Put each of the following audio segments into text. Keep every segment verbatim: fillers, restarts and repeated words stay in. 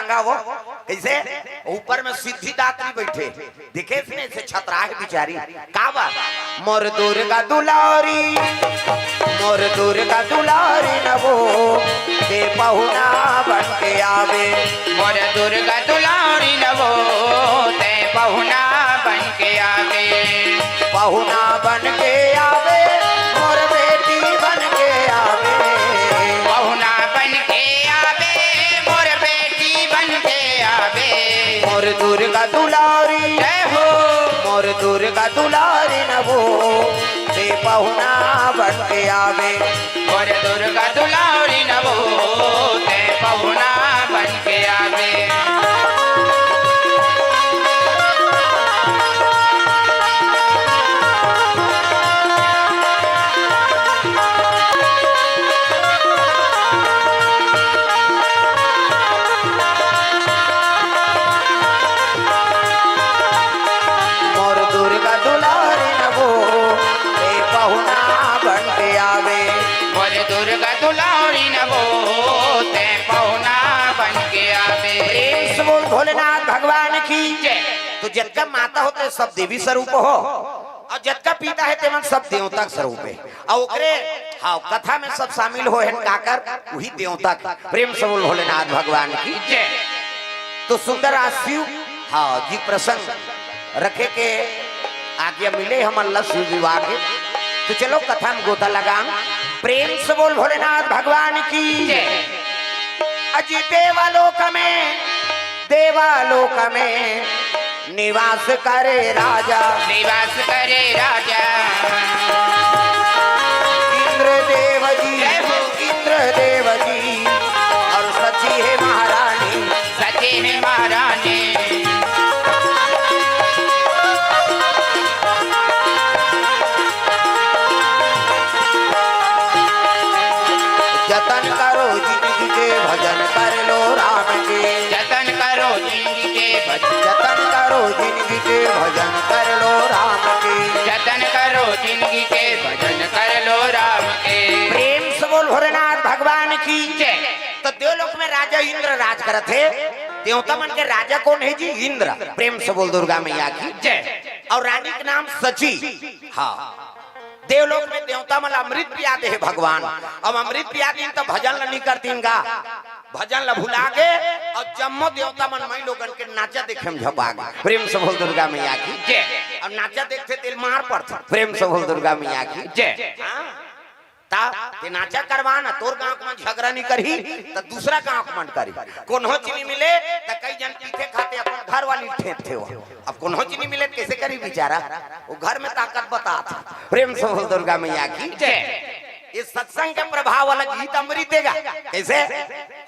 वो कइसे? ऊपर में सिद्धिदात्री बइठे, देखे इसने से छतरा हे बिचारी। का बात? मोर दुर्गा दुलारी, मोर दुर्गा दुलारी नवो, ते पहुना बन के आवे। मोर दुर्गा दुलारी नवो, ते पहुना बन के आवे। पहुना बन के आवे, मोर बेटी बन के आवे। पहुना बन के आवे, मोर बेटी बन के आवे। मोर दुर्गा दुलारी, जय हो। मोर दुर्गा दुलारी नवो, ते पहुना बन के आवे। मोर दुर्गा दुलारी नवो, ते पहुना बन के आवे। मोर दुर्गा दुलारी नवो, ते पहुना बन के आवे। मोर दुर्गा दुलारी नवो, ते पहुना बन के आवे। प्रेम से बोल भोलेनाथ भगवान की। जय। तो जतका माता होथे सब देवी स्वरूप हो, अउ जतका पिता हे तेमन सब देवता के स्वरूप हे। अउ ओकरे, हाँ, कथा में सब शामिल होय हन काकर, उही देवता के। प्रेम से बोल भोलेनाथ भगवान की। जय। तो सुंदर आज शिव, हाँ, जी प्रसंग रखे के आज्ञा मिले हमन ला शिव विवाह के। तो चलो कथा में गोता लगान। प्रेम से बोल भोलेनाथ भगवान की। जय। अजी देवालोक में, देवालोक में निवास करे राजा। निवास करे राजा। इंद्रदेव जी, जय हो। इंद्रदेव जी अउ सची हे महारानी। सची हे महारानी। जतन करो जिंदगी के, भजन कर लो राम के। जतन करो जिंदगी के, भजन। जतन करो जिंदगी के, भजन कर लो राम के। जतन करो जिंदगी के, भजन कर लो राम के। प्रेम से बोल भोलेनाथ भगवान की। जय। तो देवलोक में राजा इंद्र राज करत हे। देवता मन के राजा कोन हे जी? इंद्र। प्रेम से बोल दुर्गा मैया की। जय। अउ रानी के नाम सची। हाँ। देवलोक में देवता मन ला अमृत पिया दे हे भगवान। अब अमृत पिया दिन त भजन ला नइ करतिन गा, भजन ला भुला गे। अउ जम्मो देवता मन मई लोगन के नाचा देखे में झपा गे। प्रेम से बोल दुर्गा मैया की। जय। अउ नाचा देखथे तेल मार पड़थे। प्रेम से बोल दुर्गा मैया की। जय। हाँ। ता ते नाचा करवा ना, तोर गांव के मन झगड़ा नइ करही, त दूसरा गांव के मन करही। कोनो चीनी मिले, त कई जन पीथे खाथे, अपन घर वाली ठेंकथे हो। अब कोनो चीनी मिले, त कइसे करही बिचारा? वो घर में ताकत बतात। प्रेम से बोल दुर्गा मैया की। जय। ये सत्संग के प्रभाव वाला गीत अमृत हे गा। कइसे?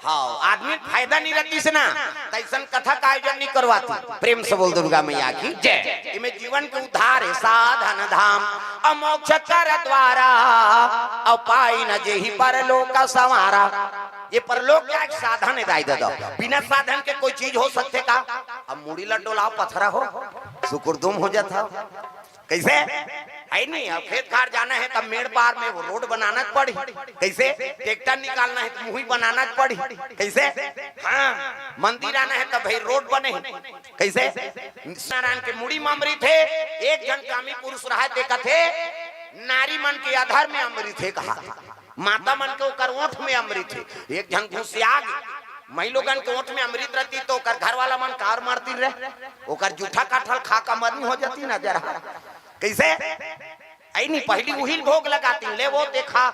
हाँ, आदमी फायदा नइ रहतिस ना, त अइसन कथा का आयोजन नइ करवातिस। प्रेम से बोल दुर्गा मैया की। जय। इमे जीवन के उद्धार हे, साधन धाम अउ मोक्ष कर द्वारा, अउ पाई न जेहि परलोक संवारा। ये परलोक का एक साधन हे दाई ददा। बिना साधन के कोई चीज हो सकथे का? अब मुड़ी ला डोलाव पथरा हो, सुकुरदुम हो जात हे। कइसे? हे नहीं, अब खेत खार जाना हे तब मेड़ पार में वो रोड बनाना पड़ही। कइसे? ट्रैक्टर निकालना हे त मुही बनाना पड़ही। कइसे? हाँ, मंदिर आना हे तब भाई रोड बने। कइसे? नारायण के मुड़ी में अमृत हे, एक झन कामी पुरुष रहय ते कथे, नारी मन के अधर में अमृत हे कहा। माता मन के ओकर ओठ में अमृत हे। एक झन घुसिया गे, मई लोगन के ओठ में अमृत रहतिस त ओकर घर वाला मन काबर मरतिन रे, ओकर जूठा काठल खा के मरनी हो जातिस ना जरा। कइसे? अइ नहीं, पहिली उही ल भोग लगातिन, ले वो देखा,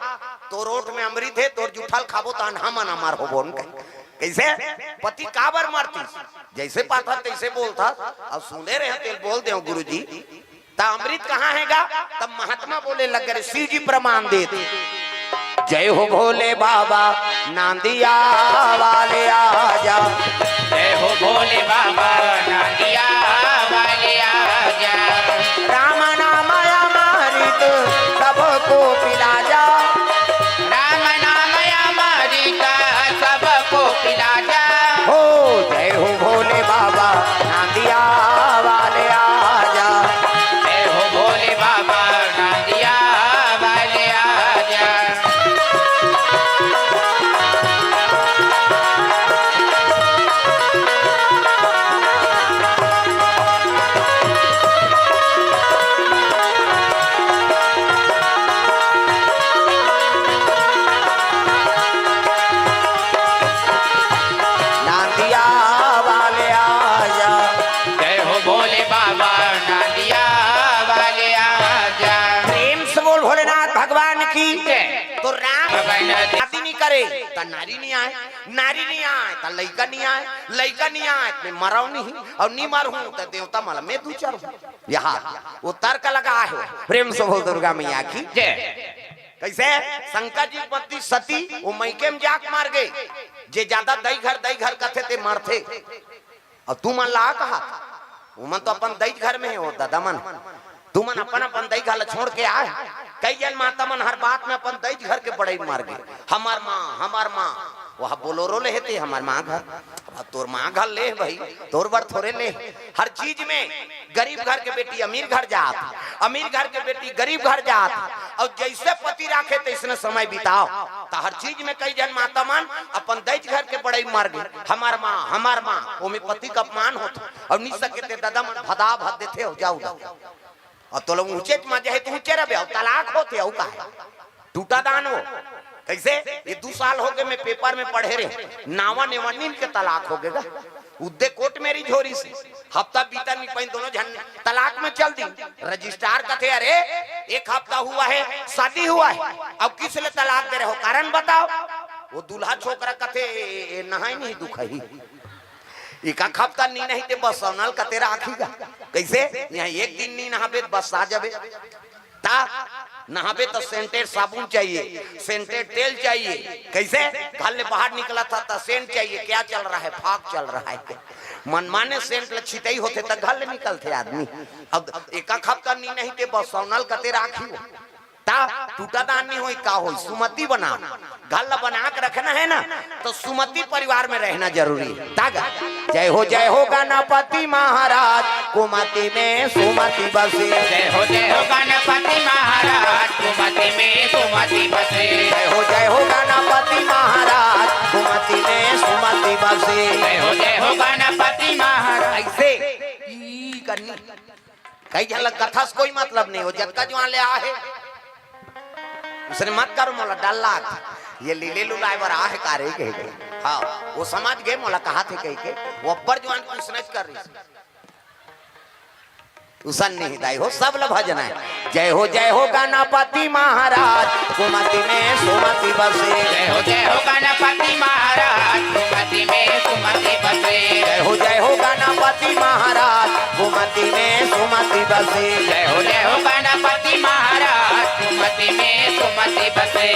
तोर ओठ में अमृत हे, तोर जूठा ल खाबो त अन्हा मन अमर होबो न कहि। कइसे? पति काबर मरतिस? जइसे पाथस तइसे बोलथस। अब सुने रहे तेल बोल देव गुरुजी। त अमृत कहाँ हे गा? तब महात्मा बोले लग रे, शिव जी प्रमाण देत। जय हो भोले बाबा, नांदिया वाले आजा। जय हो भोले बाबा, नांदिया वाले आजा। राम नाम अमृत सबको पिला जा। राम नाम अमृत सबको पिला जा। हो जय हो भोले बाबा, नांदिया वाले आजा। जय हो भोले बाबा, नांदिया वाले आजा। तरे, त नारी नहीं आय, नारी नहीं आय, त लइका नहीं आय, लइका नहीं आय, त मैं मरव नहीं, अउ नहीं मरहूं, त देवता मन ला मैं दूचरहूं। यहाँ वो तर्क लगा हे। प्रेम से बोल दुर्गा मैया की। जय। कइसे? शंकर जी के पत्नी सती, वो मइके म जाके मर गे। जे जादा दई घर, दई घर कथे, ते मरथे। अउ तुमन ला कहा, उमन तो अपन दई घर में हे, वो ददा मन। तुमन अपन, अपन दई घर ला छोड़ के आय। कई झन माता मन हर बात में अपन दई घर के बड़ई मर गे। हमर माँ, हमर माँ, वह बोलोरो ले हे ते हमर माँ घर। अब तोर माँ घर ले भाई, तोर बर थोरे ले। हर चीज में गरीब घर के बेटी अमीर घर जात, अमीर घर के बेटी गरीब घर जात, अउ जइसे पति राखे तइसने समय बिताव। त हर चीज में कई झन माता मन अपन दई घर के बड़ई मर गे, हमर माँ, हमर माँ, ओमे पति के अपमान होत, अउ नहीं सके ते ददा मन भदा भद देथे, हो जाऊ दा। अउ तोला ऊंचे म जाहे त ऊंचे रबे, अउ तलाक होथे, अउ का हे? टूटा दान वो। कइसे? ये दू साल हो गे, मैं पेपर में पढ़े रहे, नावा नेवा नीन के तलाक हो गे गा। उद्दे कोर्ट मेरी झोरी से हफ्ता बीतन नहीं पाइन, दोनों झन तलाक में चल दी। रजिस्ट्रार कथे, "अरे, एक हफ्ता हुआ है, शादी हुआ है, अब किस लिए तलाक दे रहे हो, कारण बताओ।" वो दूल्हा छोकरा कथे, "ए, ए, नहाई नहीं दुखही, एक हफ्ता नी नहाई ते बस सौनल कते राखी गा।" कइसे? यहाँ एक दिन नी नहाबे त बस आ जाबे। ता नहाबे तो सेंटेड साबुन चाहिए, सेंटेड तेल चाहिए। कइसे? घर ले बाहर निकला था तो सेंट चाहिए। क्या चल रहा है? फाग चल रहा है। मनमाने सेंट ल छितई होथे त घर ले निकलथे आदमी। अब एक हफ्ता नी नहाई ते बस सौनल कते राखी हो। ता टूटा दान नहीं होई, का होई? सुमति बना। घर ला बना के रखना है ना, तो सुमति परिवार में रहना जरूरी है। तागा, जय हो, जय हो गणपति महाराज, कुमति में सुमति बसे। जय हो, जय हो गणपति महाराज, कुमति में सुमति बसे। जय हो, जय हो गणपति महाराज, कुमति में सुमति बसे। जय हो, जय हो गणपति महाराज। अइसे ई करनी। कई झन ला कथा से कोई मतलब नहीं हो, जतका जुआन ले आहे, उसने मत करो, मोला डर लाग, ये लीले लुलाए बर आहे का रे कह के। हाँ, वो समझ गे मोला कहाथे कह के, वो अब्बर जुआन के उसने कर रही। उसन नहीं दाई हो, सब ला भजना है। जय हो, जय हो गणपति महाराज, कुमति में सुमति बसे। जय हो, जय हो गणपति महाराज, कुमति में सुमति बसे। जय हो, जय हो गणपति महाराज, कुमति में सुमति बसे। जय हो, जय हो गणपति महाराज, कुमति में सुमति बसे।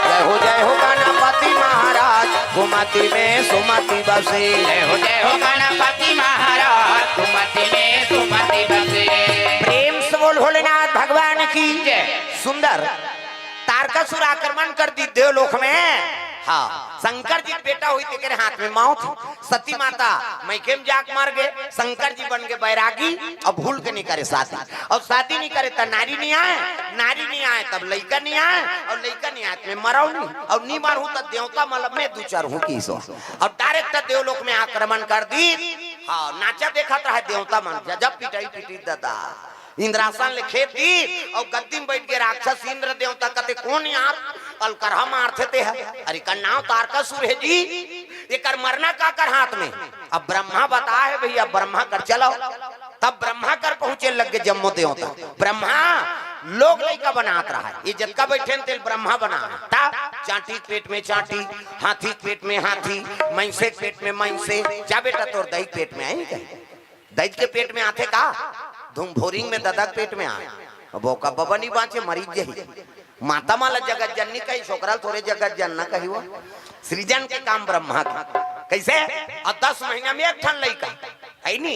जय हो, जय हो गणपति महाराज, कुमति में सुमति बसे। जय हो, जय हो गणपति महाराज, कुमति में सुमति बसे। प्रेम से बोल भोलेनाथ भगवान की। जय। सुंदर तारकासुर आक्रमण कर दी देवलोक में। हाँ, शंकर जी के बेटा होई तेकरे हाथ में मौत। सती माता मइके में जाके मर गे, शंकर जी बन गे बैरागी, अब भूल के नहीं करे शादी। अउ शादी नहीं करे त नारी नहीं आय, नारी नहीं आय तब लइका नहीं आय, अउ लइका नहीं आय त मैं मरव नहीं, अउ नहीं मरहूं त देवता मतलब मैं दू चार हूं की सो। अउ डायरेक्ट देवलोक में आक्रमण कर दी। हाँ, नाचा देखत रहे देवता मन, गजब पिटाई पिटी ददा। इंद्रासन ले खेद दी अउ गद्दी में बैठ के राक्षस इंद्र देवता कथे, "कौन यार अलकरहा मारथे ते ह? अरे, एकर नाव तारकासुर हे जी, एकर मरना काकर हाथ में?" अब ब्रह्मा बता हे भैया, ब्रह्मा कर चलो। तब ब्रह्मा कर पहुंचे लग गे जम्मो देवता। ब्रह्मा लोग लइका बनात रहा हे, ये जतका बैठे न तेल ब्रह्मा बना हे। तब चांटी के पेट में चांटी, हाथी के पेट में हाथी, मइनसे के पेट में मइनसे। जा बेटा, तोर दई के पेट में आई कहे। दई के पेट में आथे का? धुम भोरिंग में ददा के पेट में आय। अब ओका बबा नहीं बांचे, मरीज जही। माता मन ला जगत जननी कही, छोकरा ल थोरे जगत जनना कही वो। सृजन के काम ब्रह्मा के। कइसे? अउ दस महीना में एक ठन लइका। हे नी?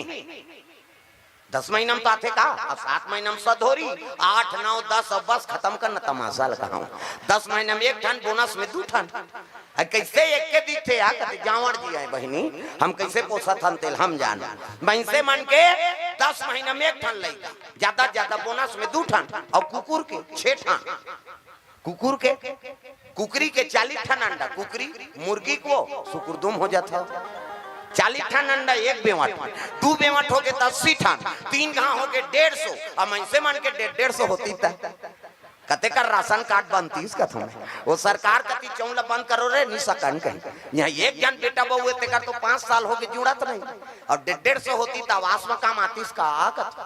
दस महीना में तो आथे का? अउ सात महीना में सधोरी, आठ, नौ, दस, अब बस खतम करना तमाशा ल कहांव। दस महीना में एक ठन, बोनस में दू ठन। अरे कइसे एक के दिखथे यार, कथे जांवर जी आय बहिनी, हम कइसे पोसत हन तेल हम जान। मइनसे मन के दस महीना में एक ठन लइका, जादा जादा बोनस में दू ठन, अउ कुकुर के छे ठन। कुकुर के, कुकरी के चालीस ठन अंडा, कुकरी, मुर्गी को सुकुरदुम हो जात हे। चालीस ठन अंडा एक बेवट, दू बेवट होगे त अस्सी ठन, तीन घांव होगे डेढ़ सौ, अब मनसे मन के डेढ़ डेढ़ सौ होतिस त कते कर राशन कार्ड बनतिस कथों मैं। वो सरकार कति चौं ल बंद करो रे, नी सकन कहीं। इहां एक झन बेटा बहू हे, तेकर तो पांच साल होगे जुड़त नहीं, अउ डेढ़ डेढ़ सौ होतिस त आवास म काम आतिस का कथों।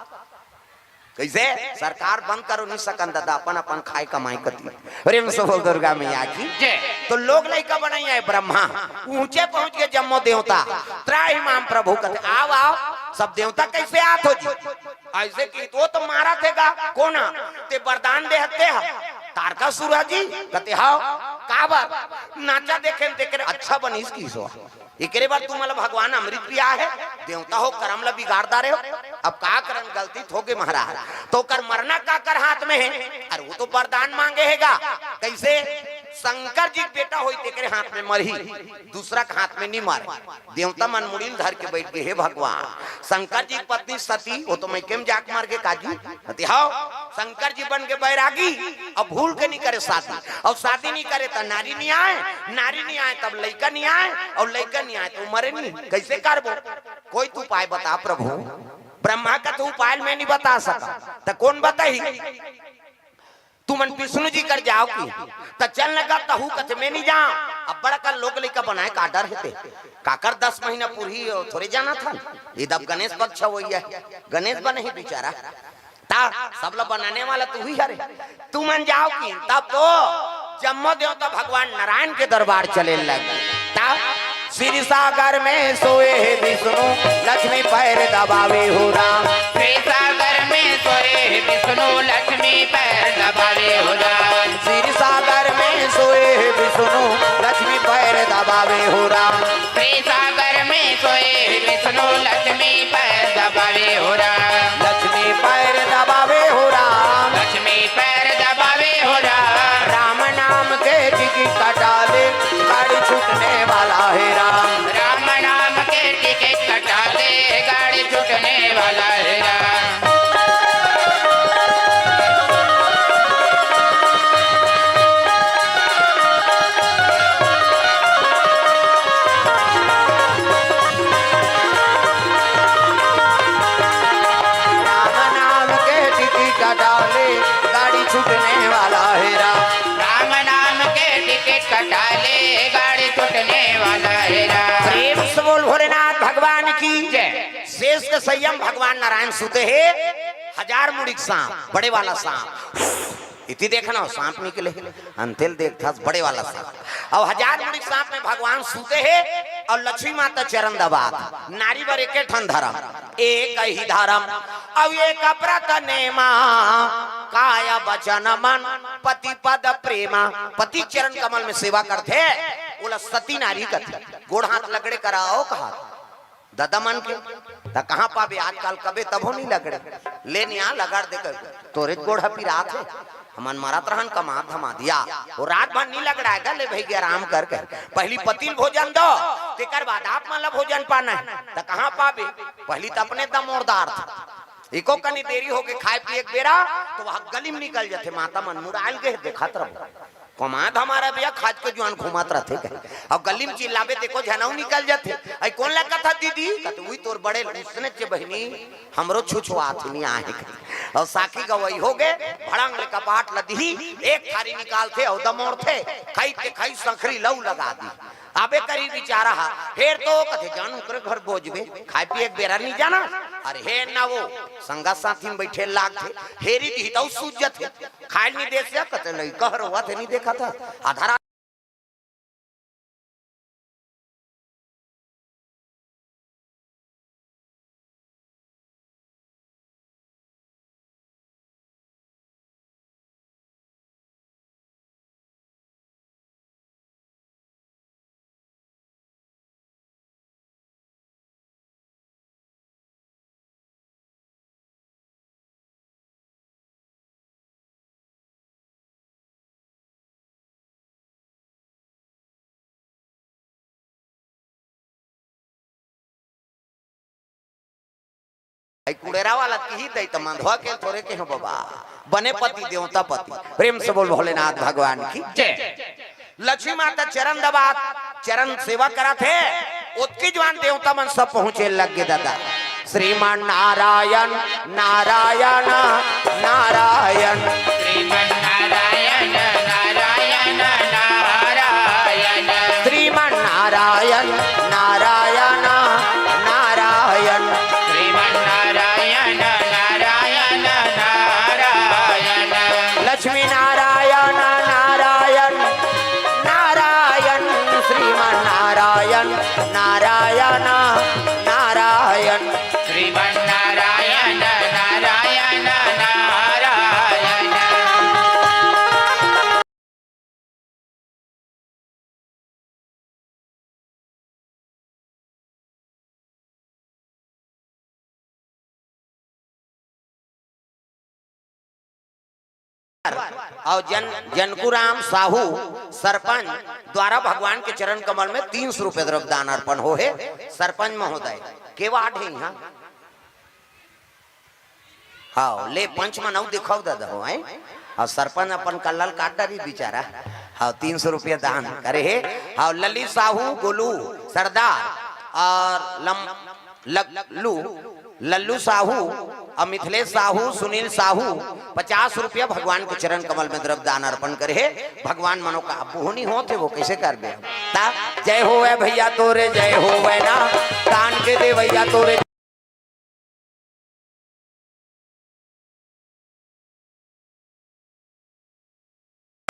कइसे? सरकार बंद करो नी सकन ददा, अपन अपन खाय कमाय कति। प्रेम से बोल दुर्गा मैया की। जय। तो लोग लइका बनइया हे ब्रह्मा, ऊंचे पहुंच गे जम्मो देवता। त्राहि माम प्रभु कथे, "आव, आव।" सब देवता कइसे आत हो जी? अइसे कि वो तो मारत हे गा, कोन हा? ते बरदान दे हते हा, तारकासुर हा जी। कथे, "हव।" "काबर?" "नाचा देखेन तेकरे अच्छा बनिस किसो।" एकरे बर तुमन ल भगवान अमृत पियाय हे, देवता हो करम ल बिगाड़ डारे हो। अब का करन, गलती त होगे महाराज। त ओकर मरना काकर हाथ में हे? अरे वो तो बरदान मांगे हे गा। कइसे? शंकर जी के बेटा होही तेकरे हाथ में मरही, दूसरा के हाथ में नी मरे। देवता मन मुड़ी ल धर के बइठ गे, "हे भगवान, शंकर जी के पत्नी सती, वो तो मइके में जाके मर गे का जी?" कथे, "हव।" शंकर जी बन गे बैरागी, अब भूल के नी करे शादी, अउ शादी नी करे त नारी नी आय, नारी नी आय तब लइका नी आय, अउ लइका नी आय त मरे नी, कइसे करबो? कोई तो उपाय बता प्रभु। ब्रह्मा कथे, "उपाय ल मैं नी बता सकंव, त कोन बताही?" "तुमन विष्णु जी कर जाव कि?" "त चल न गा तहूं।" कथे, "मैं नी जांव।" अब बड़का लोग लइका बनाय का डर हे ते, काकर दस महीना पूरही थोरे जानत हन। ये दब गणेश पक्ष होइया हे, गणेश बनही बेचारा। त सब ल बनाने वाला तुही हरे, तुमन जाव कि? तब तो जम्मो देवता भगवान नारायण के दरबार चले लगे। तब क्षीर सागर में सोए हे विष्णु, लक्ष्मी पैर दबावे हो राम। क्षीर सागर में सोए हे विष्णु, लक्ष्मी पैर दबावे हो राम। क्षीर सागर में सोए हे विष्णु, लक्ष्मी पैर दबावे हो राम। क्षीर सागर में सोए हे विष्णु, लक्ष्मी पैर दबावे हो राम। लक्ष्मी पैर दबावे हो राम। लक्ष्मी पैर दबावे हो राम। राम नाम के टिकट कटा ले, गाड़ी छूटने वाला हे राम। राम नाम के टिकट कटा ले, गाड़ी छूटने वाला हे राम। राम नाम के टिकट कटा ले, गाड़ी छूटने वाला हे राम। राम नाम के टिकट कटा ले, गाड़ी छूटने वाला हे राम। प्रेम से बोल भोलेनाथ भगवान की। जय। शेष के संयम भगवान नारायण सुते हे, हजार मुड़ी के सांप, बड़े वाला सांप। इति देखना, सांप निकले, अंतेल देखथस, बड़े वाला सांप। अउ हजार मुड़ी सांप में भगवान सुते हे, अउ लक्ष्मी माता चरण दबात। नारी बर एके ठन धरम, एक ही धरम, अउ एक व्रत नेमा, काय वचन मन पति पद प्रेमा। पति चरण कमल में सेवा करथे, ओला सती नारी कथे। गोड़ हाथ लगड़े कराव कहा ददा मन के, त कहाँ पाबे? आजकल कबे तभो नी लगड़े। ले निया लगड़ दे कर, तोरे गोड़ ह पिरात हे। हमन मरत रहन कमात धमात या, वो रात भर नी लगड़ाय गा, ले भई गे आराम कर कर। पहिली पति ल भोजन दो, तेकर बाद आप मन ला भोजन पाना हे। त कहाँ पाबे? पहिली त अपने दमोरदार था। एको कनी देरी होगे खाय पिये के बेरा, त वहाँ गली में निकल जथे, माता मन मुड़ायल गे, देखत रहो। कमात हमारा भैया, खाज के जुआन घूमत रथे कहे। अउ गली में चिल्लाबे, देखो झनऊ निकल जथे। अई कोन ला कथा दीदी? कथे, "उही तोर बड़े ल।" उसने चे बहिनी, हमरो छुछुआत हे, नी आहे कहे। अउ साखी गवई होगे, भड़ंग ले कपाट ल दिही, एक थारी निकालथे अउ दमोरथे, खई ते खई संखरी लऊ लगा दी। आबे करी बिचारा हा, फेर तो कथे, "जान ओकरे घर बोजबे, खाय पिये के बेरा नी जाना।" अरे हे ना वो, संगा साथी में बइठे लागथे, हेरी दिही तऊ सूझ जथे। खाय ल नी दे से, कथे, "लइका हर होवत हे, नी देखत हस?" आधा रात अई कुड़ेरा वाला तिही दई त मंधवा के थोरे के हो बाबा, बने पति देवता पति। प्रेम से बोल भोलेनाथ भगवान की। जय। लक्ष्मी माता चरण दबात, चरण सेवा करत हे। ओतकी जुवार देवता मन सब पहुंचे लग गे दादा। श्रीमन नारायण, नारायण, नारायण। श्रीमन नारायण, नारायण, नारायण। श्रीमन नारायण, नारायण, नारायण। श्रीमन नारायण, नारायण, नारायण। लक्ष्मी नारायण, नारायण, नारायण। श्रीमन नारायण, नारायण, नारायण। श्रीमन नारायण, नारायण, नारायण। अउ जन, जनकू राम साहू सरपंच द्वारा भगवान के चरण कमल में तीन सौ रुपया द्रव्य दान अर्पण हो हे। सरपंच महोदय, के वार्ड हे इहाँ? हाँ, ले पंच मन अउ दिखाओ दादा हो, हैं? अउ सरपंच अपन कल्ला ल काट डारी बेचारा। हाँ, तीन सौ रुपया दान करे हे। हाँ, ललित साहू, गोलू सरदार अउ लम-, लल्लू, लल्लू साहू अउ मिथिलेश साहू, सुनील साहू पचास रुपया भगवान के चरण कमल में द्रव्य दान अर्पण करे हे। भगवान मनोका अब बोहनी होत हे, वो कैसे करबे? ता जय होवय भैया तोरे, जय होवय ना, दान के देवैया तोरे।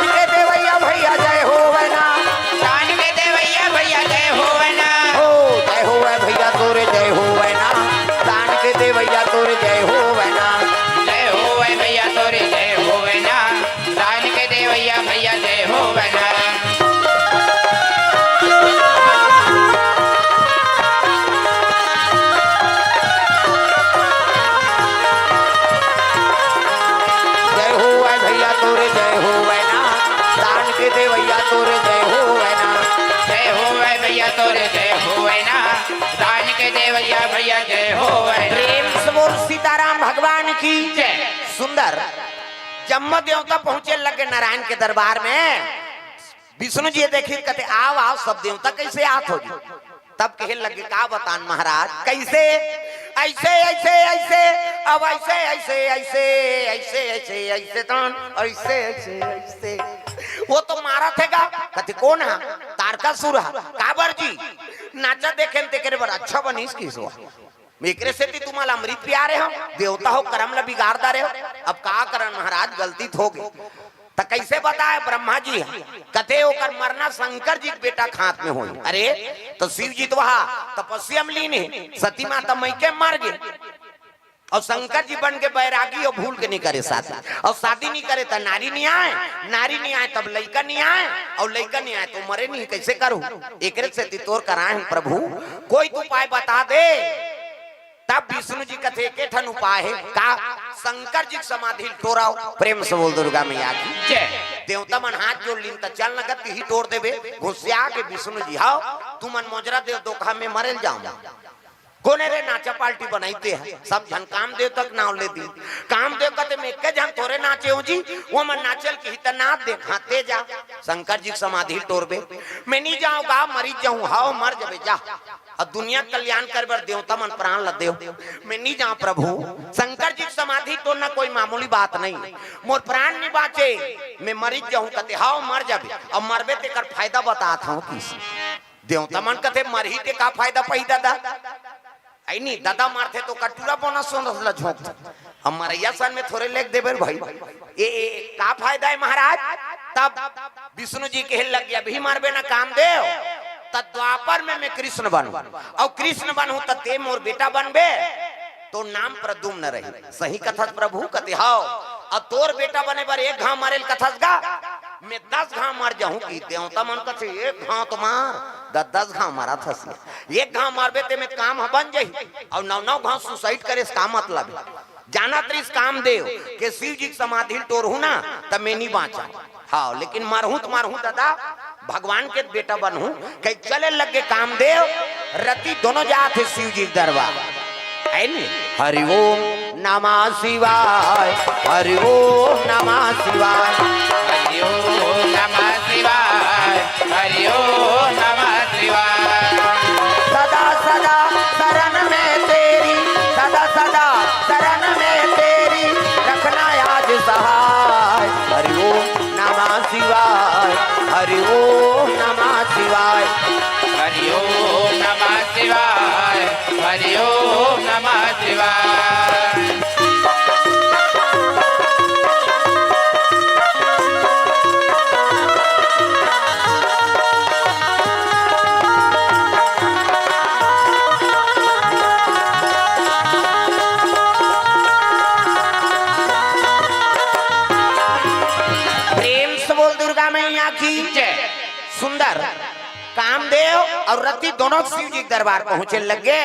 के देवैया भैया जय होवै ना। दान के देवैया भैया जय होवै ना। हो, जय होवै भैया तोरे जय होवै ना। दान के देवैया तोरे जय होवै ना। जय होवै भैया तोरे जय होवै ना। दान के देवैया भैया जय होवै ना। जय होवै भैया तोरे जय होवै ना, दान के देवैया तोरे जय होवै ना। जय होवै भैया तोरे जय होवै ना, दान के देवैया भैया जय होवै ना। प्रेम से बोल सीताराम भगवान की जय। सुंदर। जम्मो देवता पहुंचे लगे नारायण के दरबार में। विष्णु जी देखिस कथे, "आव, आव, सब देवता कैसे आत हो जी?" तब कहे लगे, "का बतान महाराज, कैसे?" "ऐसे, ऐसे, ऐसे, अब ऐसे, ऐसे, ऐसे, ऐसे, ऐसे, ऐसे, तान, ऐसे, ऐसे, ऐसे।" वो तो मारत हे गा। कथे, "कोन हा?" "तारकासुर हा।" "काबर जी?" "नाचा देखेन तेकरे बर अच्छा बनिस किस वो।" एकरे सेती तुम्हां ल अमृत पियारे हंव, देवता हो करम ल बिगाड़ डारे हो। अब का करन महाराज, गलती तो होगे। त कैसे बताय ब्रह्मा जी ह? कथे ओकर मरना शंकर जी के बेटा के हाथ में होय। अरे, त शिव जी तो वहा तपस्या में लीन हे, सती माता मइके मर गे। अउ शंकर जी बन के बैरागी अउ भूल के नइ करे शादी। अउ शादी नइ करे त नारी नइ आय, नारी नइ आय तब लइका नइ आय, अउ लइका नइ आय त मरे नइ, कैसे करहूं? एकरे सेती तोर करा हे प्रभु, कोई तो उपाय बता दे। तब विष्णु जी कथे, "एके ठन उपाय हे।" "का?" "शंकर जी के समाधि ल टोरव।" प्रेम से बोल दुर्गा मैया की जय। देवता मन हाथ जोड़ लीन, "त चल न गा, तिही टोर देबे।" घुसिया के विष्णु जी, "हव, तुमन मोजरा देव धोखा में मरे ल जाव।" "कोने रे नाचा पार्टी बनाइते हे?" सब झन कामदेव तक नाव ले दी। "कामदेव कथे, 'मैं एके झन थोरे नाचे हंव जी, वो मन नाचे ल किही त नाच दे।" "हां, ते जा, शंकर जी के समाधि ल टोरबे।" "मैं नइ जावं गा, मरिच जाहूं।" "हव, मर जबे, जा।" अउ दुनिया के कल्याण करे बर देवता मन प्राण ल देव। "मैं नइ जावं प्रभु, शंकर जी के समाधि टोरना कोई मामूली बात नइ। मोर प्राण नइ बांचे, मैं मरिच जाहूं।" कथे, "हव, मर जाबे, अउ मरबे तेकर फायदा बतात हंव किस।" देवता मन कथे, "मरही ते का फायदा पाही दादा?" अइ नी, दादा मरथे त कटुरा बोना सोना ल झोंकथे। अब मरइया सन में थोरे लेग देबे रे भाई। ए, ए, का फायदा हे महाराज? तब विष्णु जी कहे लग गे, "अभी मरबे ना कामदेव, त द्वापर में मैं कृष्ण बनहूं, अउ कृष्ण बनहूं त ते मोर बेटा बनबे, तोर नाम प्रद्युम्न रही।" "सही कथस प्रभु?" कथे, "हव।" "अउ तोर बेटा बने बर एक घांव मरे ल कथस गा, मैं दस घांव मर जाहूं।" कि देवता मन कथे, "एक घांव तो मार, दस दस घांव मरत हस। एक घांव मरबे ते में काम ह बन जाही, अउ नौ नौ घांव suicide करे से का मतलब हे?" जानत रहिस कामदेव के शिव जी के समाधि ल टोरहूं ना, त मैं नइ बांचंव। हव, लेकिन मरहूं त मरहूं दादा, भगवान के बेटा बनहूं। कहि चले लग गे कामदेव, रति दोनों जात हे शिव जी के दरबार। हे नी? हरि ओम नमः शिवाय, हरि ओम नमः शिवाय। हरि ओम नमः शिवाय, हरि ओम नमः शिवाय। शिवाय, हरि ओम नमः शिवाय। हरि ओम नमः शिवाय। हरि ओम नमः शिवाय। प्रेम से बोल दुर्गा मैया की जय। सुंदर कामदेव अउ रति दोनों शिव जी के दरबार पहुंचे लगे।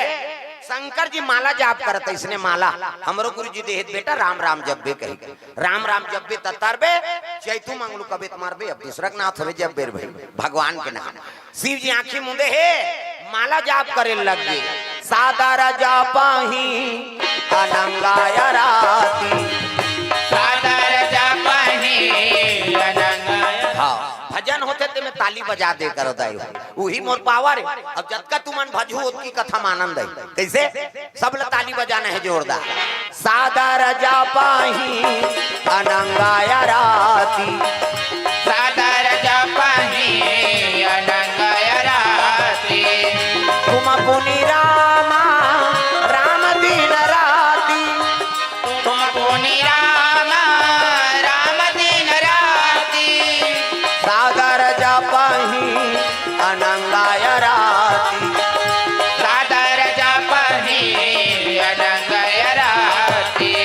शंकर जी माला जाप करत, इसने माला हमरो गुरु जी देहे त बेटा, राम राम जपबे कही। राम राम जपबे त तरबे, चैतू मंगलू कबे त मरबे, अब दूसरा के नाम थोड़े जपबे रे भाई, भगवान के नाम। शिव जी आंखी मूंदे हे, माला जाप करे लग गे। सादर जापहि अनंगाय राती। सादर जापहि अनंगाय। हाँ, भजन होथे तेमे ताली बजा दे करो दाई हो। उही मोर पावर हे। अब जतका तुमन भजहू ओतकी कथा म आनंद आई। कैसे? सब ल ताली बजाना हे जोरदार। सादर जापहि अनंगाय राती। सादर जापहि अनंगाय राती। तुम पुनि राम, राम दिन राती। तुम पुनि राम, राम दिन राती। सादर जापहि अनंगाय राती। सादर जापहि अनंगाय राती।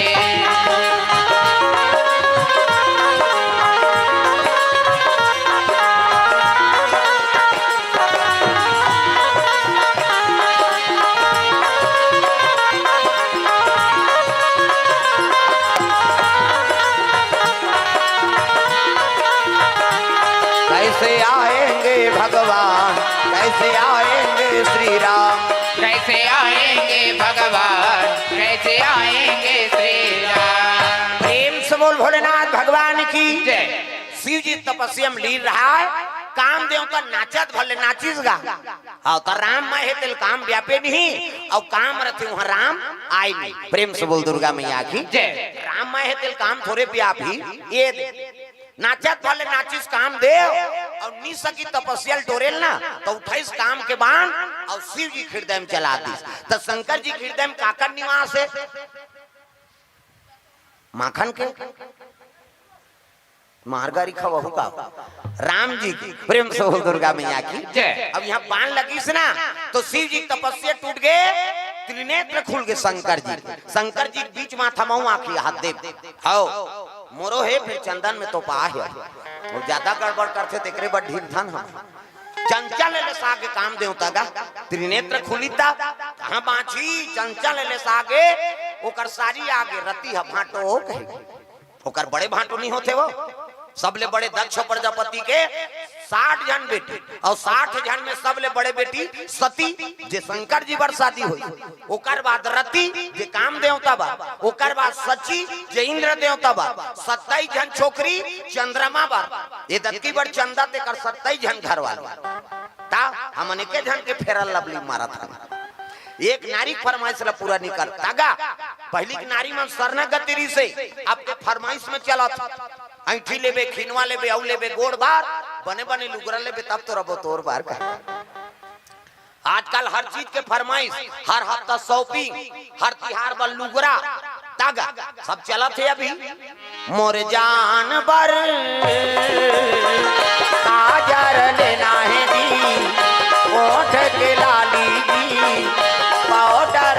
कैसे आएंगे भगवान, कैसे आएंगे श्री राम। कैसे आएंगे भगवान, कैसे आएंगे श्री राम। प्रेम से बोल भोलेनाथ भगवान की जय। शिव जी तपस्या में लीन रहा है, कामदेव त नाचत भले नाचिस गा। हाँ, त राम मैं हे तेल काम व्यापे नहीं, अउ काम रथे उहाँ राम आय नहीं। प्रेम से बोल दुर्गा मैया की जय। राम मैं हे तेल काम थोरे व्यापी, ये दे। नाचत भले नाचिस कामदेव, अउ नी सकी तपस्या ल टोरेल ना, त उठाइस काम के बाण, अउ शिव जी के हृदय में चला दिस। त शंकर जी के हृदय में काकर निवास हे? माखन के? मार गारी खवहू का? राम जी की। प्रेम से बोल दुर्गा मैया की जय। अब इहाँ बाण लगिस ना, त शिव जी के तपस्या टूट गे, त्रिनेत्र खुल गे शंकर जी के। शंकर जी के बीच माथा मऊ आँखी हाथ देव। हव, मोरो हे, फेर चंदन में तोपा हे। अउ जादा गड़बड़ करथे, तेकरे बर ढीलथन हम। चंचल ले सागे काम देवता गा, त्रिनेत्र खुलिता, कहाँ बाँची? चंचल ले सागे, ओकर सारी आगे, रति ह भाँटो कहे। ओकर बड़े भाँटो नहीं होथे वो। सबले बड़े दक्ष प्रजापति के साठ झन बेटी, अउ साठ झन में सबले बड़े बेटी सती, जे शंकर जी बर शादी होई। ओकर बाद रति, जे काम देवता बर, ओकर बाद शची, जे इंद्र देवता बर, सत्ताईस झन छोकरी चंद्रमा बर। ये दतकी बर चंदा तेकर सत्ताईस झन घर वाले। त हमन एके झन के फेरल लवली मारत हन। एक नारी के फरमाइश ला पूरा नइ करत गा। पहिली के नारी मन शरणागति रिहिसे, अब के फरमाइश में चलत। अंइठी लेबे, खिनवा लेबे, अउ लेबे गोड़ बार, बने बने लुगरा लेबे, तब तो रबो तोर बार कहे। आजकल हर चीज के फरमाइश, हर हफ्ता shopping, हर तिहार बर लुगरा, तागा, सब चलत हे अभी। मोर जान बर काजर लेना हे जी, ओठ के लाली जी, powder।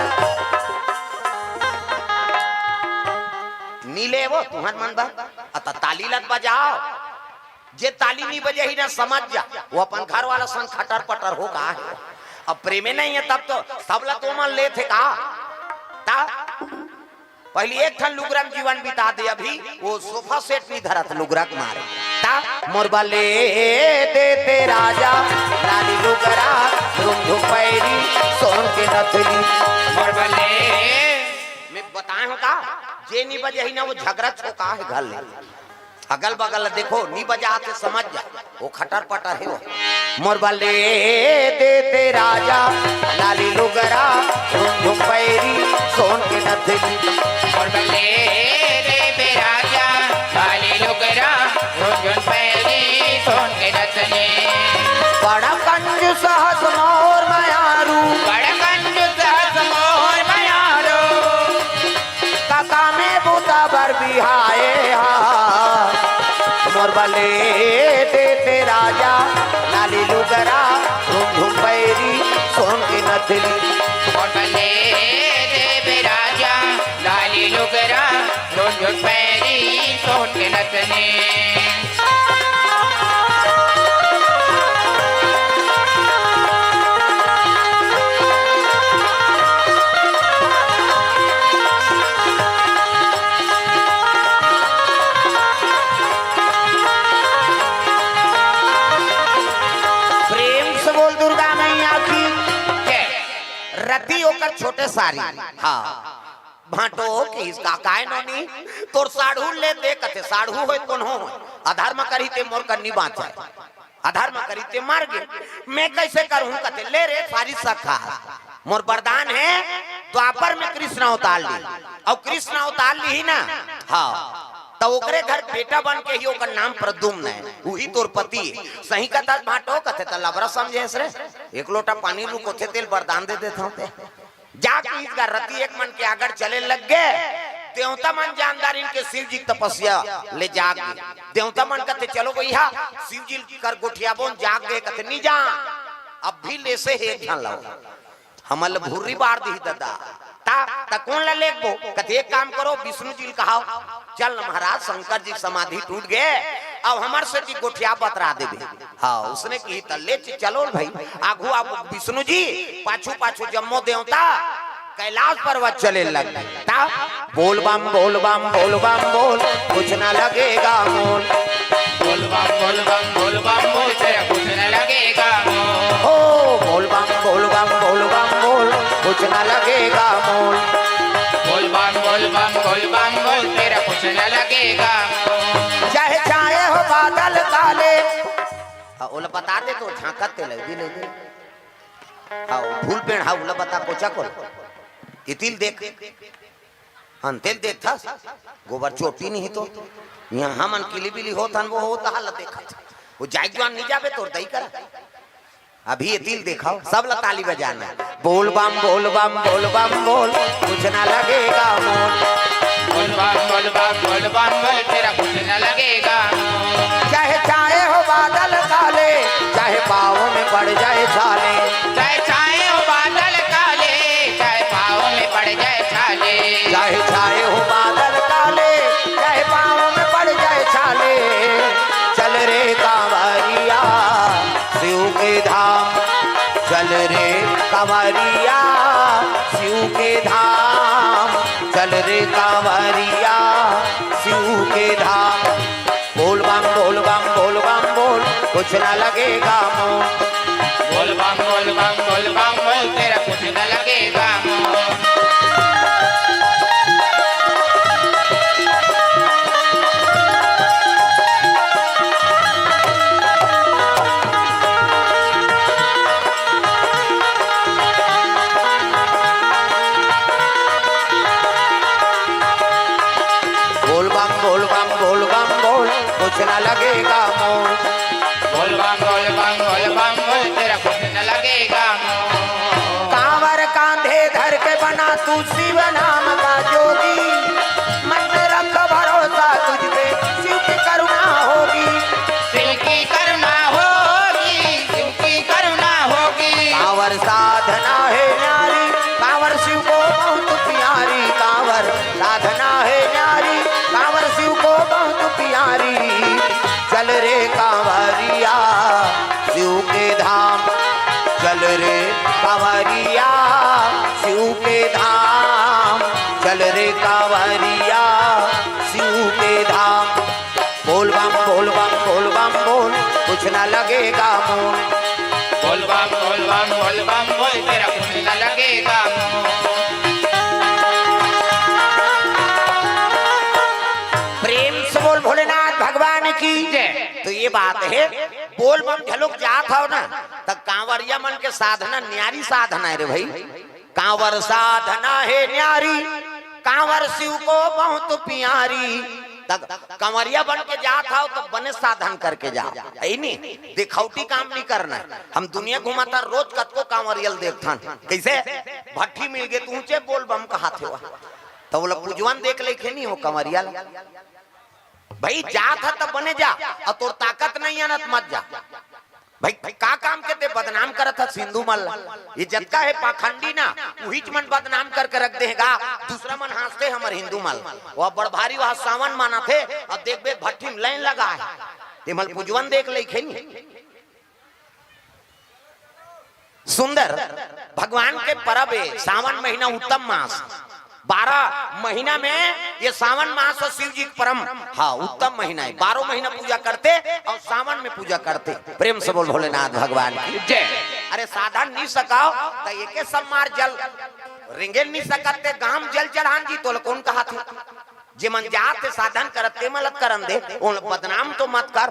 नी लेवो तुँहर मन बर, अत ताली लत बजाव। जे ताली नी बजाही ना, समझ जा, वो अपन घर वाला संग खटर पटर हो गा हे। अब प्रेमे नहीं हे, तब तो सबला तो मन लेथे का? ता पहिली एक ठन लुगरा में जीवन बिता दे, अभी वो sofa set नी धरत लुगरा के मारे। ता मोर बर ले देते राजा, लाली लुगरा, झुमझुम पैरी, सोन के नथली। मोर बर ले, मैं बताए हों का, जे नी बजाही ना, वो झगरा छोका हे घर ले। अगल बगल देखो, नी बजात हे, समझ जा, वो खटर पटर हे वो। मोर बर ले देते राजा, लाली लुगरा, झुमझुम पैरी, सोन के नथनी। मोर बर ले देते राजा, लाली लुगरा, झुमझुम पैरी, बड़ा कंजूस हस मोर मयारू। बड़ा कंजूस हस मोर मयारू। कका में बूता बर बिहाए हा। मोर बले देते राजा लाली लुगरा, झुमझुम पैरी, सोन के नथली। मोर बले देते राजा लाली लुगरा, झुमझुम पैरी, सोन के नथली। प्रेम से बोल दुर्गा मैया की जय। रति ओकर छोटे सारी। हाँ। भांटो किहिस का काय नोनी, तोर साढ़ू ले दे कथे, साढ़ू होय कोनो होय, अधर्म करही ते मोर कन्नी बाँचय, अधर्म करही ते मर गे, मैं कैसे करहूँ कथे, ले रे सारी सखा, मोर वरदान हे, द्वापर में कृष्ण अवतार ली, अउ कृष्ण अवतार ली ही ना, हाँ, त ओकरे घर बेटा बन के ही ओकर नाम प्रद्युम्न हे, उही तोर पति हे, सही कथस भांटो कथे, त लबरा समझेस रे, एक लोटा पानी रुकोथे तेल वरदान दे देथंव ते। जाग के इस गा रति एक मन के आगड़ चले लग गे। देवता मन जानदार इनके शिव जी के तपस्या ले जाग गे। देवता मन कथे, "चलो भैया, शिव जी कर गोठियाबोन।" जाग गे, कथे, "नी जान, अब भी लेसे हे एक झन लाओ, हमन ल भुर्री बार दिही ददा।" ता, ता कोन ल लेगबो? कथे, "एक काम करो, विष्णु जी ल कहाओ।" चल न महाराज, शंकर जी के समाधि टूट गे, अब हमर सेती गोठिया बतरा देबे। हाँ, उसने किही त ले च-, चलो न भाई, आघू आघू विष्णु जी, पाछू पाछू जम्मो देवता कैलाश पर्वत चले लग। ता बोल बम, बोल बम, बोल बम, बोल, कुछ न लगेगा मोल। बोल बम, बोल बम, बोल बम, बोल, तेरा कुछ न लगेगा मोल। ओ, बोल बम, बोल बम, बोल बम, बोल, कुछ न लगेगा मोल। बोल बम, बोल बम, बोल बम, बोल, तेरा कुछ न लगेगा। चाहे छाए हो बादल काले। हाँ, ओला बता दे तो झांकत ते लगी ले दे। हाँ, फूल पेड़, हाँ, ओला बता कोचा कोल। इतिल देख। हाँ, तेल देख था। गोबर चोटी नहीं तो। यहाँ हमन किली बिली होत हन, वो होत हाल देखत। वो जाए जुआन नहीं जाबे तोर दई करा। अभी ये दिल दिखाओ, सब ला ताली बजाना। बोल बम, बोल बम, बोल बम, बोल, कुछ ना लगेगा मोल। बोल बम, बोल बम, बोल बम, बोल, तेरा कुछ ना लगेगा मोल। चाहे छाए हो बादल काले, चाहे पाँव में पड़ जाए छाले। चाहे छाए हो बादल काले, चाहे पाँव में पड़ जाए छाले। चाहे छाए हो बादल काले, चाहे पाँव में पड़ जाए छाले। चल रे कांवरिया, शिव के धाम, चल रे कांवरिया, शिव के धाम, चल रे कांवरिया, शिव के धाम। बोल बम, बोल बम, बोल बम, बोल, कुछ ना लगेगा मोल। बोल बम, बोल बम, बोल बम, बोल, तेरा कुछ ना लगेगा मोल। बोल बम, बोल बम, बोल बम, बोल, कुछ ना लगेगा मोल। बोल बम, बोल बम, बोल बम, बोल, तेरा कुछ ना लगेगा मोल। कांवर कांधे धर के बना तू शिव नाम का जोगी, मन में रख भरोसा तुझ पे, शिव की करुणा होगी। शिव की करुणा होगी, शिव की करुणा होगी। कांवर साधना है न्यारी, कांवर शिव को बहुत प्यारी। कांवर साधना है न्यारी, कांवर शिव को बहुत प्यारी। चल रे कांवरिया शिव के धाम, चल रे कांवरिया शिव के धाम, चल रे कांवरिया शिव के धाम। बोल बम, बोल बम, बोल बम, बोल, कुछ ना लगेगा मोल। बोल बम, बोल बम, बोल बम, बोल, तेरा कुछ ना लगेगा मोल। प्रेम से बोल भोलेनाथ भगवान की जय। तो ये बात है, बोल बम घलोक जात हव ना, त कांवरिया मन के साधना न्यारी साधना है रे भाई। कांवर साधना है न्यारी, कांवर शिव को बहुत प्यारी। त कंवरिया बन के जात हव त बने साधन करके जा। अइ नी, दिखौटी काम नहीं करना हे। हम दुनिया घूमत हन, रोज कतको कांवरिया ल देखथन। कइसे? भट्ठी मिल गे, त ऊंचे बोल बम कहाथे। त ओला पुजवन देख लेखे नहीं हो कंवरिया ल। भई जात ह त बने जा, अउ तोर ताकत नहीं हे न त मत जा। भई का काम के ते बदनाम करत हस हिंदू मन ल? ये जतका हे पाखंडी ना, उहीच मन बदनाम करके रख दे हे गा। दूसरा मन हाँसथे हमर हिंदू मन ल। वो बड़ भारी वहाँ सावन मनाथे, अउ देखबे भट्ठी म लाइन लगा हे। ते मन ल पुजवन देख लेखे नहीं। सुंदर भगवान के परब हे, सावन महीना उत्तम मास, बारह महीना में ये सावन मास अउ शिव जी के परम, हाँ, उत्तम महीना हे। बारह महीना पूजा करते अउ सावन में पूजा करते। प्रेम से बोल भोलेनाथ भगवान की जय। अरे साधन नहीं सकव त एके सब मार जल, रेंगे नहीं सकत ते गाम जल चढ़ान जी, तोला कोन कहाथे? जे मन जात हे साधन करत ते मन ल करन दे, ओला बदनाम तो मत कर।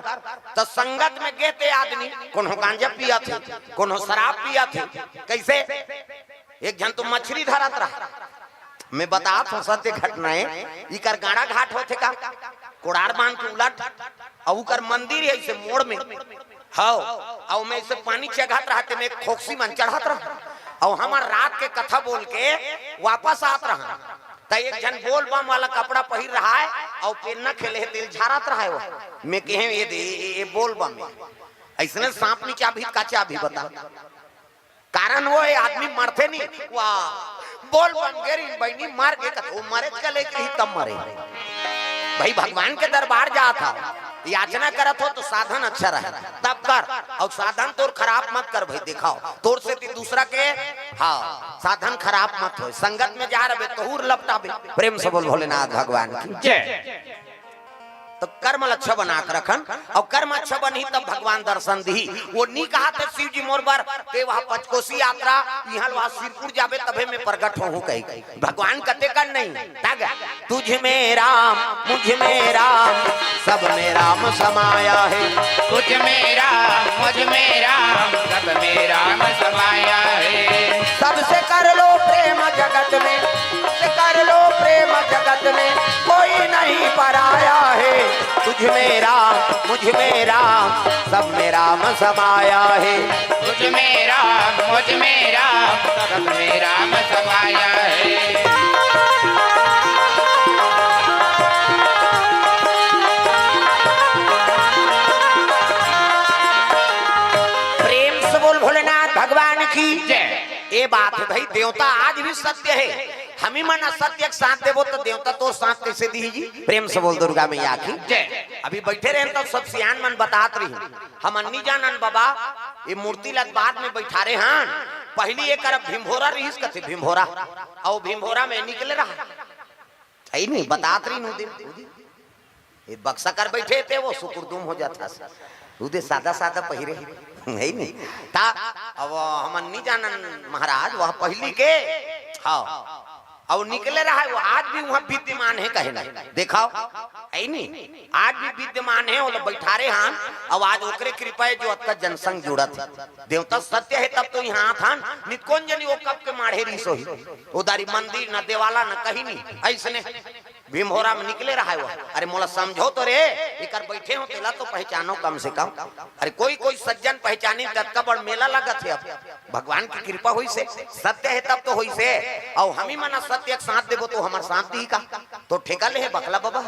त संगत में गे ते आदमी, कोनो गांजा पियत हे, कोनो शराब पियत हे। कइसे? एक झन तो मछरी धरत रहा, मैं बतात हंव सत्य घटना हे। इकर गाड़ा घाट होथे का, कोड़ार बांध के उलट, अउ उकर मंदिर हे अइसे मोड़ में। हव, अउ मैं अइसे पानी चघत रहा ते में खोकसी मन चढ़त रहा, अउ हमर रात के कथा बोल के वापस आत रहा। त एक झन बोल बम वाला कपड़ा पहिर रहा हे, अउ पेन्ना खेले हे, तेल झारत रहा हे वो। मैं कहे, "ये दे, ये, ये बोल बम हे।" अइसने सांप नीचे अभी का चाबी बता। कारण वो हे, आदमी मरथे नहीं, वाह, बोल बम गे रहिन बहिनी, मर गे, कथे, "ओ मरे त का लेके रही तब मरे।" भई भगवान के दरबार जात हव, याचना करत हव त साधन अच्छा रहे, तब कर, अउ साधन तोर खराब मत कर भई, देखाव, तोर सेती दूसरा के, हाँ, साधन खराब मत होय, संगत में जा रहे तहूर लपटाबे। प्रेम से बोल भोलेनाथ भगवान की जय। त कर्म ल अच्छा बना के रखन, अउ कर्म अच्छा बनही तब भगवान दर्शन दिही। वो नी कहाथे शिव जी मोर बर, ते वहाँ पचकोसी यात्रा, इहाँ ल वहाँ सिरपुर जाबे तभे मैं प्रगट होहूँ कही। भगवान कथे कन नहीं, तग तुझ में राम, मुझ में राम, सब में राम समाया है। तुझ में राम, मुझ में राम, सब में राम समाया है। सबसे कर लो प्रेम जगत में, सबसे कर लो प्रेम जगत में, कोई नहीं पराया है। तुझ में राम, मुझ में राम, सब में राम समाया है। तुझ में राम, मुझ में राम, सब में राम समाया है। प्रेम से बोल भोलेनाथ भगवान की जय। ये बात हे भई, देवता आज भी सत्य हे। हमी मन असत्य के साथ देबो त देवता तोर साथ कइसे दिही जी? प्रेम से बोल दुर्गा मैया की जय। अभी बइठे रहेन त सब सियान मन बतात रहिन, हमन नी जानन बाबा, ये मूर्ति ल बाद में बइठारे हन, पहिली एकर भीमभोरा रिहिस कथे, भीमभोरा, अउ भीमभोरा में निकले रहा। अइ नहीं, बतात रहिन ओ दिन, ओ दिन। ये बक्सा कर बइठे ते वो सुकुरदुम हो जात हस। ओ दे सादा सादा पहिरे हे, हे नहीं। त अब हमन नी जानन महाराज, वो पहिली के, हाँ। अउ निकले रहा हे, वो आज भी वहाँ विद्यमान हे, कहे नहीं। देखाव, अइ नहीं, आज भी विद्यमान हे, वो लोग बइठारे हन, अउ आज ओकरे कृपा हे जो अतका जनसंग जुड़त हे। देवता सत्य हे तब तो इहाँ आत हन, नित कोन जनी वो कब के माढ़े रिहिस होही। ओ दारी मंदिर न देवाला न कहीं नहीं, अइसने भीमभोरा में निकले रहा हे वो। अरे मोला समझो तो रे, एकर बइठे हों तेला तो पहचानो कम से कम। अरे कोई कोई सज्जन पहचानी, ततका बड़ मेला लगत हे अब। भगवान की कृपा होइस हे, सत्य हे तब तो होइस हे। अउ हमी मन असत्य के साथ देबो तो हमर साथ दिही का? तो ठेका ले हे बकला बाबा।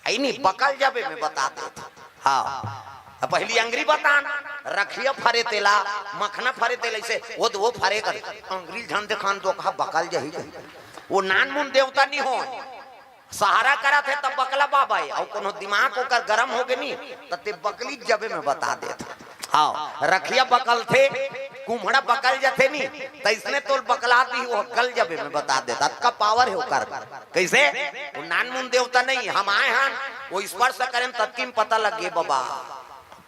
अइ नहीं, बकल जाबे मैं बता देत हँव। हाँ। अब पहिली अंगरी बतान, रखिया फरे तेला, मखना फरे तेला, अइसे वो, वो फरे कर। अंगरी झन देखान तो कहा बकल जाही कही। वो नानमुन देवता नहीं हो, सहारा करत हे तब बकला बाबा हे, अउ कोनो दिमाग ओकर गरम हो गे नहीं, त ते बकली जाबे मैं बता देत हँव। हाँ, रखिया बकलथे, कुम्हड़ा बकल जाथे नहीं, त अइसने तोल बकला दिही, वो गल जाबे मैं बता देत हँव। अतका power हे ओकर। कइसे? वो नानमुन देवता नहीं, हम आए हन, वो स्पर्श करेन ततकी में पता लग गे बाबा।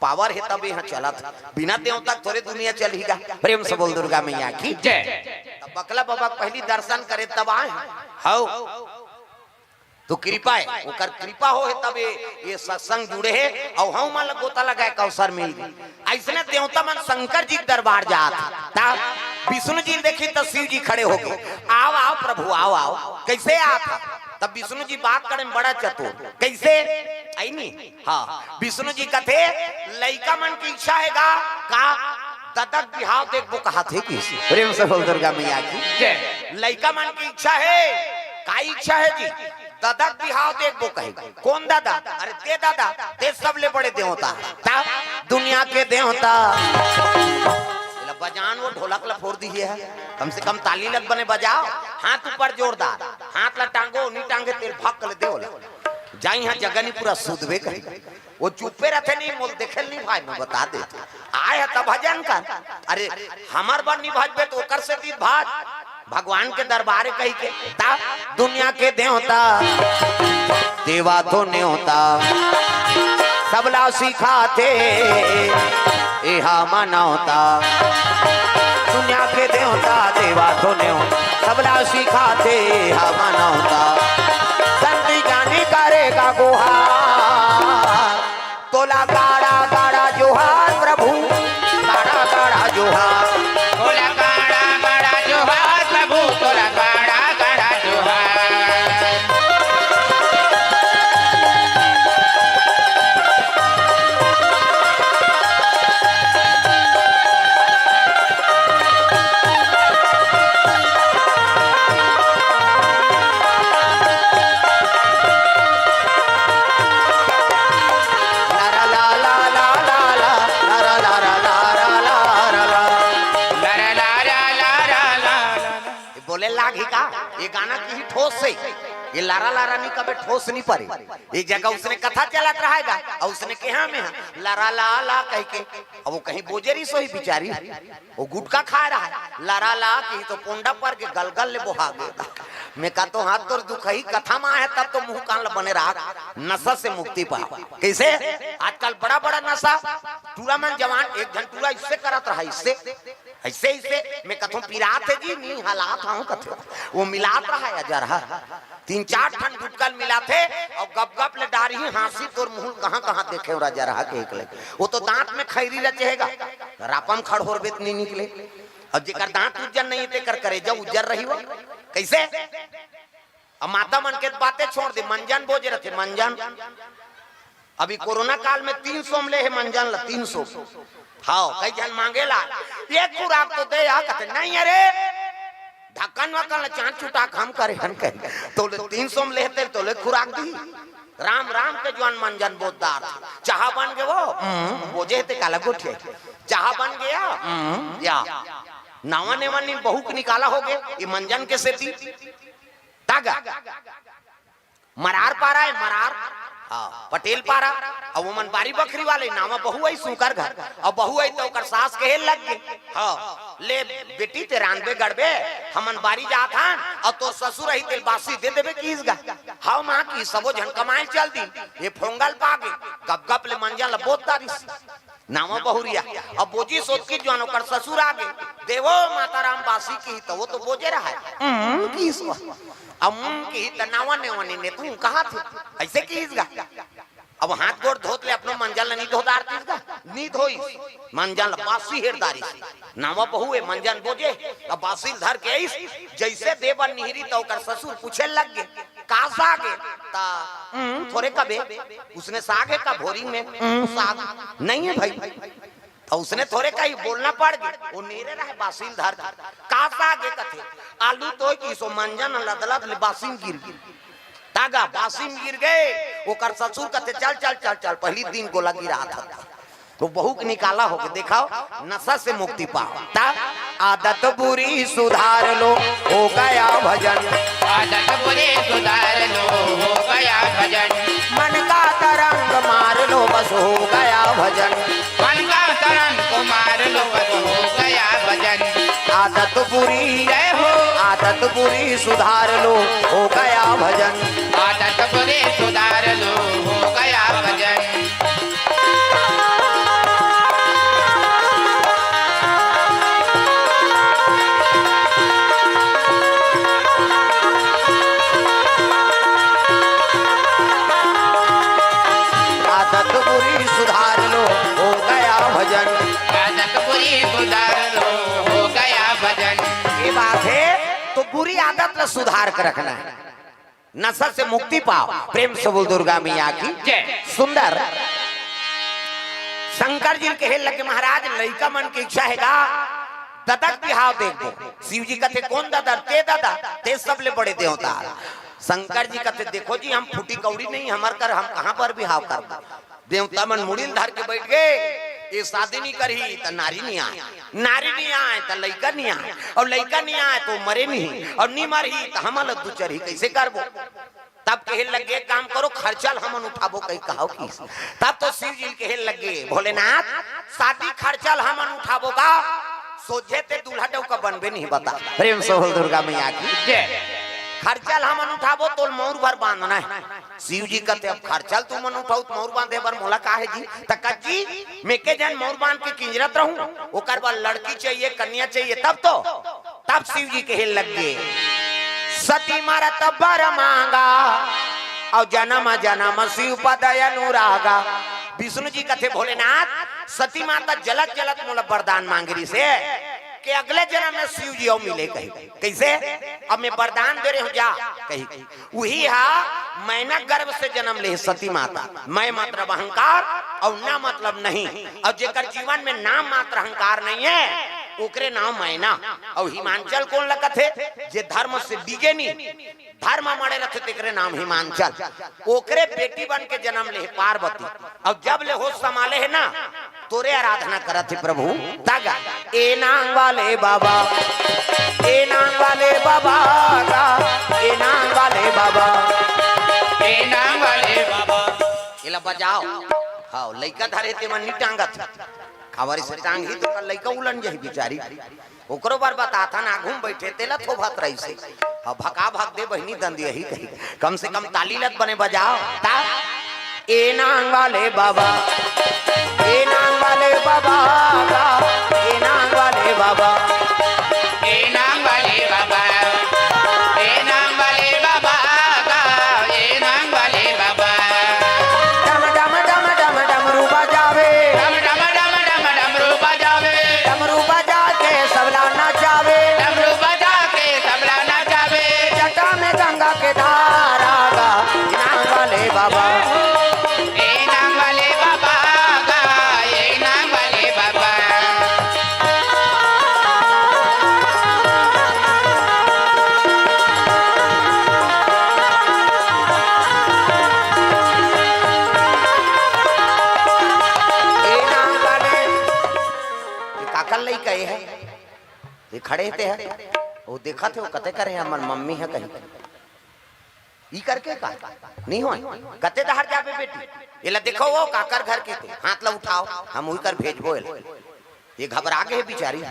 Power हे तब इहाँ चलत हे। बिना देवता के थोरे दुनिया चलही गा। प्रेम से बोल दुर्गा मैया की जय। त बकला बाबा के पहिली दर्शन करे तब आए हन। हव। तो कृपा हे, ओकर कृपा होहे तब ये, ये सत्संग जुड़े हे, अउ हमन ला गोता लगाए के अवसर मिल गे। अइसने देवता मन शंकर जी के दरबार जात हे, त विष्णु जी ल देखिन त शिव जी खड़े हो गे, "आव, आव प्रभु, आव, आव।" कइसे आत हे? तब विष्णु जी बात करे में बड़ा चतुर। कइसे? अइनी? हाँ, विष्णु जी कथे, लइका मन के इच्छा हे गा, का ददा के बिहाव देखबो कहाथे कि? प्रेम से बोल दुर्गा मैया की। जय। लइका मन के इच्छा हे, का इच्छा हे जी? ददा के बिहाव देखबो कहे। कोन ददा? अरे ते ददा, ते सबले बड़े देवता। ता दुनिया के देवता। एला बजान वो ढोलक ला फोर दिही हे। कम से कम ताली लग बने बजाव। हाथ ऊपर जोरदार। हाथ ला टांगो, नी टांगे तेल भाग कर दे ओला। जाई हाँ जगह नी पूरा सुधबे कही। वो चुप्पे रथे नी, मोल देखे ल नी भाई, मैं बता दे। आय हे त भजन कर। अरे, हमर बर नी भजबे त ओकर से दी भाज। भगवान के दरबार कही के, ता दुनिया के देवता, देवा तो न्योता, सबला सिखाथे, एहा मनौता। दुनिया के देवता, देवा तो न्योता, सबला सिखाथे, एहा मनौता। संत ज्ञानी करे का गुहार, तोला गाड़ा गाड़ा जोहार प्रभु, गाड़ा गाड़ा जोहार। तोला गाड़ा गाड़ा जोहार प्रभु, तोला गाड़ा गाड़ा जोहार। ये बोले लागी का? ये गाना की ही ठोस से। ये लारा लारा नी कबे ठोस नी परे। ये जगह उसने कथा चलत रहा हे गा, अउ उसने कहा में हा, लारा ला ला कह के। अब वो कहीं बोजे रही सोही बिचारी। वो गुटखा खाय रहा हे, लारा ला कही तो पोंडा पर के गलगल ले बोहा गे। मैं कहा तो हाथ तोर दुखही कथा मा हे, तब तो मुंह कान ल बने रहा, नशा से मुक्ति पा। कइसे? आजकल बड़ा बड़ा नशा, टूरा मन जवान, एक झन टूरा इससे करत रहा, इससे, ऐसे, इससे, मैं कथों पिरात हे जी, नी हलात हूँ कथे। वो मिलात रहा हे अजरहा। तीन चार ठन गुटकल मिलाथे अउ गप गप ले डारही हाँसी तोर मुँह कहाँ कहाँ देखे राजा रहा के एक ले। वो तो दांत में खैरी रचेगा, रापम खड़होर बेत नहीं निकले। अब जेकर दांत उज्जर नहीं तेकर करेजा उज्जर रही हो। कैसे? अब माता मन के बातें छोड़ दे, मंजन बोजे रहते, मंजन। अभी कोरोना काल में तीन सौ में ले हे मंजन ला, तीन सौ। हाँ, कई झन मांगेला, एक खुराक तो दे या, कहते, "नहीं अरे, ढक्कन वक्कन ला चांद छुटा के हम करे हन," कहे। तो ले तीन सौ में लेते, तो ले खुराक दी। राम राम के जुआन मंजन बोतदार। चाहा बन गए वो, हम्म, बोजे ते काला गोठिया। चाहा बन गया, हम्म, या। नावा नेवा नी बहू के निकाला हो गए, ये मंजन के सेती। तागा। मरार पारा हे, मरार। हाँ, पटेल पारा। अब वो मन बारी बखरी वाले, नावा बहू आई सुंकर घर। अब बहू आई तो ओकर सास कहे लग गए, "हाँ, ले बेटी, ते रांधबे गड़बे, हमन बारी जात हन, अउ तोर ससुर आई तेल बासी दे देबे किस गा।" "हाँ माँ," की सबो झन कमाए चल दी। ये फोंगल पागे, गप गप ले मंजन ला बोत दारिस। नावा बहुरिया। अब बोजी सोच के जुआन ओकर ससुर आगे, "देवो माता राम बासी," की तो वो तो बोजे रहा हे। "हम्म," की सो। "अम्म," की तो नावा नेवा नी ने तू कहा थे। ऐसे की इसगा। अब हाथ गोड़ धोत ले अपनो मंजन ला नी धोदार तीसगा। नी धोई। मंजन ला बासी हेरदारी। नावा बहु हे मंजन बोजे। अब बासी ल धर के आइस। जैसे देबर निहरी तो ओकर ससुर पूछे लग गे। का साग हे? ता, "हम्म, थोरे कबे।" उसने साग हे का भोरी में? "हम्म, साग नहीं हे भाई।" तो उसने थोरे कही बोलना पड़ गे। वो नीरे रहे बासी ल धर के। "का साग हे?" कथे, "आलू तो की सो।" मंजन लदलद ले बासी में गिर गे। तागा बासी में गिर गे। ओकर ससुर कथे, "चल, चल, चल, चल, पहली दिन गोला गिरा था।" तो बहू के निकाला हो के देखाओ, नशा से मुक्ति पाओ। ता आदत बुरी सुधार लो, हो गया भजन। आदत बुरी सुधार लो, हो गया भजन। मन का तरंग मार लो, बस हो गया भजन। मन का तरंग मार लो, बस हो गया भजन। आदत बुरी, जय हो। आदत बुरी सुधार लो, हो गया भजन। आदत बुरी सुधार लो, हो गया भजन। आदत बुरी सुधार लो, हो गया भजन। आदत बुरी सुधार लो, हो गया भजन। ये बात हे, तो बुरी आदत ला सुधार के रखना हे। नशा से मुक्ति पाव। प्रेम से बोल दुर्गा मैया की जय। सुंदर। शंकर जी कहे लगे, महाराज, लइका मन के इच्छा हे गा, ददा के बिहाव देखबो। शिव जी कथे, कोन ददा? ते ददा, ते सबले बड़े देवता। शंकर जी कथे, देखो जी, हम फूटी कौड़ी नहीं, हमर कर हम कहाँ पर बिहाव करबो? देवता मन मुड़ी ल धर के बैठ गे, ये शादी नहीं करही त नारी नहीं आय, नारी नहीं आय त लइका नहीं आय, अउ लइका नहीं आय त ओ मरे नहीं, अउ नहीं मरही त हमन ल दुचरही, कइसे करबो? तब कहे लगे, एक काम करो, खर्चा ल हमन उठाबो, कहि कहाव किस। तब तो शिव जी कहे लगे, भोलेनाथ, शादी खर्चा ल हमन उठाबो गा, सोझे ते दूल्हा डउका बनबे नहीं, बता। प्रेम से बोल दुर्गा मैया की जय। खर्चा ल हमन उठाबो, तोल मउर भर बांधना हे। शिव जी कथे, अब खर्चा ल तुमन उठाव त मउर बांधे बर मोला का हे जी? त कज्जी, मैं के झन मउर बांध के किंजरत रहूं, ओकर बर लड़की चाहिए, कन्या चाहिए, तब तो। तब शिव जी कहे लगे, सती मरत बर मांगा, अउ जनम जनम शिव पद अनुरागा। विष्णु जी कथे, भोलेनाथ, सती माता जलत जलत मोला वरदान मांगे रिहिसे कि अगले जनम में शिव जी अउ मिले कही। कइसे? अब मैं वरदान दे रहेंव, जा कही। उही हा मैना गर्भ से जनम ले सती माता। मैं मतलब अहंकार अउ ना मतलब नहीं। अउ जेकर जीवन में नाम मात्र अहंकार नहीं हे, ओकरे नांव मैना। अउ हिमांचल कोन ल कथे? जे धर्म से डिगे नहीं, धर्म माड़े रथे, तेकरे नांव हिमांचल। ओकरे बेटी बन के जनम ले हे पार्वती। अउ जब ले होश संभाले हे ना, तोरे आराधना करत हे प्रभु। तागा, ए नांग वाले बाबा, ए नांग वाले बाबा गा, ए नांग वाले बाबा। ए नांग वाले बाबा। एला बजाव। हाव, लइका धरे ते मन नी टांगत। कावरी से टांगही त ओकर लइका उलन जही बिचारी। ओकरो बर बताथन, आघू म बइठे तेला थोभत रहिसे। अब भका भक दे बहिनी दंदियही कही। कम से कम ताली लत बने बजाव। ता ए नांग वाले बाबा, ए नांग वाले बाबा गा, ए नांग वाले बाबा। ए नांग वाले बाबा, ए नांग वाले बाबा गा, ए नांग वाले बाबा। डम डम डम डम डमरू बजावे। डम डम डम डम डमरू बजावे। डमरू बजा के सबला नचावे। डमरू बजा के सबला नचावे। जटा में गंगा के धारा गा, ए नांग वाले बाबा। ए नांग वाले बाबा गा, ए नांग वाले बाबा। ए नांग वाले, ये काकर लइका ये हे? ये खड़े हे ते हे? वो देखत हे, वो कथे करे हे, हमर मम्मी हे कही। ई करके का? नहीं होय। कते डहर जाबे बेटी? एला देखो, वो काकर घर के ते। हाथ ला उठाव, हम उही कर भेजबो एला। ये घबरा गे हे बिचारी।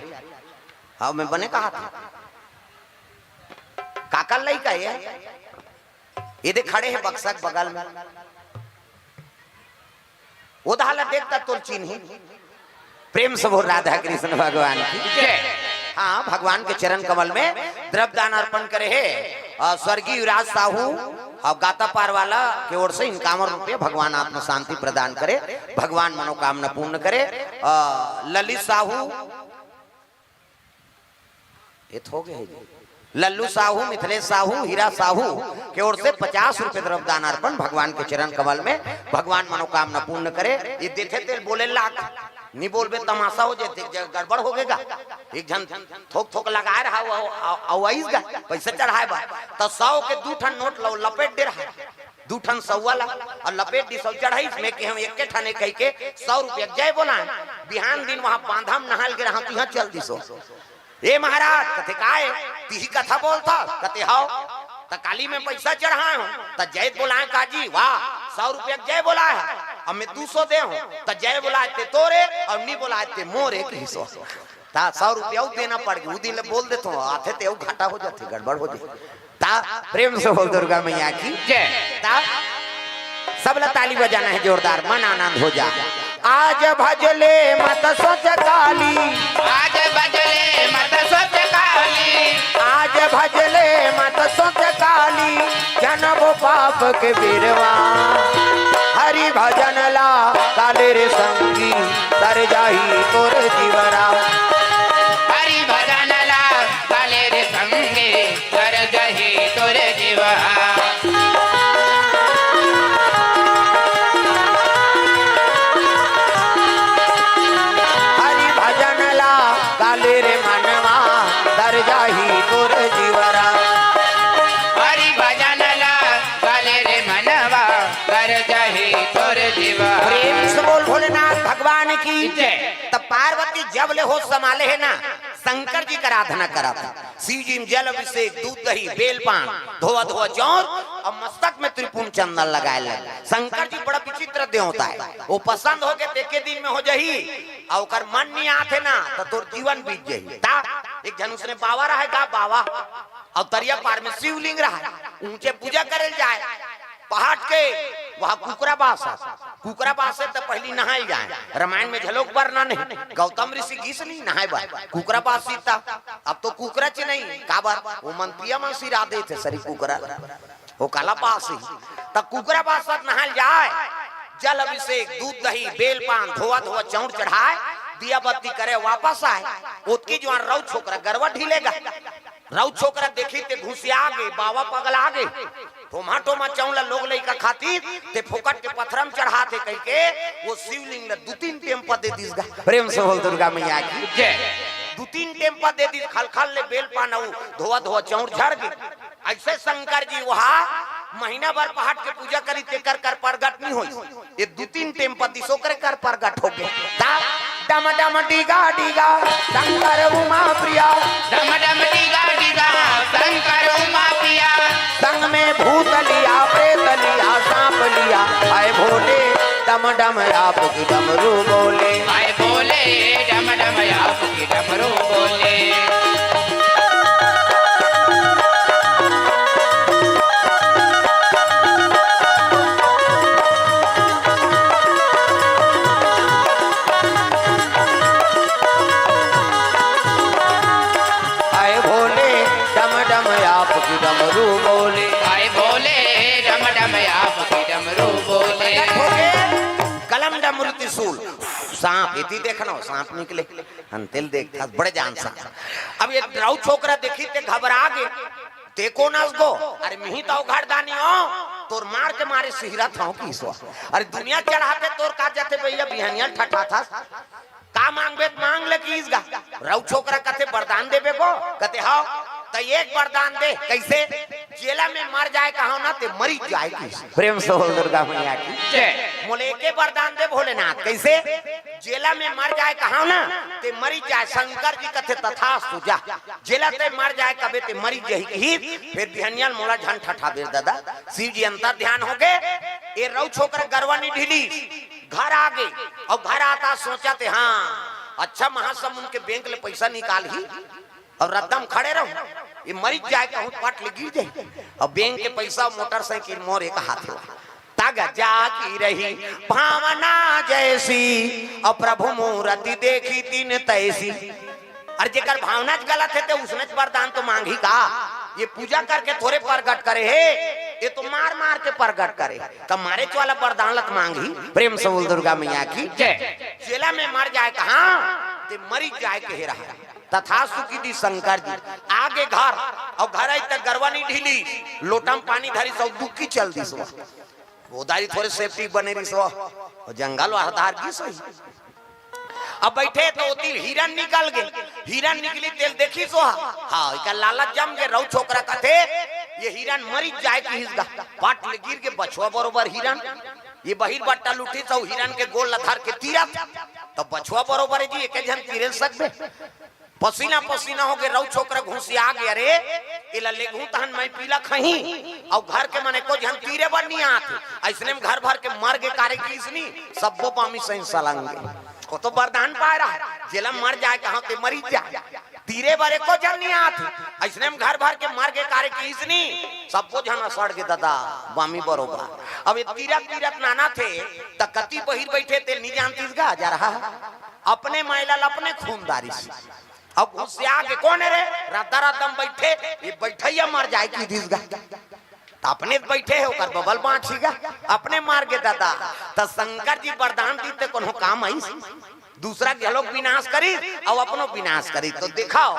हाव, मैं बने कहाथंव। काकर लइका ये? ये दे खड़े हे बक्सा के बगल में। ओदहा ला देख त तोल चिन्ही। प्रेम से बोल राधा कृष्ण भगवान की जय। हाँ, भगवान के चरण कमल में द्रव्य दान अर्पण करे हे। अ, स्वर्गीय युवराज साहू अउ गाता पार वाला के ओर से इक्यावन रुपये, भगवान आत्म शांति प्रदान करे, भगवान मनोकामना पूर्ण करे। अ, ललित साहू, ये थोक हे जी। लल्लू साहू, मिथिलेश साहू, हीरा साहू के ओर से पचास रुपये द्रव्य दान अर्पण भगवान के चरण कमल में, भगवान मनोकामना पूर्ण करे। ये देथे तेल बोले लाख, नी बोलबे तमाशा हो जाथे, ज-, गड़बड़ हो गेगा। एक झन थोक थोक लगाए रहा, वो, अउ, अउ आइस गा, पैसा चढ़ाए बा, त सौ के दू ठन नोट लो, लपेट दे रहा। दू ठन सौ वाला अउ लपेट दिस अउ चढ़ाइस, मैं के हम एके ठने कहि के सौ रुपया जय बोलाए। बिहान दिन वहां बांधा म नहाल के रहा, तिहां चल दिस। ए महाराज, कथे काय? तिही कथा बोलथस? कथे हव। त काली मैं पैसा चढ़ाए हंव, त जय बोलाए का जी, वाह, सौ रुपया जय बोलाए हस, अब मैं दू सौ दे हंव, त जय बोलाए ते तोरे अउ नी बोलाए ते मोरे कहिस। त सौ रुपया अउ देना पड़ गे, उ दिन ले बोल देथंव, आथे ते अउ घाटा हो जाथे, गड़बड़ हो जाथे। त प्रेम से बोल दुर्गा मैया की जय। त सबला ताली बजाना हे जोरदार, मन आनंद हो जा। आज भजले मत सोच काली। आज भजले मत सोच काली। आज भजले मत सोच काली, जनबो पाप के बिरवा। हरि भजन ला काले रे संगी, तर जाही तोर जीवरा। हरि भजन ला काले रे संगी, तर जाही तोर जीवरा। काले रे मनवा, तर जाही तोर जीवरा। हरि भजन ला, काले रे मनवा, तर जाही तोर जीवरा। प्रेम से बोल भोलेनाथ भगवान की। जय। तब पार्वती जब ले होश संभाले हे ना, शंकर जी के आराधना करत हे। शिव जी में जल अभिषेक, दूध दही, बेल पान, धोवा धोवा चौर अउ मस्तक में त्रिपुंड चंदन लगाए लगे। शंकर जी बड़ा विचित्र देवता हे, वो पसंद होगे त एके दिन में हो जाही, अउ ओकर मन नहीं आथे ना, त तोर जीवन बीत जाही। ता एक झन उसने बाबा रहे गा, बाबा, अउ तरिया पार में शिवलिंग रहे, ऊंचे पूजा करे जाए। पहाट के वहाँ कुकरा बास हे। कुकरा बास हे त पहली नहाए जाए। रामायण में घलोक वर्णन हे, गौतम ऋषि गीस नहीं नहाए बर। कुकरा बास सीता, अब तो कुकरा च नहीं, काबर? वो मन पिया मन सिरा देथे सरी कुकरा। वो काला बास ही। त कुकरा बास नहाए जाए, जल अभिषेक, दूध दही, बेल पान, धोवा धोवा चौर चढ़ाए, दिया बत्ती करे, वापस आए। ओतकी जुवार रउ छोकरा गरवा ढीलेगा। रउ छोकरा देखी ते घुसिया गे, बाबा पगला गे। ठोमा ठोमा चौर ला लोग लइका खातिर ते फोकट के पथरा म चढ़ाथे कहिके वो शिवलिंग ला दू तीन टेम्पा दे दिस गा। प्रेम से बोल दुर्गा मैया की। जय। दू तीन टेम्पा दे दिस, खलखल ले बेल पान अउ धोवा धोवा चौर झर गे। अइसे शंकर जी वहाँ महीना भर पहाट के पूजा करी, तेकर कर प्रगट नहीं होई। ये दू तीन टेम्पा दिस ओकरे कर प्रगट होगे। ता डम डम डीगा डीगा शंकर उमा प्रिया। डम डम डीगा डीगा शंकर उमा प्रिया। संग में भूत लिया, प्रेत लिया, सांप लिया। हाय भोले डम डम आपकी डमरू बोले। हाय भोले डम डम आपकी डमरू बोले। हाय भोले डम डम आपकी डमरू बोले। हाय भोले डम डम आपकी डमरू बोले। प्रगट हो गए कलम डमरू त्रिशूल। सांप, एती देखना, सांप निकले। हन तेल देख, बड़े जान सांप। अब ये रउ छोकरा देखी ते घबरा गे। ते कोन अस गो? अरे मिही तो घरदानी हो, तोर मार के मारे सिहरत हंव किसो। अरे दुनिया चढ़ाते तोर का जाथे भैया, बिहनिया ठठाथस। का मांगबे त मांग ले किस गा। रउ छोकरा कथे वरदान देबे गो, कथे हव। त एक वरदान दे, कइसे? जेला में मर जाए कहांव ना ते मरी जाए किस। प्रेम से बोल दुर्गा मैया की। जय। मोले एके वरदान दे भोलेनाथ, कइसे? जेला में मर जाए कहांव ना ते मरी जाए। शंकर जी कथे तथास्तु जा। जेला ते मर जाए कबे ते मरी जही कही, फिर बिहनिया ल मोला झन ठठाबे दादा। शिव जी अंतर ध्यान हो गए, ये रउ छोकरा गरवा नहीं ढीली, घर आ गए। अउ घर आता सोचा ते हाँ, अच्छा महासमुंद के बैंक ले पैसा निकाल ही अउ रद्दा म खड़े रहूं, ये मरी जाए कहूं पट ले गिर जाए। अउ बैंक के पैसा मोटरसाइकिल मोर एक हाथ हुआ। तग जाकी रही भावना जैसी, अउ प्रभु मूरति देखी तिन तैसी। अरे जेकर भावना च गलत हे ते उसने च वरदान तो मांगही का? ये पूजा करके थोरे प्रगट करे हे, ये तो मार मार के प्रगट करे। त मारे च वाला वरदान ल त मांगही। प्रेम से बोल दुर्गा मैया की। जय। जेला में मर जाए कहांव, ते मरी जाए कहे रहा। तथास्तु की दी शंकर जी। आगे घर, अउ घर आई त गरवा नहीं ढीली, लोटा म पानी धरिस अउ दुक्की चल दिस। वो दारी थोरे सेफ्टी बने रिहिस, वो जंगल वाला धार गिस होही। अब बैठे त ओती हिरन निकल गे, हिरन निकली तेला देखिस वो, हाँ, एकर लालच जम गे। रउ छोकरा कथे, ये हिरन मरी जाए किहिस गा, पट ले गिर गे बछवा बरोबर हिरन। ये बहिर बट्टा ल उठिस अउ हिरन के गोड़ ल धर के तीरत, त बछवा बरोबर हे जी, एके झन तीरे ल सकबे। पसीना पसीना हो गे, रउ छोकरा घुसिया गे, अरे एला लेगहूं तहन मैं पीला खही, अउ घर के मन एको झन तीरे बर नी आत। अइसने में घर भर के मर गे कारे किहिस नी, सब्बो बामी सही सलंग गे। ओ तो वरदान पाए रहा, जेला मर जाए कहांव ते मरी जाए, तीरे बर एको झन नी आत। अइसने में घर भर के मर गे कारे किहिस नी, सब्बो झन असड़ गे दादा, बामी बरोबर। अब ये तीरत तीरत नाना थे, त कती बहिर बैठे ते नी जानतिस गा, जा रहा अपने मैला ल अपने खून डारिस। अब घुसिया गे, कोन हे रे? रद्दा रद्दा म बइठे, ये बइठइया मर जाए किहिस गा। त अपने त बइठे हे, ओकर बबल बांचही गा, अपने मर गे दादा। त शंकर जी वरदान दीस ते कोनो काम आइस? दूसरा घलोक विनाश करिस अउ अपनो विनाश करिस। त देखव,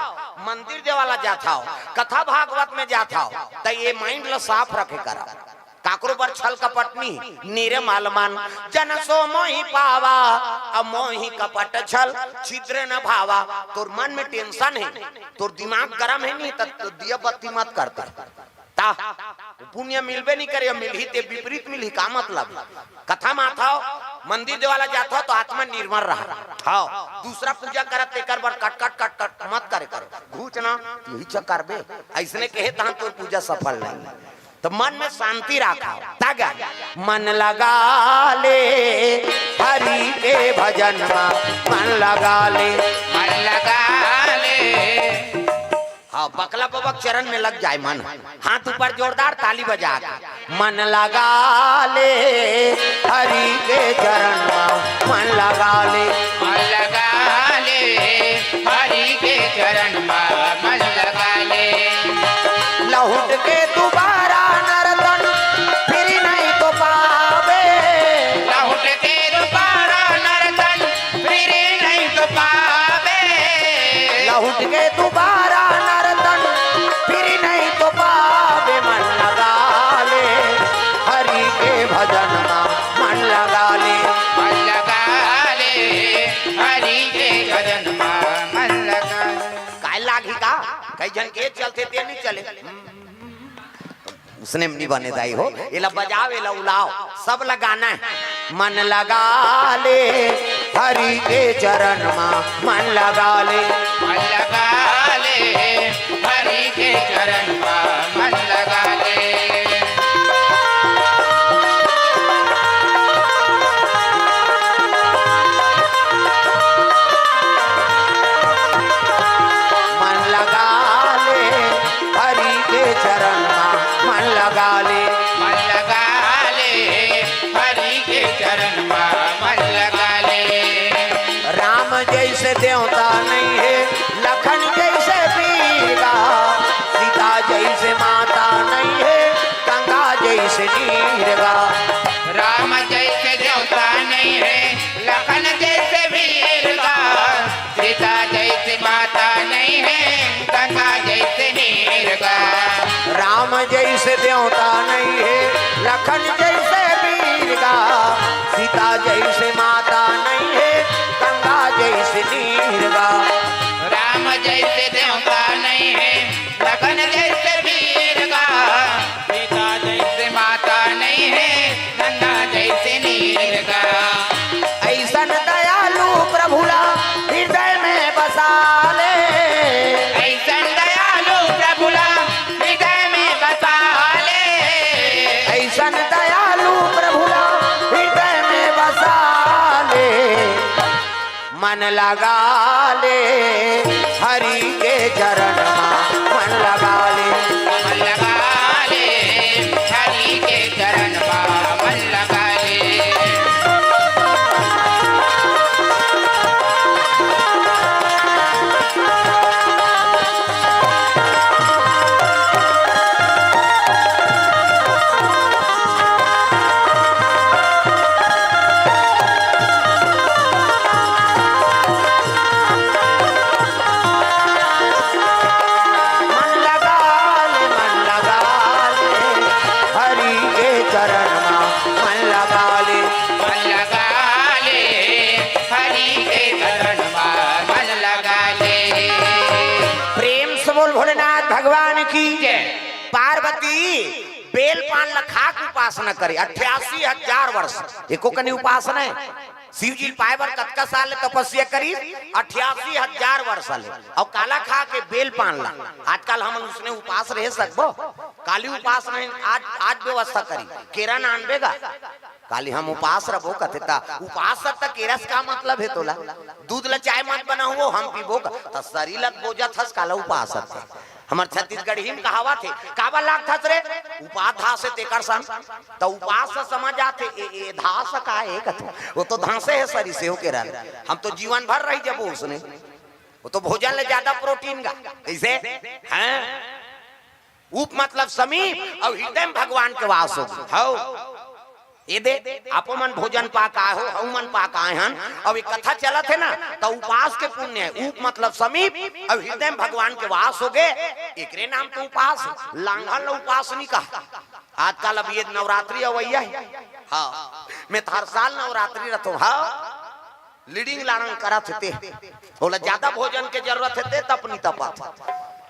मंदिर देवाला जाथव, कथा भागवत में जाथव, त ये माइंड ल साफ रखे करव। काकरो बर छल कपट नहीं, निर्मल मन जन सो मोहि पावा, अब मोहि कपट छल छिद्र न भावा। तोर मन में टेंशन है, तोर दिमाग गरम है नहीं, त दिया बत्ती मत करते। ता पुण्य मिलबे नहीं करे, मिलही ते विपरीत मिलही, का मतलब? कथा में आथव, मंदिर देवाला जाथव तो आत्मा निर्मल रहा। हाँ, दूसरा पूजा करत तेकर बर कट कट कट कट मत करे करो, घूच ना, यही चक्कर बे। ऐसने कहे तहन तोर पूजा सफल नहीं। तो मन में शांति राखा। तागा मन लगा ले हरि के भजन मा, मन लगा ले। मन लगा ले। हाँ, बकला बबक चरण में लग जाए मन। हाथ ऊपर जोरदार ताली बजा के। मन लगा ले हरि के चरण मा, मन लगा ले। मन लगा ले हरि के चरण मा, मन लगा ले। लहुट के दोबारा नरतन फिर नहीं तो पावे। लहुट के दोबारा नरतन फिर नहीं तो पावे। लहुट के दोबारा नरतन फिर नहीं तो पावे। मन लगा ले हरि के भजन मा, मन लगा ले। मन लगा ले हरि के भजन मा, मन लगा ले। काय लागी का? कई झन के चलथे ते नहीं चले। उसने नहीं बने दाई हो, एला बजाओ, एला उलाओ, सब लगाना है। मन लगा ले हरि के चरण मा, मन लगा ले। मन लगा ले हरि के चरण मा, मन लगा ले। मन लगा ले हरि के चरण मा, मन लगा ले। मन लगा ले हरि के चरण मा, मन लगा ले। राम जैसे देवता नहीं है, लखन जैसे वीर गा, सीता जैसे माता नहीं है, गंगा जैसे नीर गा। राम जैसे देवता नहीं है, लखन जैसे वीर गा, सीता जैसे माता नहीं है, गंगा जैसे नीर गा। राम जैसे देवता नहीं है, लखन जैसे वीर गा, सीता जैसे माता नहीं है, गंगा जैसे नीर गा। राम जैसे देवता नहीं है, लखन जैसे वीर गा, सीता जैसे माता नहीं है, गंगा जैसे नीर गा। ऐसन दयालु प्रभु ला हृदय में बसा ले। ऐसन दयालु प्रभु ला हृदय में बसा ले। ऐसन दयालु प्रभु ला हृदय में बसा ले। मन लगा ले हरि के चरण मा, मन लगा ले। मन लगा ले हरि के चरण मा, मन लगा ले। मन लगा ले, मन लगा ले, हरि के चरण मा मन लगा ले। मन लगा ले, हरि के चरण मा मन लगा ले। प्रेम से बोल भोलेनाथ भगवान की। जय। पार्वती बेल पान ल खा के उपासना करे, अट्ठासी हजार वर्ष एको कनी उपासना है। शिव जी ल पाए बर कतका साल ले तपस्या करिस? अट्ठासी हजार वर्ष ले। अउ काला खा के? बेल पान ला। आजकल हमन उसने उपास रह सकबो? काली उपास नहीं, आज, आज व्यवस्था करी, केरा नानबे गा। काली हम उपास रबो कथे, त उपास रब त केरा से का मतलब है तोला? दूध ला चाय मत बनाओ, हम पीबो गा। त शरीर ला बोजत हस, काला उपास रब? हमर छत्तीसगढ़ी में कहावत है, काबर लागथस रे? उपास धास है तेकर सन। त उपास से समझ आथे, ए, ए धास का है कथे। वो तो धांसे है सरी से होके रहल। हम तो जीवन भर रह जबो उसने। वो तो भोजन ले ज्यादा प्रोटीन गा। कैसे? हैं? उप मतलब समीप, अउ हृदय में भगवान के वास हो। हौ। ये दे, आपो मन भोजन पा के आए हो, हऊ मन पा के आए हन, अउ एक कथा चलत है ना, त उपास के पुण्य है। उप मतलब समीप, अउ हृदय में भगवान के वास हो गए, एकरे नाम तो उपास है। लांघन ल उपास नहीं कहा। आजकल अब ये नवरात्रि अवइया हे। हाँ, मैं तो हर साल नवरात्रि रथों। हाँ, लीडिंग लाड़ंग करत हे ते। ओला ज्यादा भोजन के जरूरत हे ते तपनी तपत।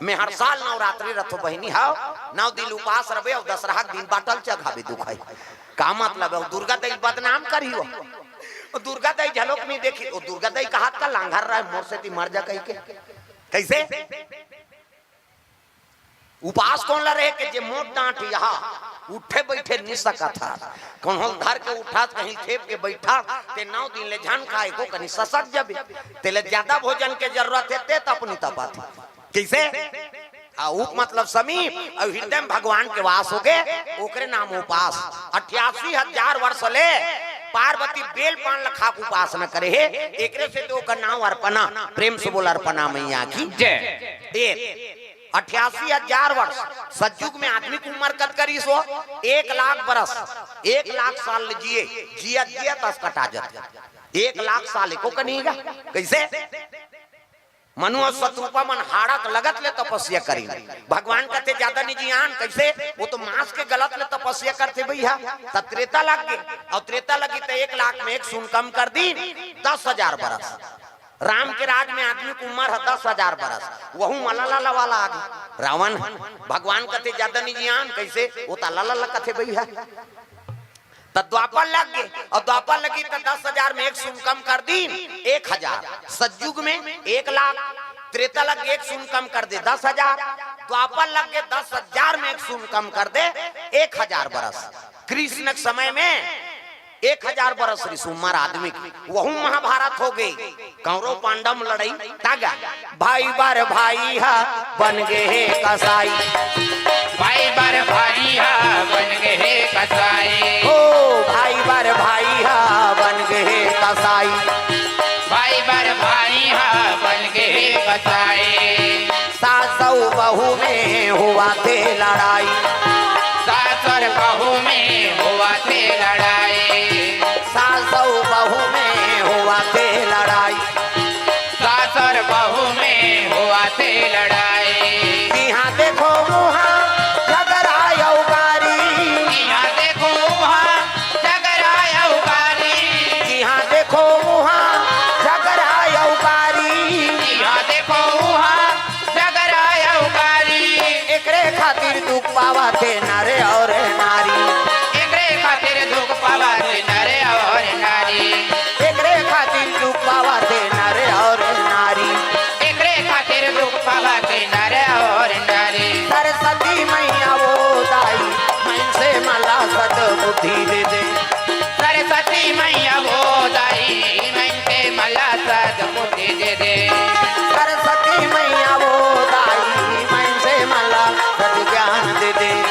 मैं हर साल नवरात्रि रथों बहिनी। हाँ, नौ दिन उपास रबे अउ दसरहा के दिन बाटल चघाबे दुखाई। का मतलब हे? दुर्गा दई बदनाम करियो। दुर्गा दई झलोक नहीं देखी। ओ दुर्गा दई कहात का लांघर रहे मोर सेती मर जा कहिके। कैसे? उपास कोन ला रहे के जे मोट डांट यहाँ उठे बैठे नि सकत हा। कौन धर के उठा, कहीं खेप के बैठा, ते नौ दिन ले झन खाए को कहीं ससक जबे। तेले ज्यादा भोजन के जरूरत हे, ते तपनी तपत हे। कैसे? आ उप मतलब समीप, अउ हृदय में भगवान के वास होगे, ओकरे नाम उपास। अट्ठासी हजार वर्ष ले पार्वती बेल पान ल खाक उपासना करे हे, एकरे से तो ओकर नाम अर्पणा। प्रेम से बोल, अर्पणा मैया की जय। एक अट्ठासी हजार वर्ष। सतयुग में आदमी के उम्र कतका रिहिस हो? एक लाख बरस। एक लाख साल ले जिए, जियत जियत अस कटा जत। एक लाख साल एको कनी गा। कैसे? मनु अउ सतरूपा मन हाड़ा के लगत ले तपस्या करिन। भगवान कथे, "ज्यादा नि जियान।" कैसे? वो तो मांस के गलत ले तपस्या करथे भैया। त त्रेता लग गे, अउ त्रेता लगी त एक लाख में एक सून कम कर दीन, दस हजार बरस। राम के राज में आदमी के उम्र ह दस हजार बरस, वहू म लला लवा लाग। रावण, भगवान कथे, "ज्यादा नि जियान।" कैसे? वो त लला लला कथे भैया। त द्वापर लग गे, अउ द्वापर लगी त दस हजार में एक सून कम कर दीन, एक हजार। सतयुग में एक लाख, त्रेता लग गे, एक सून कम कर दे, दस हजार। द्वापर लग गे, दस हजार में एक सून कम कर दे, एक हजार बरस। कृष्ण के समय में एक हजार बरस रिहिस उम्र आदमी के, वहू महाभारत होगे। कौरव पांडव म लड़ई तागा, भाई बर भाई हा बन गे हे कसाई। भाई बर भाई हा बन गे हे कसाई। हो, भाई बर भाई हा बन गे हे कसाई। भाई बर भाई हा बन गे हे कसाई। सास अउ बहू में होवथे लड़ाई। सास अउ बहू में होवथे लड़ाई। सास अउ बहू में होवथे लड़ाई। सास अउ बहू में होवथे लड़ाई। जिहाँ देखो उहाँ झगड़ा अउ गारी। जिहाँ देखो उहाँ झगड़ा अउ गारी। जिहाँ देखो उहाँ झगड़ा अउ गारी। जिहाँ देखो उहाँ झगड़ा अउ गारी। एकरे खातिर दुख पावथे नर अउ नारी। एकरे खातिर दुख पावथे नर अउ नारी। एकरे खातिर दुख पावथे नर अउ नारी। एकरे खातिर दुख पावथे नर अउ नारी। सरस्वती मैया वो दाई, मन से मला सद्बुद्धि दे दे। सरस्वती मैया वो दाई, मन से मला सद्बुद्धि दे दे। सरस्वती मैया वो दाई, मन से मला सद् ज्ञान दे दे।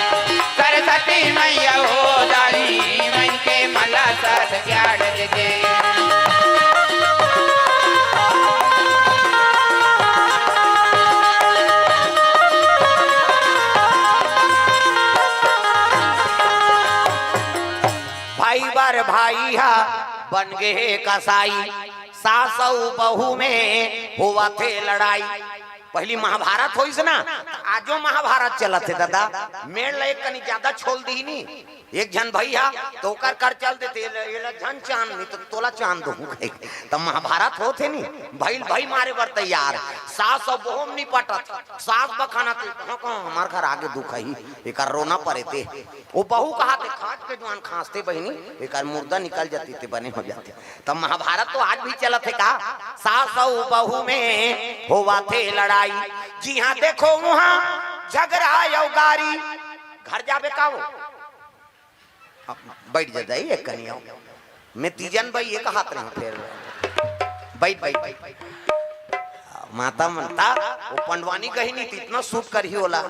सरस्वती मैया वो दाई, मन के मला सद् ज्ञान दे दे। भाई बर भाई हा बन गे हे कसाई, सास अउ बहू में होवथे लड़ाई। पहली महाभारत होइस ना, त आजो महाभारत चलत हे दादा। मेड़ ल एक कनी ज्यादा छोल दिही नी, एक झन भई हा, त ओकर कर चल देते, एला, एला झन चान, नहीं त तोला चान दूँ कहे। त महाभारत होत हे नी, भई ल भई मारे बर तैयार। सास अउ बहू म नी पटत, सास बखानत हे, "कहाँ, कहाँ हमार घर आगे दुख ही, एकर रोना परे ते।" वो बहू कहाथे, "खांच के जुआन खांसथे बहिनी, एकर मुर्दा निकल जाती ते बने हो जाते।" त महाभारत तो आज भी चलत हे का? सास अउ बहू में होवथे लड़ाई, जिहाँ देखो उहाँ झगड़ा अउ गारी। घर जाबे का वो? बैठ जा दाई, एक कनी आओ। मैं तीजन बई, एक हाथ रहा फेर। बैठ, बैठ। माता मनता, वो पंडवानी कही नहीं, त इतना सूट करही ओला।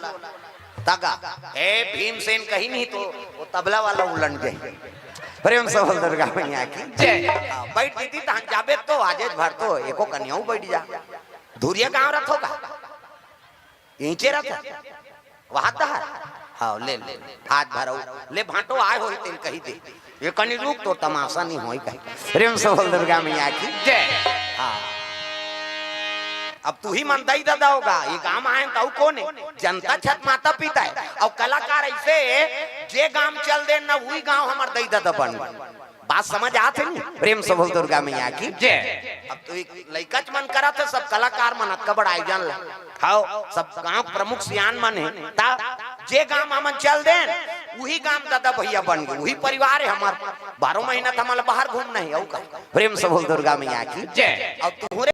तगा, ए भीमसेन कही नहीं तो वो तबला वाला उलट गई। प्रेम से बोल दुर्गा मैया की जय। हाँ, बैठ दीदी, तहन जाबे तो आजेज भर तो एको कनियाऊ बैठ जा। धुरिया गांव रथो का? ईंचे रथो? वहां तहर? हाँ, ले, ले, हाथ भरऊ। ले भांटो आए होई तेन कही दे। ये कनी रुक तो तमाशा नहीं होई कही। प्रेम से बोल दुर्गा मैया की जय। हाँ। अब तुही मन दई ददा होगा, ये गांव आए त अउ कोन हे? जनता छत माता पिता हे। अउ कलाकार ऐसे हे, जे गांव चल दे ना, उही गांव हमर दई ददा बन गे। बात समझ आत हे नी? प्रेम से बोल दुर्गा मैया की। जय। अब तो एक लइकाच मन करत हे, सब कलाकार मन अतका बड़ा आयोजन ला। हव, सब गांव प्रमुख सियान मन हे, ता जे गांव हमन चल देन, उही गांव ददा भैया बन गे, उही परिवार हे हमर। बारह महीना त हमन ला बाहर घूमना हे, अउ का? प्रेम से बोल दुर्गा मैया की। जय। अब तुहरे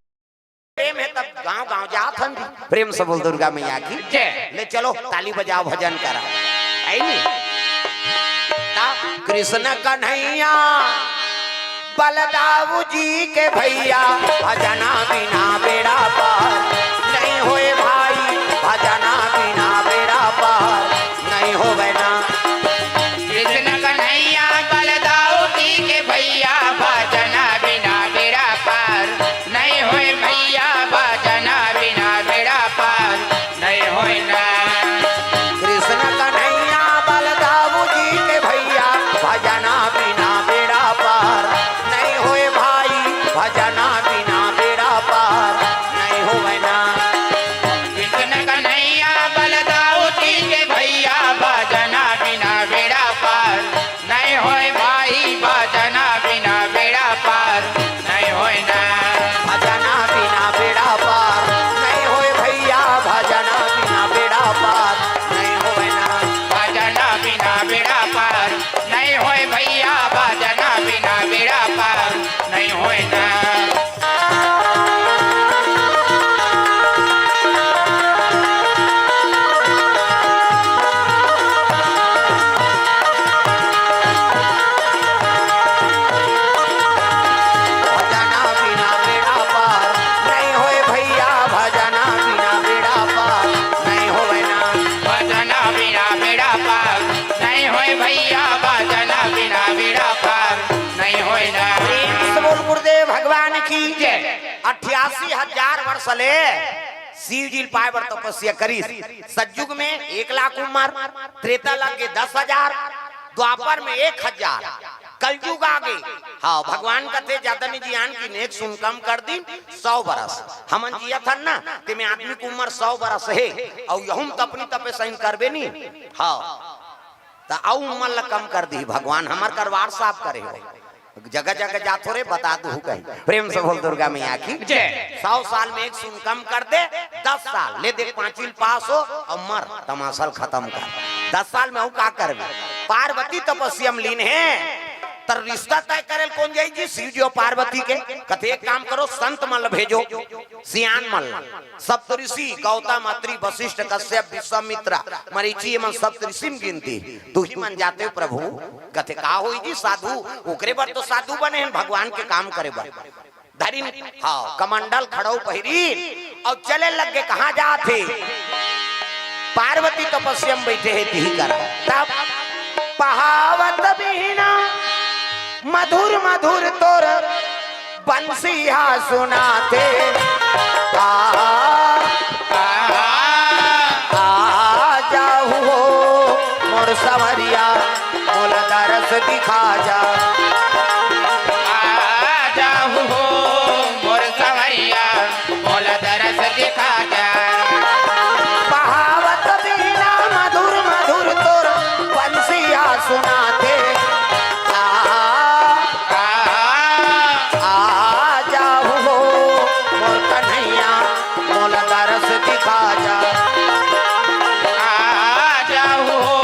प्रेम हे तब गांव गांव जात हन जी। प्रेम से बोल दुर्गा मैया की। जय। ले चलो, ताली बजाओ, भजन करा। आई नी? ता कृष्ण कन्हैया बलदाऊ जी के भैया, भजना बिना बेड़ा पार नहीं होए भाई, भजना बिना बेड़ा पार नहीं होवे ना। कृष्ण कन्हैया बलदाऊ जी के भैया, भजना बिना बेड़ा पार नहीं होए भैया, भजना बिना बेड़ा पार नहीं होए ना। कृष्ण कन्हैया बलदाऊ जी के भैया, भजना बिना बेड़ा पार नहीं होए भाई, भजना बिना बेड़ा पार नहीं होवे ना। कृष्ण कन्हैया बलदाऊ जी के भैया, भजना बिना बेड़ा पार नहीं होए भाई, भजना बिना बेड़ा पार नहीं होए ना। भजना बिना बेड़ा पार नहीं होए भैया, भजना बिना बेड़ा पार नहीं होए ना। भजना बिना बेड़ा पार नहीं होए भैया, भजना बिना बेड़ा पार नहीं होए ना। भजना बिना बेड़ा पार नहीं होए भैया, भजना बिना बेड़ा पार नहीं होवे ना। भजना बिना बेड़ा पार नहीं होए भैया, भजना बिना बेड़ा पार नहीं होए ना। प्रेम से बोल गुरुदेव भगवान की। जय। अट्ठासी हजार वर्ष ले शिव जी ल पाए बर तपस्या करिस। सतयुग में एक लाख उमर, त्रेता लग गे दस हजार, द्वापर में एक हजार, कलयुग आ गे। हाँ, भगवान कथे, "ज्यादा नहीं जियान की नेक सुन कम कर दिन, सौ बरस।" हमन जियत हन ना, तेमे आदमी के उमर सौ बरस हे, अउ यहूं म तपनी तपे सही करबे नी। हाँ, त अउ उमर ला कम कर दी भगवान, हमर करवार साफ करे हो। जगह जगह जाथो रे, बता दू कहीं। प्रेम से बोल दुर्गा मैया की। जय। सौ साल में एक सुन कम कर दे, दस साल ले दे, पांचवी ल पास हो अउ मर, तमाशा ल खत्म कर। दस साल में अउ का करबे? पार्वती तपस्या में लीन हे, त रिश्ता तय करे ल कोन जाही जी? शिव जी अउ पार्वती के। कथे, "एक काम करो, संत मन ल भेजो, सियान मन ल।" सप्तऋषि गौतम, अत्रि, वशिष्ठ, कश्यप, विश्वामित्र, मरीचि, ये मन सप्तऋषि में गिनती। तुही मन जाते हो प्रभु। कथे, "का होई जी साधु, ओकरे बर तो साधु बने हन, भगवान के काम करे बर।" धरिन, हाँ, कमंडल खड़ाऊ पहिरी अउ चले लग गे। कहाँ जात हे? पार्वती तपस्या में बैठे हे, तिही करा। तब पहावत बीना मधुर मधुर तोर बंसिया सुनाथे। आ, आ, आ जाहू हो मोर संवरिया, मोला दरस दिखा जा। आ जाहू हो मोर संवरिया, मोला दरस दिखा जा। बहावत बीना मधुर मधुर तोर बंसिया सुनाथे। आ, आ, आ जाहू हो मोर कन्हैया, मोला दरस दिखा जा। आ जाहू हो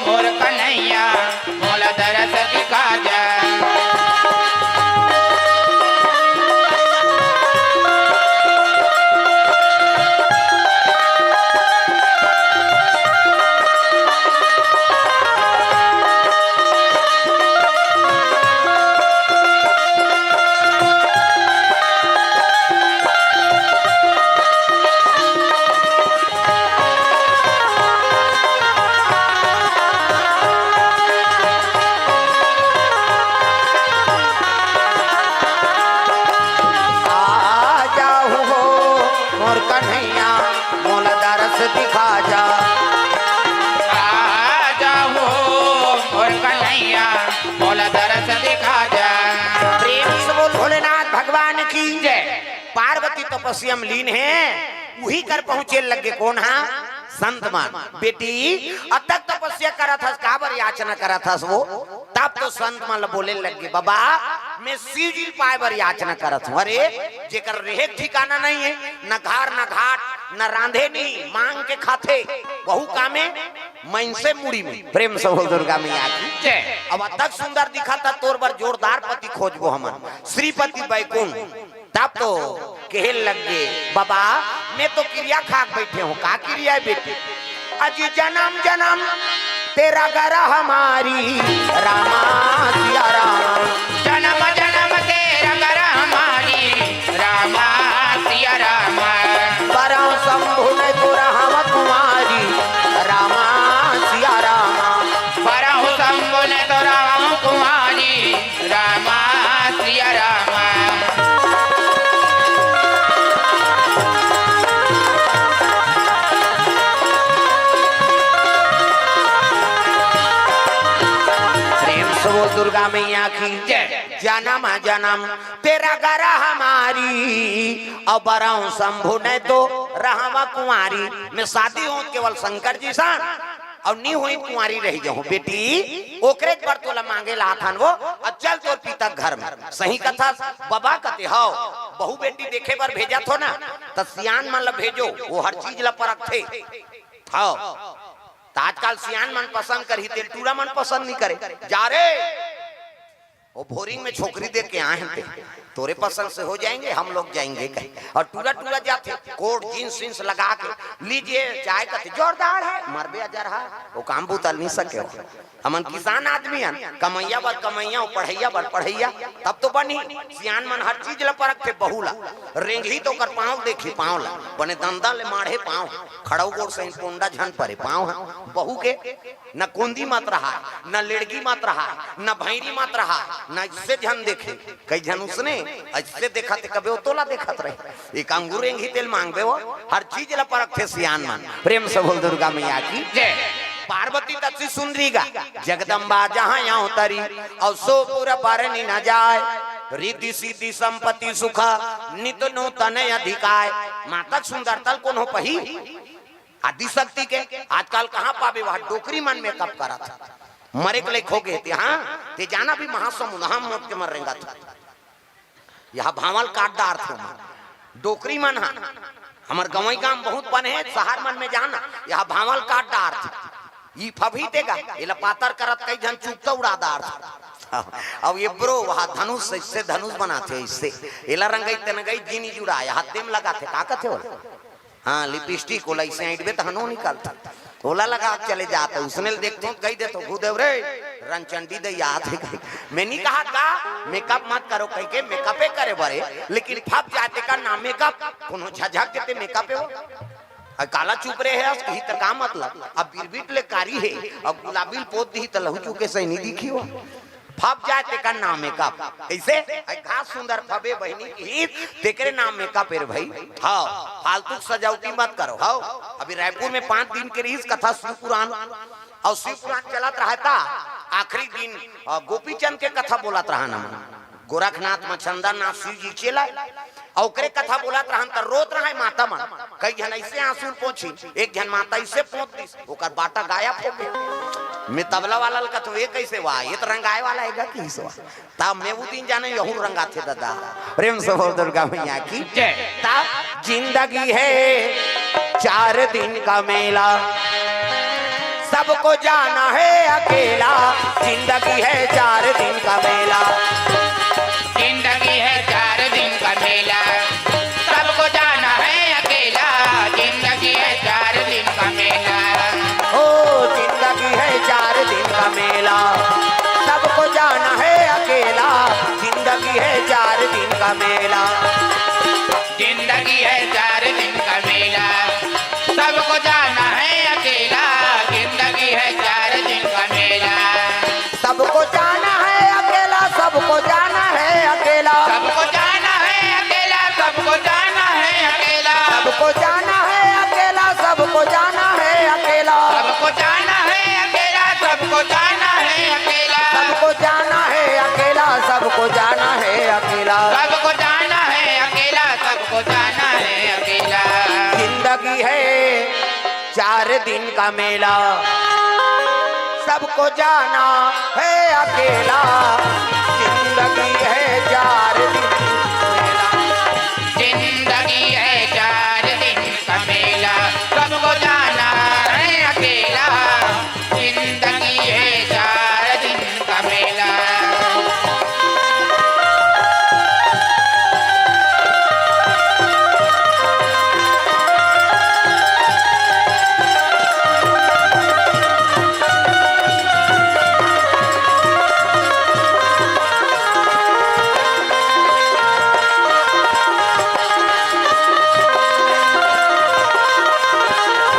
मोर कन्हैया, मोला दरस दिखा जा। आ जाहू हो मोर कन्हैया, मोला दरस दिखा जा। आ जाहू हो मोर कन्हैया, मोला दरस दिखा जा। प्रेम से बोल भोलेनाथ भगवान की जय। पार्वती की तपस्या में लीन हे, उही कर पहुंचे लगे। कोन हा? संत मन। बेटी, अतक तपस्या करत हस, काबर याचना करत हस वो? तब तो संत मन ल बोले लगे, बाबा, मैं शिव जी ल पाए बर याचना करत हूँ। अरे, जेकर रेहे के ठिकाना नहीं है, न घर, न घाट, न रांधे नहीं, मांग के खाथे, वहू कामे, मनसे मुड़ी में। प्रेम से बोल दुर्गा मैया की। जय। अब अतक सुंदर दिखत हा, तोर बर जोरदार पति खोजबो हमन, श्रीपति बैकुंठ। तब तो कहे लगे, बाबा, मैं तो किरिया खा के बैठे हूँ। का किरिया है बेटी? अजी जन्म जन्म तेरा गरह मारी, रामा सिया रामा। जन्म जन्म तेरा गरह मारी, रामा सिया रामा। बरहु शंभु न तो रहव कुंवारी, रामा सिया रामा। बरहु शंभु न तो रहव कुंवारी, रामा सिया रामा। प्रेम से बोल दुर्गा मैया की। जय। जन्म जन्म तेरा गरह मारी, अउ बरहु शंभु न तो रहव कुंवारी। मैं शादी हों केवल शंकर जी सन, अउ नी होई कुंवारी रह जाहूं। बेटी, ओकरे बर तोला मांगे ला आथन वो, अउ चल तोर पिता घर में। सही कथस, बबा कथे हव, बहू बेटी देखे बर भेजत हो ना, त सियान मन ल भेजो, वो हर चीज ल परखथे। हव, त आजकल सियान मन पसंद करही, तेल टूरा मन पसंद नी करे। जा रे, वो बोरिंग में छोकरी देख के आए हैं ते, तोरे पसंद से हो जाएंगे, हम लोग जाएंगे कहे। अउ टूरा टूरा जाथे, कोट जींस वींस लगा के, लीजिए चाय, कथे जोरदार है, मरबे अजरहा, वो काम बूता ल नी सके हो। हमन किसान आदमी हन, कमइया बर कमइया, पढ़इया बर पढ़इया, तब तो बनही। सियान मन हर चीज ल परखथे, बहू ला। रेंगही त ओकर पाँव देखही, पाँव ला, बने दंदा ले माढ़े पाँव, खड़ऊ गोड़ सहित पोंडा झन परे पाँव ह। बहू के न कोंदी मत रहा, न लेड़गी मत रहा, न भैरी मत रहा, न इससे झन देखे। कई झन उसने ऐसे देखत हे, कबे वो तोला देखत रहे। एक अंगूर एंगी तेल मांगबे वो, हर चीज ला परखथे सियान मन। प्रेम से बोल दुर्गा मैया की। जय। पार्वती तत्सी सुंदरी गा, जगदम्बा जहाँ अवतरी, अउ सो पुर बरनि न जाय। रिद्धि सिद्धि संपत्ति सुख नित नूतन अधिकाय। मातक सुंदरता ल कोनो पही? आदिशक्ति के आजकल कहाँ पाबे, वह डोकरी मन मेकअप करत हे। मरे के लइक हो गे ते, हाँ, ते जाना भी महासमुंद, हम मोट के मर रेंगत हे। यह भांवल काट डारथे ओमन। डोकरी मन हा, हमर गंवई गांव बहुत बने हे, शहर मन में जाना, यह भांवल काट डारथे। ई फभी तेगा, एला पातर करत कई झन चुकता उड़ा डारथे। अब ये ब्रो, वह धनुष, इससे धनुष बनाथे, इससे। एला रंगई ते रंगई जिनी जुड़ा, यह तेम लगाथे, का कथे ओला? हाँ, लिपस्टिक, ओला अइसे ऐंठबे त हनो निकलथे। ओला लगा के चले जात, उसने ल देखथों त कहि देथों, "गुरुदेव रे, रंचंडी दई आत हे।" मैं नी कहत का, मेकअप मत करो कहिके, मेकअपे करे बरे, लेकिन फप जाय तेकर नाम मेकअप, कोनो झझक के ते मेकअप हे वो। अउ काला चुप रहे हस, कही त का मतलब? अब बिरबिट ले कारी हे, अउ गुलाबी ल पोत दिही त लहू चुके सही नी दिखी वो। फब जाय तेकर नाम मेकअप। कइसे? अइ घास सुंदर फबे बहिनी किहिस, तेकरे नाम मेकअप ए रे भई। हव, फालतू के सजावटी मत करो। हव, अभी रायपुर में पांच दिन के रिहिस कथा शिव पुराण, अउ शिव पुराण चलत रहय ता आखिरी दिन, अ, गोपीचंद के कथा बोलत रहन हमन। गोरखनाथ म चंदननाथ शिव जी चेला, अउ ओकरे कथा बोलत रहन त रोत रहय माता मन। कई झन अइसे आंसू ल पोंछिन, एक झन माता अइसे पोंछ दिस, ओकर बाटा गायब हो गे। मैं तबला वाला ल कथों, "ये कइसे हुआ? ये त रंगाय वाला हे गा," किहिस वा। तब मैं वो दिन जानेंव, यहू रंगाथे ददा। प्रेम से बोल दुर्गा मैया की। जय। तब जिंदगी है चार दिन का मेला, सबको जाना है अकेला। जिंदगी है चार दिन का मेला। जिंदगी है चार दिन का मेला, सबको जाना है अकेला। जिंदगी है चार दिन का मेला। ओ, जिंदगी है चार दिन का मेला, सबको जाना है अकेला। जिंदगी है चार दिन का मेला। जिंदगी है चार दिन का मेला, सबको जाना है अकेला। जिंदगी है चार दिन का मेला। सबको जाना है अकेला, सबको जाना है अकेला। सबको जाना है अकेला, सबको जाना है अकेला। सबको जाना है अकेला, सबको जाना है अकेला। सबको जाना है अकेला, सबको जाना है अकेला। सबको जाना है अकेला, सबको जाना है अकेला। सबको जाना है अकेला, सबको जाना जिंदगी है चार दिन का मेला, सबको जाना है अकेला। जिंदगी है चार दिन का मेला। जिंदगी है चार दिन का मेला, सबको जाना है अकेला। जिंदगी है चार दिन का मेला।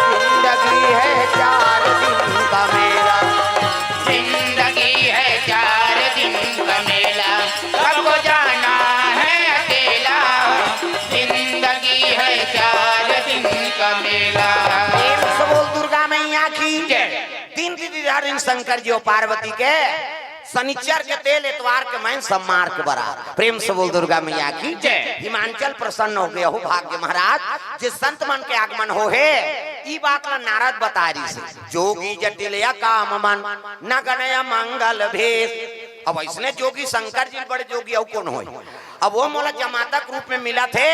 जिंदगी है चार दिन का मेला। जिंदगी है चार दिन का मेला, सबको जाना है अकेला। जिंदगी है चार दिन का मेला। प्रेम से बोल दुर्गा मैया की जय। तीन तिथि धारिन शंकर जी और पार्वती के शनिचर के तेल, एतवार के मैन, सोमवार के बरात। प्रेम से बोल दुर्गा मैया की जय। हिमांचल प्रसन्न हो गया हो भाग्य महाराज, जे संत मन के आगमन हो हे। ई बात ला नारद बता रही से, जोगी जटिल या काम मन, नगन या मंगल भेष। अब ऐसने जोगी शंकर जी बड़े जोगी, अउ कौन होय? अब वो मोला जमाता के रूप में मिला थे,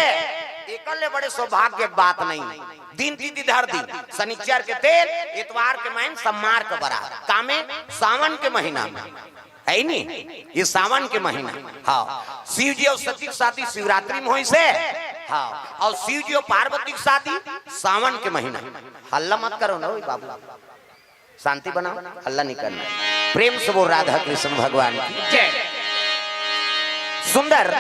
एकर ले बड़े सौभाग्य के बात नहीं। दिन तिथि धर दी, शनिचर के तेल, एतवार के मैन, सोमवार के बरात। कामे? सावन के महीना में, है नी? ये सावन के महीना। हाँ, शिव जी और सती की शादी शिवरात्रि में होइसे। हाँ, और शिव जी और पार्वती की शादी सावन के महीना। हल्ला मत करो ना, ओए बाबू, शांति बनाओ, हल्ला नहीं करना। प्रेम से बोल राधा कृष्ण भगवान की जय। सुंदर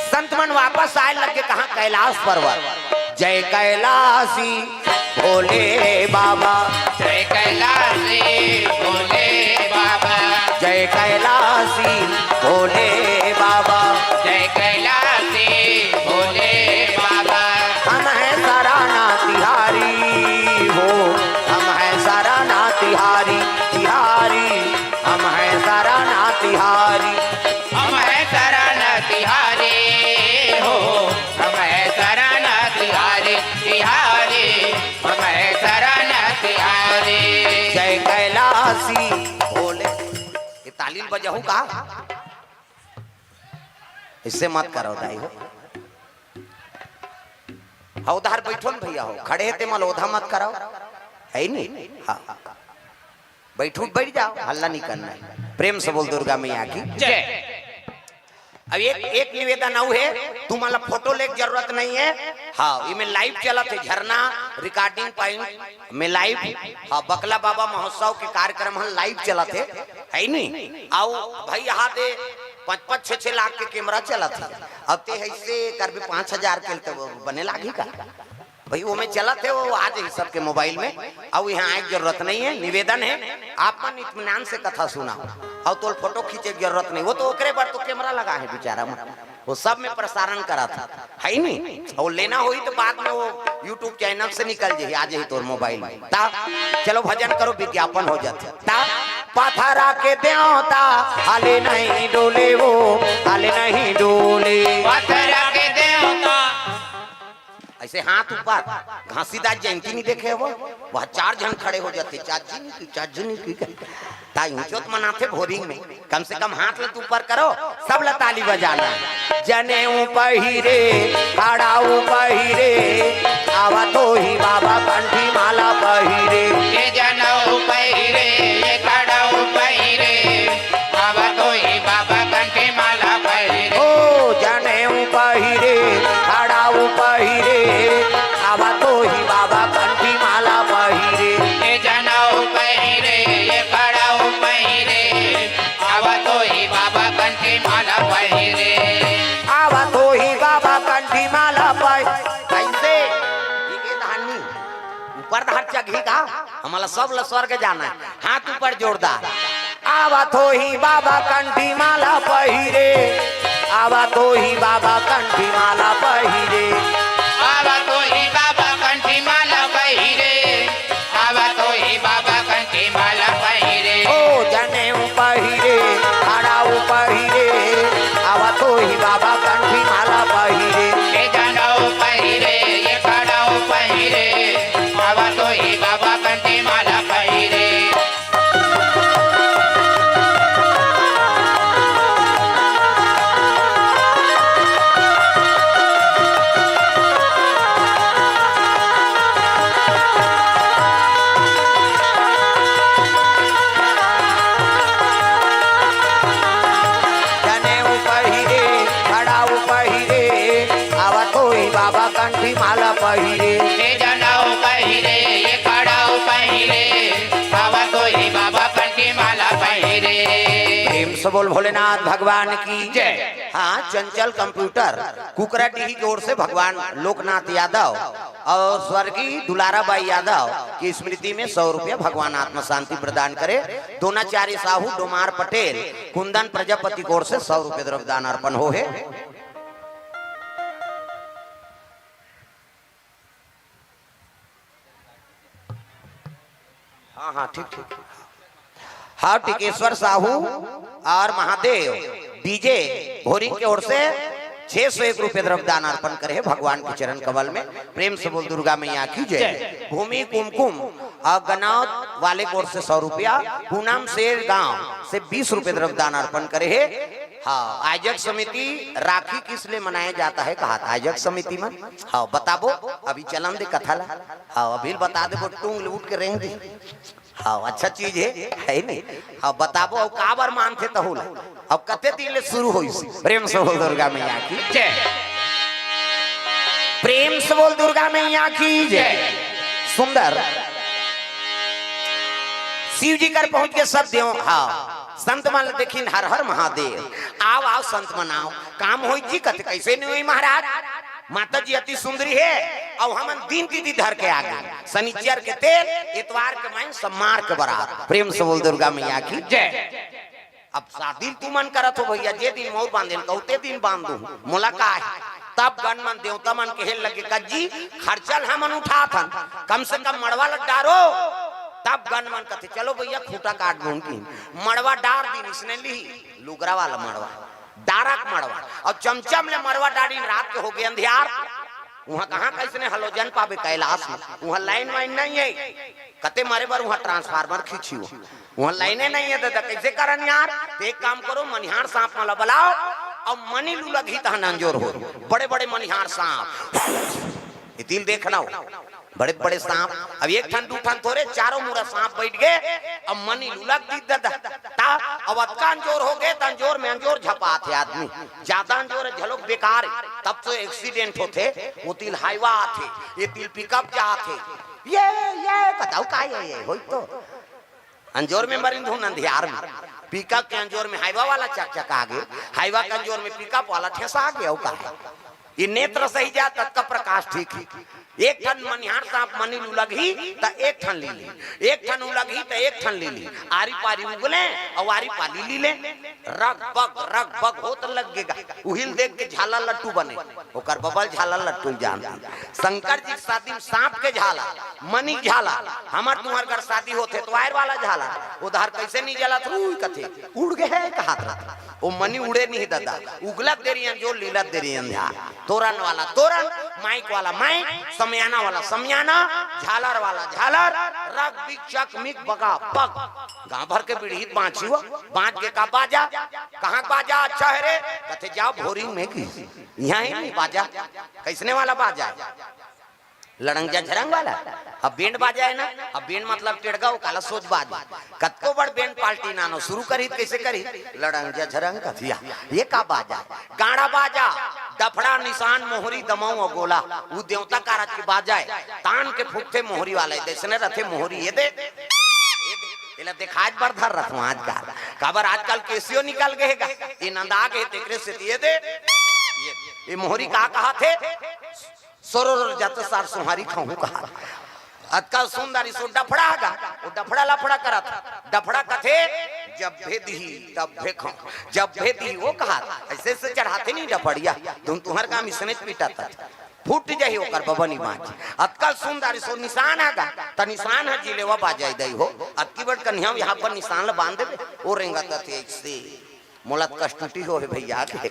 संत मन वापस आए लगे, कहाँ? कैलाश पर्वत। जय कैलाशी भोले बाबा। जय कैलाशी भोले बाबा। जय कैलाशी भोले बाबा। जय कैलाशी भोले बाबा। हम हैं सराना तिहारी हो, हम हैं सराना तिहारी, तिहारी, हम हैं सराना तिहारी। हम हैं सराना तिहारी हो, हम हैं सराना तिहारी, तिहारी, हम हैं सराना तिहारी। जय कैलाशी भोले। ये ताली बजाऊ का? इससे मत करो दाई हो। हाँ, उधार बैठो न भैया हो, खड़े हे ते मल ओधा मत कराओ, है नी? हाँ, बैठू, बैठ जाओ, हल्ला नहीं करना है। प्रेम से बोल दुर्गा मैया की जय। अब एक, एक निवेदन अउ हे, तुम्हाला फोटो लेके जरूरत नहीं है। हाँ, इमे लाइव चलत हे, झरना रिकॉर्डिंग पॉइंट में लाइव। हाँ, बकला बाबा महोत्सव के कार्यक्रम ह लाइव चलत हे, है नी? अउ भाई, यहाँ दे पाँच पाँच छः छः लाख के कैमरा चलत हे। अब ते ऐसे करबे पाँच हजार के, तो बने लागी का? भाई, वो में चलत हे, वो आ जाही सबके मोबाइल में। अउ यहाँ आए के जरूरत नहीं है, निवेदन है, आप मन इत्मीनान से कथा सुनाओ। अउ तोल फोटो खींचे के जरूरत नहीं, वो तो ओकरे बर तो कैमरा लगा है बेचारा मन, वो सब में प्रसारण करत हे, है नी? अउ लेना होही तो बाद में वो YouTube चैनल से निकल जाही, आ जाही तोर मोबाइल में। ता चलो भजन करो, विज्ञापन हो जाथे। ता पथरा के देवता हाले नहीं डोले वो, हाले नहीं डोले। पथरा के देवता। ऐसे हाथ ऊपर, घासीदास जयंती नहीं देखे हो? वहाँ चार झन खड़े हो जाथे, चाची नहीं की, चाची नहीं की। ताई ऊंचो तो मनाथे भोरिंग में, कम से कम हाथ ल तो ऊपर करो, सब ल ताली बजाना हे। जनेऊ पहिरे, खड़ाऊ पहिरे, आवत होही बाबा कंठी माला पहिरे। ये जनेऊ पहिरे, ये खड़ाऊ पहिरे, आवत होही बाबा कंठी माला पहिरे। ओ जनेऊ पहिरे, खड़ाऊ पहिरे, आवत होही बाबा कंठी माला पहिरे। ये जनेऊ पहिरे, ये खड़ाऊ पहिरे, आवत होही बाबा कंठी माला पहिरे। आवत होही बाबा कंठी माला पहिरे। कैसे? ये धानी ऊपर धार चघी का? हमला सब ल स्वर्ग जाना हे। हाथ ऊपर जोरदार। आवत होही बाबा कंठी माला पहिरे, आवत होही बाबा कंठी माला पहिरे। आवत होही बाबा कंठी माला पहिरे, आवत होही बाबा कंठी माला पहिरे। ओ जनेऊ पहिरे, खड़ाऊ पहिरे, आवत होही बाबा कंठी माला पहिरे। ये जनेऊ पहिरे, ये खड़ा रे, आवत होही बाबा कंठी माला पहिरे। ए जनऊ पहिरे, ए खड़ऊ पहिरे, आवत होही बाबा कंठी माला पहिरे। प्रेम से बोल भोलेनाथ भगवान की जय। हाँ, चंचल कंप्यूटर कुकराडीही की ओर से भगवान लोकनाथ यादव और स्वर्गीय दुलाराबाई यादव की स्मृति में सौ रुपया भगवान आत्मा शांति प्रदान करे। दोनाचार्य साहू डोमार पटेल कुंदन प्रजापति की ओर से सौ रुपये द्रव्यदान अर्पण हो है। हाँ, हाँ, ठीक, ठीक। हाँ, टिकेश्वर साहू और महादेव डीजे भोरी की ओर से छह सौ एक रुपये द्रव्यदान अर्पण करे हैं भगवान के चरण कमल में। प्रेम से बोल दुर्गा मैया की जय। भूमि कुमकुम और गनौत वाले की ओर से सौ रुपया, पूनम शेर गांव से बीस रुपये द्रव्यदान अर्पण करे हैं। हाँ, आयोजक समिति राखी किस लिए मनाया जाता है कहा था आयोजक समिति में? हाँ, बताबो, अभी चलन दे कथा ला। हाँ, अभी बता दे, वो टूंग ले उठ के रेंग दे। हाँ, अच्छा चीज है, है नहीं? हाँ, बताबो, अब काबर मानथे तहू ला। अब कते दिन ले शुरू होइस? प्रेम से बोल दुर्गा मैया की जय। प्रेम से बोल दुर्गा मैया की जय। सुंदर। शिव जी कर पहुंच के सब देव, हाँ, संत मन ल देखिन, हर हर महादेव। आव, आव, संत मन आव। काम होई जी कथे, कैसे नहीं होई महाराज? माता जी अति सुंदरी है, और हमन दिन तिथि धर के आ गए। शनिचर के तेल, इतवार के माइन, सोमवार के बरात। प्रेम से बोल दुर्गा मैया की जय। अब शादी तुमन करत हो भैया, जे दिन मौर बांधेन, कहते दिन बांध दो, मोला का है? तब गन मन देवता मन कहे लगे, "कज्जी, खर्चा ल हमन उठात हन, कम से कम मड़वा ल डारो।" तब गन मन कथे, "चलो भैया, खूंटा काट बोन की मड़वा डार दिन।" इसने ली लुगरा वाला मड़वा, डारक मड़वा, और चमचम ले मड़वा डारिन, रात के हो गए अंधियार। वहां कहाँ कैसने हलोजन पाबे कैलाश में? वहां लाइन वाइन नहीं है, कते मरे बर वहां ट्रांसफार्मर खींची हो, वहां लाइने नहीं है दादा, कैसे करन यार? तो एक काम करो, मनिहार सांप मला बुलाओ, और मनी लुलगही तहन अंजोर हो, बड़े बड़े मनिहार सांप। ये तिल देखना हो, बड़े बड़े सांप। अब एक ठन दू ठन थोरे, चारों मुड़ा सांप बैठ गए। अब मनी लुलग दी दादा, ता अब अतका अंजोर हो गए, त अंजोर में अंजोर झपात है आदमी। ज्यादा अंजोर है, झलोक बेकार है, तब तो एक्सीडेंट होथे। वो तिल हाईवा आथे, ये तिल पिकअप जाथे। ये, ये बताओ का ये, ये होई तो अंजोर में मरिन धुन अंधियार में, पिकअप के अंजोर में हाईवा वाला चकचका गे, हाईवा के अंजोर में पिकअप वाला ठेसा गे, अउ का है? ये नेत्र सही जा, ततका प्रकाश ठीक है। एक ठन मनिहार सांप मनी लुलगही, त एक ठन ली ली, एक ठन उलगही, त एक ठन ली ली, आरी पारी उगले, अउ आरी पाली ली ले, रग बग, रग बग होत लग गेगा। उहिल देख के झाला लट्टू बने, ओकर बबल झाला लट्टू जान। शंकर जी के शादी में सांप के झाला, मनी झाला, हमर तुहर घर शादी होथे तो वायर वाला झाला, उधार कैसे नहीं जलत, रुई कथे, उड़ गए है कहात रहता। वो मनी उड़े नहीं दादा, उगलत देरी अंजोर, लीलत देरी अंधियार। तोरन वाला तोरन, माइक वाला माइक, समियाना वाला समियाना, झालर वाला झालर, रग बिग चक मिग बगा बग। गांव भर के बिड़हित बांची हो, बांच के का बाजा, कहाँ के बाजा अच्छा है रे? कथे जाओ भोरिंग में की। यहाँ ही नहीं बाजा, कैसने वाला बाजा? लड़ंग झझरंग वाला। अब बैंड बाजा है ना, अब बैंड मतलब टेड़गा, वो काला सोच बाज। कतको बड़ बैंड पार्टी नानो शुरू करी, कैसे करी? लड़ंग झझरंग कथिया, ये का बाजा? गाड़ा बाजा, डफड़ा, निशान, मोहरी, दमऊ और गोला, वो देवता कारज के बाजा है। तान के फूकथे मोहरी वाला, जैसने रथे मोहरी, ये दे, ये दे। एला देखाज बर धर रथों आजकल, काबर आजकल केसियो निकल गए गा, ये नंदा गए, तेकरे से ये दे, ये, ये मोहरी का कहा थे? सोरोर जात सार सुहारी खाऊं कहा। अतका सुंदर इसो डफड़ा गा, वो डफड़ा लफड़ा करत। डफड़ा कथे, "जब भे दिही, तब भे खाऊं।" जब भे दिही, वो कहा, ऐसे से चढ़ाते नहीं डफड़िया, तुम तुम्हारे काम इसने पीटा था। फूट जाही ओकर बबनी बाँच। अतका सुंदर इसो निशान आगा, त निशान ह जिलेवा बाजाई दई हो। अतकी बड़ कन्हैया यहाँ पर निशान ल बांध देबे, वो रेंगत अथे ऐसे। मोला त कष्टुटी हो हे भैया के।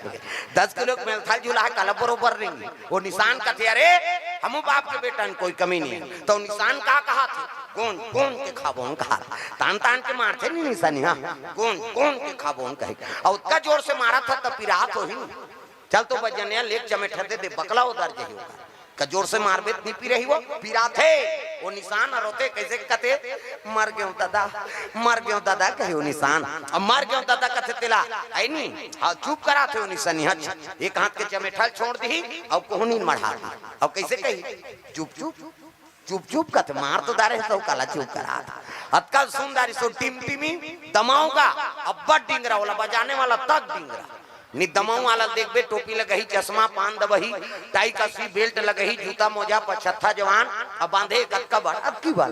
दस किलो के मेलथल झुला हे, काला बरोबर रेंगी। वो निशान कथे, "अरे, हमू बाप के बेटा न, कोई कमी नहीं है।" तो निशान का कहा थे? "गोंज, गोंज के खाबो," कहा। तान, तान के मारथे नहीं निशानी, हाँ। "गोंज, गोंज के खाबो," कहे। और उतका जोर से मारा था, तब पिरात हो ही नहीं। चल तो बजनिया लेक चमेट दे दे, बकला उधर जही होगा। का जोर से मारबे त नी पिरही वो, पिराथे। वो निशान ह रोथे, कइसे कथे, "मर गेंव ददा, मर गेंव ददा," कहे वो निशान। अब "मर गेंव ददा" कथे तेला, है नी? हाँ, चुप कराथे वो निशानी। अच्छा, एक हाथ के चमेठा ल छोड़ दिही, अउ कोहनी ल मढ़ा दिही। अब कइसे कही, "चुप, चुप, चुप, चुप," कथे, "मार तो डारे हस, काला चुप करात?" अतका सुंदर सो टिमटिमी दमाऊ गा, अब्बड़ डिंगरा, ओला बजाने वाला तक डिंगरा। नी दमाऊ वाला ल देखबे, टोपी लगही, चश्मा, पान दबही, टाई कसी, बेल्ट लगही, जूता मोजा, पछत्था जवान, अब बांधे कतका बड़, अतकी बड़।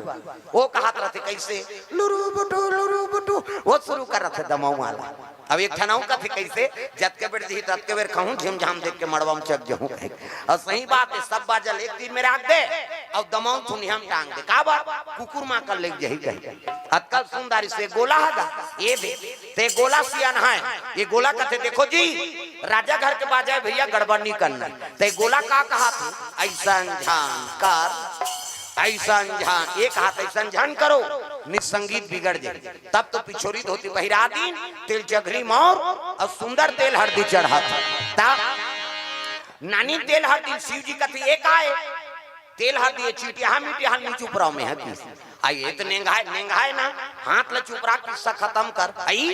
वो कहत रथे कइसे, "लुरु बुटु, लुरु बुटु," वो शुरू कर रथे दमाऊ वाला। अब एक ठन अउ कथे कइसे, "जतके बेर दिही, ततके बेर खाहूं, झिमझाम देख के मड़वा म चघ जहूं," कहे। अउ सही बात हे, सब बाजा ल एक तीर में राख दे, अउ दमाऊ थुनिया म टांग दे। काबर? कुकुर मां कर लेग जही कहे। अतका सुंदर से गोला हगा, ये दे। ते गोला सियान है, ये गोला कथे, "देखो जी, राजा घर के बाजा हे भइया, गड़बड़ नी करना हे।" ते गोला का कहाथे? "अइसन झन कर, अइसन झन, एक हाथ अइसन झन करो, नी त संगीत बिगड़ जाही।" तब तो पिछोरी धोती पहिरा दिन, तेल चघरी मौर अउ सुंदर तेल हरदी चढ़ाथे। तब नानी तेल हरदी, शिव जी कथे, "ये का हे?" तेल हरदी, "ये चिटिया मिटिया नी चुपराव में हे किस।" आ ये तो नेंगाय, नेंगाय ना, हाथ ल चुपरा, किस्सा खतम कर। भाई,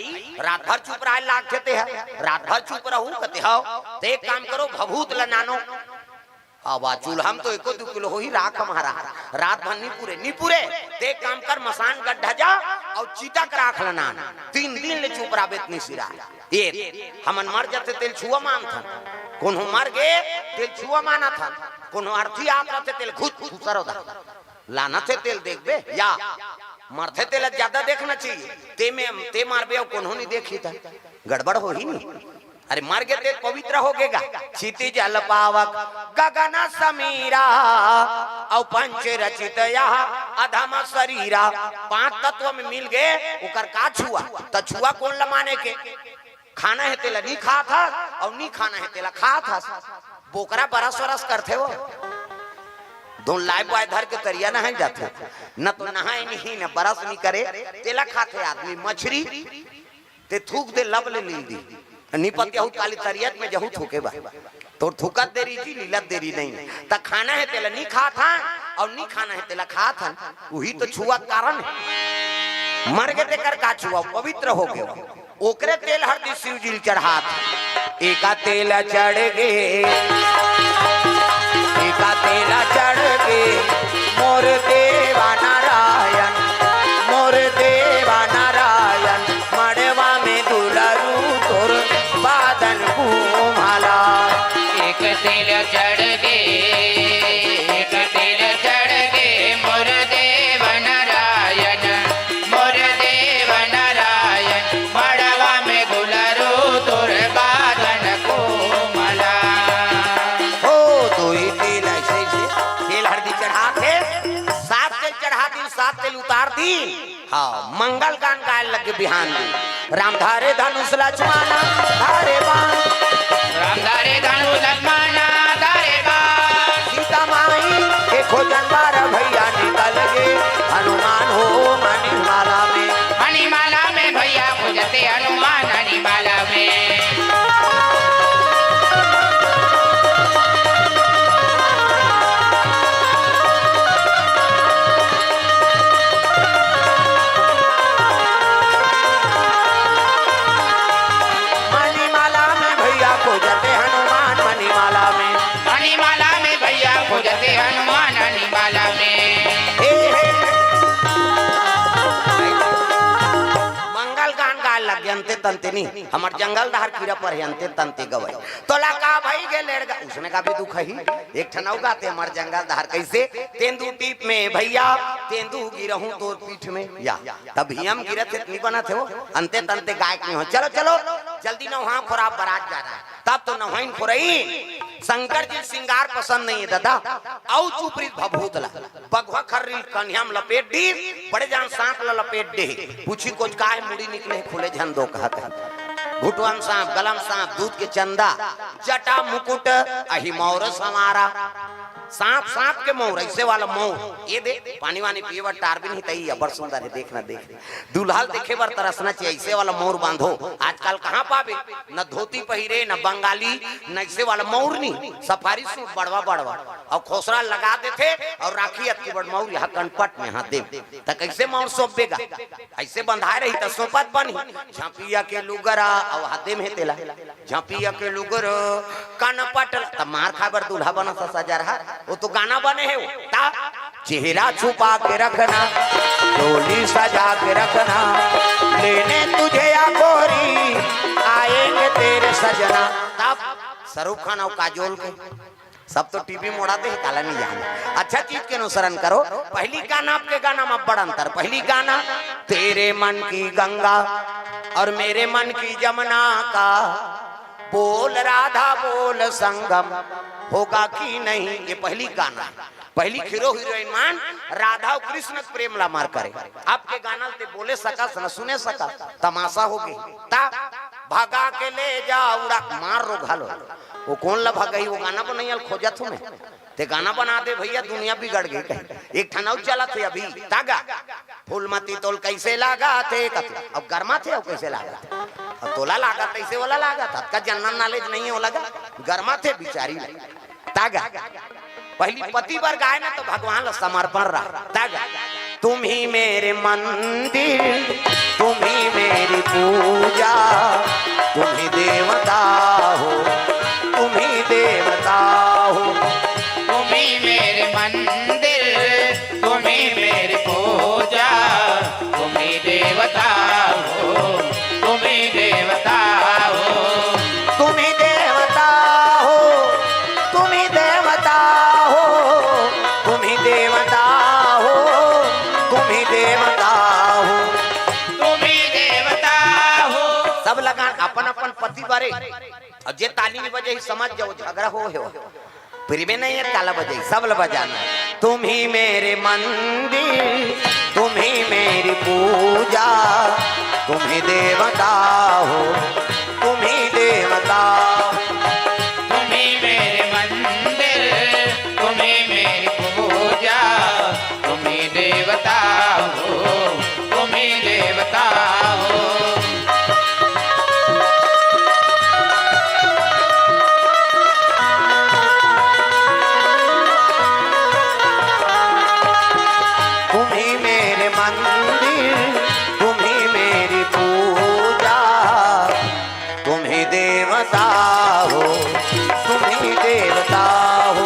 रात भर चुपराय लागथे ते ह, रात भर चुप रहू कथे हव। ते एक काम करो, भभूत ल नानो। अब आ चूल्हा म तो एको दू किलो होही राख हमारा, रात भर नी पुरे, नी पुरे। ते एक काम कर, मसान गड्ढा जा अउ चिता के राख ल नान, तीन दिन ले चुपराबे त नी सिरा। ये हमन मर जथे तेल छुआ मानथन, कोनो मर गे तेल छुआ मानथन, कोनो अर्थी आत रथे तेल घुस घुसरो दा। लानथे तेल देखबे या मरथे तेला ज्यादा देखना चाहिए। ते में ते मारबे अउ कोनो नी देखही त गड़बड़ होही नी। अरे मर गे तेल पवित्र हो गेगा। क्षितिज जल पावक गगन समीरा, अउ पंच रचित यह अधम शरीरा। पांच तत्व में मिल गे, ओकर का छुआ? त छुआ कोन ल माने के? खाना हे तेला नी खात हस, अउ नी खाना हे तेला खात हस। बोकरा बरस वरस करथे वो। धुन लाय बुआय धर के तरिया नहाय जाथे। न तो नहाय नहीं, न बरस नी करे, तेला खाथे आदमी। मछरी, ते थूक दे लब ले लील दी। नी पतियाहू काली तरियत में जहू थूके बा। तोर थूकत देरी जी, लीलत देरी नहीं। त खाना हे तेला नी खात हन, अउ नी खाना हे तेला खात हन। उही तो छुआ के कारण हे। मर गे तेकर का छुआ, पवित्र हो गे। ओकरे तेल हरदी शिव जी ल चढ़ात। एका तेल चढ़ गे, एका तेल चढ़ गे, मोर देवा नारायण, मोर देवा नारायण, मड़वा में दुलरू तोर बादन कुम्हाला। एक तेल चढ़ गे, एक तेल चढ़ गे, मोर देव नारायण, मोर देव नारायण, मड़वा में दुलरू तोर बादन कोमला। हो, दोई तेल अइसे, अइसे, तेल हरदी चढ़ाथे, सात तेल चढ़ा दिन, सात तेल उतार दिन। हाँ, मंगल गान गाय लगे बिहान दिन। राम धारे धनुष लक्ष्मण धारे बाण। राम धारे धनुष लक्ष्मण धारे बाण। सीता माई के खोजन बार भइया निकल गे। हनुमान हो मणिमाला में। मणिमाला में भइया खोजथे हनुमान मणिमाला में। मणिमाला में भइया खोजथे हनुमान मणिमाला में। मणिमाला में भइया खोजथे हनुमान मणिमाला में। हे, हे। मंगल गान गाय लगे अंते तंते नी, हमर जंगल डहर कीरा पर हे अंते तंते गवई। तोला का भई गे लेड़गा, उसने का भी दुख ही। एक ठन अउ गाथे हमर जंगल डहर कइसे, तेंदू टीप में भइया, तेंदू गिरहूं तोर पीठ में। या, तब हियम गिरत हे त नी बनत हे वो, अंते तंते गाय के हो। चलो, चलो, जल्दी नहाव खोराव, बरात जा रहा है। तब तो नहाइन खोरई, शंकर जी सिंगार पसंद नहीं है दादा, अउ चुपरी भभूत ला। बघवा खर्री कन्हिया म लपेट दी, बड़े जान सांप ल लपेट दे। पूछी कोच काय मुड़ी निकले खुले झन दो कहत हे। घुटवन सांप, गलम सांप, दूध के चंदा, जटा मुकुट, अहि मौर संवारा। सांप, सांप के मौर, ऐसे वाला मौर। ये दे, पानी वानी पिए बर टार भी नहीं तई, अब्बड़ सुंदर हे, देख ना, देख। दूल्हा ल देखे बर तरसना चाहिए, ऐसे वाला मौर बांधो। आजकल कहाँ पाबे? न धोती पहिरे, न बंगाली, न ऐसे वाला मौर नहीं, सफारी सूट बड़वा बड़वा। अउ खोसरा लगा देथे अउ राखी अतकी बड़ मौर यहाँ कनपट में, हाँ, दे। त कैसे मौर सौंपेगा? ऐसे बंधाए रही त सौंपत बनही। झपिया के लुगरा अउ हाथे में तेला। झपिया के लुगरा, कनपट ल-, त मार खाए बर दूल्हा बना सा सजरहा। वो तो गाना बने हे वो। ता, चेहरा छुपा के रखना, डोली सजा के रखना, लेने तुझे या गोरी, आएंगे तेरे सजना। तब शाहरुख खान अउ काजोल के सब तो टीवी मोड़ा दे, काला नहीं जाने। अच्छा चीज के अनुसरण करो। पहली गाना आपके गाना में बड़ अंतर। पहली गाना, तेरे मन की गंगा और मेरे मन की जमुना का बोल राधा बोल संगम होगा कि नहीं, ये पहली गाना। पहली हीरो हीरोइन मन राधा अउ कृष्ण के प्रेम ला मार करे। आपके गाना ल ते बोले सकस न सुने सकस, तमाशा हो गई। ता भगा के ले जा उड़ा मार रो घालो। वो कोन ला भगाई, वो गाना बनइया ल खोजत हूँ मैं। ते गाना बना दे भैया, दुनिया बिगड़ गई कहीं। एक ठन अउ चलत हे अभी, तागा। फूलमती तोल कैसे लागा थे कत-, अब गरमा थे, अब कैसे लागा थे? अब तोला लागा थे, ऐसे वाला लागा था, का जनरल नॉलेज नहीं है, वो लगा गरमा थे बिचारी। तागा। पहली पति बर गाए ना तो भगवान ला समर्पण रहा। तागा। तुम ही मेरे मंदिर, तुम ही मेरी पूजा, तुम ही देवता हो, तुम ही देवता हो। तुम ही मेरे मंदिर, तुम ही मेरी पूजा, तुम ही देवता हो, तुम ही देवता हो। तुम ही देवता हो, तुम ही देवता हो, तुम ही देवता हो, तुम ही देवता हो। तुम ही देवता हो। सब लगान अपन अपन पति बारे। अउ जे ताली नहीं बजे, समझ जाओ, झगड़ा हो, हो। प्रेमे नहीं हे, काला बजाई, सब ल बजाना। तुम ही मेरे मंदिर, तुम ही मेरी पूजा, तुम ही देवता हो, तुम ही देवता। तुम ही मेरे मंदिर, तुम ही मेरी पूजा, तुम ही देवता हो, तुम ही देवता हो। तुम ही मेरे मंदिर, तुम ही मेरी पूजा, तुम ही देवता हो, तुम ही देवता हो।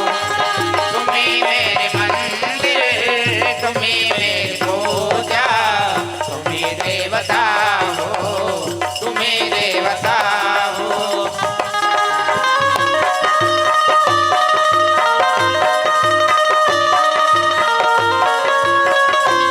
तुम ही मेरे मंदिर, तुम ही मेरी पूजा, तुम ही देवता हो, तुम ही देवता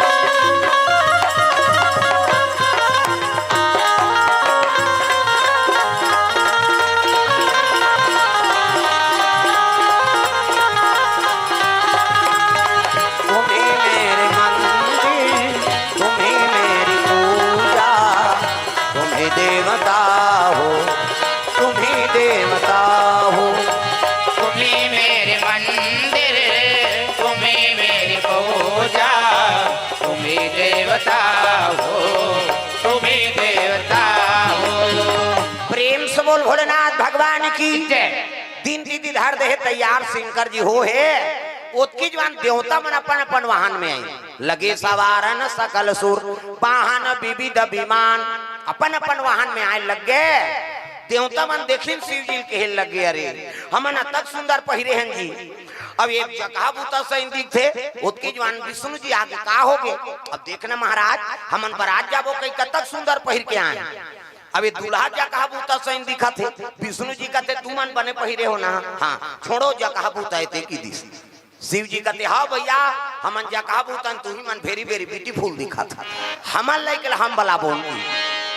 हो। तुम ही मेरे मंदिर, तुम ही मेरी पूजा, तुम ही देवता हो, तुम ही देवता हो। तुम ही मेरे मंदिर, तुम ही मेरी पूजा, तुम ही देवता हो, तुम ही देवता हो। प्रेम से बोल भोलेनाथ भगवान की जय। तीन तीन धर दे हे तैयार शंकर जी हो हे। ओतकी जुवान देवता मन अपन अपन वाहन में आई। लगे सवारन सकल सुर, वाहन विविध विमान, अपन अपन वाहन में आए लग गे। देवता मन देखिन शिव जी ल कहे लग गे, "अरे, हमन अतक सुंदर पहिरे हन जी।" अब एक जगह बूता सही दिखथे, ओतकी जुवान विष्णु जी आगे, "का हो गे?" अब देखना महाराज, हमन बरात जाबो कई, कतक सुंदर पहिर के आए। अब ये दूल्हा जगह बूता सही दिखत हे, विष्णु जी कहते, "तुमन बने पहिरे हो ना?" "हाँ।" "छोड़ो जगह बूता, एते की दिस।" शिव जी कहते, "हाँ भैया, हमन जका भूतन, तुही मन very, very beautiful दिखत ह। हमन लइके ल हम बलाबोन।"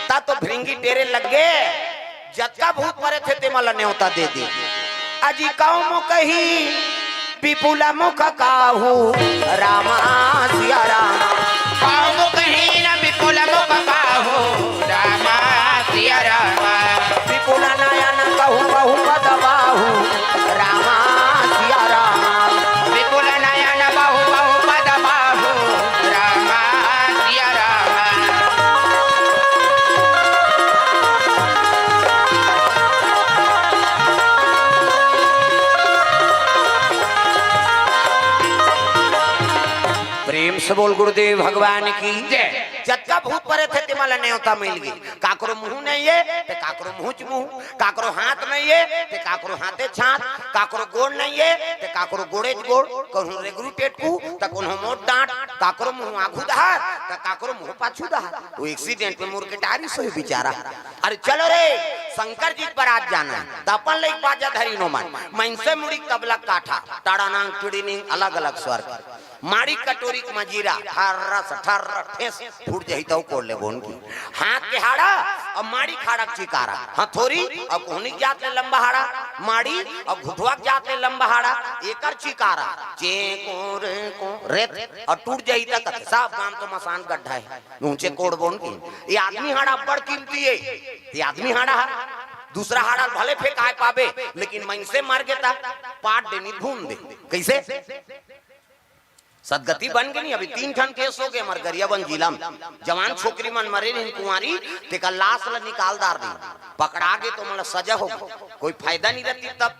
ता तो भृंगी टेरे लग गे, जतका भूत परे थे, ते मन ल नेवता दे दे। अजी कौ मुख ही विपुल मुख काहू, राम सिया राम। कौ मुख ही न विपुल मुख काहू, राम सिया राम। विपुल नयन कहु बहु पद बाहु, राम सिया राम। से बोल गुरुदेव भगवान की जय। जतका भूत परेत हे, तेमा ला नेवता मिल गे। काकरो मुंह नहीं हे, ते काकरो मुंह च मुंह, काकरो हाथ नहीं हे, ते काकरो हाथे च हाथ, काकरो गोड़ नहीं हे, ते काकरो गोड़े च गोड़, कहूं रेगरू टेटकू, त कहूं मोट डांट, काकरो मुंह आघू डहार, त काकरो मुंह पाछू डहार। वो accident में मुड़ के टारिस होही बेचारा। अरे चलो रे, शंकर जी के बरात जाना हे, त अपन लइक बाजा धरिन ओमन, मइनसे मुड़ी के तबला काठा, टाड़ा नांग, टुड़ी निंग, अलग-अलग स्वर के। माड़ी कटोरी के मजीरा, ठर्रस, ठर्र, ठेस, फूट जही तउ कोड़ लेबो न की। हाथ के हाड़ा अउ माड़ी के हाड़ा के चिकारा, हथोरी अउ कोहनी के जात ले लंबा हाड़ा, माड़ी अउ घुटवा के जात ले लंबा हाड़ा, एकर चिकारा, चे को रे को, रेत, अउ टूट जही त कथे, सब गांव तो मसान गड्ढा हे, ऊंचे कोड़बो न की। ये आदमी हाड़ा अब्बड़ कीमती हे, ये आदमी हाड़ा हे, दूसरा हाड़ा भले फेंकाय पाबे, लेकिन मइनसे मर गे त पाट डे नी भून दे। कइसे? सदगति बन गे नी, अभी तीन ठन case हो गे हमर गरियाबंद जिला में। जवान छोकरी मन मरे रहिन कुंवारी, तेकर लाश ल निकाल डार दीन। पकड़ा गे त ओमन ल सजा हो गे। कोई फायदा नी रहतिस तब,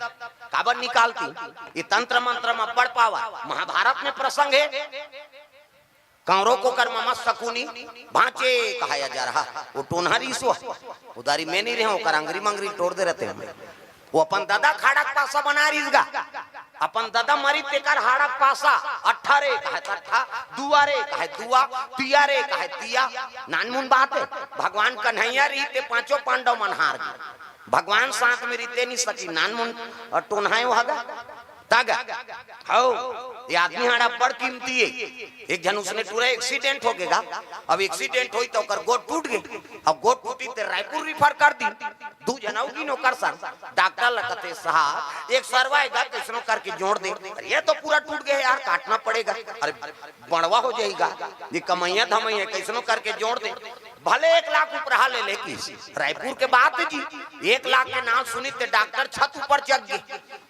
काबर निकालतिस? ये तंत्र मंत्र म अब्बड़ power। महाभारत में प्रसंग हे, कौरव कोकर ममत शकुनी, भांचे कहाय अजरहा, वो टोनहा रिहिस वो। उधारी में नी रहेंव, ओकर अंगरी मंगरी टोर दे रहतेंव। वो अपन ददा के हाड़ा के पासा बनाय रिहिस गा। अपन ददा मरिस तेकर हाड़ा के पासा, अट्ठा रे कहाय त अट्ठा, दुआ रे कहाय दुआ, तिया रे कहाय तिया। नानमुन बात हे, भगवान कन्हैया रहिते पांचों पांडव मन हार गे। भगवान साथ में रहिते नी सकिस, नानमुन अउ टोनहा हे वो गा। त गा, हव, ये आदमी हाड़ा अब्बड़ कीमती हे। एक झन उसने टूरा accident हो गे गा। अब accident होइस त ओकर गोड़ टूट गे। अब गोड़ टूटिस त रायपुर refer कर दीन। दू झन अउ गिन ओकर संग। डॉक्टर ल कथे, "साहब, एक सरवा हे गा, कइसनो करके जोड़ दे।" "अरे, ये तो पूरा टूट गे हे यार, काटना पड़ेगा।" "अरे, बंड़वा हो जही गा, ये कमइया धमइया, कइसनो करके जोड़ दे।" भले एक लाख उपराहा ले ले किस। रायपुर के बात हे जी, एक लाख के नांव सुनिस ते डॉक्टर छत ऊपर चघ गे।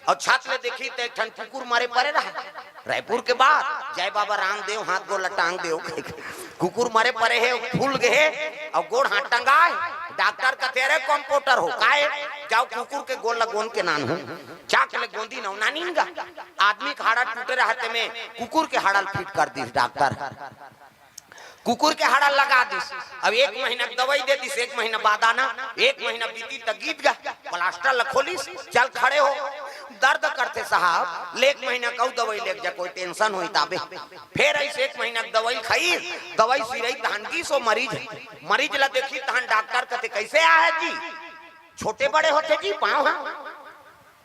अउ छत ले देखिस त एक ठन कुकुर मरे परे रहा। रायपुर के बात, जय बाबा रामदेव, हाथ गोड़ ल टांग देव। कुकुर मरे परे हे, फूल गे हे, अउ गोड़ हाथ टंगाय। डॉक्टर कथे, "अरे कंपाउंडर हो, काय? जाव कुकुर के गोड़ ल गोंद के लानव।" जाके ले गोंदिन अउ लानिन गा। आदमी के हाड़ा टूटे रहा, तेमे कुकुर के हाड़ा ल fit कर दीस डॉक्टर। कुकुर के हाड़ा लगा दीस। अब एक महीना के दवाई दे दीस, एक महीना बाद आना, एक महीना बीतिस त गीत गा, plaster ल खोलिस, "चल खड़े हो, दर्द करथे साहब, ले एक महीना के अउ दवाई लेके जा, कोई tension होही ताबे।" फेर अइसे एक महीना के दवाई खाइस, दवाई सिराइस तहन गिस ओ मरीज, मरीज ल देखिस तहन डॉक्टर कथे, "कइसे आहे जी?" "छोटे बड़े होथे जी पाँव ह।"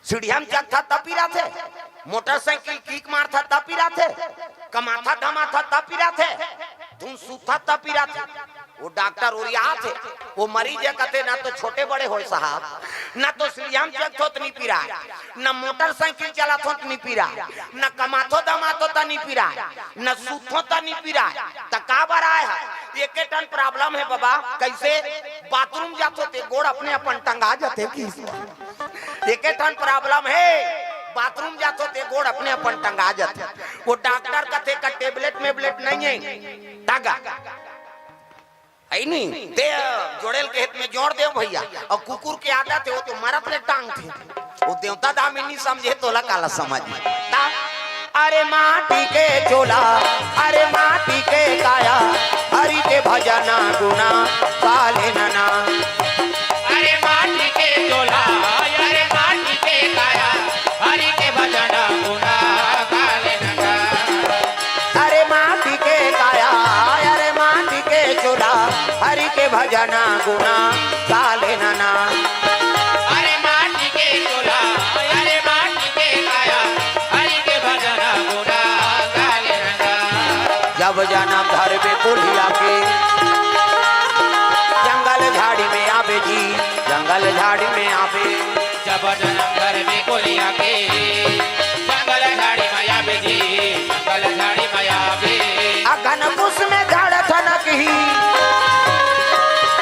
सीढ़िया म चघथस त पिराथे, मोटरसाइकिल kick मारथस त पिराथे, कमाथस धमाथस त पिराथे, धुन सूतथस त पिराथे। वो डॉक्टर ओरियाथे, वो मरीज हे कथे, "ना तो छोटे बड़े होय साहब, ना तो सीढ़िया म चघथों त नी पिराय, ना मोटरसाइकिल चलाथों त नी पिराय, ना कमाथों धमाथों त नी पिराय, ना सूतथों त नी पिराय, त काबर आय हस?" "एके ठन problem हे बबा।" "कइसे?" "बाथरूम जाथों ते गोड़ अपने अपन टंगा जाथे किस।" एके ठन problem हे, बाथरूम जाथों ते गोड़ अपने अपन टंगा जाथे। वो डॉक्टर कथे का tablet मेबलेट नइ हे, टागा। हे नी, ते जोड़े ल कहे त में जोड़ देव भइया। अउ कुकुर के आदत हे, वो तो मरत ले टांगथे। वो देवता दामिनी समझे तोला काला समझ में। ता अरे माटी के चोला, अरे माटी के काया, हरि के भजना गुना गा लेना ना। अरे माटी के चोला, अरे माटी के काया, हरि के भजना गुना गा लेना ना। अरे माटी के काया, अरे माटी के चोला, हरि के भजना गुना गा लेना ना। अरे माटी के चोला, अरे माटी के काया, हरि के भजना गुना गा लेना ना। जब जनम धरबे कोलिया के, जंगल झाड़ी में आबे जी, जंगल झाड़ी में आबे। जब जनम धरबे कोलिया के, जंगल झाड़ी में आबे जी, जंगल झाड़ी में आबे। अगन पुस में झाड़ ठनकही,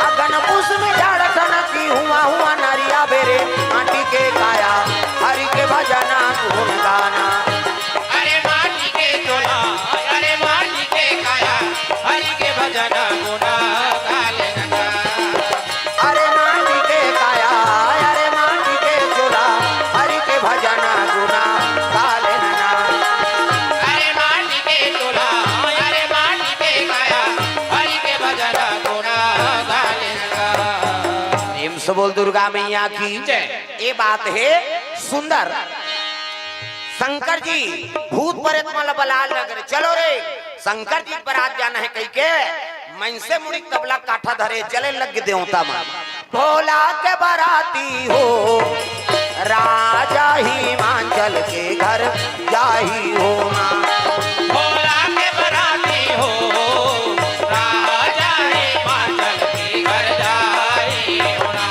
अगन पुस में झाड़ ठनकही, हुआ हुआ नरिया बेरे, माटी के काया, हरि के भजना गुन गाना। अरे माटी के चोला, अरे माटी के काया, हरि के भजना गुना गा लेना ना। अरे माटी के काया, अरे माटी के चोला, हरि के भजना गुना तो बोल दुर्गा मैया की जय। ये बात हे सुंदर। शंकर जी भूत प्रेत मन ला बलाय लगे, चलो रे, शंकर जी के बरात जाना हे कहिके, मनसे मुड़ी तबला काठा धरे चले लगे देवता मन। भोला के बराती हो, राजा हिमांचल के घर जाही हो माँ। भोला के बराती हो, राजा हिमांचल के घर जाही हो ना।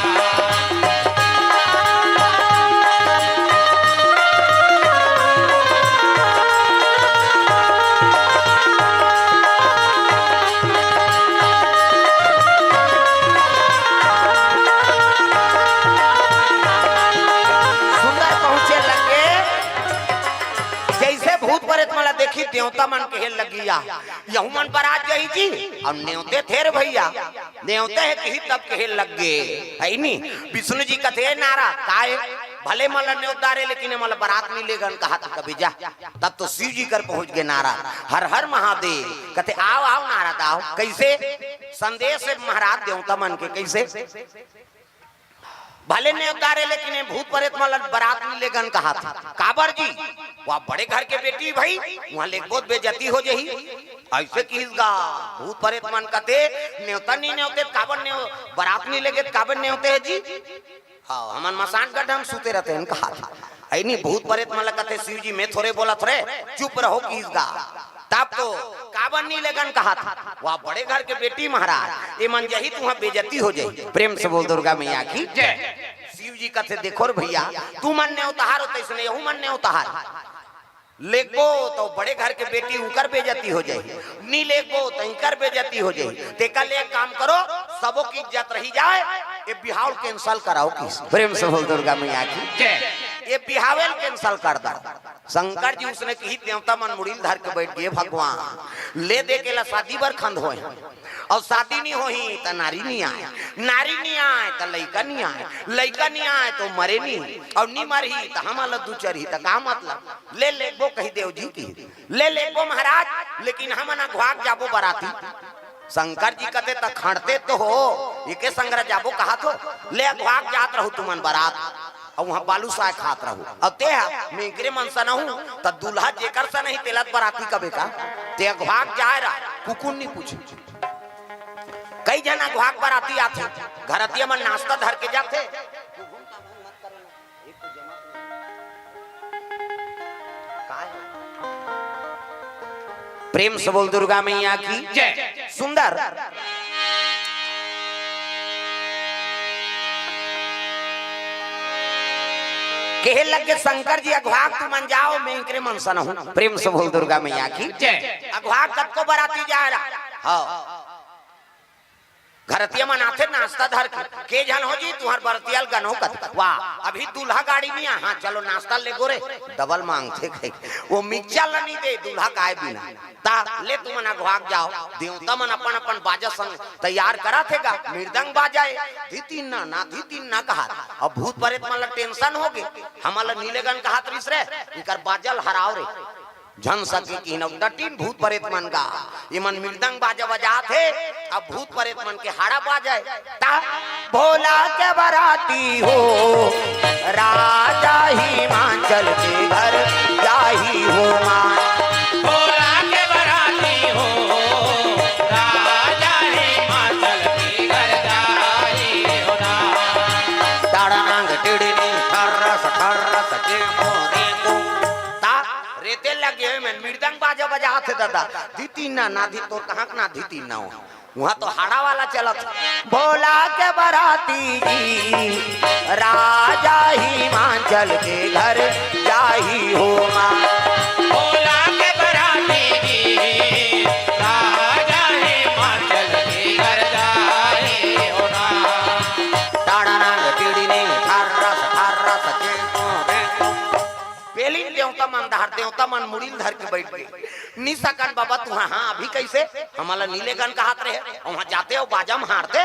सुंदर पहुंचे लगे, जैसे भूत प्रेत मन ला देखी, देवता मन कहे लगिया, यहू मन बरात जाही जी, अउ नेवते थे रे भैया, नेवते हे कही तब कहे लगे, हे नी? विष्णु जी कथे, "ए नारद, काय? भले मन ला नेवत डारे, लेकिन ए मन ला बरात नइ लेगन कहात कबे जा।" तब तो शिव जी कर पहुंच गे नारद, "हर हर महादेव।" कथे, "आव, आव नारद, आव।" कइसे? संदेश हे महाराज देवता मन के, कइसे? भले नेवत डारे, लेकिन ए भूत प्रेत मन ला बरात नइ लेगन कहात। काबर जी? वह बड़े घर के बेटी भई, उहां लेगबो त बेइज्जती हो जाही। अइसे किहिस गा, भूत प्रेत मन कथे, नेवता नइ नेवते, काबर नेव-, बरात नइ लेगे, काबर नेवते हे जी? हाँ, हमन मसान गड्ढा म सुते रहिथन कहात। अइ नी, भूत प्रेत मन ला कथे, "शिव जी, मैं थोरे बोलत रे, चुप रहो," किहिस गा। तब तो काबर नइ लेगन कहात, वह बड़े घर के बेटी महाराज, ए मन जाही त उहां बेइज्जती हो जाही। प्रेम से बोल दुर्गा मैया की जय। शिव जी कथे, "देखो रे भैया, तुमन नेवतहार हो तइसने यहू मन नेवतहार। लेगबो त बड़े घर के बेटी, उंकर बेइज्जती हो जाही, नइ लेगबो त इंकर बेइज्जती हो जाही। तेकर ले एक काम करो, सबो के इज्जत रहि जाय, ए बिहाव ल cancel कराव," किहिस। प्रेम से बोल दुर्गा मैया की जय। ए बिहाव ल cancel कर दव। शंकर जी उसने किहिस, देवता मन मुड़ी ल धर के बइठ गे, "भगवान, ले दे के ला शादी बर खंधोय हन, अउ शादी नइ होही त नारी नइ आय, नारी नइ आय त लइका नइ आय, लइका नइ आय त मरे नइ, अउ नइ मरही त हमन ला दुचरही त का मतलब? ले लेगबो कहि देव जी," किहिस, "ले लेगबो महाराज, लेकिन हमन अघवाक जाबो बराती।" शंकर जी कथे, "त खंड़ते तो हो, एके संघरा जाबो कहात हो, ले अघवाक जात रहू तुमन बरात, अउ उहां बालूसाय खात रहू। अउ तें ह मेंकरे मन सन हू, त दूल्हा जेकर सन ही तेला त बराती कबे का? तें अघवाक जाय रह, कुकुर नइ पूछे।" कई झन अघवाक बराती आथे, घरतिया मन नाश्ता धर के जाथे। प्रेम से बोल दुर्गा मैया की जय। सुंदर कहे लगे, "शंकर जी, अघवाक तुमन जाव, मेंकरे मन सन हू।" प्रेम से बोल दुर्गा मैया की जय। अघवाक कतको बराती जाय रह, हाँ। घरतिया मन आथे नाश्ता धर के, "के झन हो जी तुंहर बरतिया ल गनो कथे?" "वाह, अभी दूल्हा गाड़ी नइ आय, हाँ चलो नाश्ता लेगो रे।" डबल मांगथे कहे, ओ मिक्सचर ल नइ दे दूल्हा गाय बिना। त ले तुमन अघवाक जाव, देवता मन अपन अपन बाजा संग तैयार करत हे गा, मृदंग बाजा हे, धितिन ना ना, धितिन ना कहात। अब भूत प्रेत मन ल tension हो गे, हमन ल नइ लेगन कहात रिहिस रे, इंकर बाजा ल हराव रे। झन सके किहिन अउ डटिन भूत प्रेत मन गा। एमन मृदंग बाजा बजात हे, अब भूत प्रेत मन के हाड़ा बाजे। ता भोला के बराती हो, राजा हिमांचल के घर जाही हो माँ। भोला के बराती हो, राजा हिमांचल के घर जाही हो ना। ताड़ा नांग टिड़नी ठर्रस ठर्रस के मोरे को। ता रेते लगे हे मन मृदंग बाजा बजात हे दादा। धितिन ना, ना धी तोर कहाँ के ना धितिन ना हो। उहाँ तो हाड़ा वाला चलत। भोला के बराती जी, राजा हिमांचल के घर जाही हो माँ। भोला के बराती जी, राजा हिमांचल के घर जाही हो ना। ताड़ा नांग टिड़नी ठर्रस ठर्रस के। पेलिन देवता मन डहार, देवता मन मुड़ी ल धर के बइठ गे। नि सकन बाबा तुहाँ, हाँ, अभी कइसे? हमन ला नि लेगन कहत रहे, उहाँ जाते अउ बाजा म हारते,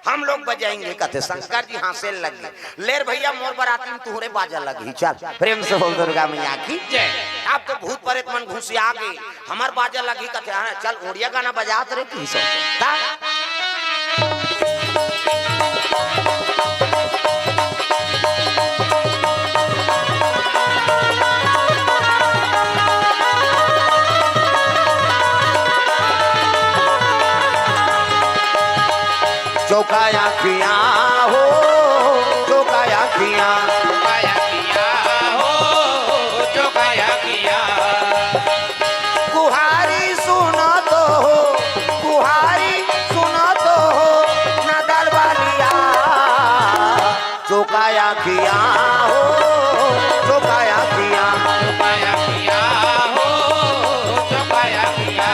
हम लोग बजाएंगे कथे। शंकर जी हाँसे लग गे। ले रे भइया, मोर बराती म तुँहरे बाजा लगही, चल। प्रेम से बोल दुर्गा मैया की जय। अब तो भूत प्रेत मन घुसिया गे, हमर बाजा लगही कथे, हाँ, चल ओड़िया गाना बजात रे तू सब। ता? काया किया हो, जो काया किया। काया किया हो, जो काया किया। कुहारी सुनत हो, कुहारी सुनत हो, ना दलबलिया। जो काया किया हो, जो काया किया। जो काया किया हो, जो काया किया।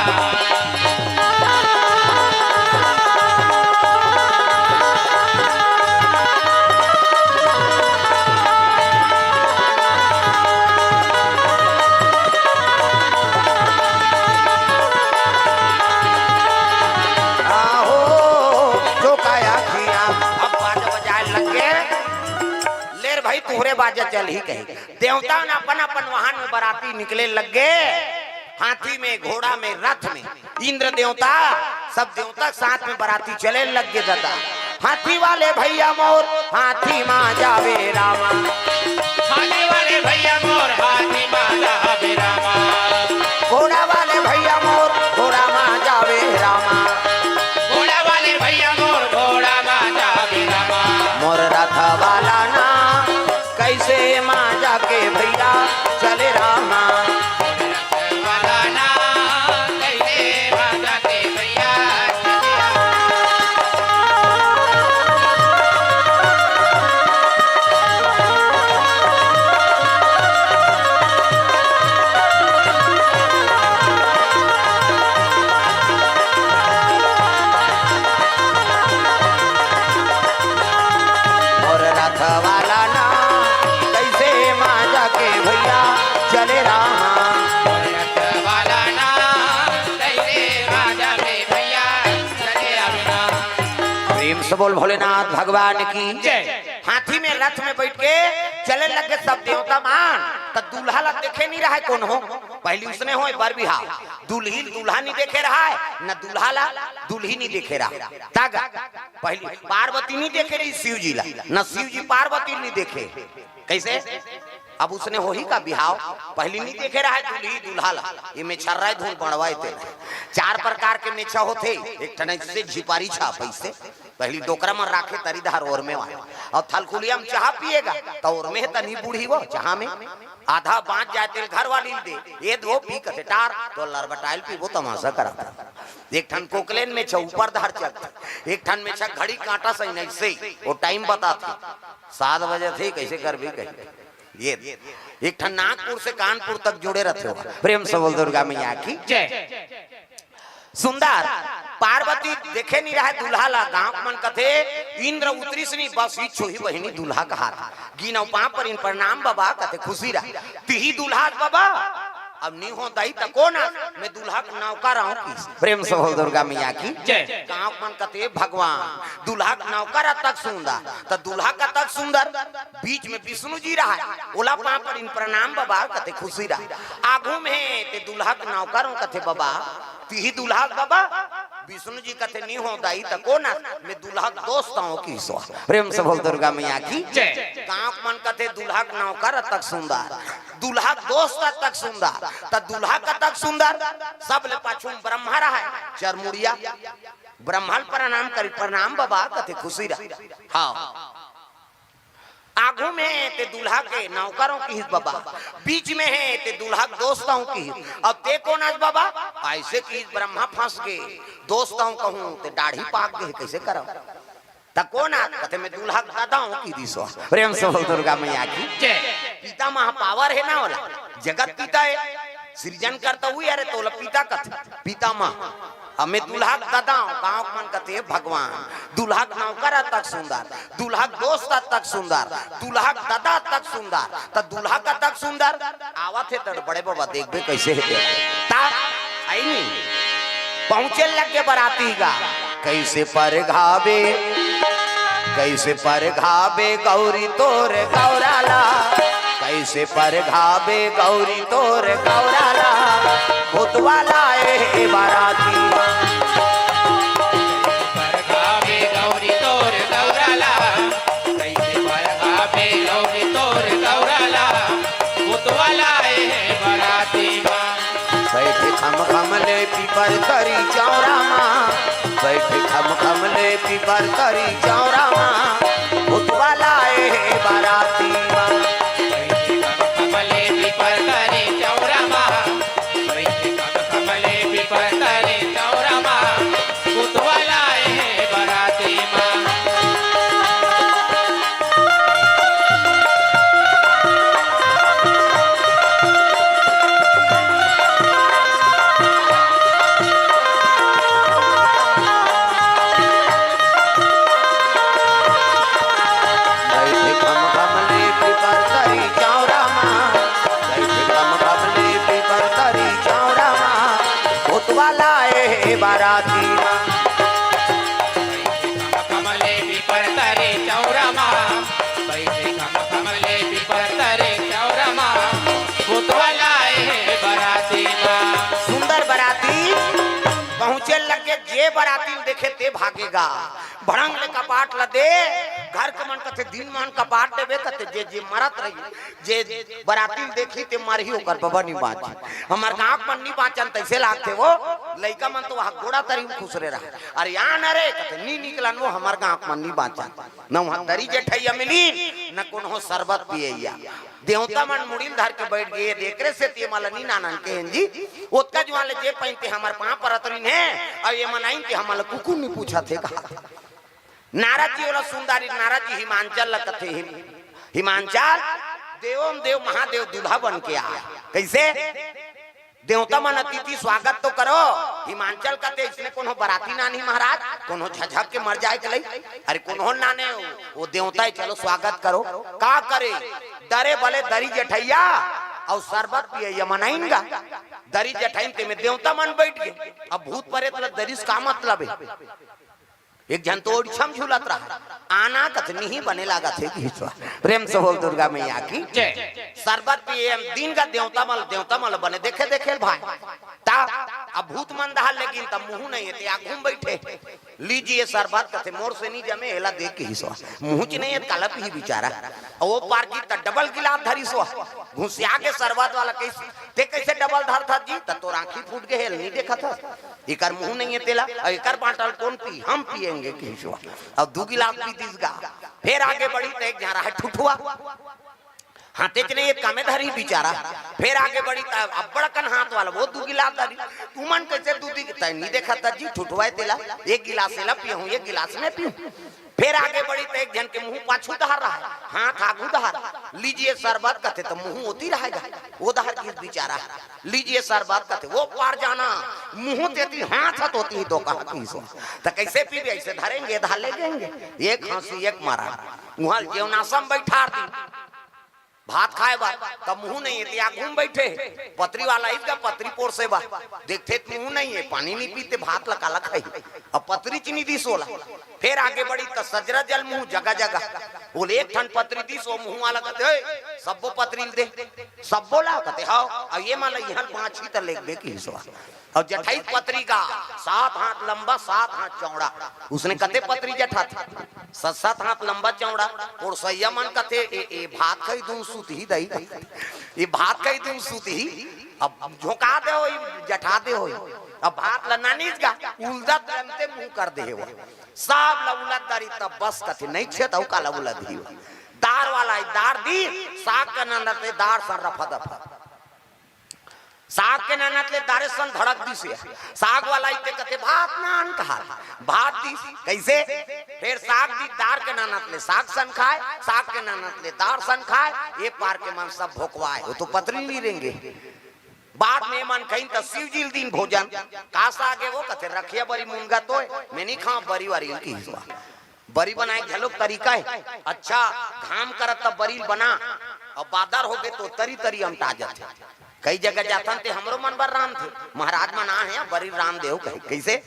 आहो, जो काया किया। अब बाजा बजाए लग गे। ले रे भाई, तुहरे बाजा चलही कहे। देवता मन अपन अपन वाहन में बराती निकले लग गे। हाथी में, घोड़ा में, रथ में। इंद्र देवता, सब देवता के साथ में बराती चले लग गे दादा। हाथी वाले भैया मोर, हाथी मा जावे रामा। हाथी वाले भैया मोर, हाथी मा जावे रामा। घोड़ा वाले भैया मोर, घोड़ा मा जावे रामा। घोड़ा वाले भैया मोर, घोड़ा मा जावे रामा। मोर रथ वाला ना, कैसे मा जाके भैया चले रामा। और रथ वाला ना, कैसे मा जाके भैया चले रामा। रथ वाला ना, कैसे मा जाके भैया चले रामा। प्रेम से बोल भोलेनाथ भगवान की जय। हाथी में, रथ में बैठ के चले लग गे सब देवता मन। त दूल्हा ला देखे नहीं रहय कोनो। पहली उसने होय बर बिहाव, दुल्हिन दूल्हा नहीं देखे रहय, न दूल्हा ला दुल्ही नहीं देखे रहय। तागा पहली पार्वती नहीं देखे रही शिव जी ला, न शिव जी पार्वती नहीं देखे। कैसे? अब उसने होही का बिहाव, पहली नहीं देखे रहय दुल्ही दूल्हा ला। ये मेछर्रा धुन बड़वाए ते। चार प्रकार के मेछा होथे, एक ठन ऐसे झिपारी छाप ऐसे, पहली डोकरा में राखे तरी धार ओर में वाला, और थलकुलिया में चाह पिएगा तो ओर में तनी बूढ़ी वो चाह में आधा बाँच जाए तेल घर वाली दे, ये दो पी कथे टार, तो लरबटाइल पीबो तमाशा करत। एक ठन कोकलेन मेछा ऊपर धार चलत, एक ठन मेछा घड़ी काँटा सही नहीं से, वो टाइम बताथे, सात बजे थे, कैसे करबे कही। ये एक ठन नागपुर से कानपुर तक जुड़े रहथे हो। प्रेम से बोल दुर्गा मैया की जय। सुंदर पार्वती देखे नहीं रहय दूल्हा ला, गाँव के मन कथे इंद्र उतरिस नहीं, बस इच्छो ही बहिनी दूल्हा कहात। गिनव पाँव परिन प्रणाम बबा कथे खुशी रह, तिही दूल्हा बाबा। अब नहीं हो दाई त कोन आस, मैं दूल्हा के नौकर आँव किस। प्रेम से बोल दुर्गा मैया की जय। गाँव के मन कथे भगवान दूल्हा के नौकर अतक सुंदर, त दूल्हा कतक सुंदर, बीच में विष्णु जी रहय, ओला पाँव परिन प्रणाम बबा कथे खुशी रह। आगू में ते दूल्हा के नौकर आँव कथे बबा, तिही दूल्हा बाबा। विष्णु जी कथे नहीं हो दाई त कोन आस, मैं दूल्हा के दोस्त आँव किस। प्रेम से बोल दुर्गा मैया की जय। गाँव के मन कथे दूल्हा के नौकर अतक सुंदर, दूल्हा के दोस्त अतक सुंदर, त दूल्हा कतक सुंदर, सब ले पाछू में ब्रह्मा रहय, चरमुड़िया, ब्रह्मा ल प्रणाम करी, प्रणाम बबा कथे खुशी रह। हाँ। आगू में ते दूल्हा के नौकर आँव किहिस बबा, बीच में हे ते दूल्हा के दोस्त आँव किहिस। अब ते कोन आस बबा? ऐसे किहिस ब्रह्मा फंस गे, दोस्त आँव कहूँ ते डाढ़ी पाक गे, कैसे करव? त कोन आस? कथे मैं दूल्हा के ददा आँव किहिस। प्रेम से बोल दुर्गा मैया की जय। पितामह पावर हे ना ओला, जगत पिता हे। सृजन करता हुई, अरे तोला पिता कथे, पितामह। अब मैं दूल्हा के ददा आँव, गाँव के मन कथे भगवान, दूल्हा के नौकर अतक सुंदर, दूल्हा के दोस्त अतक सुंदर, दूल्हा के ददा अतक सुंदर, त दूल्हा कतक सुंदर आवत हे त बड़े बबा देखबे कैसे हे। त आई नहीं पहुँचे लग गे बराती गा, कैसे परघाबे, कैसे परघाबे गौरी तोर गौरा ला, कैसे परघाबे गौरी तोर गौरा ला, भूतवा लाए हे बराती। परघाबे गौरी तोर गौरा ला, कैसे परघाबे गौरी तोर गौरा ला, भूतवा लाए हे बराती मा। बैठे खम खम ले पीपर तरी चौरा मा, बैठे खम खम ले पीपर तरी चौरा मा, भूतवा लाए हे बराती मा। बैठे खम खम ले पीपर तरी चौरा मा, बैठे खम खम ले पीपर तरी चौरा मा, भूतवा लाए हे बराती मा। बैठे खम खम ले पीपर तरी चौरा मा, बैठे खम खम ले पीपर तरी चौरा मा, भूतवा लाए हे बराती मा। खम खम ले पीपर तरी चौरा मा, बैठे खम खम ले पीपर तरी चौरा मा, भूतवा लाए हे बराती मा। सुंदर बराती पहुंचे लगे, जे बराती ल देखे ते भागेगा। भड़ंग ले कपाट ल दे, घर के मन कथे दिन मन कपाट देबे कथे, जे जे मरत रही, जे बराती ल देखी ते मरही, ओकर बबा नी बांची। हमर गांव के मन नी बांचन तइसे लागथे वो। लइका मन तो वहां गोड़ा तरी म खुसरे रहा। अरे या न रे कथे, नी निकलन वो हमर गांव के मन नी बांचन। न वहां दरी जेठइया मिली, न कोनो सरबत पियइया। देवता मन मुड़ी ल धर के बैठ गे, एकरे सेती एमा ल नी नानन केहेन जी। ओतका जुवार ले जे पहिन ते हमर पांव परत रिन हे, अउ एमन आइन ते हमन ल कुकुर नी पूछत हे कहा। नारद जी ओला सुंदरी, नारद जी हिमांचल ल कथे, हिम-, हिमांचल, देवों में देव महादेव दूल्हा बन के आय। कइसे? देवता मन अतिथि स्वागत तो करो। हिमांचल कथे, इसने कोनो बराती नानही महाराज, कोनो झझक के मर जाय के लई। अरे कोनो नाने, वो देवता हे, चलो स्वागत करो। का करे? दरी बले दरी जेठइया अउ सरबत पियइया मन आइन गा। दरी जेठइन ते में देवता मन बैठ गे। अब भूत परेत ल दरी से का मतलब हे? एक झन तो ओड़छम झूलत रहा, आना कथनी ही बने लागत हे कि हिसवा। प्रेम से बोल दुर्गा मैया की। जय। सरबत पिए दिन का देवता मन, देवता मन बने देखे देखे भाई। ता अब भूत मन दहा लेकिन तब मुंह नहीं हे ते आगू म बैठे। लीजिए सरबत कथे, मोर से नी जमे, एला दे के हिसवा। मुंह च नहीं हे, काला पीही बिचारा। अउ वो पार जी त डबल गिलास धरिस वा। घुसिया के सरबत वाला कइसे, ते कइसे डबल धरथस जी? त तोर आंखी फूट गे हे, नी देखत हस? एकर मुंह नहीं हे तेला, अउ एकर बांटल कोन पी? हम पिएंगे कहिस वा। अउ दू गिलास पी दिस गा। फेर आगे बढ़ी त एक झन रहा ठुठुआ। हाथे च नहीं हे, कमे धरी बिचारा। फेर आगे बढ़ी त अब्बड़ अकन हाथ वाला, वो दू गिलास धरी। तुमन कइसे दू दी-, तैं नी देखत हस जी, ठुठुआ हे तेला। एक गिलास एला पीहूं, एक गिलास मैं पीहूं। फेर आगे बढ़ी त एक झन के मुंह पाछू डहर रहा, हाथ आगू डहर। लीजिए सरबत कथे त मुंह ओती रहेगा, वो डहर गिस बिचारा। लीजिए सरबत कथे, वो पार जाना, मुंह तेती, हाथ ह तोती ही दो कहा किसो। त कइसे पीबे? अइसे धरेंगे, धर ले जाएंगे। एक हंसी, एक मारा। उहां जेवनासम बैठार दी। भात खाय बर, त मुंह नहीं हे, ते आगू म बैठे हे। पतरी वाला आइस गा, पतरी पोरसे बर। देखथे त मुंह नहीं हे, पानी नी पीते, भात ल काला खाही। अब पतरी च नी दिस ओला। फेर आगे बढ़ी त सजरा जल मुंह जगह जगह। ओले एक ठन पतरी दिस, ओ मुंह वाला कथे, "ए, सब्बो पतरी ल दे।" सब्बो ला कथे, "हव।" अब ये मान ल इहां बांचही त लेगबे किहिस वा। अउ जेठई पतरी गा, सात हाथ लंबा, सात हाथ चौड़ा। उसने कते पतरी जेठा थे, सात, सात हाथ लंबा चौड़ा। पोरसइया मन कथे, "ए, ए भात खाही धुन सुतही दई, दई। ए भात खाही धुन सुतही।" अब झोंका दे होही, जेठा दे होही। अब भात ल नानिस गा, उलदत जनते मुंह कर दे हे वो। सब ल उलद दरी तब बस कथे, "नहीं छे त अउ काला उलद ही।" दार वाला हे, दार दी, साग के ननत ले दार सन रफा दफा। साग के ननत ले दारे सन धड़क दिस हे। साग वाला इते कथे, "भात नान," कहा, भात दिस। कइसे? फेर साग दी, दार के ननत ले साग सन खाय, साग के ननत ले दार सन खाय। ए पार के मन सब भोकवाय, वो तो पतरी नी रेंगे। बाद में मन खइन त शिव जी ल दिन भोजन। का साग हे वो? कथे, "रखिया बरी मुनगा तोय, मैं नी खांव बरी वारी ल," किहिस वा। बरी बनाय घलोक तरीका हे। अच्छा, घाम करत त बरी ल बना, अउ बादर होगे त तरी तरी अमटा जाथे। कई जगह जाथन ते हमरो मन बर रांधथे, महाराज मन आहे, बरी रांध देव कहे। कइसे?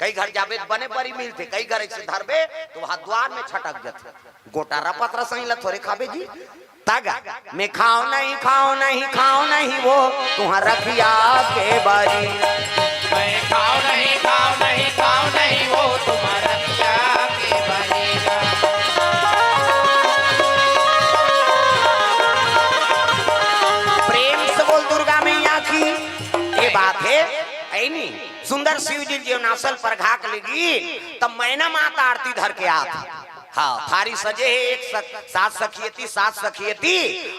कई घर जाबे त बने बरी मिलथे, कई घर अइसे धरबे त वहां दुवार में छटक जाथे। गोटा रपत रसई ल थोरे खाबे जी। तगा, मैं खांव नहीं, खांव नहीं, खांव नहीं वो तुंहर रखिया के बरी। मैं खांव नहीं, खांव नहीं, खांव नहीं वो तुंहर रखिया के बरी। प्रेम से बोल दुर्गा मैया की। ये बात हे। हे नी, सुंदर शिव जी जेवन आसन परघा के लेगिन, त मैना माता आरती धर के आत हे। हाँ, थारी सजे हे एक सख-, सात सखियती, सात सखियती,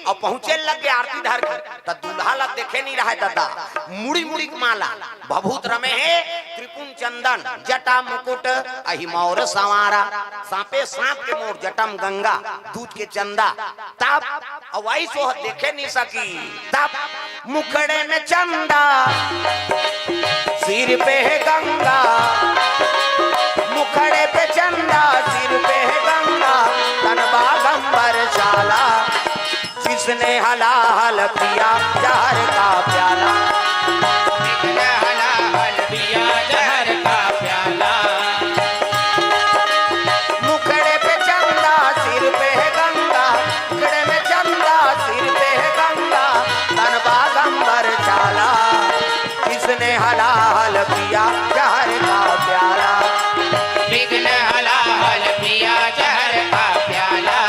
अउ पहुँचे लगे आरती धर के, त दूल्हा ला देखे नइ रहय ददा, मुड़ी मुड़ी के माला, भभूत रमे हे, त्रिपुन चंदन, जटा मुकुट, अहि मौर संवारा, साँपे साँप के मौर, जटा म गंगा, दूध के चंदा, तब अउ अइस ओह देखे नइ सकी। तब मुखड़े में चंदा, सिर पे है गंगा, मुखड़े पे चंदा, सिर पे है गंगा, तन बागंबर छाला। जिसने हलाहल पिया जहर का प्याला। जिसने हलाहल पिया जहर का प्याला। मुखड़े पे चंदा, सिर पे है गंगा, मुखड़े में चंदा, सिर पे है गंगा, तन बागंबर छाला। जिसने हलाहल पिया जहर का प्याला। जिसने हलाहल पिया जहर का प्याला।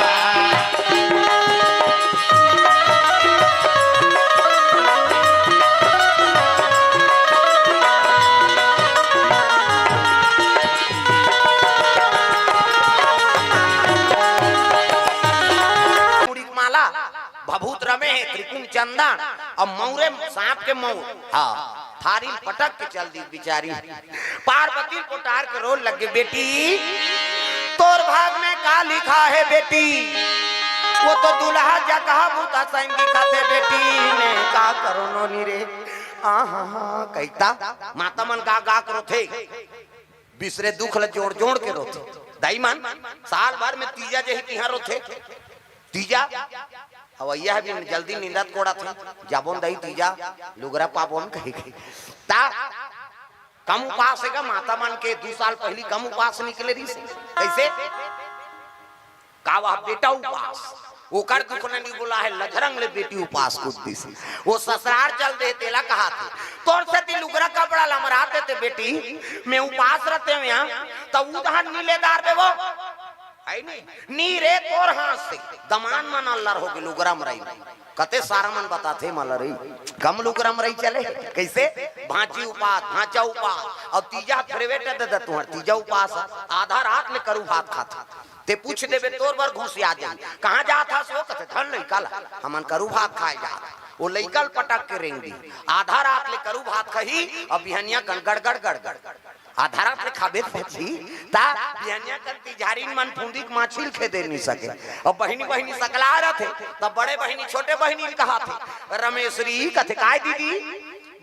मुड़ी के माला, भभूत रमे हे, त्रिपुन चंदन, अउ मौरे साँप के मौर। हाँ, थारी पटक के चल दिस बिचारी। पार्वती कोटार के रोए लगे, बेटी, तोर भाग में का लिखा है बेटी? वो तो दुल्हा जगह भूता संग दिखत हे बेटी, मैं का करों नोनी रे। आहा, कहिथे, माता मन गा गा के रोथे, बिसरे दुख ल जोड़ जोड़ के रोथे। दाई मन, साल भर में तीजा जही तिहार रोथे। तीजा, अवइया ह भी जल्दी नींदत कोड़त हे, जाबोन दाई तीजा, लुगरा पाबोन कहि के। त कम उपास हे गा माता मन के, दू साल पहिली कम उपास निकले रहिस हे। कइसे? का वह बेटा उपास, ओकर दुख ल नइ बोला हे, लझरंग ले बेटी उपास कूद दिस हे। ओ ससुरार चल दे, तेला कहत हे, तोर सेती लुगरा कपड़ा ल मरा देते बेटी, मैं उपास रहते हूँ यहाँ, त उधार नी ले दार देबो। हे नी? नी रे, तोर हाथ से दमांद मन अल्लर होगे लुगरा मरई। कते सारा मन बताथे मला रे, कम लुगरा मरई चले। कइसे? भांची उपास, भांचा उपास, अउ तीजा फेरवेट दे दे तुंहर तीजा उपास, आधा रात ले करू भात खाथे। ते पूछ देबे तोर बर घुसिया जाही, कहाँ जात हस वो? कथे धन लइका ला, हमन करू भात खाए जात। वो लइका ल पटक के रेंग दिही, आधा रात ले करू भात खाही, अउ बिहनिया कन गड़गड़ गड़गड़। आधा रात ले खाबे त बची, त बिहनिया कन तिझारिन मन फूंदी के माछी ल खेदे नइ सके। अउ बहिनी बहिनी सकला रथे, त बड़े बहिनी छोटे बहिनी ल कहथे, रमेसरी कथे, काय दीदी,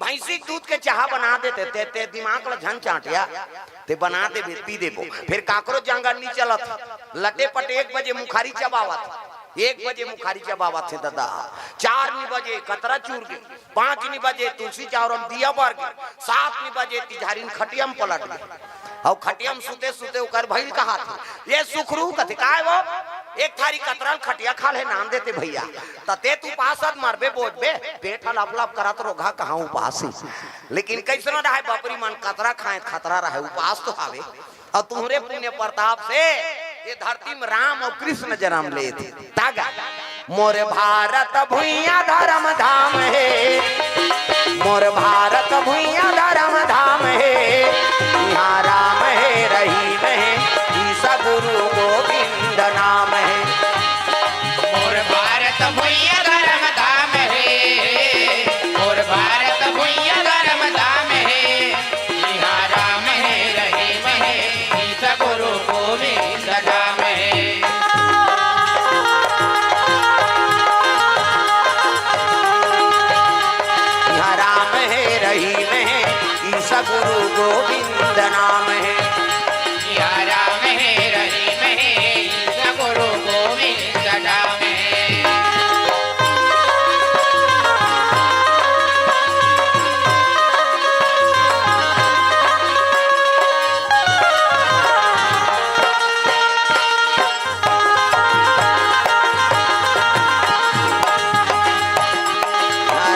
भैंसी के दूध के चाहा बना देते, ते, ते दिमाग ल झन चांटिया, ते बना देबे, पी देबो। फेर काकरो जांगर नइ चलत, लटे पटे एक बजे मुखारी चबावत, एक बजे मुखारी चबावत हे ददा, चार नी बजे कतरा चूर गे, पाँच नी बजे तुलसी चौरा म दिया बर गे, सात नी बजे तिझारिन खटिया म पलट गे। अउ खटिया म सुते सुते ओकर भइल कहत हे, ये सुखरू कथे, काय वो? एक थारी कतरा ल खटिया खा ले नान देते भइया। त ते त उपास अस मरबे बोजबे, पेट ह लप लप करत रोगहा कहाँ उपास हे। लेकिन कइसनो रहय बपरी मन कतरा खाए खतरा रहय, उपास तो हावे। अउ तुंहरे पुण्य प्रताप से ये धरती म राम अउ कृष्ण जनम लेथे। त गा, मोर भारत भुइयां धरम धाम हे, मोर भारत भुइयां धरम धाम हे, इहाँ राम हे रहीम हे, ईसा गुरु गोविंद नाम हे। मोर भारत भुइयां धरम धाम हे, मोर भारत भुइयां धरम धाम हे, इहाँ राम हे रहीम हे, ईसा गुरु गोविंद नाम हे। इहाँ राम हे रहीम हे, ईसा गुरु गोविंद नाम हे। इहाँ राम हे रहीम हे, ईसा गुरु गोविंद नाम हे।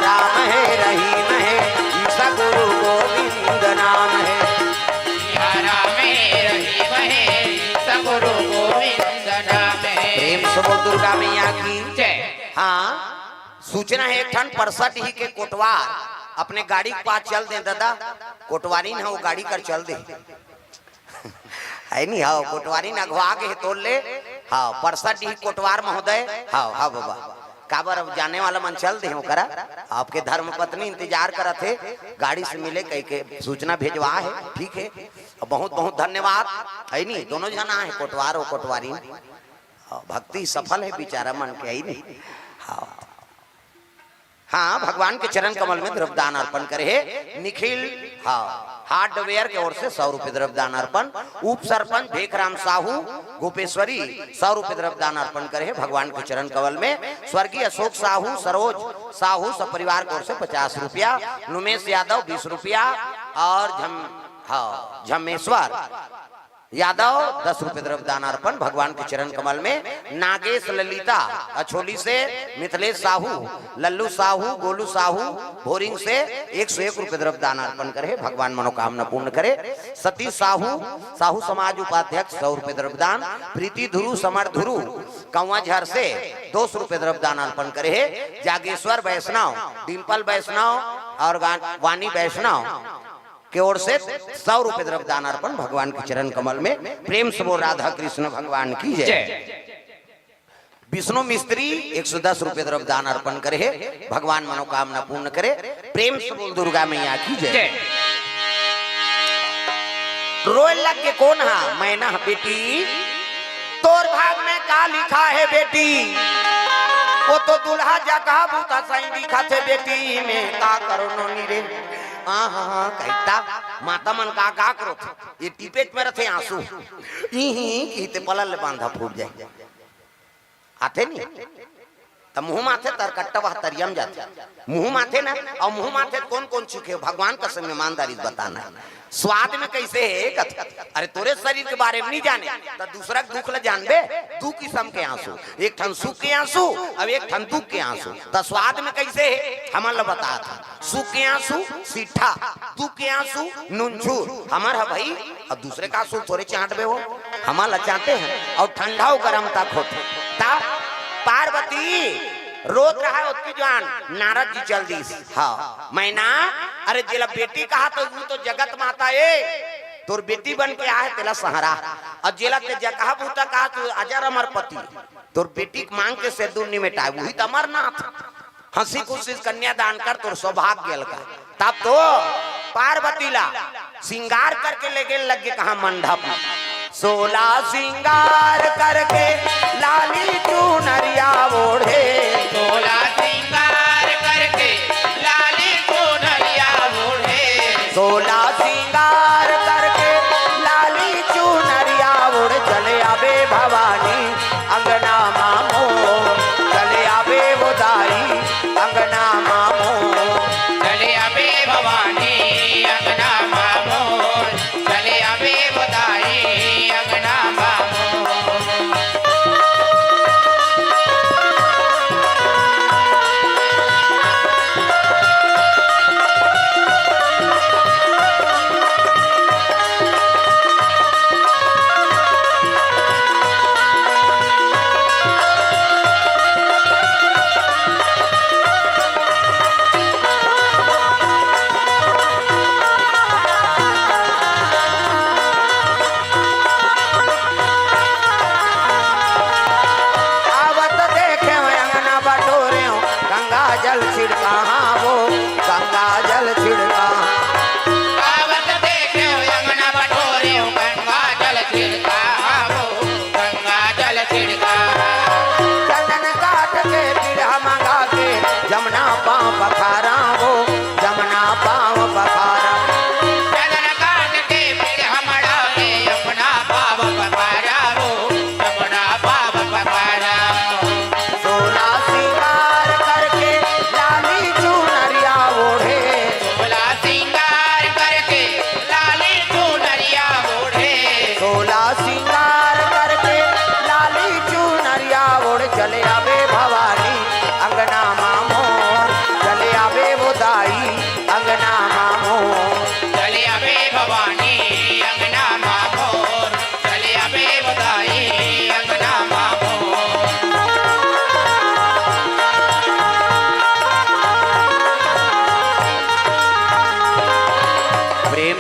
राम हे रहीम हे, ईसा गुरु गोविंद नाम हे। राम हे रहीम हे, ईसा गुरु गोविंद नाम हे। प्रेम से बोल दुर्गा मैया की। जय। हाँ, सूचना हे एक ठन परसत ही के कोटवार अपने गाड़ी के पास चल दे दादा, कोटवारी न हो गाड़ी कर चल दे। है नहीं, हाँ, कोटवारी न अघवा के हे तोल ले। हाँ, परसा डीह कोटवार महोदय। हाँ, हाँ बाबा, काबर अब जाने वाला मन चल दे ओकरा। आपके धर्म पत्नी इंतजार करत हे, गाड़ी से मिले कह के सूचना भेजवा है। ठीक है, बहुत बहुत धन्यवाद। है नहीं, दोनों जना है, कोटवार हो कोटवारी। हाँ, भक्ति सफल है बेचारा मन के, है नहीं। हाँ, हाँ, भगवान के चरण कमल में द्रव्य दान अर्पण करे हे निखिल, हाँ, हार्डवेयर के ओर से सौ रुपए द्रव्य दान अर्पण। उप सरपंच भेखराम साहू गोपेश्वरी सौ रुपए द्रव्य दान अर्पण करे हे भगवान के चरण कमल में। स्वर्गीय अशोक साहू, सरोज साहू सब परिवार की ओर से पचास रुपया, नुमेश यादव बीस रुपया और झम, हाँ, झमेश्वर यादव दस रुपए द्रव्य दान अर्पण भगवान के चरण कमल में। नागेश ललिता अछोली से, मिथिलेश साहू, लल्लू साहू, गोलू साहू भोरिंग से एक सौ एक रुपए द्रव्य दान अर्पण करे, भगवान मनोकामना पूर्ण करे। सतीश साहू, साहू समाज उपाध्यक्ष सौ रुपए द्रव्य दान। प्रीति धुरु, समर धुरु कौवा झर से दो सौ रुपए द्रव्य दान अर्पण करे हे। जागेश्वर वैष्णव, डिम्पल वैष्णव और वा-, वानी वैष्णव के ओर से सौ रुपए द्रव्य दान अर्पण भगवान के चरण कमल में। प्रेम से बोल राधा कृष्ण भगवान की जय। जय। विष्णु मिस्त्री एक सौ दस रुपए द्रव्य दान अर्पण करे हे, भगवान मनोकामना पूर्ण करे। प्रेम से बोल दुर्गा मैया की जय। जय। रोए लग के कौन हा? मैना बेटी, तोर भाग में का लिखा है बेटी? वो तो दुल्हा जगह बूता सही दिखा थे बेटी, मैं का करो नोनी रे। हाँ, हाँ, हाँ, कहता माता मन का, का करो थे? ये टिपेट में रहते आंसू। ई ही, ई ते पलल ले बांधा फूट जाए। आथे नहीं? त मुंह माथे तर कट्टा वह तरियम जाथे। मुंह माथे ना, और मुंह माथे कौन कौन चीखे? भगवान कसम ईमानदारी से बताना है। स्वाद में कैसे है? कथ-, अरे तोरे शरीर के बारे में नहीं जाने, त दूसरा के दुख ल जानबे। दू किस्म के आंसू, एक ठन सुख के आंसू, अब एक ठन दुख के आंसू। त स्वाद में कैसे है? हमन ल बता था। सुख के आंसू सीठा, दुख के आंसू नुनझुर। हमर ह भाई, अब दूसरे का आंसू थोड़े चांटबे हो, हमन ल चांटे हैं। और ठंडा हो गरम तक होथे। ता पार्वती रोत रहा ओतकी जान, नारद जी चल दीस। हाँ, मैना, अरे जेला बेटी कहा तो वो तो जगत माता ए, तोर बेटी बन के आहे तेला सहारा। और जेला ते जगह बूता कहा तू अजर अमर पति, तोर बेटी के मांग के से दूर नहीं मिटाए, वही तो अमरनाथ। हंसी खुशी से कन्यादान कर, तोर सौभाग्य लगा। तब तो पार्वती ला सिंगार करके ले गेल लग गे कहा मंडप में। सोला सिंगार करके लाली चुनरिया ओढ़े। सोला सिंगार करके लाली चुनरिया ओढ़े। सोला सिंगार करके लाली चुनरिया ओढ़ चले आवे भवानी अंगना मा मोर। चले आवे वो दाई अंगना मा मोर। चले आवे भवानी अंगना मा मोर। चले आवे वो दाई अंगना मा मोर।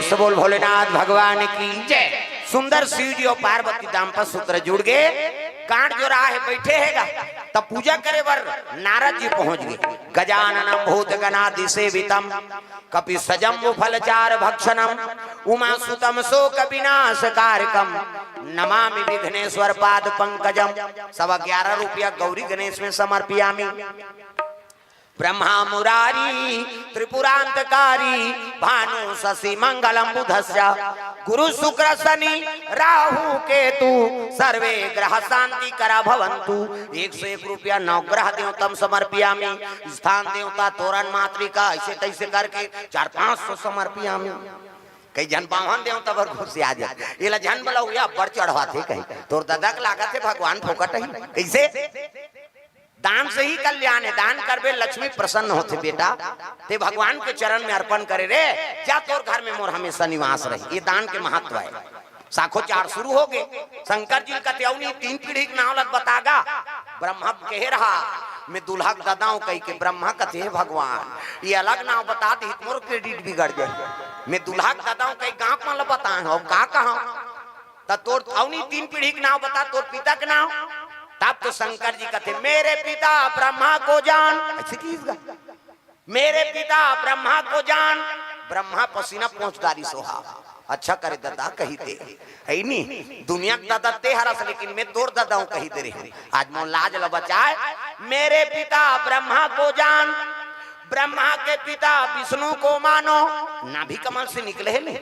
तो बोल भोलेनाथ भगवान की जय। सुंदर शिव जी और पार्वती दाम्पत्य सूत्र जुड़ गए। कांड जो रहा है, बैठे हैगा, तब पूजा करे बर नारद जी पहुंच गए। गजाननम भूत गणादि सेवितम, कपि सजम्बु फल चार भक्षणम, उमा सुतम शोक विनाश कारकम, नमामि विघ्नेश्वर पाद पंकजम। सवा ग्यारह रुपया गौरी गणेश में समर्पियामी। ब्रह्मा मुरारी त्रिपुरांतकारी, भानु शशि मंगलम बुधस्य, गुरु शुक्र शनि राहु केतु, सर्वे ग्रह शांति करा भवंतु। एक सौ एक रुपया नवग्रह देवतम समर्पियामी। स्थान देवता, तोरण मातृका, ऐसे तैसे करके चार पांच सौ समर्पियामी। कई झन बावन देवता बर घुसिया जाय, एला झन बला हुआ बड़ चढ़वाथे कही। तोर ददा के लागत है भगवान फोकट ही। कैसे? दान से ही कल्याण है। दान करबे, लक्ष्मी प्रसन्न होथे बेटा। ते भगवान के चरण में अर्पण करे रे, जा तोर घर में मोर हमेशा निवास रही। ये दान के महत्व है। साखोचार शुरू हो गए। शंकर जी कथे, "अउनी तीन पीढ़ी के नाव लत बतागा।" ब्रह्मा कहे रहा, "मैं दुल्हा के ददा हूं," कही के ब्रह्मा कथे, "हे भगवान, ये अलग नाव बता दी, मोर credit बिगड़ जाए। मैं दुल्हा के ददा हूं," कही गांव मन ल बताए हो, का कहा? त तोर अउनी तीन पीढ़ी के नाव बता, तोर पिता के नाव। तब तो शंकर जी कथे, "मेरे पिता ब्रह्मा को जान।" ऐसे किहिस गा, "मेरे पिता ब्रह्मा को जान।" ब्रह्मा पसीना पोंछ डारिस, "हा, अच्छा करे ददा कही दे, है नी? दुनिया के ददा ते हरस, लेकिन मैं तोर ददा हूं कही दे रहे हूं। आज मोर लाज ल बचाए, मेरे पिता ब्रह्मा को जान, ब्रह्मा के पिता विष्णु को मानो।" नाभि कमल से निकले हे नी।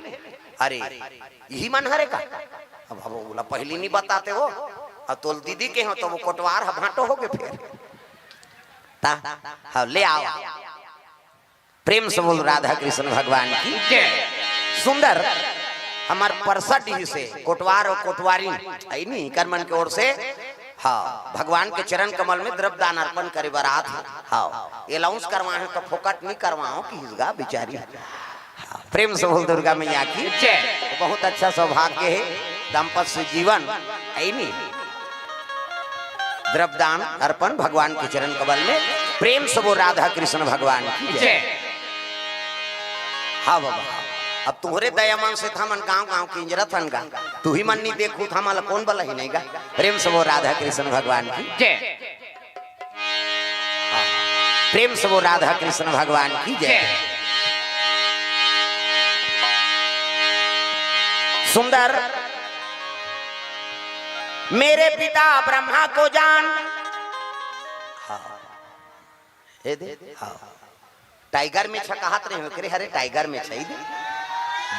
अरे, यही मन हरे का? अब, अब ओला पहली नहीं बताते हो, अब तोल दीदी के हो तो वो कोटवार ह भांटो हो गए फिर। ता, हाँ, ले आओ। प्रेम से बोल राधा कृष्ण भगवान की जय। सुंदर, हमार परसा डीह से कोटवार और कोटवारी है नी, कर मन के ओर से, हाँ, भगवान के चरण कमल में द्रव्य दान अर्पण करे बर आत हे। हाँ, ये लाउंस करवाए हैं तो फोकट नहीं करवाओ किहिस गा बिचारी। प्रेम से बोल दुर्गा मैया की जय। बहुत अच्छा सौभाग्य है, दाम्पत्य जीवन है नी। द्रव्यदान अर्पण भगवान के चरण कमल में। प्रेम से बोल राधा कृष्ण भगवान की जय। जय। हाँ बाबा, अब तुम्हरे दया मन से त हमन गांव गांव किंजरत हन गा, तुही मन नहीं देखू त हमला कौन बला ही नहीं गा। प्रेम से बोल राधा कृष्ण भगवान की जय। प्रेम से बोल राधा कृष्ण भगवान की जय। सुंदर, मेरे पिता ब्रह्मा को जान। हाँ। हे दे, हाँ। टाइगर में छकाहत रहे हो, करे हरे टाइगर में छई दे।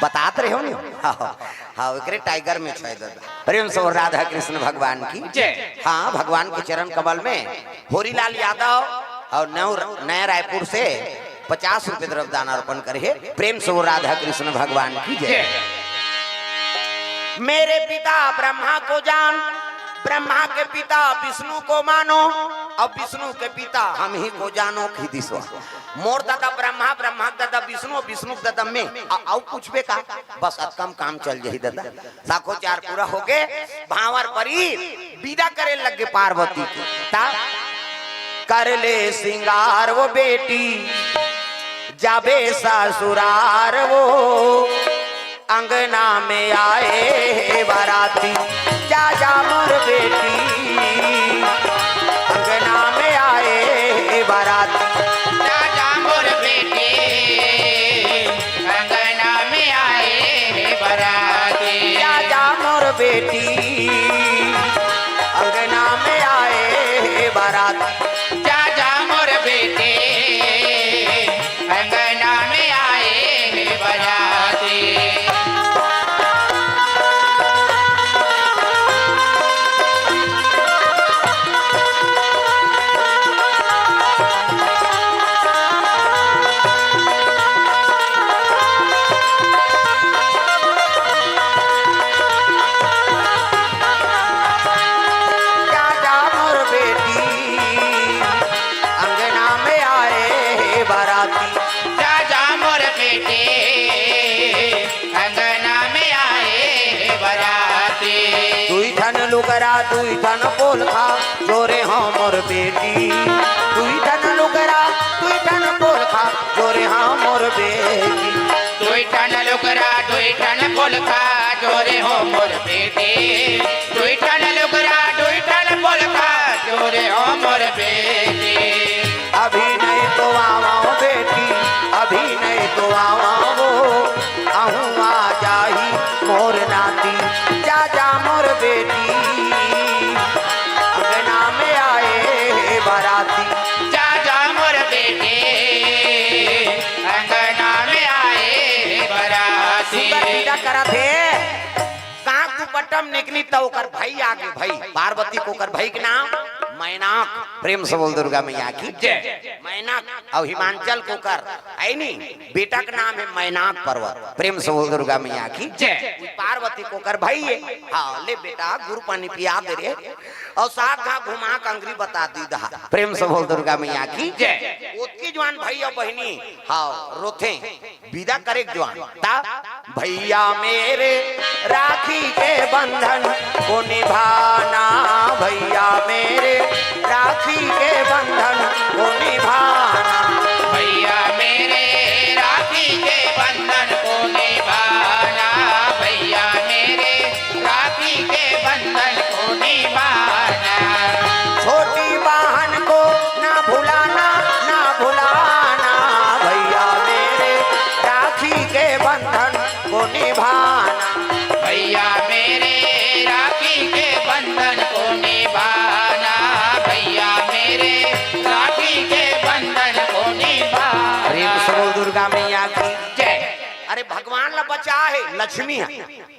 बतात रहे हो नी? हाँ, हाँ, हाँ, ओकरे टाइगर में छई दे। प्रेम से बोल राधा कृष्ण भगवान की जय। हाँ, भगवान के चरण कमल में होरीलाल यादव और नव-, नया रायपुर से पचास रुपए द्रव्य दान अर्पण करे हे। प्रेम से बोल राधा कृष्ण भगवान की जय। जय। मेरे पिता ब्रह्मा को जान, ब्रह्मा के पिता विष्णु को मानो, और विष्णु के पिता हम ही को जानो, कहि दिस। मोर ददा ब्रह्मा, ब्रह्मा के ददा विष्णु, विष्णु के ददा मैं। आ-, अउ पूछबे का? बस अतका म काम चल जाही ददा। साखोचार पूरा होगे, भांवर परी, बिदा करे लगे पार्वती के। ता कर ले सिंगार वो बेटी, जाबे ससुरार वो। अंगना में आए हे बाराती, जा जा मोर बेटी। अंगना में आए हे बाराती, जा जा मोर बेटी। अंगना में आए हे बाराती, जा जा मोर बेटी। अंगना में आए हे बाराती, जा जा मोर बेटी। अंगना में आए हे बाराती। जा जा मोर बेटी, अंगना में आए हे बाराती। जा जा मोर बेटी, अंगना में आए हे बाराती। दुई ठन लुगरा, दुई ठन पोलखा, जोरे हो मोर बेटी। दुई ठन लुगरा, दुई ठन पोलखा, जोरे हो मोर बेटी। दुई ठन लुगरा दुई ठन पोलखा जोरे हो मोर बेटी, दुई ठन लुगरा दुई ठन पोलखा जोरे हो मोर बेटी। अभी नहीं तो आवा बेटी, अभी नहीं तो आवा वो, अहूँ आ जाही मोर नाती, जा जा मोर बेटी, अंगना में आए हे बाराती। जा जा मोर बेटी, अंगना में आए हे बाराती। सुंदर विदा करत हे। कांक दुपट्टा म निकली त ओकर भाई आगे, भाई पार्वती के ओकर भाई के नाम मैनाक। प्रेम से बोल दुर्गा मैया की जय। मैनाक। अउ हिमांचल के ओकर है नी, बेटा के नाम है मैनाक पर्वत। प्रेम से बोल दुर्गा मैया की जय। पार्वती के ओकर भाई है। हाँ, ले बेटा, गुड़ पानी पिया दे रे। अउ सात घा घुमा के अंगरी बता दी दहा। प्रेम से बोल दुर्गा मैया की जय। ओतकी जवान भाई अउ बहिनी, हाँ, रोथे। विदा करे के जवान। ता भैया मेरे राखी के बंधन को निभाना, भैया मेरे राखी के बंधन को निभाना। भैया मेरे राखी के बंधन को निभाना, भैया मेरे राखी के बंधन को निभाना। छोटी बहन को ना भुलाना, ना भुलाना, भैया मेरे राखी के बंधन को निभाना। भैया मेरे राखी के बंधन को निभाना, भैया मेरे राखी के बंधन को निभाना। प्रेम से बोल दुर्गा मैया की जय। अरे भगवान ला बचा है, लक्ष्मी है।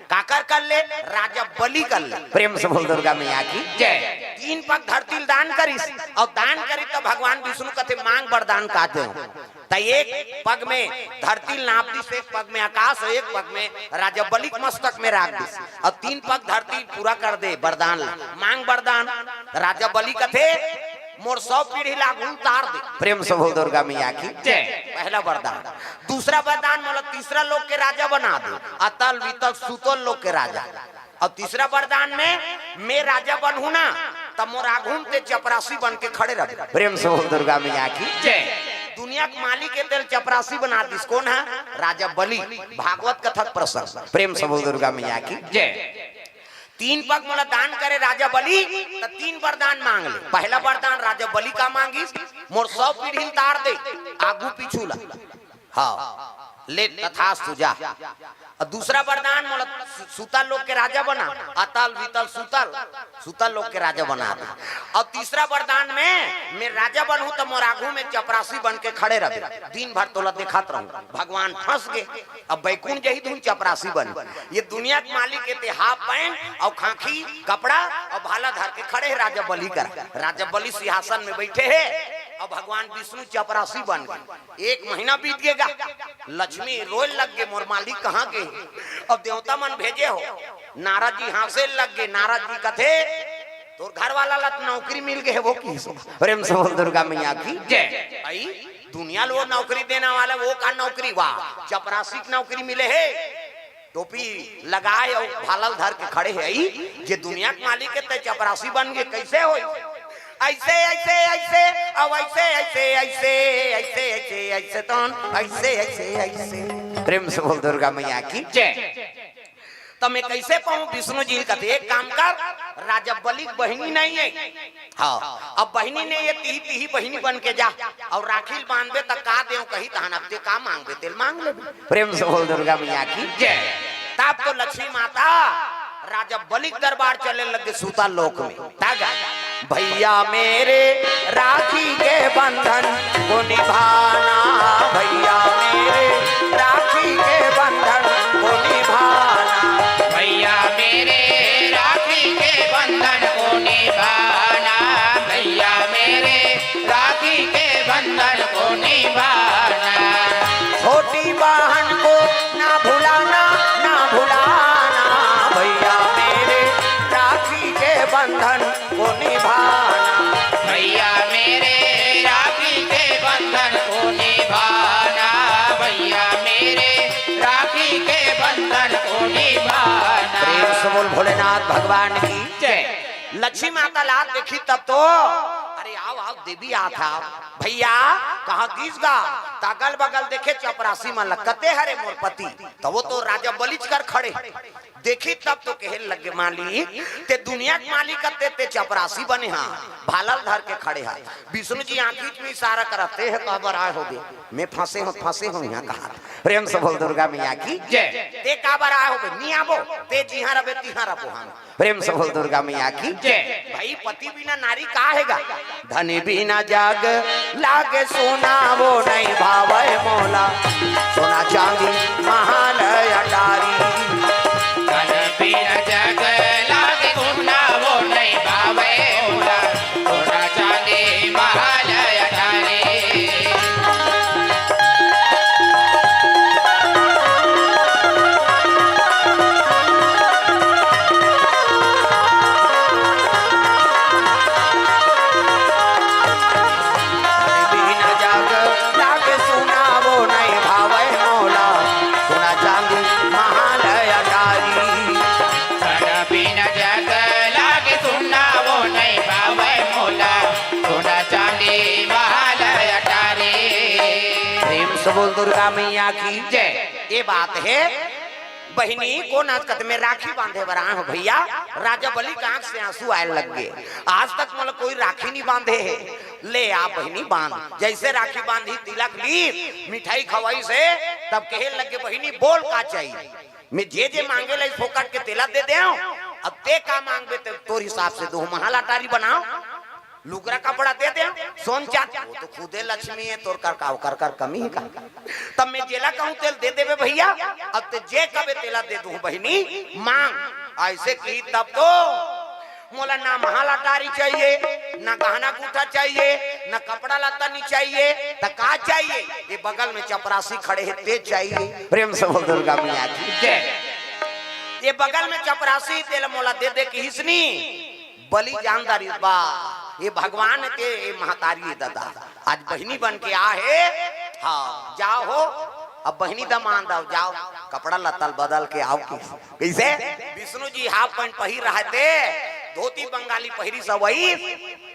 काकर कर ले? राजा बलि कर ले। प्रेम से बोल दुर्गा मैया की जय। तीन पग धरती ल दान करिस, अउ दान करिस त भगवान विष्णु कथे मांग वरदान का दे। त एक पग में धरती ल नाप दिस, एक पग में आकाश, एक पग में राजा बलि के मस्तक में राख दिस, अउ तीन पग धरती पूरा कर दे वरदान ला। मांग वरदान। राजा बलि कथे मोर सौ पीढ़ी ला आगू उतार दे। प्रेम से बोल दुर्गा मैया की जय। पहला वरदान। दूसरा वरदान मोला तीसरा लोक के राजा बना दे, अतल वितल सुतल लोक के राजा। अउ तीसरा वरदान में मैं राजा बनहूं ना, त मोर आगू में ते चपरासी बन के खड़े रह। प्रेम से बोल दुर्गा मैया की जय। दुनिया के मालिक हे तेला चपरासी बना दिस। कोन है? राजा बलि। भागवत कथा के प्रसंग। प्रेम से बोल दुर्गा मैया की जय। तीन पग मोला दान करे राजा बलि, त तीन वरदान मांग ले। पहला वरदान राजा बलि का मांगिस, मोर सौ पीढ़ी ल तार दे, आगू पीछू ला। हाँ, ले तथास्तु जा। अउ दूसरा वरदान मोला सु-, सुतल लोक के राजा बना, अतल वितल सुतल, सुतल लोक के राजा बना दे। अउ तीसरा वरदान में मैं राजा बनहूं त मोर आगू में चपरासी बन के खड़े रहे, दिन भर तोला देखत रहूं। भगवान फंस गे। अब बैकुंठ जही धुन चपरासी बन। ये दुनिया के मालिक हे ते हाफ पैंट अउ खांखी कपड़ा अउ भाला धर के खड़े हे राजा बलि करा। राजा बलि सिंहासन में बैठे हे अउ भगवान विष्णु चपरासी बन गे। एक महीना बीत गे गा। लक्ष्मी रोए लग गे, मोर मालिक कहाँ गे? अब देवता मन भेजे हो। नारद जी हाँसे लग गे। नारद जी कथे, तोर घर वाला ला त नौकरी मिल गे हे, वो की सो। प्रेम से बोल दुर्गा मैया की जय। भाई, दुनिया ल वो नौकरी देना वाला, वो का नौकरी? वाह, चपरासी के नौकरी मिले हे। टोपी लगाए अउ भाला ल धर के खड़े हे। ई जे दुनिया के मालिक हे, ते चपरासी बन गे, कैसे होई? ऐसे, ऐसे, ऐसे, अब ऐसे, ऐसे, ऐसे, ऐसे, ऐसे, ऐसे, तौन, ऐसे, ऐसे, ऐसे। प्रेम से बोल दुर्गा मैया की जय। त मैं कैसे पाऊं? विष्णु जी कथे, एक काम कर, राजा बलि के बहिनी नहीं है। हाँ, अब बहिनी नहीं हे, तिही तिही बहिनी बन के जा, अउ राखी ल बांधबे त का देव कही, तहन अब ते का मांगबे, तेल मांग लेबे। प्रेम से बोल दुर्गा मैया की जय। तब तो लक्ष्मी माता राजा बलि के दरबार चले लगे सुतल लोक में। तागा, भैया मेरे राखी के बंधन को निभाना, भैया मेरे राखी के बंधन को निभाना। भैया मेरे राखी के बंधन को निभाना, भैया मेरे राखी के बंधन को निभाना। छोटी बहन को ना भुलाना, ना भुलाना, भैया मेरे राखी के बंधन को निभाना। भैया मेरे राखी के बंधन को निभाना, भैया मेरे राखी के बंधन को निभाना। प्रेम से बोल भोलेनाथ भगवान की जय। लक्ष्मी माता लात देखी तब तो, अरे आओ, आओ, देवी आत हव। भइया, कहाँ गिस गा? त अगल बगल देखे चपरासी मन ल, कते हरे मोर पति? त वो तो राजा बलिच कर खड़े। देखिस तब तो कहे लगे, मालिक, ते दुनिया के मालिक अते, ते चपरासी बने हा, भाला ल धर के खड़े हा। विष्णु जी आँखी में इशारा करत, ते ह काबर आए होबे? मैं फँसे हों, फँसे हों इहाँ कहा। प्रेम से बोल दुर्गा मैया की जय। ते काबर आए होबे? नी आबो, ते जिहाँ रबे तिहाँ रबो हम। प्रेम से बोल दुर्गा मैया की जय। भाई, पति बिना नारी का हे गा? धन बिना जग लागे सुना, वो नहीं भावे मोला, सोना चांदी महल अटारी। धन बिना जग लागे सुना, वो नहीं भावे मोला, सोना चांदी महल अटारी। बिन जग लागे सुना, वो नहीं भावे मोला, सोना चांदी महल अटारी। धन बिन जग लागे सुना, वो नहीं भावे मोला, सोना चांदी महल अटारी। प्रेम से बोल दुर्गा मैया की जय। ये बात हे बहिनी, कोन आज कत में राखी बांधे बर आए हो भइया? राजा बलि के आंख से आंसू आए लग गे। आज तक मोला कोई राखी नहीं बांधे हे। ले आ बहिनी, बांध। जैसे राखी बांधी, तिलक ली, मिठाई खवाइस हे, तब कहे लग गे, बहिनी बोल का चाहिए? मैं जे जे मांगे ला फोकट के तेला दे देंव। अब ते का मांगबे, ते तोर हिसाब से दूं, महल अटारी बनाओ। लुगरा कपड़ा दे देंव, सोन चांदी, वो तो खुदे लक्ष्मी हे, तोर कर का, ओकर कर कमी हे का? तब मैं जेला कहूं तेला दे देबे भइया, अब ते जे कबे तेला दे दूं बहिनी, मांग। अइसे कही तब तो मोला ना महल अटारी चाहिए, ना गहना गूंठा चाहिए, ना कपड़ा लत्ता नहीं चाहिए, त का चाहिए? ये बगल में चपरासी खड़े हे, ते चाहिए। प्रेम से बोल दुर्गा मैया की जय। ये बगल में चपरासी, तेला मोला दे दे किहिस नी। बलि जान डारिस बा, ये भगवान के, ये महतारी, ये दादा, आज बहिनी बन के आ हे। हाँ, जाओ हो, अब बहिनी दमांद आव, जाओ, कपड़ा लत्ता ल बदल के आव। किस, कइसे? विष्णु जी हाफ पैंट पहिर रहय ते, धोती बंगाली पहिरिस, वही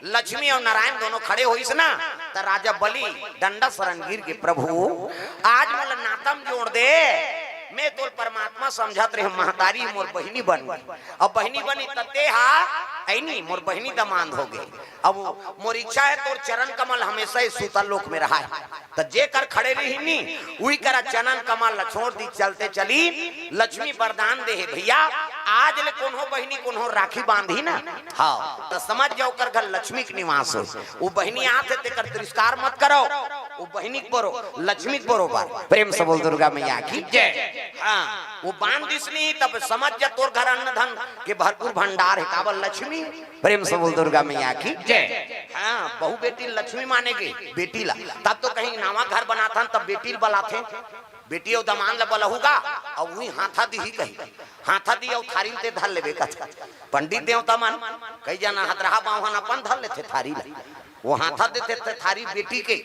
लक्ष्मी अउ नारायण दोनों खड़े होइस ना, त राजा बलि डंडा सरन गिर गे, प्रभु, आज मोला नाता म जोड़ दे, मैं तोला परमात्मा समझत रहेंव, महतारी मोर बहिनी बन गे। अब बहिनी बनी त ते हा, ऐ नी, मोर बहिनी दमांद हो गे। अब मोर इच्छा हे तोर चरण कमल हमेशा ही सूतल लोक में रहय। त जे कर खड़े रही नी, उही करा चरण कमल ला छोड़ दी, चलते चली। लक्ष्मी वरदान दे हे भइया, आज ले कोनो बहिनी कोनो राखी बांधही ना, हाँ, त समझ जाओ ओकर घर लक्ष्मी के निवास होय। वो बहिनी आत हे तेकर तिरस्कार मत करो, वो बहिनी के बरो, लक्ष्मी के बरोबर। प्रेम से बोल दुर्गा मैया की जय। हाँ, वो बांध दिस नी, तब समझ जा तोर घर अन्न धन के भरपूर भंडार हे, काबर लक्ष्मी। प्रेम से बोल दुर्गा मैया की जय। हाँ, बहू बेटी ल लक्ष्मी माने गे, बेटी ला। तब तो कहीं नवा घर बनाथन, तब बेटी ल बलाथे, बेटी अउ दमांद ल बलहू गा, अउ उही हाथा दिही कही, हाथा दिही अउ थारी ल ते धर लेबे कथे। पंडित देवता मन, कई जना हथरहा बांह हन अपन धर लेथे थारी ल, वो हाथा देथे ते थारी बेटी के,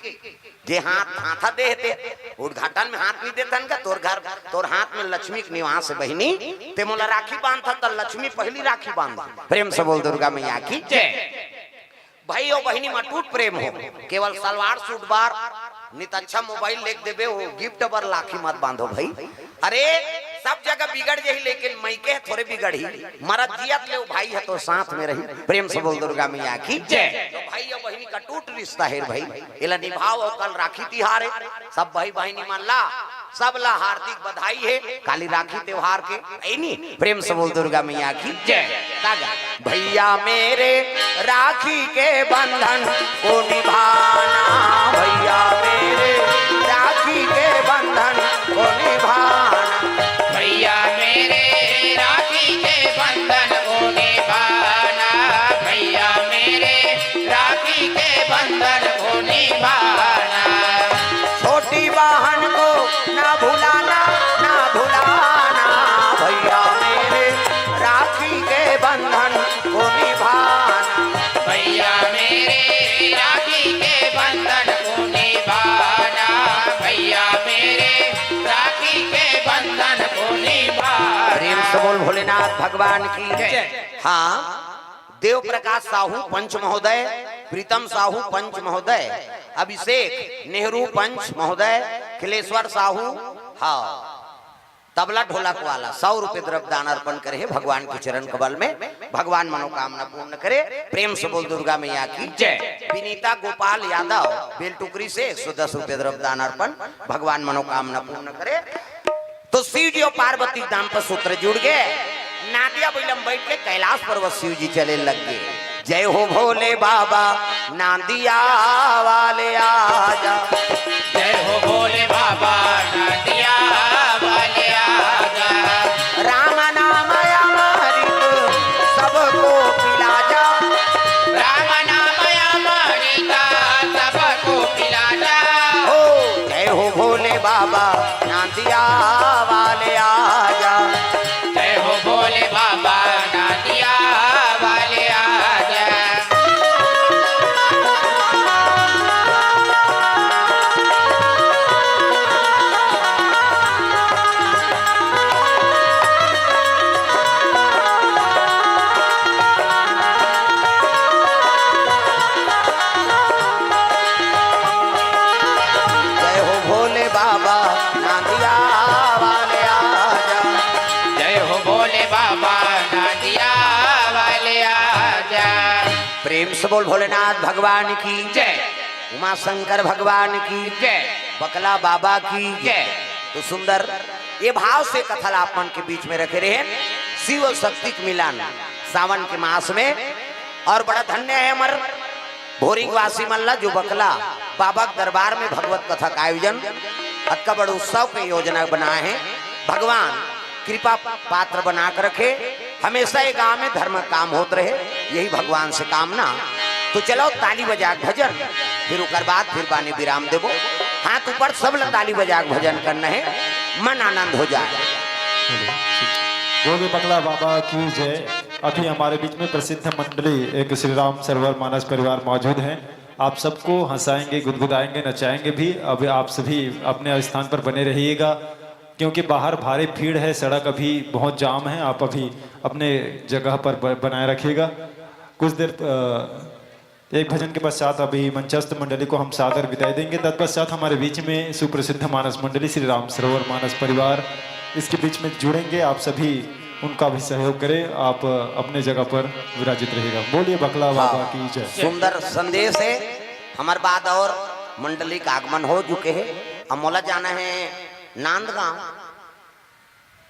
जे हाथ, हाथा दे हे ते, उद्घाटन में हाथ नहीं देथन का, तोर घर, तोर हाथ में लक्ष्मी के निवास हे बहिनी, ते मोला राखी बांधत त लक्ष्मी पहली राखी बांध। प्रेम से बोल दुर्गा मैया की जय। भाई अउ बहिनी म अटूट प्रेम हो, केवल सलवार सूट बर, नित अच्छा मोबाइल लेके देबे, वो गिफ्ट बर राखी मत बांधो भाई। अरे, सब जगह बिगड़ जाही, लेकिन मइके ह थोरे बिगड़ही। मरत जियत ले वो भाई ह तो साथ में रही। प्रेम से बोल दुर्गा मैया की जय। तो भाई अउ बहिनी के अटूट रिश्ता हे रे भाई, एला निभाव। अउ कल राखी तिहार हे, सब भाई बहिनी मन ला, सब ला हार्दिक बधाई हे काली राखी त्योहार के, हे नी? प्रेम से बोल दुर्गा मैया की जय। तागा। भैया मेरे राखी के बंधन को निभाना, भैया मेरे राखी के बंधन को निभाना। भैया मेरे राखी के बंधन को निभाना, भैया मेरे राखी के बंधन को निभाना। छोटी बहन को ना भुलाना, ना भुलाना, भैया मेरे राखी के बंधन को निभाना। भैया मेरे राखी के बंधन को निभाना, भैया मेरे राखी के बंधन को निभाना। प्रेम से बोल भोलेनाथ भगवान की जय। हाँ, देव प्रकाश साहू पंच महोदय, प्रीतम साहू पंच महोदय, अभिषेक नेहरू पंच महोदय, खिलेश्वर साहू, हाँ, तबला ढोलक वाला सौ रुपये द्रव्य दान अर्पण करे हे भगवान के चरण कमल में। भगवान मनोकामना पूर्ण करे। प्रेम से बोल दुर्गा मैया की जय। विनीता गोपाल यादव बेलटुकरी से एक सौ दस रुपये द्रव्य दान अर्पण, भगवान मनोकामना पूर्ण करे। तो शिव जी और पार्वती के नाम पर सूत्र जुड़ गए। नादिया बैलम बैठ के कैलाश पर्वत शिव जी चले लग गए। जय हो भोले बाबा, नांदिया वाले आजा। जय हो भोले बाबा, नांदिया वाले आजा। राम नाम अमृत सबको पिला जा। राम नाम अमृत सबको पिला जा। हो, जय हो भोले बाबा, नांदिया वाले आजा। जय हो भोले बाबा, नांदिया वाले आजा। जय हो भोले बाबा, नांदिया वाले आजा। जय हो भोले बाबा, नांदिया वाले आजा। प्रेम से बोल भोलेनाथ भगवान की जय। उमा शंकर भगवान की जय। बकला बाबा की जय। तो सुंदर ये भाव से कथा ला आप मन के बीच में रखे रहे। शिव और शक्ति के मिलन सावन के मास में। और बड़ा धन्य है हमर भोरिंग वासी मन ला जो बकला बाबा के दरबार में भगवत कथा का आयोजन, अतका बड़ उत्सव के योजना बनाए हैं। भगवान कृपा पात्र बना के रखे, हमेशा ये गांव में धर्म काम होत रहे, यही भगवान से कामना। तो चलो ताली बजा के भजन, फिर ओकर बाद फिर बानी विराम देबो। हाथ ऊपर, सब ला ताली बजा के भजन करना है, मन आनंद हो जाए। बोलिए बकला बाबा की जय। अभी हमारे बीच में प्रसिद्ध मंडली एक श्री राम सरोवर मानस परिवार मौजूद है। आप सबको हंसाएंगे, गुदगुदाएंगे, नचाएंगे भी। अब आप सभी अपने स्थान पर बने रहिएगा, क्योंकि बाहर भारी भीड़ है, सड़क अभी बहुत जाम है। आप अभी अपने जगह पर ब-, बनाए रखिएगा। कुछ देर, अ, एक भजन के पश्चात अभी मंचस्थ मंडली को हम सादर विदाई देंगे। तत्पश्चात हमारे बीच में सुप्रसिद्ध मानस मंडली श्री राम सरोवर मानस परिवार इसके बीच में जुड़ेंगे। आप सभी उनका भी सहयोग करें, आप अपने जगह पर विराजित रहिएगा। बोलिए बकला बाबा हाँ, की जय। सुंदर संदेश है। हमारे बाद और मंडली का आगमन हो चुके हैं। अब मोला जाना है नांदगांव।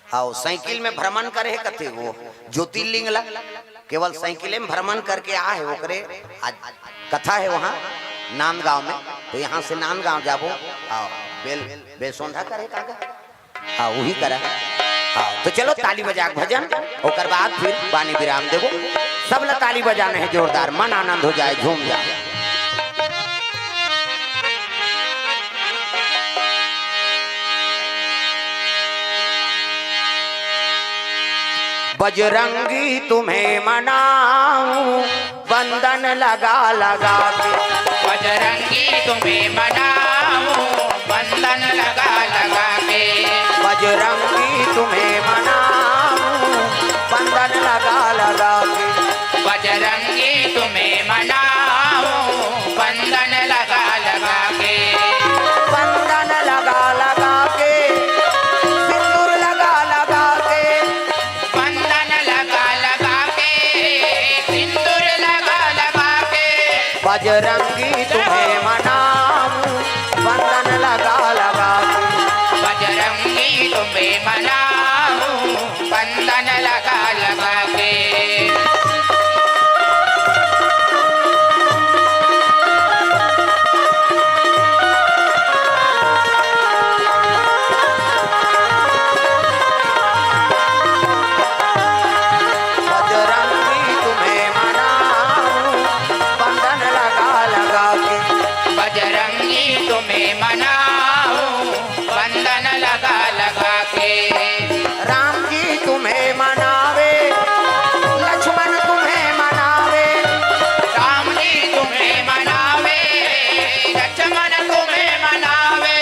हाँ, साइकिल में भ्रमण करे हे कथे वो ज्योतिर्लिंग ला, केवल साइकिल में भ्रमण करके आ है ओकरे। आज कथा है वहाँ नांदगांव में, तो यहाँ से नांदगांव जाबो। हाँ, बेल बेलसोंधा करे काका। हाँ, वही करा। हाँ, तो चलो ताली बजा के भजन, ओकर बाद फिर बानी विराम देबो। सब ला ताली बजाना है जोरदार, मन आनंद हो जाए, झूम जाए। बजरंगी तुम्हें मनाऊं, बंधन लगा लगा के। बजरंगी तुम्हें मनाऊं, बंधन लगा लगा के। बजरंगी तुम्हें मनाऊं, बंधन लगा लगा के। बजरंगी तुम्हें मनाऊं, बंधन लगा लगा के। बंधन लगा लगा के, सिंदूर लगा लगा के। बंधन लगा लगा के, सिंदूर लगा लगा के। बजरंगी तुम्हें मनाऊं, बंधन लगा लगा के। बजरंगी तुम्हें मनाऊं, बंधन लगा लगा के। बजरंगी तुम्हें मनाऊं, बंधन लगा लगा के। बजरंगी तुम्हें मनाऊं, बंधन लगा लगा के। राम जी तुम्हें मनावे, लक्ष्मण तुम्हें मनावे। राम जी तुम्हें मनावे, लक्ष्मण तुम्हें मनावे।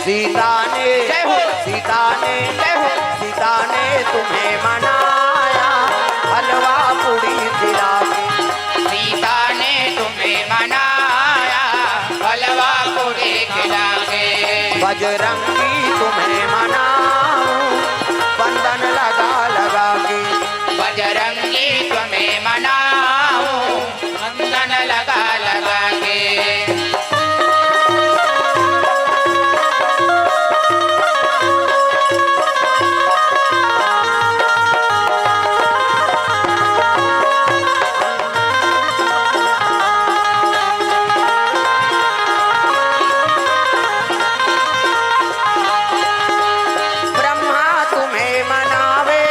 सीता ने, जय हो। सीता ने, जय हो। सीता ने तुम्हें मनाया, हलवा पूड़ी खिला के। सीता ने तुम्हें बजरंगी तुम्हें मनाऊं, बंधन लगा लगा के। बजरंगी तुम्हें मनाऊं, बंधन लगा लगा के। ब्रह्मा तुम्हें मनावे,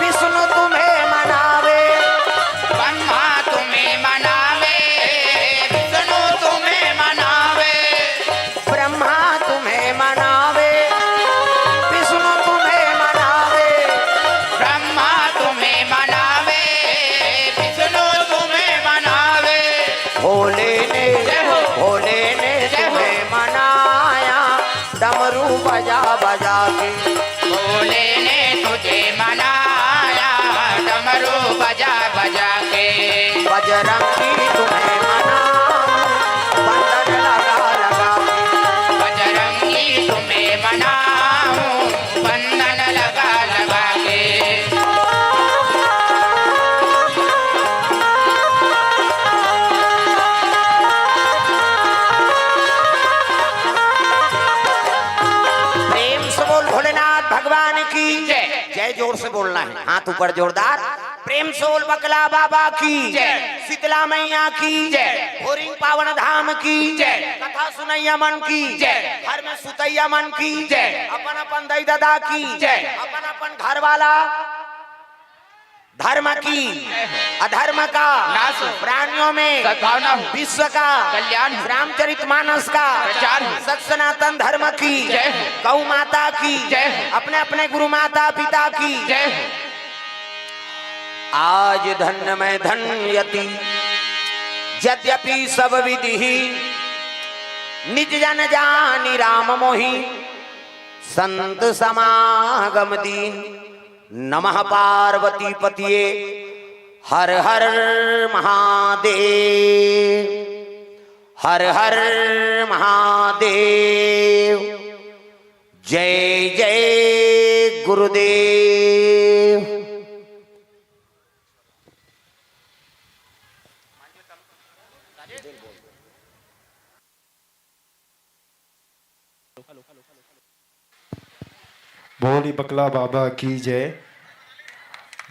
विष्णु तुम्हें मनावे। ब्रह्मा तुम्हें मनावे, विष्णु तुम्हें मनावे। ब्रह्मा तुम्हें मनावे, विष्णु तुम्हें मनावे। ब्रह्मा तुम्हें मनावे, विष्णु तुम्हें मनावे। भोले ने, जय हो। भोले ने जय हो। तुम्हें मनाया, डमरू बजा बजा के। भोले ने तुझे मनाया, डमरू बजा बजा के। बजरंगी तुम्हें मनाऊं, बंधन लगा लगा के। बजरंगी तुम्हें मनाऊं, बंधन लगा लगा के। प्रेम से बोल भोलेनाथ भगवान की जय। जय जोर से बोलना है, हाथ ऊपर जोरदार। प्रेम से बोल बकला बाबा की जय। शीतला मैया की जय। भोरिंग पावन धाम की जय। कथा सुनैया मन की जय। घर में सुतैया मन की जय। अपन अपन दई ददा की जय। अपन अपन घर वाला धर्म की अधर्म का नाश हो। प्राणियों में सद्भावना हो। विश्व का कल्याण हो। रामचरित मानस का प्रचार हो। सत सनातन धर्म की जय हो। गौ माता की जय हो। अपने अपने गुरु माता पिता की जय हो। आज धन्य मैं धन्यति, यद्यपि सब विधि ही, निज जन जानि राम मोहि, संत समागम दीन। नमः पार्वती पतिये, हर हर महादेव, हर हर महादेव, जय जय गुरुदेव। भोली बकला बाबा की जय।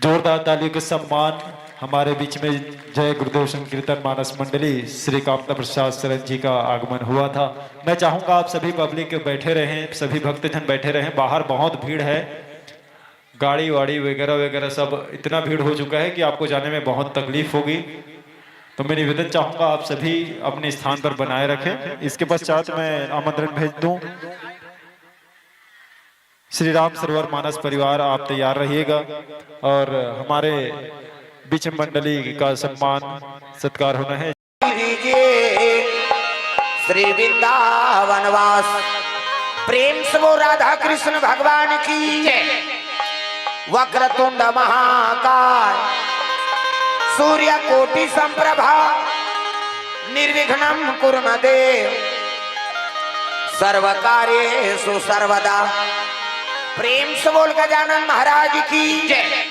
जोरदार तालियों के सम्मान। हमारे बीच में जय गुरुदेव संकीर्तन मानस मंडली श्री कामता प्रसाद शरण जी का आगमन हुआ था। मैं चाहूंगा आप सभी पब्लिक बैठे रहें, सभी भक्तजन बैठे रहें। बाहर बहुत भीड़ है, गाड़ी वाड़ी वगैरह वगैरह सब इतना भीड़ हो चुका है कि आपको जाने में बहुत तकलीफ होगी। तो मैं निवेदन चाहूंगा, आप सभी अपने स्थान पर बनाए रखें। इसके पश्चात मैं आमंत्रण भेज दूं। श्री राम सरोवर मानस परिवार, आप तैयार रहिएगा और हमारे बीच मंडली का सम्मान सत्कार होना है। श्री वृंदावन वास। प्रेम से बोल राधा कृष्ण भगवान की जय। वक्रतुंड महाकाय, सूर्य कोटि संप्रभा, निर्विघ्नं कुरु मे देव, सर्व कार्येषु सर्वदा। प्रेम से बोल गजानन महाराज की जय।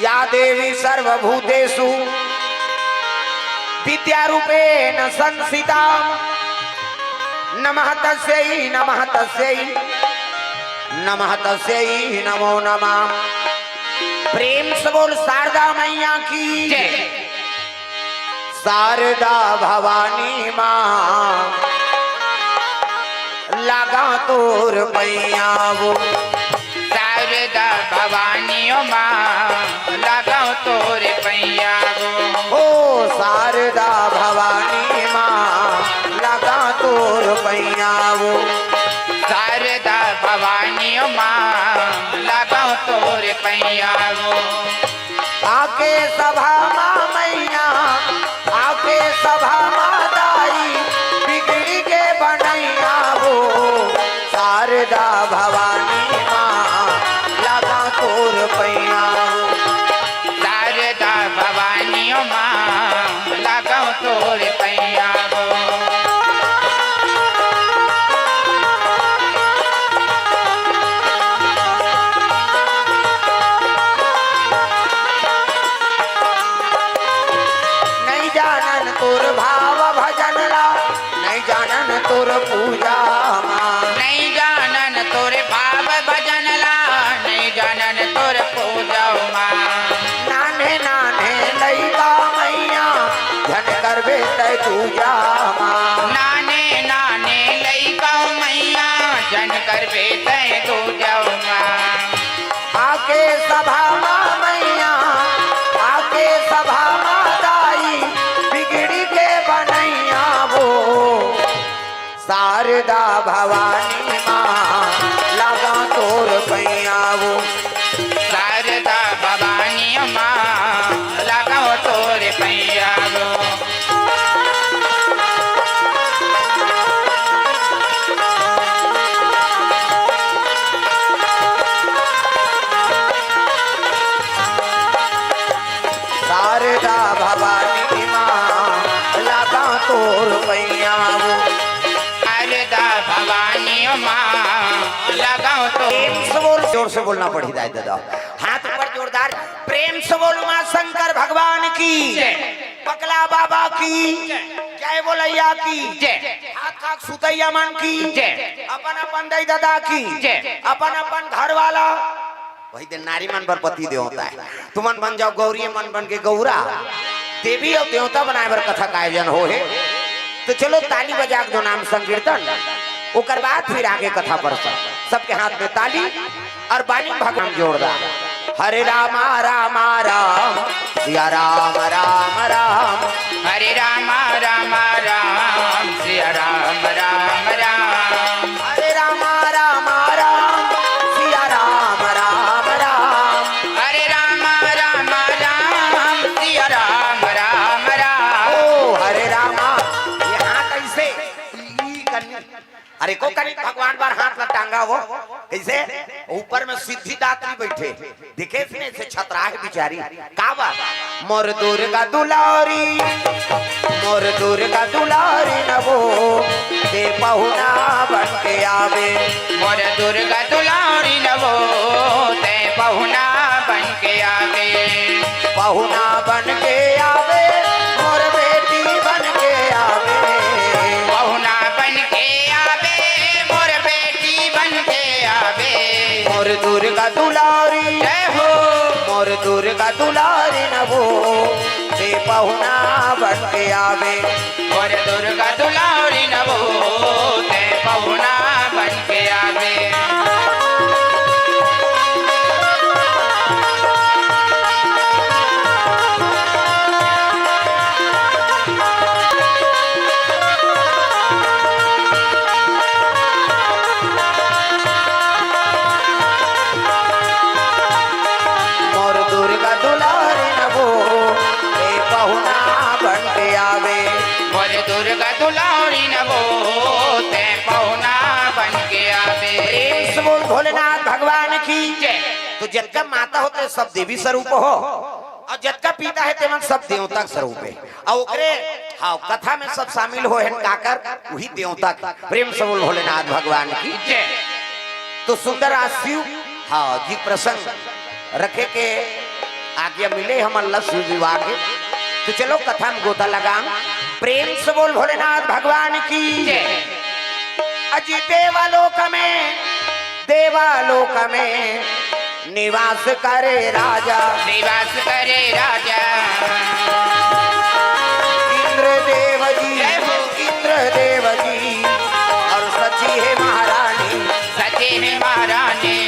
या देवी सर्वभूतेषु विद्यारूपेण संस्थिता, नमः तस्यै, नमः तस्यै, नमः तस्यै नमो नमः। प्रेम से बोल शारदा मैया की जय। शारदा भवानी माँ, लागा तोर पैया वो। शारदा भवानी ओ माँ, लागा तोर पैया वो। ओ शारदा भवानी माँ, लागा तोर पैया वो। शारदा भवानी ओ माँ, लागा तोर पैया वो। आके सभा मा मैया, आके सभा मा दाई, बिगड़ी के बनैया हो, शारदा भवानी माँ, लागा तोर पैया हो। शारदा भवानी माँ, लागा तोर पैया हो। भवानी माँ, लागा तोर पैया वो। शारदा भवानी माँ, लागा तोर पैया वो। शारदा भवानी माँ, लागा तोर पैया वो। शारदा भवानी माँ, लगाओ तो। प्रेम से बोल, जोर से बोलना पड़ी दाई दादा। हाथ ऊपर जोरदार, प्रेम से बोल माँ शंकर भगवान की। जय। पकला बाबा की। जय। जय बोलैया की। जय। हाथ खाक सुतैया मन की। जय। अपन अपन दाई दादा की। जय। अपन अपन घर वाला। वही दिन नारी मन बर पति देवता हे। तुमन बन जाव गौरी, मन बन के गौरा। देवी अउ देवता बनाए बर कथा का आयोजन हो हे। तो चलो ताली बजा के दो नाम संकीर्तन, ओकर बाद फिर आगे कथा पर सब। सबके हाथ में ताली अउ बानी भगवान जोरदार। हरे रामा रामा राम, सिया राम राम राम। हरे रामा रामा राम, सिया राम राम राम। हरे रामा रामा राम, सिया राम राम राम। हरे रामा रामा राम, सिया राम राम राम। ओ हरे रामा, यहाँ कैसे? ई कन्या अरे को कनिक भगवान बर हाथ ला टांगा वो। कैसे? ऊपर में सिद्धिदात्री बैठे। देखे इसने से छतरा हे बिचारी। का बात? मोर दुर्गा दुलारी, मोर दुर्गा दुलारी नवो, ते पहुना बन के आवे। मोर दुर्गा दुलारी नवो, ते पहुना बन के आवे। पहुना बन के आवे, मोर बेटी बन के आवे। पहुना बन के आवे, मोर बेटी बन के आवे। मोर दुर्गा दुलारी, जय हो। मोर दुर्गा दुलारी नवो, ते पहुना बन के आवे। मोर दुर्गा दुलारी नवो, ते पहुना बन के आवे। मोर दुर्गा दुलारी नवो, ते पहुना बन के आवे। मोर दुर्गा दुलारी नवो, ते पहुना बन के आवे। प्रेम से बोल भोलेनाथ भगवान की। जय। तो जतका माता होते सब देवी स्वरूप हो, अउ जतका पिता हे तेमन सब देवता के स्वरूप हे। अउ ओकरे, हाँ, कथा में सब शामिल हो हे काकर, वही देवता के। प्रेम से बोल भोलेनाथ भगवान की। जय। तो सुंदर आज शिव, हाँ, जी प्रसंग रखे के आज्ञा मिले हमन ला शिव विवाह के। तो चलो कथा में गोता लगान। प्रेम से बोल भोलेनाथ भगवान की। जय। अजी देवालोक में, देवालोक में निवास करे राजा। निवास करे राजा। इंद्रदेव जी, जय हो। इंद्रदेव जी अउ सची हे महारानी। सची हे महारानी।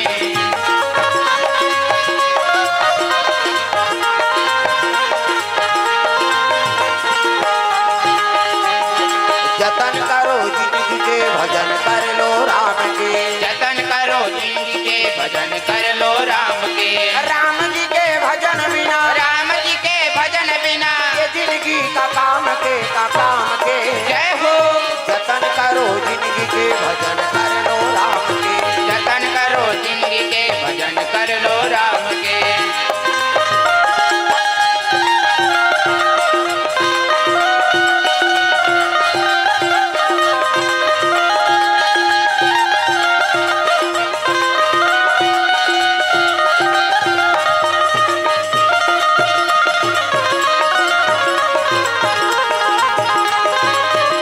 जतन करो जिनगी के, भजन कर लो राम के। जतन करो जिनगी के, भजन कर लो राम के। राम जी के भजन बिना, राम जी के भजन बिना, ये जिनगी का काम के, का काम के। जय हो। जतन करो जिनगी के, भजन कर लो राम के। जतन करो जिनगी के, भजन कर लो राम के।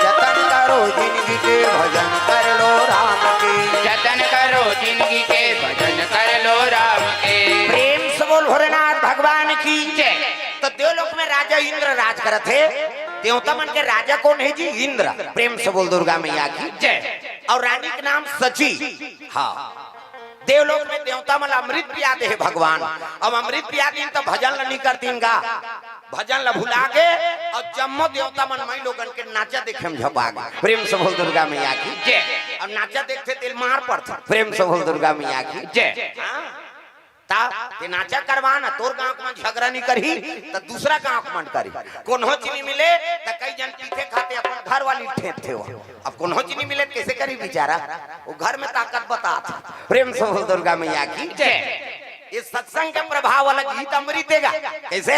जतन करो जिनगी के, भजन कर लो राम के। जतन करो जिनगी के, भजन कर लो राम के। प्रेम से बोल भोलेनाथ भगवान की। जय। तो देवलोक में राजा इंद्र राज करत हे। देवता मन के राजा कोन हे जी? इंद्र। प्रेम से बोल दुर्गा मैया की। जय। अउ रानी के नाम सची। हाँ। देवलोक में देवता मन ला अमृत पिया दे हे भगवान। अब अमृत पिया दिन त भजन ला नइ करतिन गा। भजन ला भुला गे अउ जम्मो देवता मन माई लोगन के नाचा देखे म झपा गे। प्रेम से बोल दुर्गा मैया की जय। अउ नाचा देखथे तेला मार पड़थे। प्रेम से बोल दुर्गा मैया की जय। हाँ? ता ते नाचा करवा ना, तोर गांव के मन झगरा नहीं करही, त दूसरा गांव के मन करही। कोनो च नहीं मिले, त कई झन पीथे खाथे अपन घर वाली ठेंकथे हो। अब कोनो च नहीं मिले, कैसे करही बेचारा? वो घर में ताकत बतात। प्रेम से बोल दुर्गा मैया की जय। ये सत्संग के प्रभाव वाला गीत अमृत देगा। कैसे?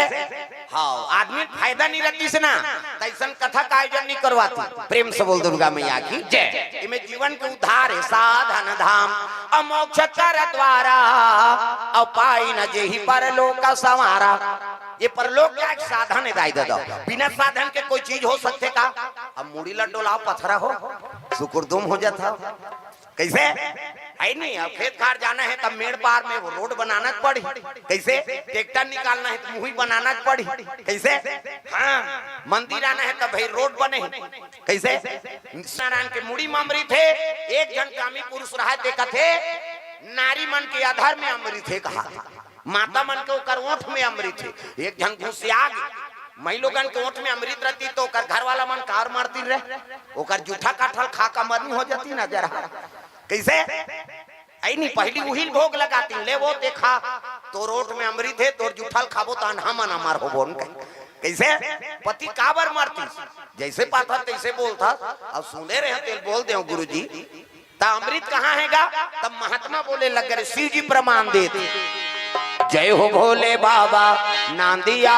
हाँ, आदमी फायदा नहीं रहती से ना, त अइसन कथा का आयोजन नहीं करवाती। प्रेम से बोल दुर्गा मैया की जय। इमे जीवन के उद्धार हे, साधन धाम अउ मोक्ष कर द्वारा, अउ पाई न जेहि परलोक संवारा। ये परलोक का एक साधन हे दाई ददा, बिना साधन के कोई चीज हो सकथे का? अब मुड़ी ल डोलाव पथरा हो, सुकुरदुम हो जात हो। कैसे? है नहीं, अब खेत खार जाना हे त मेड़ पार में वो रोड बनाना पड़ी। कैसे? ट्रैक्टर निकालना हे त मुही बनाना पड़ी। कैसे? हाँ, मंदिर आना हे त भाई रोड बने। कैसे? नारायण के मुड़ी म अमृत हे। एक झन कामी पुरुष रहा, देखत हे, नारी मन के अधर में अमृत हे कहा, माता मन के ओकर ओठ में अमृत हे। एक झन घुसिया गे, माई लोगन के ओठ में अमृत रहती त ओकर घर वाला मन काबर मरतिन रे? ओकर जूठा काठल खा का मरनी हो जाती ना जरा। कैसे? ऐ नहीं, पहली उहिल भोग लगातिन, ले वो देखा, तोर ओठ में अमृत हे, तोर जूठल खाबो त अन्हा मन अमर होबो न कहे। कैसे? पति काबर मरती? जैसे पाथस तैसे बोलथस। अब सुने रहे तेला बोल देव गुरुजी, त अमृत कहाँ हे गा? तब महात्मा बोले लग रे, शिव जी प्रमाण देत। जय हो भोले बाबा, नांदिया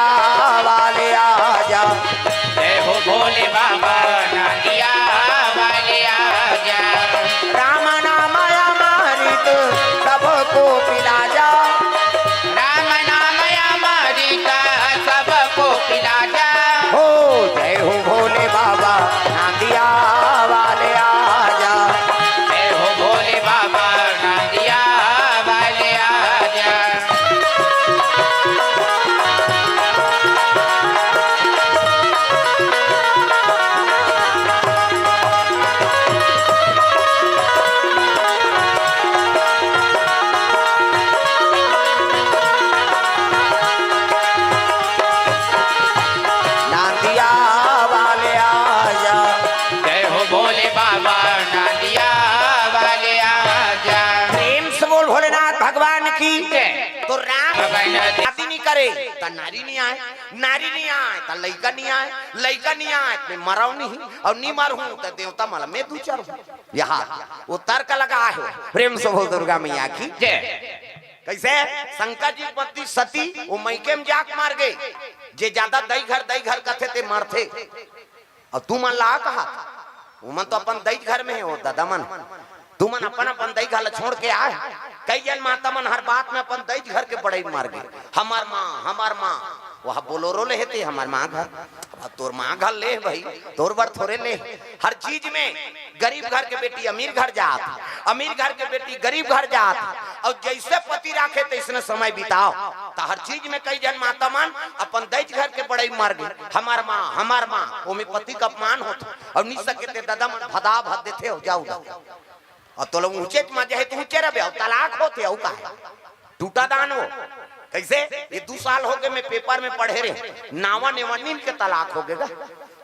वाले आजा। जय हो भोले बाबा, नांदिया वाले आजा। राम नाम अमृत सबको पिला जा। राम नाम अमृत सबको पिला जा। हो, जय हो भोले बाबा, नांदिया वाले आजा। जय हो भोले बाबा, नांदिया वाले आजा। नांदिया वाले आजा। जय हो भोले बाबा, नांदिया वाले आजा। प्रेम से बोल भोलेनाथ भगवान की जय। तो राम शादी नहीं करे त नारी नहीं आए, नारी नहीं आए त लइका नहीं आए, लइका नहीं आए त मरव नहीं, अउ नहीं मरहूं त देवता मला में दू चार हूं। यहाँ वो तर्क लगा हे। प्रेम से बोल दुर्गा मैया की जय। कैसे? शंकर जी की पत्नी सती वो मइके में जाके मर गे। जे ज्यादा दई घर दई घर कथे ते मरथे। अउ तुमन ला कहा, उमन तो अपन दई घर में हे, वो ददा मन, तुमन अपन अपन दई घर ला छोड़ के आए। कई झन माता मन हर बात में अपन दई घर के बड़ई मर गे, हमर माँ, हमर माँ। वह बोलोरो ले हे ते हमर माँ घर। अब तोर माँ घर ले भाई, तोर बर थोरे ले। हर चीज में गरीब घर के बेटी अमीर घर जात, अमीर घर के बेटी गरीब घर जात, अउ जैसे पति राखे तैसने समय बिताव। त हर चीज में कई झन माता मन अपन दईच घर के बड़ई मर गे, हमार माँ, हमार माँ, ओमे पति का अपमान होत, अउ नहीं सके ते ददा मन भदा भद देथे हो जाऊ दा। अउ तोला ऊंचे म जाहे त ऊंचे रहे, अउ तलाक होथे, अउ का हे? टूटा दान वो। कैसे? ये दू साल हो गे, मैं पेपर में पढ़े रहे, नावा नेवा नीन के तलाक हो गे गा।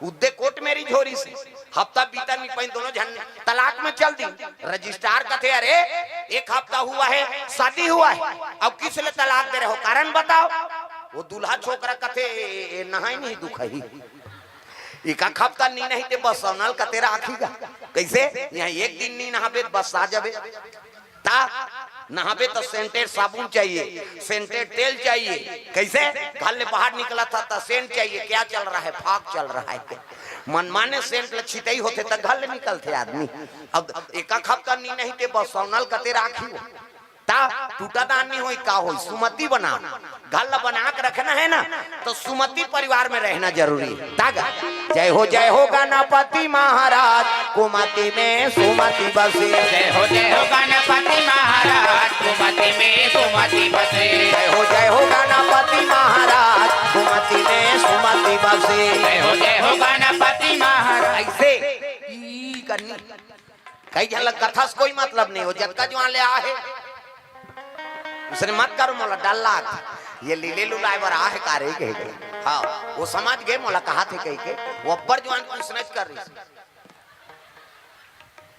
उद्दे कोर्ट मेरी झोरी से हफ्ता बीता नहीं पाइन, दोनों झन तलाक में चल दी। रजिस्ट्रार कथे, "अरे, एक हफ्ता हुआ है, शादी हुआ है, अब किस लिए तलाक दे रहे हो, कारण बताओ।" वो दूल्हा छोकरा कथे, "ए, नहाई नहीं दुखही, एक हफ्ता नी नहीं ते बस सौनल कते राखी गा।" कैसे? यहाँ एक दिन नी नहाबे त बस आ जाबे। ता नहाबे त सेंटेड साबुन चाहिए, सेंटेड तेल चाहिए। कैसे? घर ले बाहर निकला था त सेंट चाहिए। क्या चल रहा है? फाग चल रहा है। मनमाने सेंट ल छितई होथे त घर ले निकलथे आदमी। अब एक हफ्ता नी नहीं ते बस सौनल कते राखी हो। ता टूटा दान नी होई, का होई? सुमति बना। घर ला बना के रखना है ना, तो सुमति परिवार में रहना जरूरी है। तागा, जय हो, जय हो गणपति महाराज, कुमति में सुमति बसे। जय हो, जय हो गणपति महाराज, कुमति में सुमति बसे। जय हो, जय हो गणपति महाराज, कुमति में सुमति बसे। जय हो, जय हो गणपति महाराज। ऐसे ई करनी। कई झन ल कथा से कोई मतलब नहीं हो, जतका जुआन ले आहे, उसने मत करो, मोला डर लाग, ये लीले लुलाए बर आहे का रे, कहे गए। हाँ, वो समझ गे मोला कहाथे कहिके, वो अब्बड़ जुवान कुछ नहीं कर रही।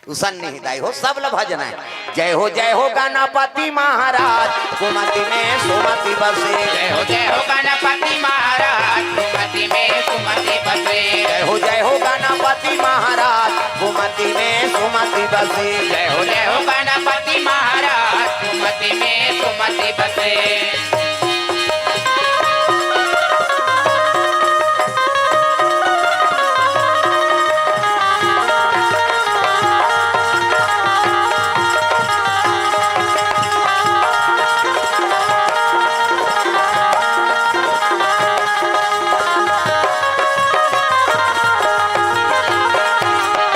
उसन नहीं दाई हो, सब ल भजना हे। जय हो, जय हो गणपति महाराज, सुमति में सुमति बसे। जय हो, जय हो गणपति महाराज, सुमति में सुमति बसे। जय हो, जय हो गणपति महाराज, सुमति में सुमति बसे। जय हो, जय हो गणपति महाराज, सुमति में सुमति बसे।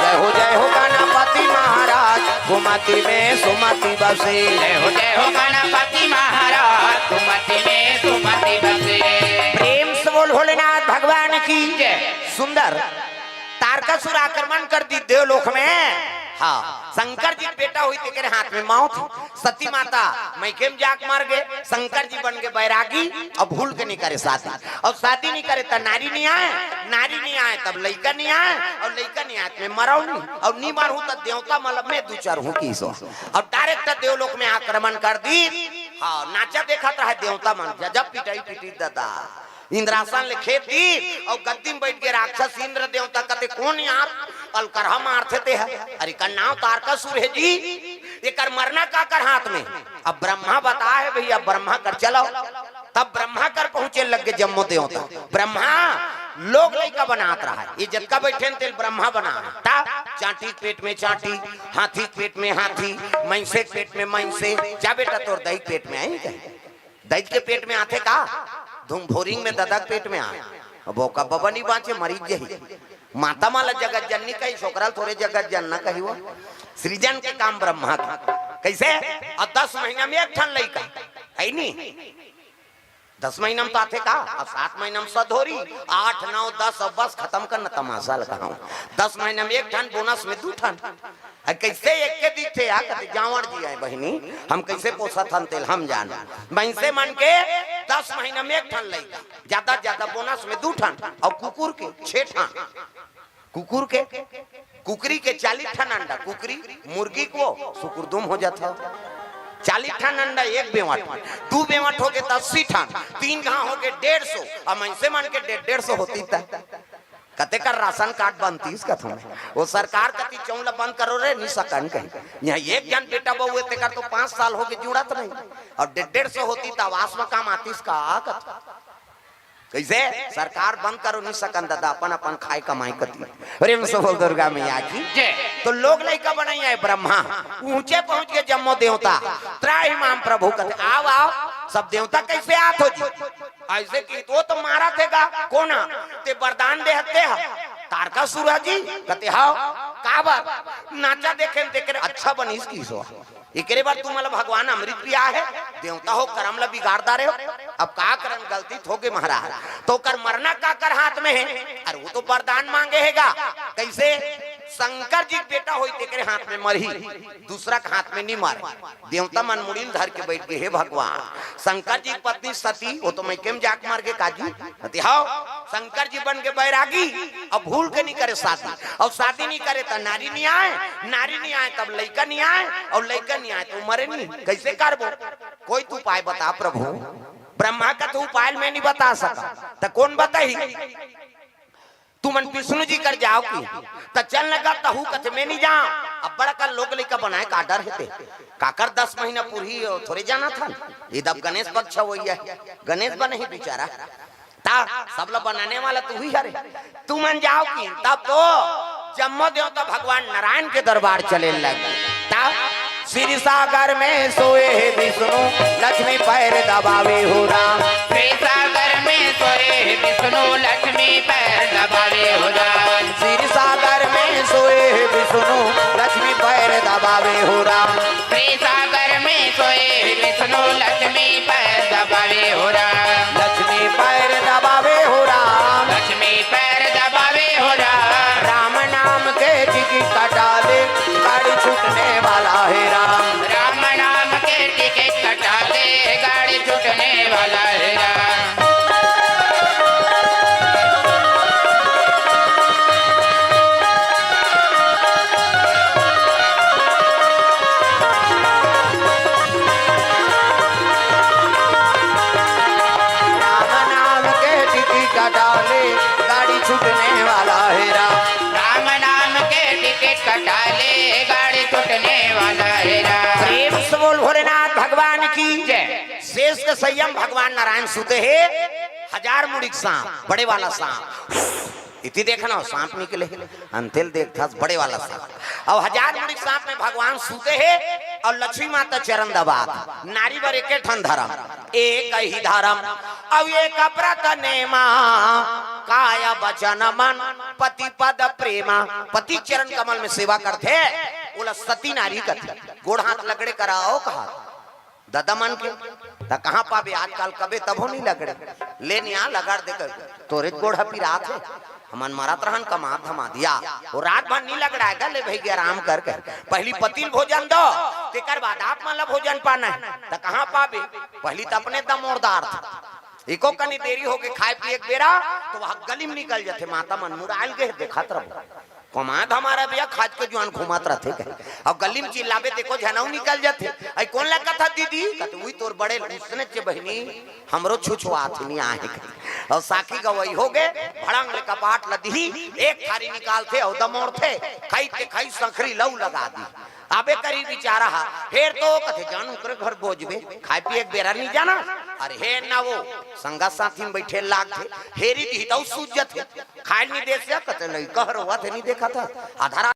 जय हो, जय हो गणपति महाराज, सुमति में सुमति बसे। जय हो, जय हो गणपति महाराज, सुमति में सुमति बसे। प्रेम से बोल भोलेनाथ भगवान की जय। सुंदर तारकासुर आक्रमण कर दी देवलोक में। हाँ, शंकर जी के बेटा होई तेकरे हाथ में मौत। सती माता मइके में जाके मर गे, शंकर जी बन गे बैरागी। अब भूल के नहीं करे शादी, और शादी नहीं करे त नारी नहीं आए, नारी नहीं आए तब लइका नहीं आए, और लइका नहीं आए त में मरहूं नहीं, और नहीं मरहूं त देवता मतलब में दू चार हूं की सो, और डायरेक्ट देवलोक में आक्रमण कर दी। हाँ, नाचा देखत रहे देवता मन, गजब पिटाई पिटी दादा। इंद्रासन ले खेद दी, और गद्दी में बैठ के राक्षस इंद्र देवता कथे, "कौन यार अलकरहा मारथे ते ह? अरे, एकर नाव तारकासुर हे जी, एकर मरना काकर हाथ में?" अब ब्रह्मा बताहे भैया, ब्रह्मा कर चलो। तब ब्रह्मा कर पहुंचे लग गे जम्मो देवता। ब्रह्मा लोग लइका बनात रहा हे, ये जतका बैठे न तेल ब्रह्मा बना हे। ता चांटी के पेट में चांटी, हाथी के पेट में हाथी, मइसे के पेट में मइसे। जा बेटा, तोर दई के पेट में आई कहे? दई के पेट में आथे का? धुम भोरिंग में ददा के पेट में आ। अब ओका बबा नहीं बांचे, मरीज जही। माता माला जगत जननी कही, छोकरा ल थोरे जगत जनना कही वो। सृजन के काम ब्रह्मा के। कैसे? और दस महीना में एक ठन लइका। है नी? दस महीना में तो आथे का? और सात महीना में सधोरी। आठ, नौ, दस, अब बस खत्म करना तमाशा लगा हूँ। दस महीना में एक ठन, बोनस में दू ठन। अरे कैसे एक के दिखथे यार, कते जावड़ जी आए बहिनी, हम कैसे पोसत हन तेल हम जान। मइसे मन के दस महीना में एक ठन लइका, ज्यादा ज्यादा बोनस में दू ठन, और कुकुर के छह ठन। कुकुर के, कुकरी के चालीस ठन अंडा, कुकरी, मुर्गी को सुकुरदुम हो जाता हो। चालीस ठन अंडा एक बेवट, दू बेवट हो गे त अस्सी ठन, तीन घाव हो गे डेढ़ सौ, अब मइसे मन के डेढ़ डेढ़ सौ होती त कते कर राशन कार्ड बनतीस कथों में। वो सरकार कती चौंला बंद करो रे, नी सकन कहीं। यहाँ एक जन बेटा बहू हे, तेकर तो पाँच साल हो गे जुड़त नहीं। और डेढ़ डेढ़ सौ होती त आवास में काम आतीस का कथों। कैसे? सरकार बंद करो नी सकन दादा, अपन अपन खाए कमाई कती। प्रेम से बोल दुर्गा मैया की। जय। तो लोग लइका बनाई है ब्रह्मा, ऊंचे पहुंच के जम्मो देवता, त्राहि माम प्रभु कथे, "आओ, आओ।" सब देवता कैसे आत हो जी? ऐसे कि वो तो मारा थे गा, कोना? ते वरदान दे हते हा, तारकासुर जी, कथे, "हाव, काबर?" नाचा देखे न तेकरे अच्छा बनिस की सो। एकरे बर तुमला भगवान अमृत पिया हे, देवता हो करम ला बिगाड़ डारे हो। अब का करन, गलती तो होगे महाराज, तो ओकर मरना काकर हाथ में हे? अरे वो तो वरदान मांगे हे गा। कैसे? शंकर जी के बेटा होई तेकरे हाथ में मरही, दूसरा के हाथ में नहीं मरे। देवता मन मुड़ी ल धर के बैठ गे, "हे भगवान, शंकर जी की पत्नी सती, वो तो मइके में जाके मर गे काजी।" कथे, "हाव, शंकर जी बन गे बैरागी, अब भूल के नहीं करे शादी, और शादी नहीं करे त नारी नहीं आए, नारी नहीं आए तब लइका नहीं आए, और लइका नहीं आए तो मरे नहीं, कैसे करबो? कोई तो उपाय बता प्रभु।" ब्रह्मा कथे, "उपाय मैं नहीं बता सका, त कौन बताही?" तुमन विष्णु जी कर जाव कि, त चल न गा तहू कथे, "मैं नहीं जाव।" अब बड़ा कर लोग लइका बनाए का डर हे ते, काकर दस महीना पूरी थोरे जाना था। ये दब गणेश पक्ष होइया हे, गणेश बनही बेचारा। ता सब ला बनाने वाला तू ही हरे। तुमन जाव कि, तब तो जम्मो देवता भगवान नारायण के दरबार चले लग। ता क्षीर सागर में सोए हे विष्णु, लक्ष्मी पैर दबावे हो राम। क्षीर सागर में सोए हे विष्णु, लक्ष्मी पैर दबावे हो राम। क्षीर सागर में सोए हे विष्णु, लक्ष्मी पैर दबावे हो राम। क्षीर सागर में सोए हे विष्णु, लक्ष्मी पैर दबावे हो राम। लक्ष्मी पैर दबावे हो राम। लक्ष्मी पैर दबावे हो राम। राम नाम के टिकट कटा ले, गाड़ी छूटने वाला है राम। राम नाम के टिकट कटा ले, गाड़ी छूटने वाला है राम। की जय। शेष के संयम भगवान नारायण सुते हे, हजार मुड़ी के सांप, बड़े वाला सांप। इति देखना, सांप निकले, अंतेल देखथस, बड़े वाला सांप। अउ हजार मुड़ी के सांप में भगवान सुते हे, अउ लक्ष्मी माता चरण दबात। नारी बर एके ठन धरम, एक ही धरम, अउ एक व्रत नेमा, काय वचन मन पति पद प्रेमा। पति चरण कमल में सेवा करथे, ओला सती नारी कथे। गोड़ हाथ लगड़े कराओ कहा, ददा मन के, त कहाँ पाबे आजकल, कबे तभो नी लगड़े। ले निया लगड़ दे कर, तोरे गोड़ ह पिरात हे, हमन मरत रहन कमात धमात या, वो रात भर नी लगड़ाएगा, ले भई आराम कर कर। पहली पति ल भोजन दो, तेकर बाद आप मन ला भोजन पाना हे, त कहाँ पाबे? पहली त अपने दमोरदार था, एको कनी देरी होगे खाए पिए के बेरा, तो वह गली में निकल जाथे, माता मन मुराइल गे, देखत रहो। कमाए धमारा भैया, खाज के जुआन घूमत रथे कहे। अब गली में चिल्लाबे, देखो झनऊ निकल जाथे। अई कोन ला कथा दीदी? कथे, "उई तोर बड़े उसने चे बहिनी, हमरो छुछुआत ही नी आहे।" अउ साखी गवई होगे, भड़ंग ले कपाट ल दिही, एक थारी निकालथे अउ दमोरथे, खई ते खई संखरी लऊ लगा दी। आबे करी बिचारा हा, हेर तो कथे, "जान ओकरे घर बोजबे, खाए पिए के बेरा नी जाना।" अरे हे ना वो, संगा साथी में बैठे लागथे, हेरी दिही तऊ सूझ जथे। खाए नी दे से, कथे, "लइका हर रोवत हे, नी देखत हस?" आधा रात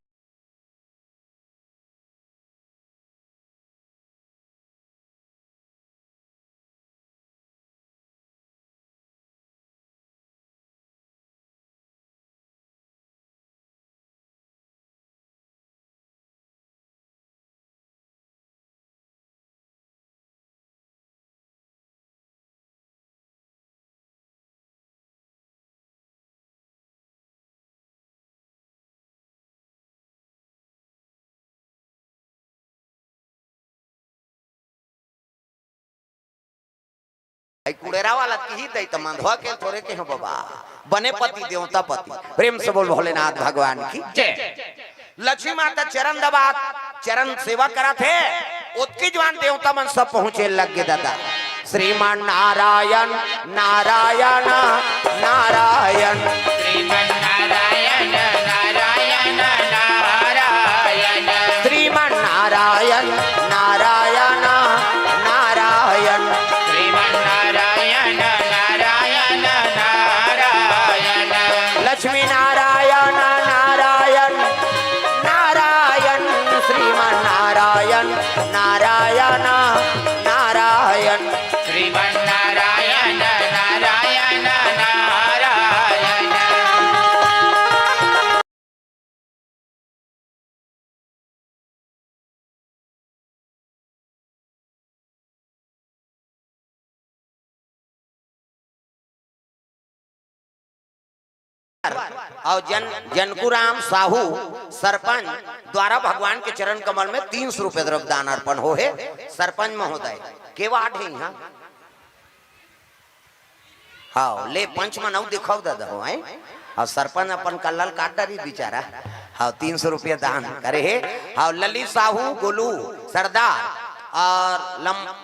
आई कुड़ेरा वाला किही दई त मंधवा के थोरे के हो बाबा। बने पति देवता पति। प्रेम से बोल भोलेनाथ भगवान की जय। लक्ष्मी माता चरण दबात, चरण सेवा करत हे, ओतकी जुआन देवता मन सब पहुंचे लग गे दादा। श्रीमन नारायण, नारायण, नारायण। श्रीमन नारायण, नारायण, नारायण। श्रीमन नारायण, नारायण, नारायण। श्रीमन नारायण, नारायण, नारायण। लक्ष्मी नारायण, नारायण, नारायण। श्रीमन नारायण, नारायण, नारायण। श्रीमन नारायण, नारायण, नारायण। अउ जन, जनकूराम साहू सरपंच द्वारा भगवान के चरण कमल में तीन सौ रुपया द्रव्य दान अर्पण हो हे। सरपंच महोदय, के वार्ड हे इहाँ? हाव, ले पंच मन अउ दिखाव दादा हो, हैं? अउ सरपंच अपन कल्ला ल काट डारी बिचारा। हाव, तीन सौ रुपया दान करे हे। हाव, ललित साहू, गोलू सरदार अउ लम,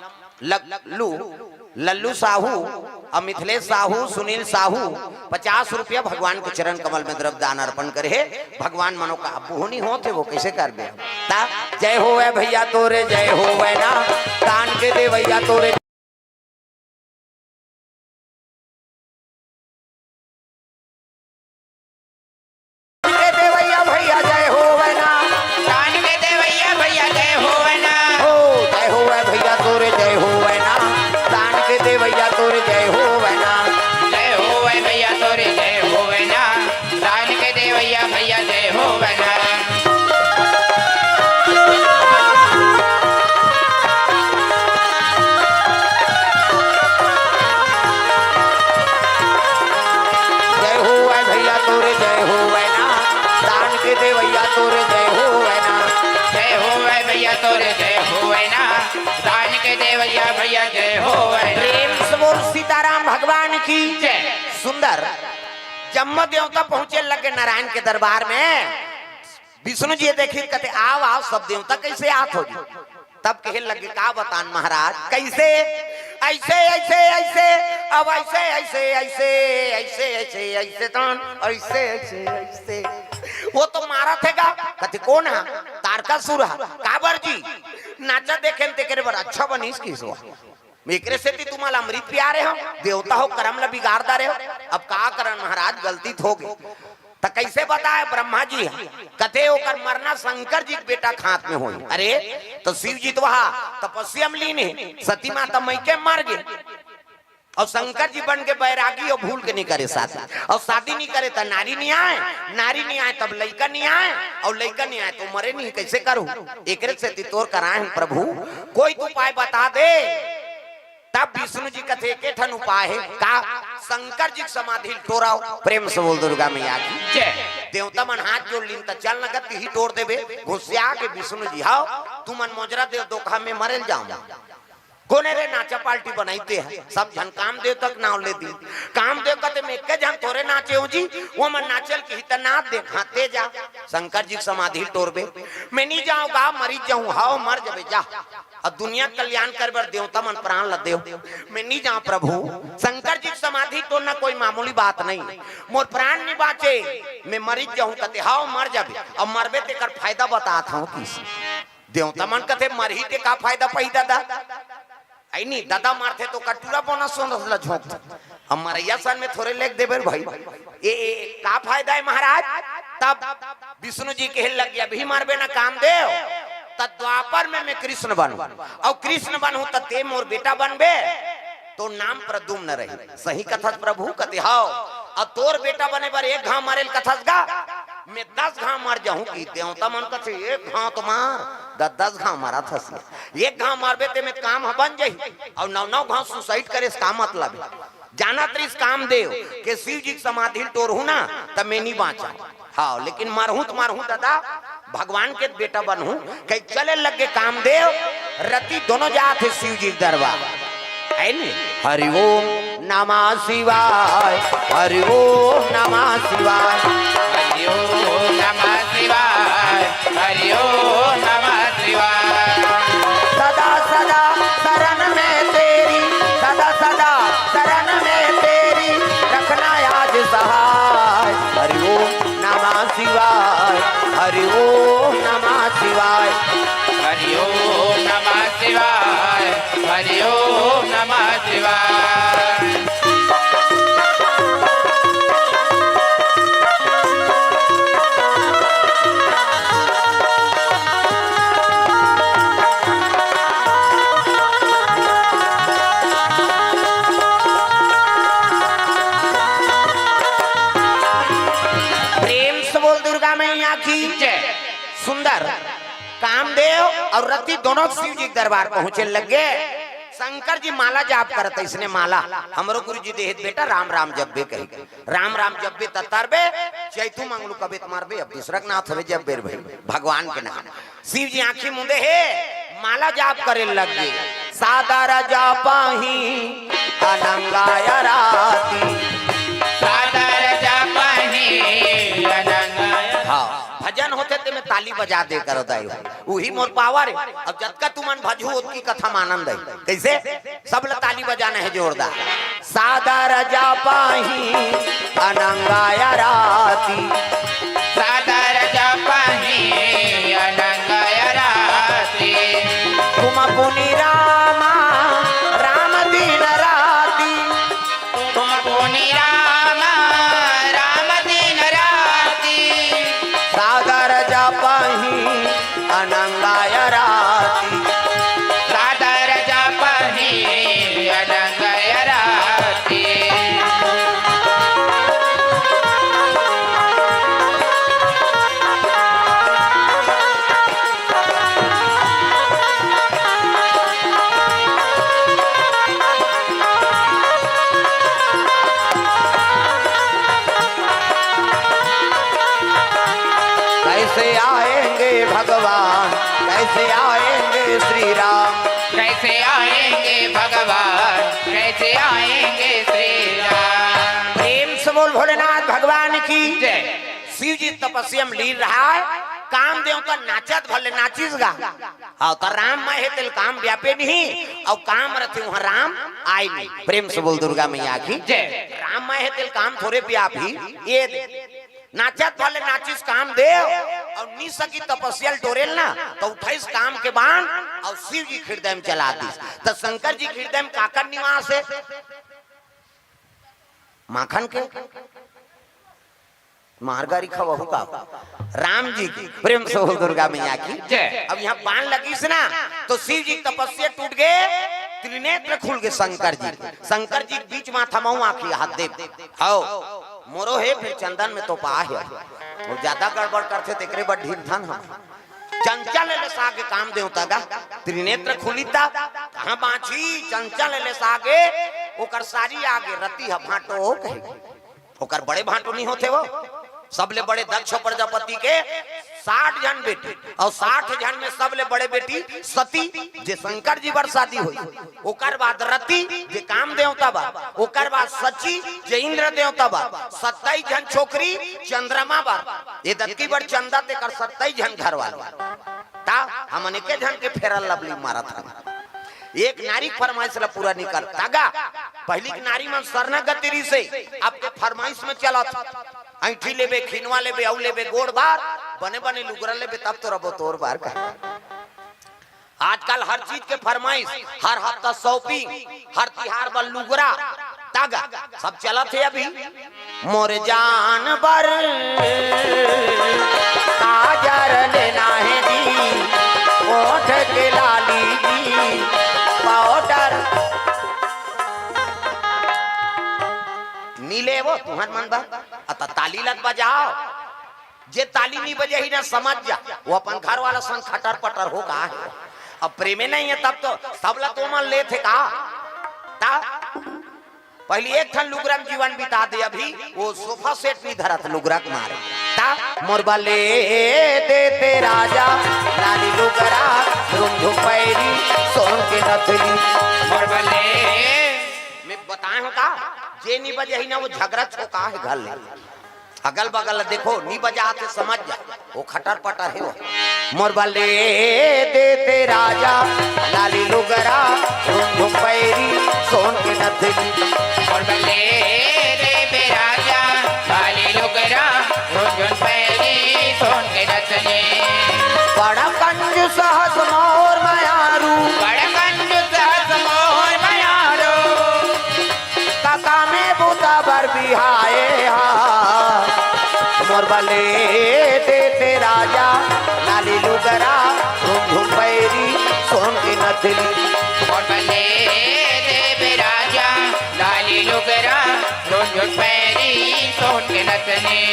लग, लू, लल्लू साहू अउ मिथिलेश साहू, सुनील साहू, पचास रुपया भगवान के चरण कमल में द्रव्य दान अर्पण करे हे। भगवान मनोका-, अब बुहनी होत हे, वो कैसे करबे? ता, जय होवय भैया तोरे, जय होवय ना, दान के देवैया तोरे। के देवैया भैया जय होवै ना। दान के देवैया भैया जय होवै ना। हो, जय होवै भैया तोरे जय होवै ना। दान के देवैया तोरे जय होवै ना। जय होवै भैया तोरे जय होवै ना। दान के देवैया भैया जय होवै ना। जय होवै भैया तोरे जय होवै ना, दान के देवैया तोरे जय होवै ना। जय होवै भैया तोरे जय होवै ना, दान के देवैया भैया जय होवै ना। प्रेम से बोल सीताराम भगवान की जय। सुंदर। जम्मो देवता पहुंचे लगे नारायण के दरबार में। विष्णु जी देखिन कथे, "आव, आव, सब देवता कैसे आत हो जी?" तब कहे लगे, "का बतान महाराज, कैसे?" "ऐसे, ऐसे, ऐसे, अब ऐसे, ऐसे, ऐसे, ऐसे, ऐसे, ऐसे तान, ऐसे, ऐसे, ऐसे।" वो तो मारत हे गा, कथे, "कोन हा?" "तारकासुर हा।" "काबर जी?" नाचा देखे न तेकरे बर अच्छा बनिस किस वो। एकरे सेती तुम्हां ला अमृत पिया रहे हो, देवता हो करम ला बिगाड़ डारे हो। अब का करन महाराज, गलती तो हो गई। त कैसे बताए ब्रह्मा जी ह? कथे ओकर मरना शंकर जी के बेटा के हाथ में होई। अरे, तो शिव जी तो वहा तपस्या में लीन हे, सती माता मइके मर गे। अउ शंकर जी बन के बैरागी अउ भूल के नहीं करे शादी। अउ शादी नहीं करे त नारी नहीं आए, नारी नहीं आए तब लइका नहीं आए, अउ लइका नहीं आए तो मरे नहीं, कैसे करू? एकरे सेती तोर कराए हन प्रभु, कोई तो उपाय बता दे। तब विष्णु जी कथे, "एके ठन उपाय हे।" "का?" "शंकर जी के समाधि ल टोरव।" प्रेम से बोल दुर्गा मैया की। जय। देवता मन हाथ जोड़ लीन त चल न गति ही टोर देबे। घुसिया के विष्णु जी, "हव, तुमन मोजरा देव दोखा में मरे ल जाव।" कोने रे नाचा पार्टी बनाइते हे, सब झन कामदेव तक नाव ले दी। कामदेव कथे, "मैं एके झन थोरे नाचे हो जी, वो मन नाचल की ही त नाच दे।" "हाँ, ते जा, शंकर जी के समाधि ल टोरबे।" "मैं नहीं जाऊंगा, मरी जाऊं।" "हव, मर जबे जा।" अब दुनिया के कल्याण करे बर देवता मन प्राण ल देव। मैं नहीं जाऊं प्रभु, शंकर जी के समाधि टोरना कोई मामूली बात नहीं। मोर प्राण नहीं बाचे, मैं मरी जाऊं। कथे, "हव, मर जबे।" अब मरबे तेकर फायदा बतात हव किस। देवता मन कथे, "मरही ते का फायदा पही ददा?" आई नहीं, ददा मरथे तो कटूरा बोना सोन रसला झोंकथे। हम मरैया सन में थोरे लेग देबे रे भाई। ए, ए, का फायदा हे महाराज? तब विष्णु जी कहे लग गया, "अभी मरबे ना कामदेव, त द्वापर में मैं कृष्ण बनूं, अउ कृष्ण बनूं त ते मोर बेटा बनबे, तो नाम प्रद्युम्न रही।" सही कथस प्रभु? कथे, "हव।" "अउ तोर बेटा बने बर एक घाव मरेल कथस गा?" "मैं दस घाव मर जाहूं।" कि देवता मन कथे, "एक घाव तो मार, दस दस घाव मरत हस। एक घाव मरबे ते में काम ह बन जाही, अउ नौ नौ घाव suicide करे से का मतलब हे?" जानत रहिस कामदेव के शिव जी के समाधि ल टोरहूं ना, त मैं नहीं बांचा। हव, लेकिन मरहूं त मरहूं ददा, भगवान के बेटा बनहूं। कहि चले लग गे कामदेव, रति दोनों जात हे शिव जी के दरबार। है नी? हरि ओम नमः शिवाय, हरि ओम नमः शिवाय। हरि ओम नमः शिवाय, हरि ओम नमः शिवाय। सदा सदा शरण में तेरी, सदा सदा शरण में तेरी, रखना याद सहाय। हरि ओम नमः शिवाय, हरि ओम नमः शिवाय। हरि ओम नमः शिवाय, हरि ओम नमः शिवाय। प्रेम से बोल दुर्गा मैया की जय। सुंदर। कामदेव अउ रति दोनों शिव जी के दरबार पहुंचे लग गे। शंकर जी माला जाप करत, इसने माला हमरो गुरु जी देहे त बेटा, राम राम जपबे कही। राम राम जपबे त तरबे, चैतू मंगलू कबे त मरबे, अब दूसरा के नाव थोरे जपबे रे भाई, भगवान के नाव। शिव जी आंखी मूंदे हे, माला जाप करे लग गे। सादर जापहि अनंगाय राती। सादर जापहि अनंगाय। हाँ, भजन होथे ते में ताली बजा दे करो दाई हो। उही मोर power हे। अब जतका तुमन भजहू ओतकी कथा म आनंद हे। कैसे? सब ल ताली बजाना हे जोरदार। सादर जापहि अनंगाय राती। सादर जापहि अनंगाय राती। तुम पुनि राम, राम दिन राती। तुम पुनि राम, राम दिन राती। सादर जापहि अनंगाय राती। सादर जापहि अनंगाय राती। कैसे आएंगे भगवान, कैसे आएंगे श्री राम? कैसे आएंगे भगवान, कैसे आएंगे श्री राम? प्रेम से बोल भोलेनाथ भगवान की जय। शिव जी तपस्या में लीन रहा हे, कामदेव त नाचत भले नाचिस गा। हाँ, त राम मय हे तेल काम व्यापे नहीं, अउ काम रथे उहाँ राम आय नहीं। प्रेम से बोल दुर्गा मैया की जय। राम मय हे तेल काम थोरे व्यापही, ये दे। नाचत भले नाचिस कामदेव, अउ नी सकी तपस्या ल टोरेल ना, त उठाइस काम के बाण अउ शिव जी के हृदय म चला दिस। त शंकर जी के हृदय म काकर निवास हे? माखन के मार गारी खवहू का? राम जी की। प्रेम से बोल दुर्गा मैया की। जय। अब यहाँ बाण लगिस ना, तो शिव जी के तपस्या टूट गे, त्रिनेत्र खुल गे शंकर जी के। शंकर जी के बीच माथा मऊ आँखी हाथ दे। हव, मोरो हे, फिर चंदन में तो पा हे। वो ज्यादा गड़बड़ करथे, तेकरे बर ढील थन हम। चंचल ले सागे काम देवता गा, त्रिनेत्र खुलिता, कहाँ बाँची? चंचल ले सागे, ओकर सारी आगे रति ह भांटो कहे। ओकर बड़े भांटो नहीं होथे वो। सबले बड़े दक्ष प्रजापति के साठ झन बेटी, अउ साठ झन में सबले बड़े बेटी सती, जे शंकर जी बर शादी होई। ओकर बाद रति, जे काम देवता बर, ओकर बाद शची, जे इंद्र देवता बर, सत्ताईस झन छोकरी चंद्रमा बर। ये दतकी बर चंदा तेकर सत्ताईस झन घर वाले। ता हमन एके झन के फेरल लवली मारत हन। एक नारी के फरमाइश ला पूरा नी करत गा। पहिली के नारी मन शरणागति रिसे, अब के फरमाइश में चलत। ऐंठी लेबे, खिनवा लेबे, अउ लेबे गोड़ बार, बने बने लुगरा लेबे, तब तो रबो तोर बार कहे। आजकल हर चीज के फरमाइश, हर हफ्ता shopping, हर तिहार बर लुगरा, तागा, सब चलत हे अभी। मोर जान बर काजर लेना हे जी, ओठ के लाली जी, powder। नी लेवो तुहर मन बर, अत ताली लत बजाओ। जे ताली नी बजाही ना, समझ जा, वो अपन घर वाला संग खटर पटर हो गा हे। अब प्रेमे नहीं हे, तब तो सबला तो मन लेथे का? ता पहिली एक ठन लुगरा म जीवन बिता दे, अभी वो sofa set नी धरत लुगरा के मारे। ता मोर बर ले देते राजा, लाली लुगरा, रुंझु पैरी, सोन के नथली। मोर बर ले, मैं बताए हूँ का, जे नी बजाही ना, वो झगरा छोका हे घर ले। अगल बगल देखो, नी बजात हे, समझ जा, वो खटर पटर हे वो। मोर बर ले देते राजा, लाली लुगरा, रुंझुन पैरी, सोन के नथनी। मोर बर ले देते राजा, लाली लुगरा, रुंझुन पैरी, सोन के नथनी। बड़ा कंजूस हस मोर मयारू। बड़ा कंजूस हस मोर मयारू। काका में बूता बर बिहाए हा। मोर बर ले देते राजा, लाली लुगरा, रुंझुन पैरी, सोन के नथनी। मोर बर ले देते राजा, लाली लुगरा, रुंझुन पैरी, सोन के नथनी।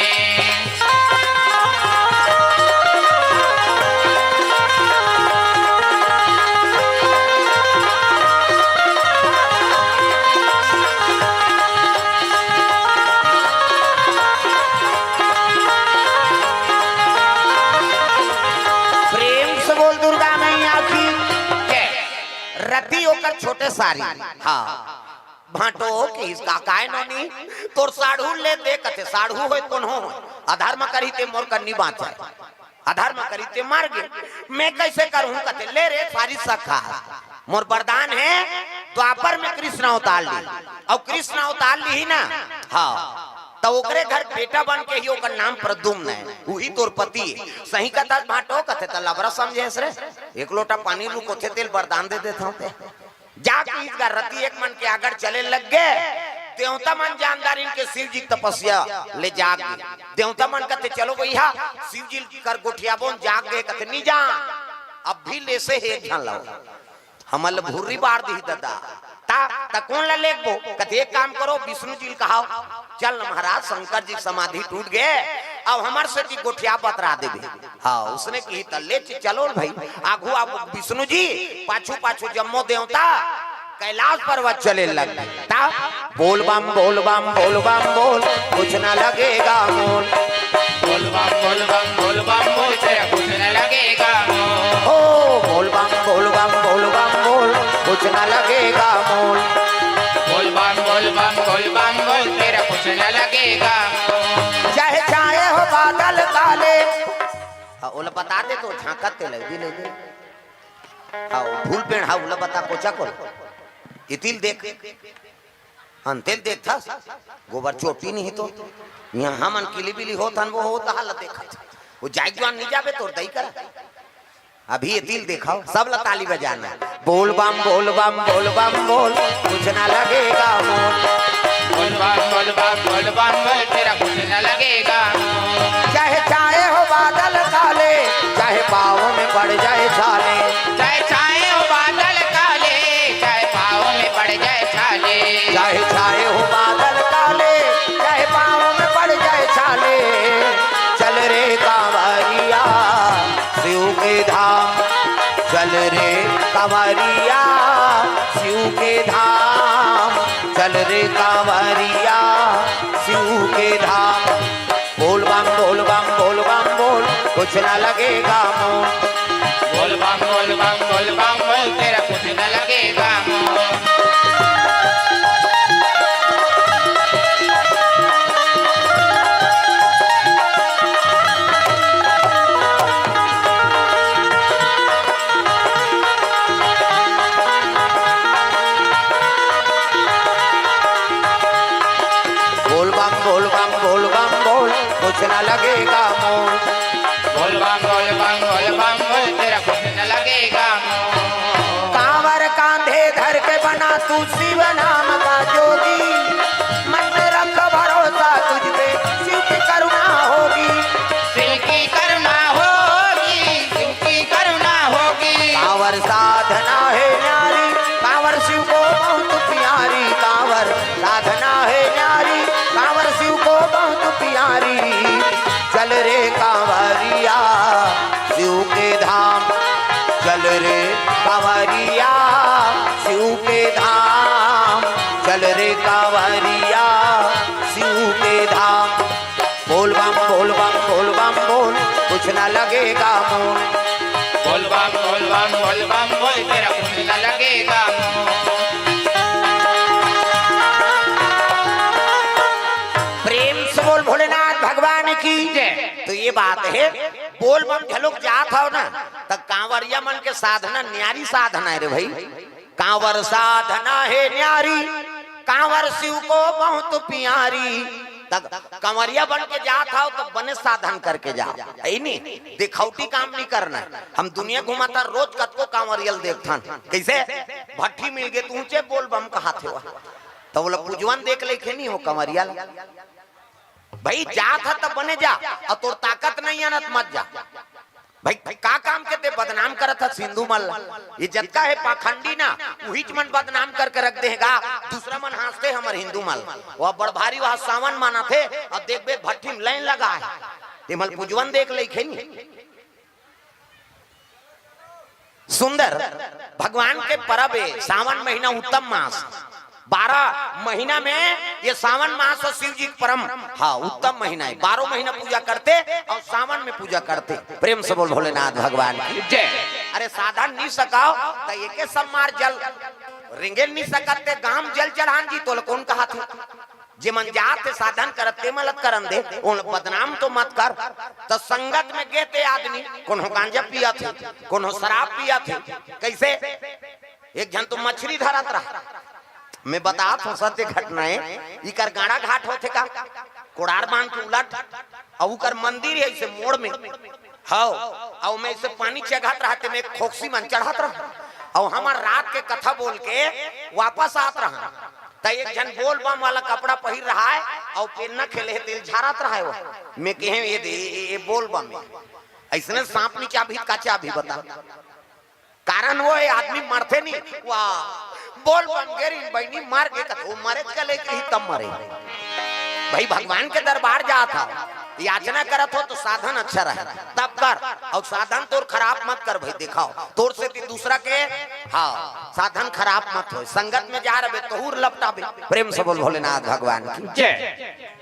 प्रेम से बोल दुर्गा मैया की जय। रति ओकर छोटे सारी। हाँ। भांटो किहिस का, काय नोनी, तोर साढ़ू ले दे कथे, साढ़ू होय कोनो होय, अधर्म करही ते मोर कन्नी बाँचे। अधर्म करी ते मर गे, मैं कैसे करूं कथे, ले रे सारी सखा, मोर वरदान हे, द्वापर में कृष्ण अवतार ली, अउ कृष्ण अवतार ली ही ना, हाँ, त ओकरे घर बेटा बन के ही ओकर नाम प्रद्युम्न हे, उही तोर पति हे। सही कथा भांटो कथे त लबरा समझे हस रे, एक लोटा पानी रुकोथे तेल वरदान दे देथंव ते। जाके इस गा रति एक मन के आगड़ चले लग गे। देवता मन जानदार इनके शिव जी के तपस्या ले जाग गे। देवता मन कथे, "चलो भैया, शिव जी कर गोठियाबोन जाग गे।" कथे, "नी जान, अब भी लेसे हे एक झन लाओ, हमन ल भुर्री बार दिही ददा।" ता, ता कोन ल लेगबो? कथे, "एक काम करो, विष्णु जी ल कहाओ, चल न महाराज, शंकर जी के समाधि टूट गे, अब हमर सेती गोठिया बतरा देबे।" हाँ, उसने किही त ले च-, चलो न भाई, आघू आघू विष्णु जी, पाछू पाछू जम्मो देवता कैलाश पर्वत चले लग। ता बोल बम, बोल बम, बोल बम, बोल, कुछ ना लगेगा मोल। बोल बम, बोल बम, बोल बम, बोल, तेरा कुछ ना लगेगा मोल। ओ, बोल बम, बोल बम, बोल बम, बोल, कुछ ना लगेगा मोल। बोल बम, बोल बम, बोल बम, बोल, तेरा कुछ ना लगेगा मोल। चाहे छाए हो बादल काले, हाँ, ओला बता दे तो झांकत ते लग भी नहीं दे। हाँ, फूल पेड़, हाँ, ओला बता कोचा कोला। इतिल देख। हाँ, तेल देख था। गोबर चोटी नहीं तो। यहाँ हमन किली बिली होत हन, वो होत हाल देखत। वो जाय जुआन नहीं जाबे तोर दई करा। अभी ये दिल देखाओ, सब ला ताली बजाना। बोल बम, बोल बम, बोल बम, बोल, कुछ ना लगेगा मोल। बोल बम, बोल बम, बोल बम, बोल, तेरा कुछ न लगेगा। चाहे छाए हो बादल काले, चाहे पाँव में पड़ जाए छाले। चाहे छाए हो बादल काले, चाहे पाँव में पड़ जाए छाले। चाहे छाए हो बादल काले, चाहे पाँव में पड़ जाए छाले। चल रे कांवरिया शिव के धाम, चल रे कांवरिया शिव के धाम, चल रे कांवरिया शिव के धाम। बोल बम, बोल बम, बोल बम, बोल, कुछ ना लगेगा मोल। बोल बम, बोल बम, बोल बम, बोल, तेरा कुछ न लगेगा मोल। बोल बम, बोल बम, बोल बम, बोल, कुछ ना लगेगा मोल। बोल बम, बोल बम, बोल बम, बोल, तेरा कुछ न लगेगा मोल। कांवर कांधे धर के बना तू शिव नाम का जोगी, मन में रख भरोसा तुझ पे, शिव की करुणा होगी। शिव की करुणा होगी, शिव की करुणा होगी। कांवर साधना है न्यारी, कांवर शिव को बहुत प्यारी। कांवर साधना है न्यारी, कांवर शिव को बहुत प्यारी। चल रे कांवरिया शिव के धाम, चल रे कांवरिया शिव के धाम, चल रे कांवरिया शिव के धाम। बोल बम, बोल बम, बोल बम, बोल, कुछ ना लगेगा मोल। बोल बम, बोल बम, बोल बम, बोल, तेरा कुछ न लगेगा मोल। प्रेम से बोल भोलेनाथ भगवान की जय। तो ये बात है, बोल बम झलुक जात हो ना, त कांवरिया मन के साधना न्यारी साधना है रे भाई। कांवर साधना है न्यारी, कांवर शिव को बहुत प्यारी। तब कांवरिया बन के जात हो तो बने साधन करके जाओ, है नी? दिखौटी काम नहीं करना है। हम दुनिया घुमाता, रोज कतको कांवरियल देखथन, कैसे भट्ठी मिल गए, तू ऊंचे बोल बम कहा थे वह, तो बोला पुजवन देख लेखे नहीं हो कांवरिया ला। भाई जात ह तब बने जा, और तोर ताकत नहीं है ना त मत जा। भाई, भाई का काम के ते बदनाम करत हस हिंदू मन ला? ये जतका है पाखंडी ना, उहीच मन बदनाम करके रख देगा। दूसरा मन हंसते हमर हिंदू मन ला। वह बड़ भारी वह सावन मानत हे, और देखबे भट्ठी में लाइन लगा है। ते मन पुजवन देख लेखे नी। सुंदर भगवान के परब है, सावन महीना उत्तम मास, बारह महीना में ये सावन मास और शिव जी के परम, हाँ, उत्तम महीना है। बारह महीना पूजा करते और सावन में पूजा करते। प्रेम से बोल भोलेनाथ भगवान की जय। अरे साधन नहीं सकाओ तो एके सब मार जल, रेंगे नहीं सकते गाम जल चढ़ान जी, तो कौन कहा थे? जे मन जात हे साधन करत, ते मन ल करन दे, ओन बदनाम तो मत कर। त संगत में गे ते आदमी, कोनो गांजा पियत हे, कोनो शराब पियत हे। कैसे? एक झन तो मछरी धरत रहा, मैं बतात हूँ सत्य घटना है। इकर गाड़ा घाट होथे का, कोड़ार बांध के उलट, अउ उकर मंदिर है इसे मोड़ में, हव, अउ मैं इसे पानी चघत रहा ते में खोक्सी मन चढ़त रहा, अउ हमर रात के कथा बोल के वापस आत रहा। त एक झन बोल बम वाला कपड़ा पहिर रहा है, अउ पेन्ना खेले हे, तेल झारत रहा है वो। मैं कहे, "ये दे, ये, ये बोल बम है। अइसने सांप नीचे अभी का चाबी बता?" कारण वो है, आदमी मरथे नहीं, वाह, बोल बम गेरी बहनी मर गए, कथो मरे चले के ही तब मरे। भाई, भगवान के दरबार जात हो, याचना करत हो तो साधन अच्छा रहे, तब कर, अउ साधन तोर खराब मत कर भाई। दिखाओ तोर से ती दूसरा के, हाँ, साधन खराब मत हो। संगत में जा रहे तोहूर लपटाबे। प्रेम से बोल भोलेनाथ भगवान की जय।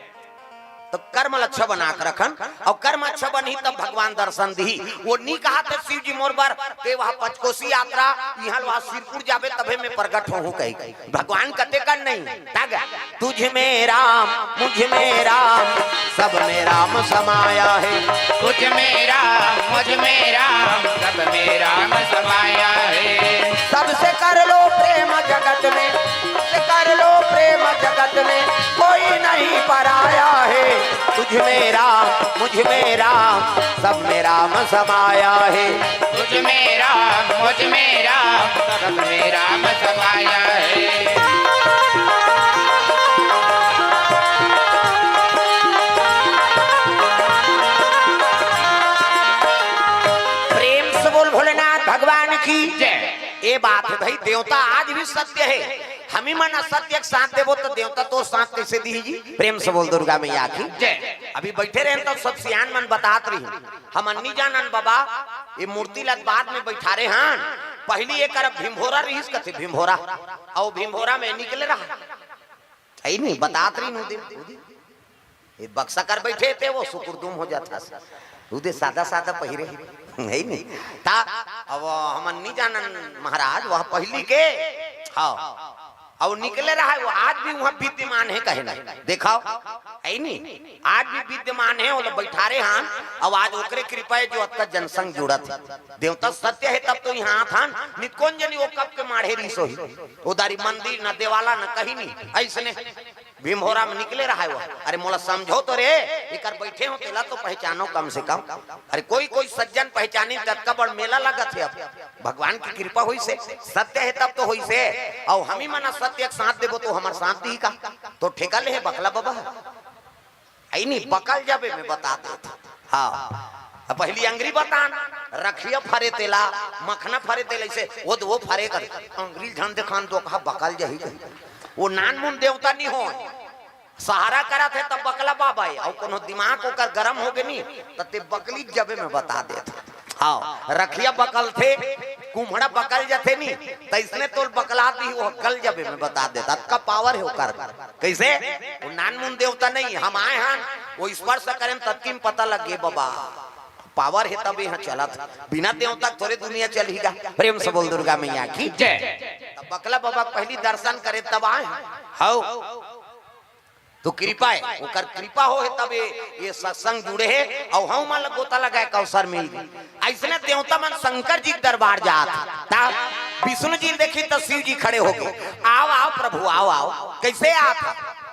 तो कर्म ल अच्छा बना के रखन, अउ कर्म अच्छा बनही तब भगवान दर्शन दिही। वो नी कहा थे शिव जी मोर बर, ते वहाँ पचकोसी यात्रा, यहाँ वहाँ सिरपुर जाबे तभे मैं प्रगट होहूँ कही। भगवान कते कर नहीं, तग तुझ में राम, मुझ में राम, सब में राम समाया है। तुझ में राम, मुझ में राम, सब में राम समाया है। सबसे कर लो प्रेम जगत में, सबसे कर लो प्रेम जगत में, कोई नहीं पराया है। तुझ में राम, मुझ में राम, सब में राम समाया है। तुझ में राम, मुझ में राम, सब में राम समाया है। प्रेम से बोल भोलेनाथ भगवान की। जय। ये बात है भाई, देवता आज भी सत्य है। हमी मन असत्य के साथ देबो तो देवता तो साथ कैसे दी जी? प्रेम से बोल दुर्गा मैया की। जय। अभी बैठे रहे तो सब सियान मन बतात रही, हम अन्नी जानन बाबा, ये मूर्ति लग बाद में बैठारे हन। पहली एकर भीमभोरा रहीस कथे, भीमभोरा। और भीमभोरा में निकले रहा। है नहीं, बतात रही नू दे। ये बक्सा कर बैठे थे, वो सुकुरदुम हो जाता। उदे सादा सादा पहिरे, है नहीं? ता अब हम अन्नी जानन महाराज, वह पहली के। हाँ। और निकले रहा है, वो आज भी वहाँ विद्यमान है, कहे नहीं। देखाओ, है नहीं? आज भी विद्यमान है, वो लोग बैठारे हन। और आज ओकरे कृपा है जो अतका जनसंघ जुड़त है। देवता सत्य है, तब तो यहाँ आत हन। नित कौन जनी वो कब के माढ़े रहीस होही। उदारी मंदिर न देवाला न कहीं नहीं, ऐसने भीमभोरा में निकले रहा है वो। अरे मोला समझो तो रे, एकर बैठे हो तेला तो पहचानो कम से कम। अरे कोई कोई सज्जन पहचानी, ततका बड़ मेला लगत है। अब भगवान की कृपा होइसे, सत्य है तब तो होइसे। और हमी मन असत्य के साथ देबो तो हमर साथ दी का? तो ठेका ले है बकला बाबा। आई नहीं, बकल जाबे में बता देत। हाँ। अब पहली अंगरी बतान, रखिया फरे तेला, मखना फरे तेला, इसे वो वो फरे कर। अंगरी झन देखान तो कहा बकल जही कही। वो नान मुन देवता नहीं हो, सहारा करत है तब बकला बाबा है। और कोनो दिमाग ओकर गरम हो गए नहीं, त ते बकली जबे में बता देत। हाँ, रखिया बकल थे, कुम्हड़ा बकल जथे नहीं, त इसने तोल बकला दी, वो गल जबे में बता देत। अतका पावर है ओकर। कैसे? वो नान मुन देवता नहीं, हम आए हन, वो स्पर्श करें ततकी में पता लग गए बाबा। पावर है तब यहाँ चलत, बिना देवता के थोरे दुनिया चलही गा। प्रेम से बोल दुर्गा मैया की। जय। तब बकला बाबा के पहली दर्शन करे तब आए हन। हौ। तो कृपा है, ओकर कृपा हो है तब ये, ये सत्संग जुड़े है। और हम मन ला गोता लगाए के अवसर मिल गई। ऐसने देवता मन शंकर जी के दरबार जात, तब विष्णु जी देखी तो शिव जी खड़े हो गए। आओ आओ प्रभु, आओ आओ। कैसे आत?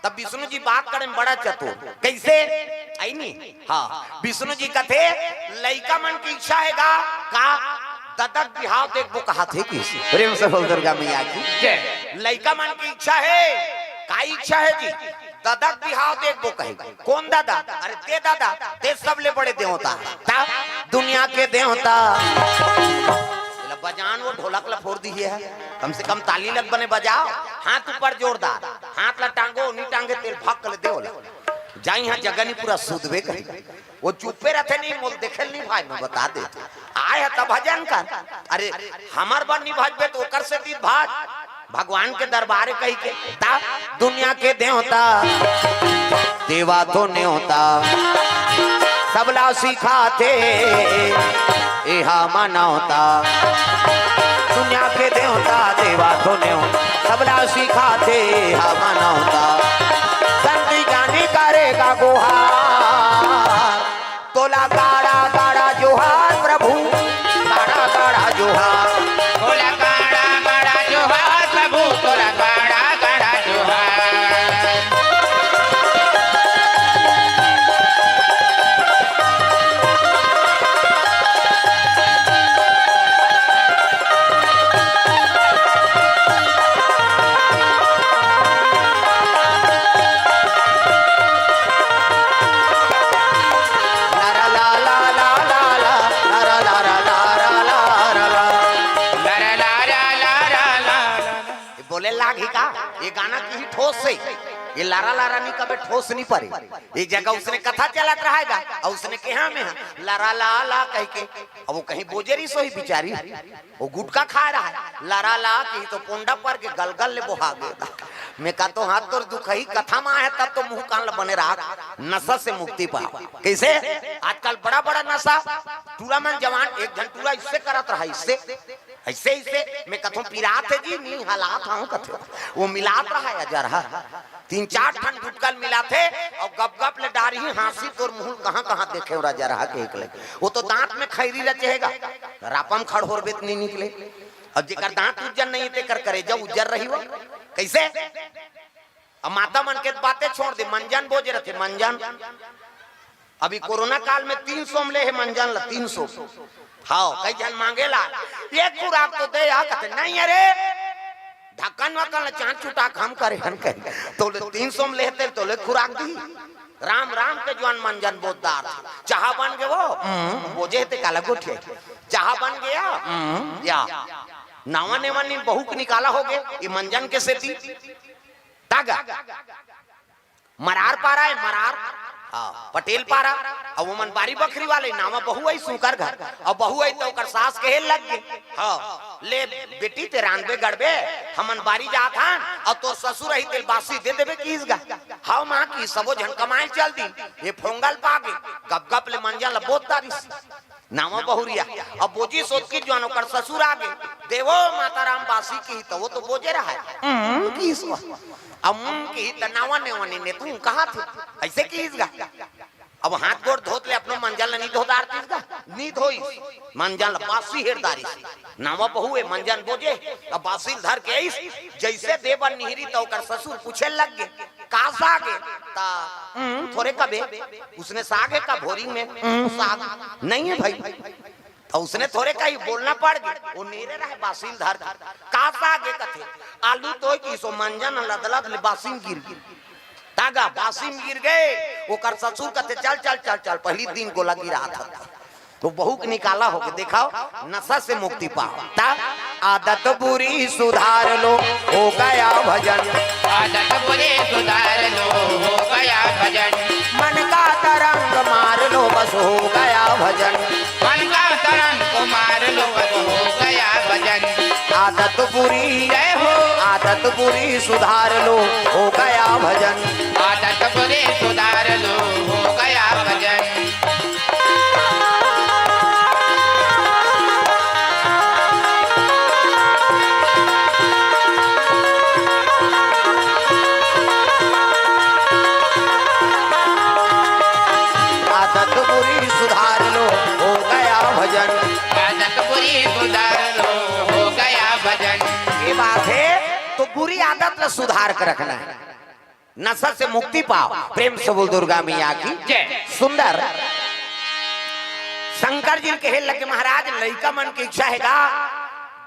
तब विष्णु जी बात करे में बड़ा चतुर। कैसे? आई नहीं। हाँ, विष्णु जी कथे, लइका मन की इच्छा है गा का? ददा के बिहाव देखबो कहा थे कि। प्रेम से बोल दुर्गा मैया की। जय। लइका मन की इच्छा है, का इच्छा है जी? ददा के बिहाव देखबो कहे। कौन ददा? अरे ते ददा, ते सबले बड़े देवता। ता दुनिया के देवता। एला बजान वो ढोलक ला फोड़ दी है, कम से कम ताली लग बने बजाओ, हाथ ऊपर जोरदार, हाथ ला टांगो, नहीं टांगे तेल भाग कर दे ओला। जाई हाँ जगह नहीं पूरा सूदबे कही। वो चुप्पे रहते नहीं, मोल देखे नहीं भाई, मैं बता दे। आए है तब भजन कर। अरे, हमार बर नहीं भजबे तो ओकर से भी भज। भगवान के दरबार कही के। ता दुनिया के देवता, देवा तो न्योता, सबला सिखाथे, एहा मानवता। दुनिया के देवता, देवा तो न्योता, सबला सिखाथे, एहा मानवता। संत ज्ञानी करेगा गुहार, तोला गाड़ा गाड़ा जोहार प्रभु, गाड़ा गाड़ा जोहार। तोला गाड़ा गाड़ा जोहार प्रभु, तोला गाड़ा गाड़ा जोहार। ये बोले लाग ही का? ये गाना की ही ठोस से। ये लारा लारा नहीं कबे ठोस नहीं परे। ये जगह उसने कथा चलत रहेगा और उसने कहा में हाँ, लारा ला ला कह के। अब वो कहीं बोजे रही सोही बिचारी, वो गुटखा खा रहा है, लारा ला की तो पोंडा पर के गलगल ले बोहा गए। मैं कहा तो हाथ तोर दुखही कथा में है तब तो मुंह कान ल बने रहा, नशा से मुक्ति पा। कैसे? आजकल बड़ा बड़ा नशा, टूरा मन जवान एक घंटूरा इससे करत रहा, इससे ऐसे ऐसे मैं कथों पिरात है जी, नी हालात हूँ कथे। वो मिलात रहा है अजरहा, तीन चार ठन गुटकल मिलात है और गप गप ले डारी ही हाँसी तोर मुँह कहाँ कहाँ देखे हो राजा रहा के एक लगे। वो तो दांत में खैरी रचेगा, रापम खड़होर बेत नहीं निकले। अब जेकर दांत उज्जर नहीं ते कर करे जब उज्जर रही हो कैसे? अब माता मन के बातें छोड़ दे, मंजन बोजे रहते मंजन। अभी कोरोना काल में तीन सौ में ले हे मंजन ला, तीन सौ। हाँ, कई झन मांगे ला, "एक खुराक तो दे यार।" कथे, "नहीं अरे, ढक्कन वक्कन ला चांट चुटा के हम करे हन कहे।" तो ले तीन सौ में लेते तो ले खुराक दी। राम राम के जुवान मंजन बोजदार। चाहा बन गे वो, हम्म, बोजे ते काला गोठिया। चाहा बन गया, हम्म, या। नावा नेवा नी बहू के निकाला हो गे, ये मंजन के सेती। तागा। मरार पारा हे, मरार। हाँ, पटेल पारा। अउ ओमन बारी बखरी वाले, नावा बहू आई सुंकर घर। अउ बहू आई त ओकर सास कहे लग गे, "हाँ, ले बेटी ते रांधबे गढ़बे, हमन बारी जात हन, अउ तोर ससुर आही तेल बासी दे देबे किस गा।" "हाँ माँ," किस, सबो झन कमाए चल दी। ये फोंगल पागे, गप गप ले मंजन ल बोत तारिस। नावा बहुरिया। अब बोजी सोच के जुवान ओकर ससुर आगे, "देवो माता राम बासी," किही त वो तो बोजे रहा है। "हम्म," किस वो। अब "हम्म," किही त नावा नेवा नी ने तू कहा थे, ऐसे किस गा। अब हाथ गोड़ धोत ले अपनो मंजन ल नी धो डारतिस गा, नी धोइस। मंजन ल बासी हेर डारिस। नावा बहू हे, मंजन बोजे, अब बासी ल धर के आइस, जैसे देबर निहरी त ओकर ससुर पूछे लग गे, "का साग हे?" त, "हम्म, थोरे कबे।" "उसने साग हे का भोरी में?" "हम्म, साग नहीं है भाई।" त उसने थोरे कही बोलना पड़ गे, वो नीरे रहे बासी ल धर के। "का साग हे?" कथे, "आलू तो किस वो।" मंजन लदलद ले बासी म गिर गे। तागा बासी म गिर गे, ओकर ससुर कथे, "चल, चल, चल, चल, पहली दिन गोला गिरा था।" तो बहू के निकाला हो गे, देखाव, नशा से मुक्ति पाव। ता आदत बुरी सुधार लो, हो गया भजन। आदत बुरी सुधार लो, हो गया भजन। मन का तरंग मार लो, बस हो गया भजन। मन का तरंग मार लो, बस हो गया भजन। आदत बुरी, जय हो। आदत बुरी सुधार लो, हो गया भजन। आदत बुरी सुधार लो, हो गया भजन। आदत बुरी सुधार लो, हो गया भजन। आदत बुरी सुधार लो, हो गया भजन। ये बात है, तो बुरी आदत ला सुधार के रखना है, नशा से मुक्ति पाव। प्रेम से बोल दुर्गा मैया की जय। सुंदर। शंकर जी कहे लगे, "महाराज, लइका मन के इच्छा हे गा,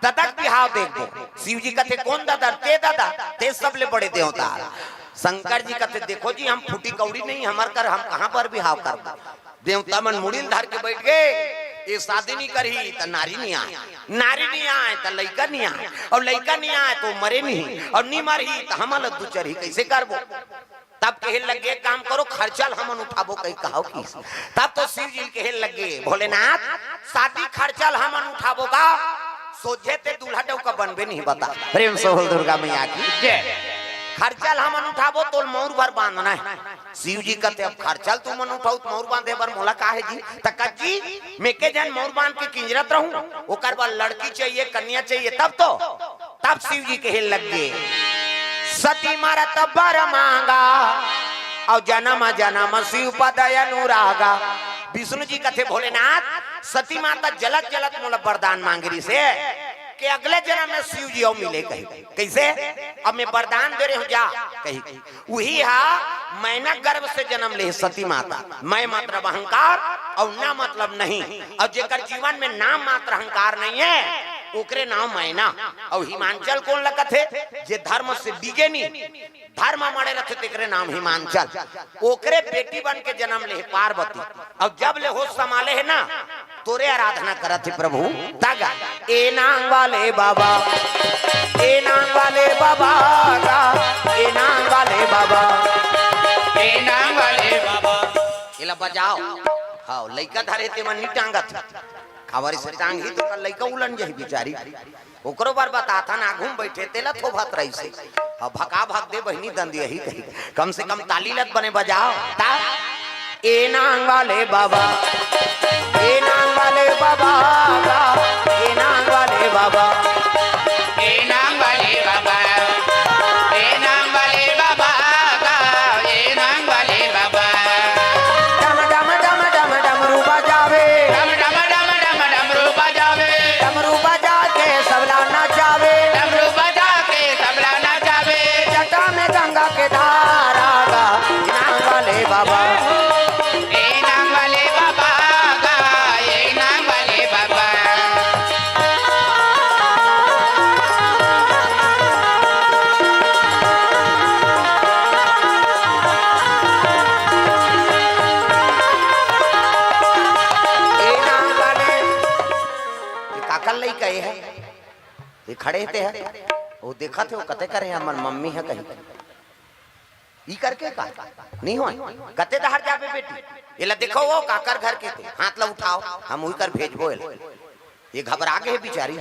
ददा के बिहाव देखबो।" शिव जी कथे, "कोन ददा?" "ते ददा, ते सबले बड़े देवता।" शंकर जी कथे, "देखो जी, हम फूटी कौड़ी नहीं, हमर कर हम कहाँ पर बिहाव करबो?" देवता मन मुड़ी ल धर के बैठ गे, "ये शादी नी करही त नारी नी आय, नारी नी आय त लइका नी आय, अउ लइका नी आय त वो मरे नी, अउ नी मरही त हमन ल दुचरही, कैसे करबो?" तब कहे लगे, "एक काम करो, खर्चा ल हमन उठाबो," कही कहाव किस। तब तो शिव जी कहे लगे, "भोलेनाथ, शादी खर्चा ल हमन उठाबो गा, सोझे ते दूल्हा डौका बनबे नहीं बता।" प्रेम से बोल दुर्गा मैया की जय। "खर्चा ल हमन उठाबो, तोल मौर बर बांधना है।" शिव जी कथे, "अब खर्चा ल तुमन उठाओ, त मौर बांधे बर मोला का हे जी?" त कज्जी, "मैं के जन मौर बांध के किंजरत रहूं, ओकर बर लड़की चाहिए, कन्या चाहिए, तब तो।" तब शिव जी कहे लग गे, "सती मरत बर मांगा, अउ जनम जनम शिव पद अनुरागा।" विष्णु जी कथे, "भोलेनाथ, सती माता जलत जलत मोला वरदान मांगे रिहिसे, के अगले जनम में शिव जी अउ मिले कही।" कैसे? "अब मैं वरदान दे रहे हूँ, जा," कही। उही हा मैना गर्भ से जनम ले सती माता। मैं मतलब अहंकार अउ ना मतलब नहीं, अउ जेकर जीवन में नाम मात्र अहंकार नहीं है, ओकरे नाम मैना। अउ हिमांचल कोन लगत हे? जे धर्म से डिगे नी, धर्म माड़े रथे, तेकरे नाम हिमांचल। ओकरे बेटी बन के जनम ले पार्वती। अउ जब ले होश समाले हे ना, तोरे आराधना करत हे प्रभु। तागा, ए नांग वाले बाबा, ए नांग वाले बाबा गा, ए नांग वाले बाबा, ए नांग वाले बाबा। एला बजाव। हाँ, लइका धरे ते मन नी टांगत। काबर से टांगही त लइका उलन जही बिचारी। ओकरो बर बताथन, आघू म बइठे तेला थोभत रहिसे। अब भका भक दे बहिनी दंदियही कही। कम से कम ताली लत बने बजाव। ता ए नांग वाले बाबा, ए नांग वाले बाबा गा, ए नांग वाले बाबा, ए नांग वाले बाबा, ए नांग वाले बाबा गा, ए नांग वाले बाबा। डम डम डम डम डमरू बजावे। डम डम डम डम डमरू बजावे। डमरू बजा के सबला नचावे। डमरू बजा के सबला नचावे। जटा में गंगा के धारा गा, ए नांग वाले बाबा। ए नांग खड़े हे ते ह, वो देखत हे, वो कथे करे, हमर मम्मी ह कहीं। ई करके का? नहीं होय। कते डहर जाबे बेटी? एला देखो, वो काकर घर के ते, हाथ ला उठाओ, हम उही कर भेजबो एला। ये घबरा गे हे बिचारी।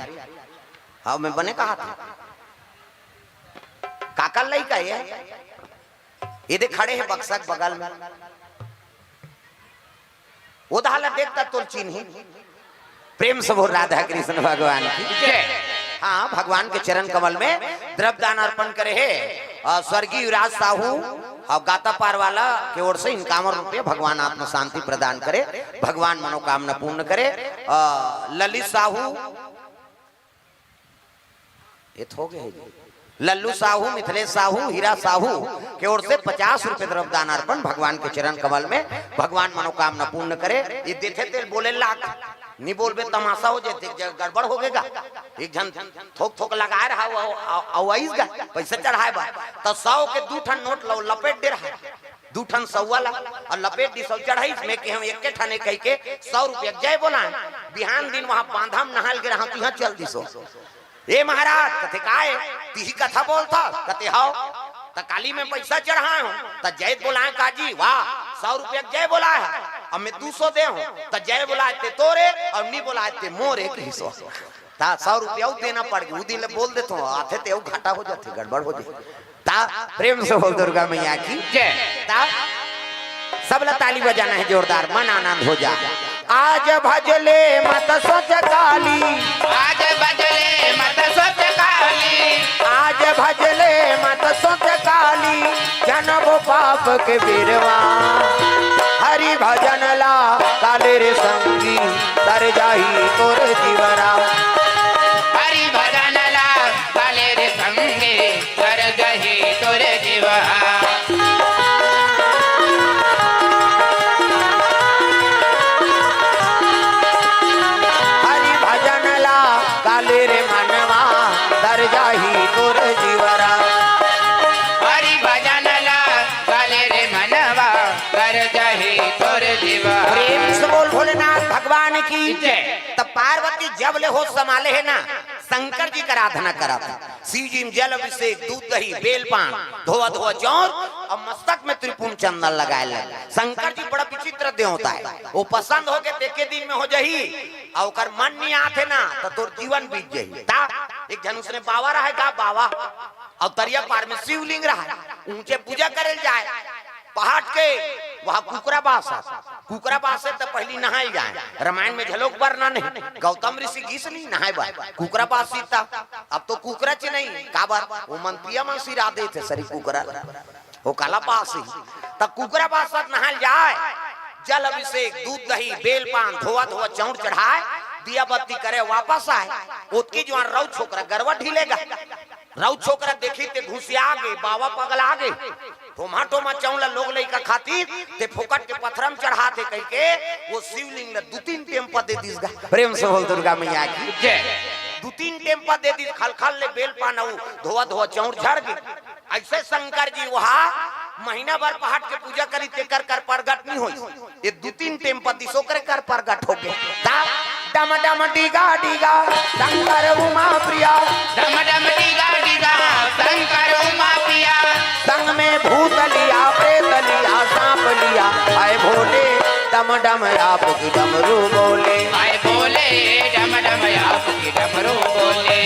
हाँ, मैं बने कहा था। काकर लइका ये? ये दे खड़े हे बक्सा के बगल में। वो दहा ला देखता तोल चिन्ही। प्रेम से बोल राधा कृष्ण भगवान की। जय। हाँ, भगवान के चरण कमल में द्रव्य दान अर्पण करे हे। और स्वर्गीय युवराज साहू और गाता पार वाला के ओर से इक्यावन रुपये, भगवान आत्म शांति प्रदान करे, भगवान मनोकामना पूर्ण करे। और ललित साहू, ये थोक हे जी। लल्लू साहू, मिथिलेश साहू, हीरा साहू के ओर से पचास रुपये द्रव्य दान अर्पण भगवान के चरण कमल में, भगवान मनोकामना पूर्ण करे। ये देथे तेल बोले लाख, नहीं बोलबे तमाशा हो जाथे, ज-, गड़बड़ हो गेगा। एक झन थोक थोक लगाए रहा, वो, अउ, अउ आइस गा, पैसा चढ़ाए बा, त सौ के दू ठन नोट लो, लपेट दे रहा, दू ठन सौ वाला, और लपेट दिस अउ चढ़ाइस, मैं के हम एक ठने कह के सौ रुपया जय बोलाए, बिहान दिन वहाँ बांधा म नहाल के रहा, तो यहाँ चल दिसो। ए महाराज, कथे, "काय? तिही कथा बोलथस?" कथे, "हव।" "त काली मैं पैसा चढ़ाए हूँ, त जय बोलाए काजी, वाह, सौ रुपया के जय बोलाए है, अब मैं दू सौ दे हूँ, त जय बोलाए ते तोरे, और नी बोलाए ते मोरे," कहिसो। त सौ रुपया उ देना पड़ गई, उ दिन ले बोल देथो, आथे ते उ घाटा हो जाथे, गड़बड़ हो जाथे। ता प्रेम से बोल दुर्गा मैया की। जय। ता सब ला ताली बजाना है जोरदार, मन आनंद हो जा। आज भजले मत सोच काली, आज भजले मत सोच काली, आज भजले मत सोच काली, जनबो पाप के बिरवा। हरि भजन ला काले रे संगी, तर जाही तोर जीवरा। हरि भजन ला काले रे संगी, तर जाही तोर जीवरा। हरि भजन ला काले रे मनवा, तर जाही तोर जीवरा। हरि भजन ला काले रे मनवा, तर जाही तोर जीवरा। प्रेम से बोल भोलेनाथ भगवान की। जय। त पार्वती जब ले होश समाले हे ना, शंकर जी के आराधना करत हे। शिव जी में जल अभिषेक, दूध दही, बेल पान, धोवा धोवा चौर और मस्तक में त्रिपुंड चंदन लगाए ले। शंकर जी बड़ा विचित्र देवता है, वो पसंद हो के तेके दिन में हो जाही, और ओकर मन नहीं आथे ना, तो तोर जीवन बीत जाही। ता एक झन उसने बावा रहा है गा, बावा, और तरिया पार में शिवलिंग रहा है, ऊंचे पूजा करे जाए। पहाट के वहाँ कुकरा बास है। कुकरा बास है त पहली नहाए जाए। रामायण में झलोक वर्णन है, गौतम ऋषि गीस नहीं नहाए बा, कुकरा बास सीता। अब तो कुकरा च नहीं, काबर वो मंत्रिया मन सिरा देथे सरी कुकरा, वो काला बास ही। त कुकरा बास साथ नहाए जाए, जल अभिषेक, दूध दही, बेल पान, धोवा धोवा चौर चढ़ाए, दिया बत्ती करे, वापस आए। ओतकी जुआर रउ छोकरा गरवा ढीलेगा। रउ छोकरा देखी ते घुसिया गे, बावा पगला गे। ठोमा ठोमा चौला लोग लइका खातिर ते फोकट के पथरा म चढ़ाथे कहिके वो शिवलिंग ल दू तीन टेम्पा दे दिस गा। प्रेम से बोल दुर्गा मैया की। जय। दू तीन टेम्पा दे दिस, खलखल ले बेल पान अउ धोवा धोवा चौर झर गे। अइसे शंकर जी वहा महीना भर पहाट के पूजा करी, तेकर कर प्रगट नहीं होई। ये दू तीन टेम्पा दिस ओकरे कर प्रगट हो गे। ता डम डम डीगा डीगा शंकर उमा प्रिया। डम डम डीगा डीगा शंकर उमा प्रिया। संग में भूत लिया, प्रेत लिया, सांप लिया। हाय भोले, डम डम आपकी डमरू बोले। हाय भोले, डम डम आपकी डमरू बोले।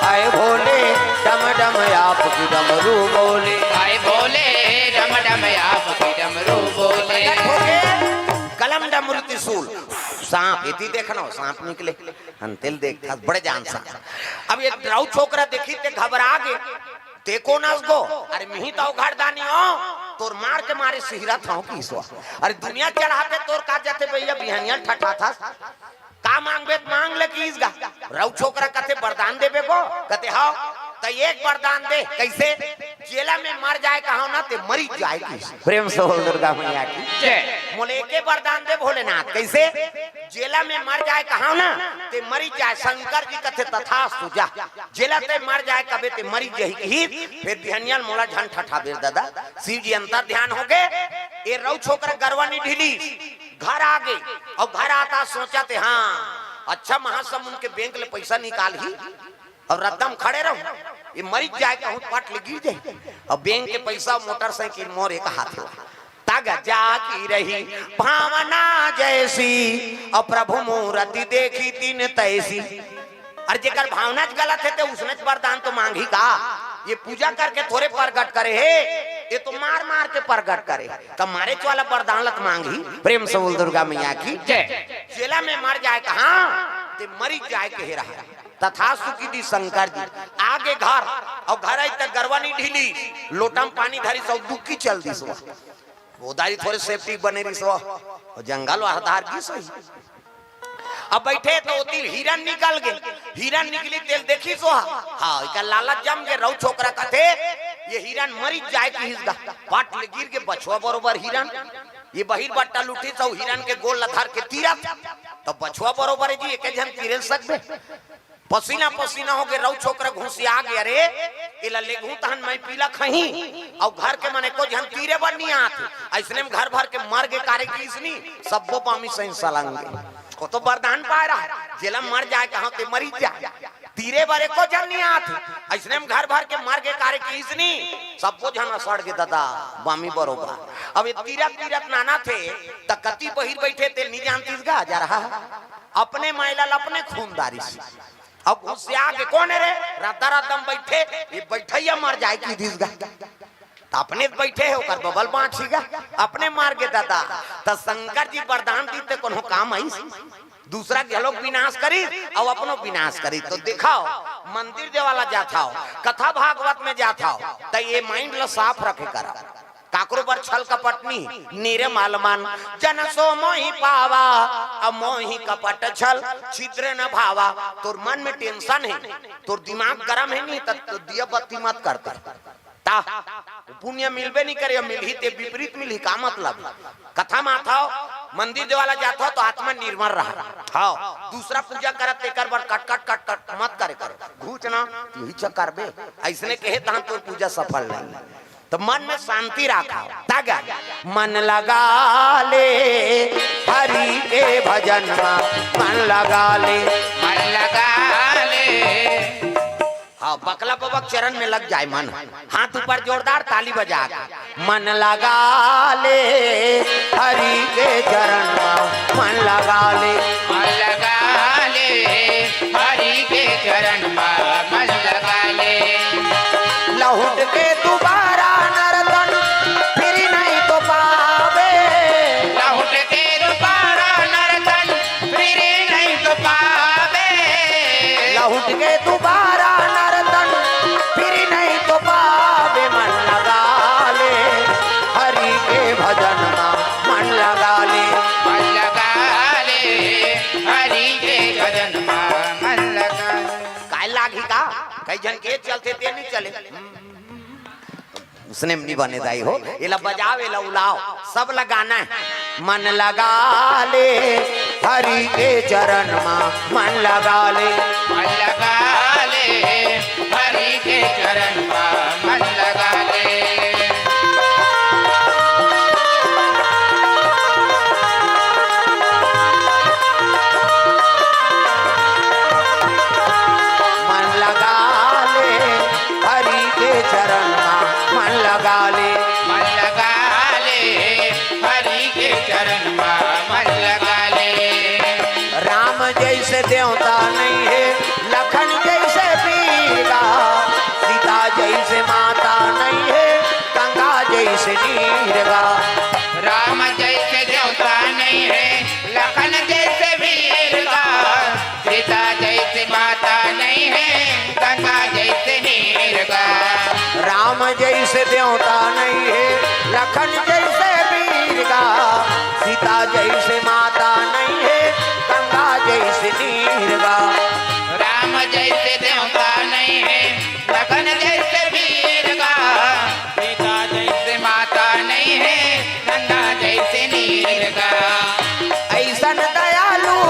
हाय भोले, डम डम आपकी डमरू बोले। हाय भोले, डम डम आपकी डमरू बोले। प्रगट हो गे कलम डमरू त्रिशूल। सांप, एती देखना हो, सांप निकले। हन तेल देख, बड़े जान सांप। अब ये रउ छोकरा देखी ते घबरा गे। ते कोन अस गो? अरे मिही तो घरदानी हो, तोर मार के मारे सिहरत हूँ किसो। अरे दुनिया चढ़ाते तोर का जाथे भैया, बिहनिया ठठाथस। का मांगबे त मांग ले किस गा। रउ छोकरा कथे वरदान देबे गो, कथे हव, त एक वरदान दे, कइसे? जेला में मर जाए कहो ना ते मरी जाए किस। प्रेम से बोल दुर्गा मैया की। जय। मोले एके वरदान दे भोलेनाथ, कइसे? जेला मैं मर जाय कहांव ना, ते मरी जाय। शंकर जी कथे, "तथास्तु, जा।" जेला ते मर जाय कबे, ते मरी जाही कहिस। फेर बिहनिया ल मोला झन ठठाबे दादा, शिव जी अंतर ध्यान होगे। ए रउ छोकरा गरवा नी ढिली, घर आगे। अउ घर आता सोचथे, "हां, अच्छा महासमुंद के बैंक ले पइसा निकालही।" अउ रद्दा म खड़े रहूं, ए मरी जाय कहूं, पट ले गिर जाय। अउ बैंक के पइसा, मोटरसाइकिल मोर एक हाथ हे। तग जाकी रही भावना जैसी, अउ प्रभु मूरति देखी तिन तैसी। अरे जेकर भावना च गलत हे, ते उसने च वरदान तो मांगही का? ए पूजा करके थोरे परगट करे हे, ए तो मार मार के परगट करे हे। त मारे च वाला वरदान ल त मांगही। प्रेम से बोल दुर्गा मैया की जय। जेला मैं मर जाय कहांव, ते मरी जाय कहे रहा। तथास्तु कहि दिस शंकर जी। आगे घर, अउ घर आइस त गरवा नी ढिली, लोटा म पानी धरिस अउ दुबकी चल दिस। ओ दारी थोरे safety बने रिहिस, ओ जंगल वाला धार गिस होही। अब बइठे त ओती हिरन निकल गे, हिरन निकलिस तेला देखिस ओ, हां, एकर लालच जम गे। रउ छोकरा कथे, "ए हिरन मरी जाय कहिस गा।" पट ले गिर गे बछवा बरोबर हिरन। ए बहिर बट्टा ल उठिस अउ हिरन के गोड़ ल धर के तीरत, त बछवा बरोबर हे जी, एके झन तीरे ल सकबे। पसीना पसीना होगे, रउ छोकरा घुसिया गे, "अरे, एला लेगहूं तहन मैं पीला खही, अउ घर के मन एको झन तीरे बर नी आत हे।" अइसने म घर भर के मर गे कारे कहिस नी, सब्बो बामी सही सलंग गे। ओ तो वरदान पाय रहा, जेला मर जाय कहांव ते मरी जाय, तीरे बर एको झन नी आत हे। अइसने म घर भर के मर गे कारे कहिस नी, सब्बो झन असड़ गे दादा, बामी बरोबर। अब ए तीरत तीरत नानथे, त कती बहिर बइठे ते नी जानतिस गा, जा रहा। अपने माई ल अपने खून डारिस। अब घुसिया के, "कोन हे रे?" रद्दा रद्दा म बइठे, ए बइठइया मर जाय कहि दिस गा। त अपने बइठे हे, ओकर बबल बांचही गा, अपने मर गे दादा। त शंकर जी वरदान दिस ते कोनो काम आइस? दूसरा घलोक विनाश करिस अउ अपनो विनाश करिस। त देखव, मंदिर देवाला जाथव, कथा भागवत में जाथव, त ए mind ल साफ रखे करव। काकरो बर छल कपट नी, निर्मल मन जन सो मोहि पावा, अउ मोहि कपट छल छिद्र न भावा। तोर मन में tension हे, तोर दिमाग गरम हे नी, त, त दिया बत्ती मत करते। ता पुण्य मिलबे नी करे, मिलही ते विपरीत मिलही, का मतलब? कथा म आथव, मंदिर देवाला जाथव त आत्मा निर्मल रहा। हां, दूसरा पूजा करत तेकर बर कट कट कट कट मत करे करो, घूच ना, तुही च करबे। अइसने कहे तहन तोर पूजा सफल नहीं। त मन में शांति राखव। तग मन लगा ले हरि के भजन मा, मन लगा ले। मन लगा ले। हां, बकला बबा के चरण में लग जाय मन। हाथ ऊपर जोरदार ताली बजा के। मन लगा ले हरि के चरण मा, मन लगा ले। मन लगा ले हरि के चरण मा, मन लगा ले। लहुट के दुबारा नरतन फिर नहीं तो पावे। लहुट के दुबारा नरतन फिर नहीं तो पावे। लहुट के दुबारा नरतन फिर नहीं तो पावे। मन लगा ले हरि के भजन मा, मन लगा ले। मन लगा ले हरि के भजन मा, मन लगा ले। काय लागही का? कई झन के चलथे ते नहीं चले। उसने म नी बने दाई हो, एला बजाव, एला उलाव, सब ला गाना हे। मन लगा ले हरि के चरण मा, मन लगा ले। मन लगा ले हरि के चरण मा, मन लगा ले। मन लगा ले हरि के चरण मा, मन लगा ले। मन लगा ले हरि के चरण मा, मन लगा ले। राम जइसे देवता नइ हे, लखन जइसे वीर गा, सीता जइसे माता नइ हे, गंगा जइसे नीर गा। राम जइसे देवता नइ हे, लखन जइसे वीर गा, सीता जइसे माता नइ हे, गंगा जइसे नीर गा। राम जइसे देवता नइ हे, लखन जइसे वीर गा, सीता जइसे माता नइ हे, गंगा जइसे नीर गा। राम जइसे देवता नइ हे, लखन जइसे वीर गा, सीता जइसे माता नइ हे, गंगा जइसे नीर गा। अइसन दयालु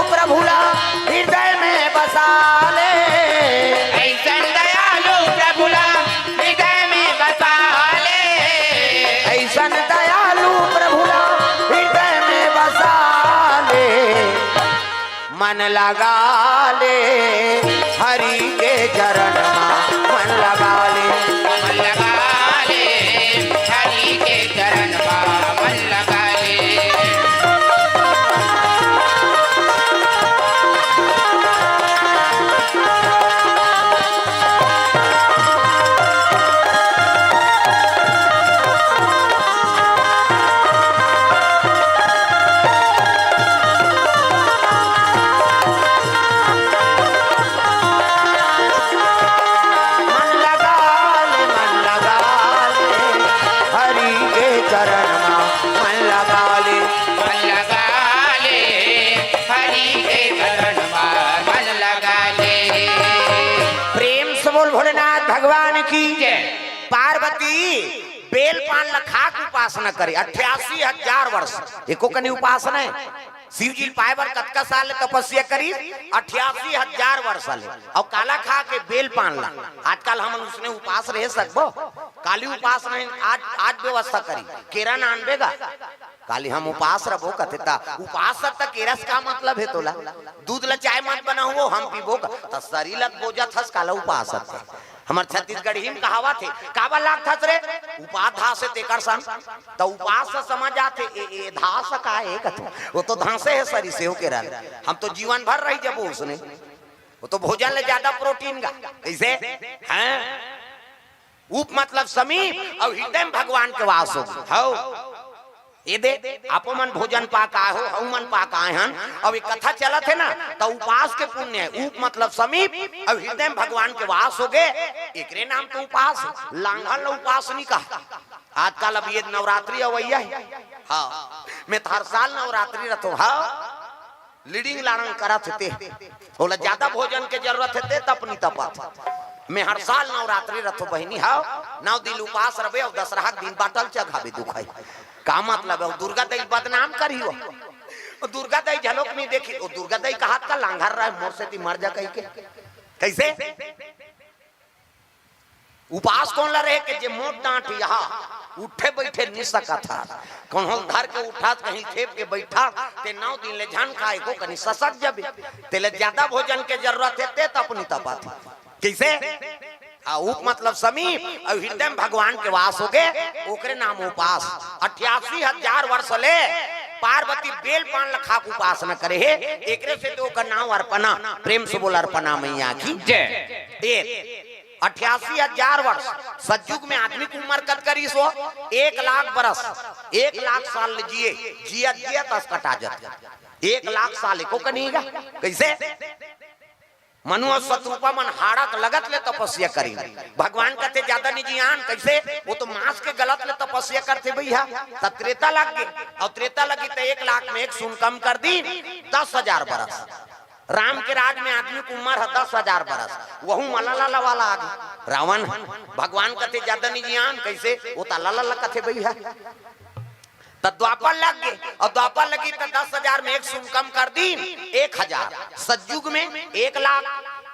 मन लगा ले हरि के चरण मा, मन लगा ले। मन लगा ले हरि के चरण मा, मन लगा ले। मन लगा ले, मन लगा ले, हरि के चरण मा मन लगा ले। मन लगा ले, हरि के चरण मा मन लगा ले। प्रेम से बोल भोलेनाथ भगवान की। जय। पार्वती बेल पान ल खा के उपासना करे, अट्ठासी हजार वर्ष एको कनी उपासना हे। शिव जी ल पाए बर कतका साल ले तपस्या करिस? अट्ठासी हजार वर्ष ले। अउ काला खा के? बेल पान ला। आजकल हमन उसने उपास रह सकबो? काली उपास नहीं, आज, आज व्यवस्था करी। केरा नानबे गा। काली हम उपास रबो कथे, त उपास त केरा से का मतलब हे तोला? दूध ला चाय मत बनाओ, हम पीबो का? त शरीर ला बोजत हस, काला उपास हस? हमर छत्तीसगढ़ी में कहावत हे, "काबर लागथस रे?" "उपास धास हे तेकर सन।" त उपास से समझ आथे, ए, ए धास का ए कथे? वो तो धासे हे शरीर से, हो केरा। हम तो जीवन भर रह जबो उसने। वो तो भोजन ले ज्यादा प्रोटीन गा। कैसे? हैं? उप मतलब समीप, अउ हृदय में भगवान के वास हो। हौ। ए दे, आपो मन भोजन पा के आए हो, हऊ मन पा के आए हन, अउ एक कथा चलत हे ना, त उपास के पुण्य हे। उप मतलब समीप, अउ हृदय में भगवान के वास हो गे, एकरे नाम तो उपास हे। लांघन ल उपास नहीं कहा। आजकल अब ये नवरात्रि अवैया हे। हाँ, मैं तो हर साल नवरात्रि रथो। हाँ, लीडिंग लाड़ंग करत हे ते। ओला ज्यादा भोजन के जरूरत हे ते तपनी तपत। मैं हर साल नवरात्रि रथो बहिनी, हव, नौ दिन उपास रबे अउ दसरहा के दिन बाटल चघाबे दुखाई। का मतलब हे? दुर्गा दई बदनाम करी हो। दुर्गा दई झलोक नहीं देखी, ओ दुर्गा दई कहात का लांघर रहे मोर सेती मर जा कही के। कैसे? उपास कोन ला रहे के जे मोट डांट यहाँ उठे बैठे नि सकत हा। कौन धर के उठात कहीं थेप के बैठा, ते नौ दिन ले झन खाए को कहीं ससक जबे। तेले ज्यादा भोजन के जरूरत हे, ते तपनी तपत। कैसे? आ, उप मतलब समीप, अउ हृदय में भगवान के वास हो गे, ओकरे नाम उपास। अट्ठासी हजार वर्ष ले पार्वती बेल पान ल खा के उपासना करे हे, एकरे से तो ओकर नाम अर्पणा। प्रेम से बोल अर्पणा मैया की जय। एक अट्ठासी हजार वर्ष। सतयुग में आदमी के उम्र कतका रिहिस हो? एक लाख बरस, एक लाख साल ले जिए, जियत जियत अस कटा जात। एक लाख साल एको कनी गा। कैसे? मनु अउ शतरूपा मन हाड़ा के लगत ले तपस्या करिन। भगवान कथे, "ज्यादा नि जियान।" कैसे? वो तो मांस के गलत ले तपस्या करथे भैया। त त्रेता लग गे, अउ त्रेता लगी त एक लाख में एक सुन कम कर दीन, दस हजार बरस। राम के राज में आदमी के उम्र हे दस हजार बरस, वहू मलाला वाला आगे रावण। भगवान कथे, "ज्यादा नि जियान।" कैसे? वो त लाला कथे भैया। त द्वापर लग गे, अउ द्वापर लगी त दस हजार में एक सुन कम कर दीन, एक हजार। सतयुग में एक लाख,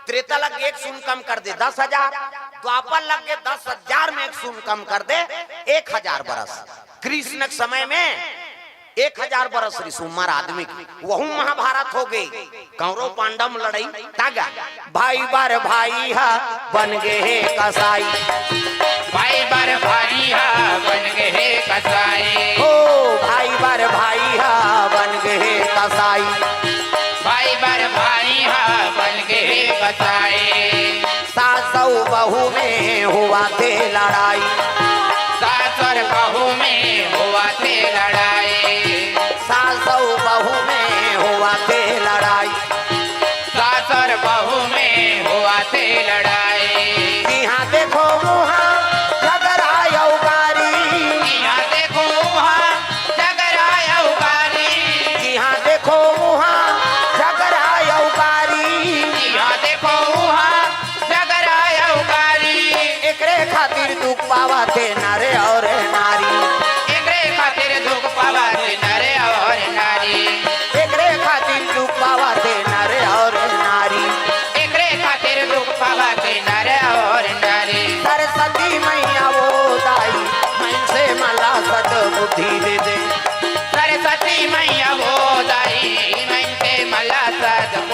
त्रेता लग गे एक सुन कम कर दे, दस हजार। द्वापर लग गे, दस हजार में एक सुन कम कर दे, एक हजार बरस। कृष्ण के समय में एक हजार बरस रिहिस उम्र आदमी के, वहू महाभारत हो गे। कौरव पांडव में लड़ई तागा। भाई बर भाई हा बन गे हे कसाई। भाई बर भाई हा बन गे हे कसाई। हो, भाई बर भाई हा बन गे हे कसाई। भाई बर भाई हा बन गे हे कसाई। सास अउ बहू में होवथे लड़ाई। सास अउ बहू में होवथे लड़ाई। सास अउ बहू में होवथे लड़ाई। सास अउ बहू में होवथे लड़ाई। जिहाँ देखो उहाँ झगरा अउ गारी। जिहाँ देखो उहाँ झगरा अउ गारी। जिहाँ देखो उहाँ झगरा अउ गारी। जिहाँ देखो उहाँ झगरा अउ गारी। एकरे खातिर दुख पावथे नर अउ नारी। एकरे खातिर दुख पावथे नर अउ नारी। एकरे खातिर दुख पावथे नर अउ नारी। एकरे खातिर दुख पावथे नर अउ नारी। सरस्वती मैया वो दाई, मनसे मन ला सद्बुद्धि दे दे। सरस्वती मैया वो दाई, मनसे मन ला सद्बुद्धि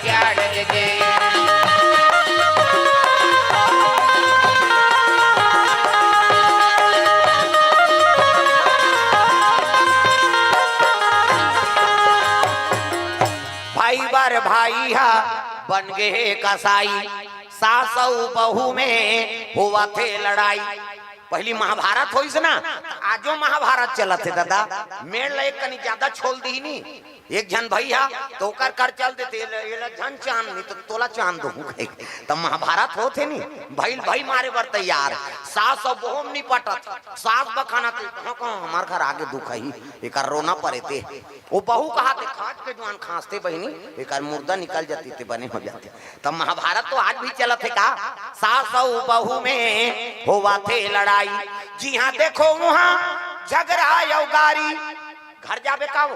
जाड़ दे दे। भाई बर भाई हा बन गे हे कसाई, सास अउ बहू में होवत हे लड़ाई। पहली महाभारत होइस ना, त आजो महाभारत चलत हे दादा। मेड़ ल एक कनी ज्यादा छोल दी नी, एक झन भई हा, त ओकर कर चल देते, एला, एला झन चान, नहीं त तोला चान दूं कहे। त महाभारत होत हे नी, भई ल भई मारे बर तैयार। सास अउ बहू म नी पटत, सास बखाना ते, "कहाँ, कहाँ, हमार घर आगे दुख ही, एकर रोना परे ते।" वो बहू कहा ते, "खांच के जुआन खांसते बहिनी, एकर मुर्दा निकल जाती ते बने हो जाती।" त महाभारत तो आज भी चलत हे का? सास अउ बहू में होवत हे लड़ाई, जिहाँ देखो उहाँ झगरा अउ गारी। घर जाबे का वो?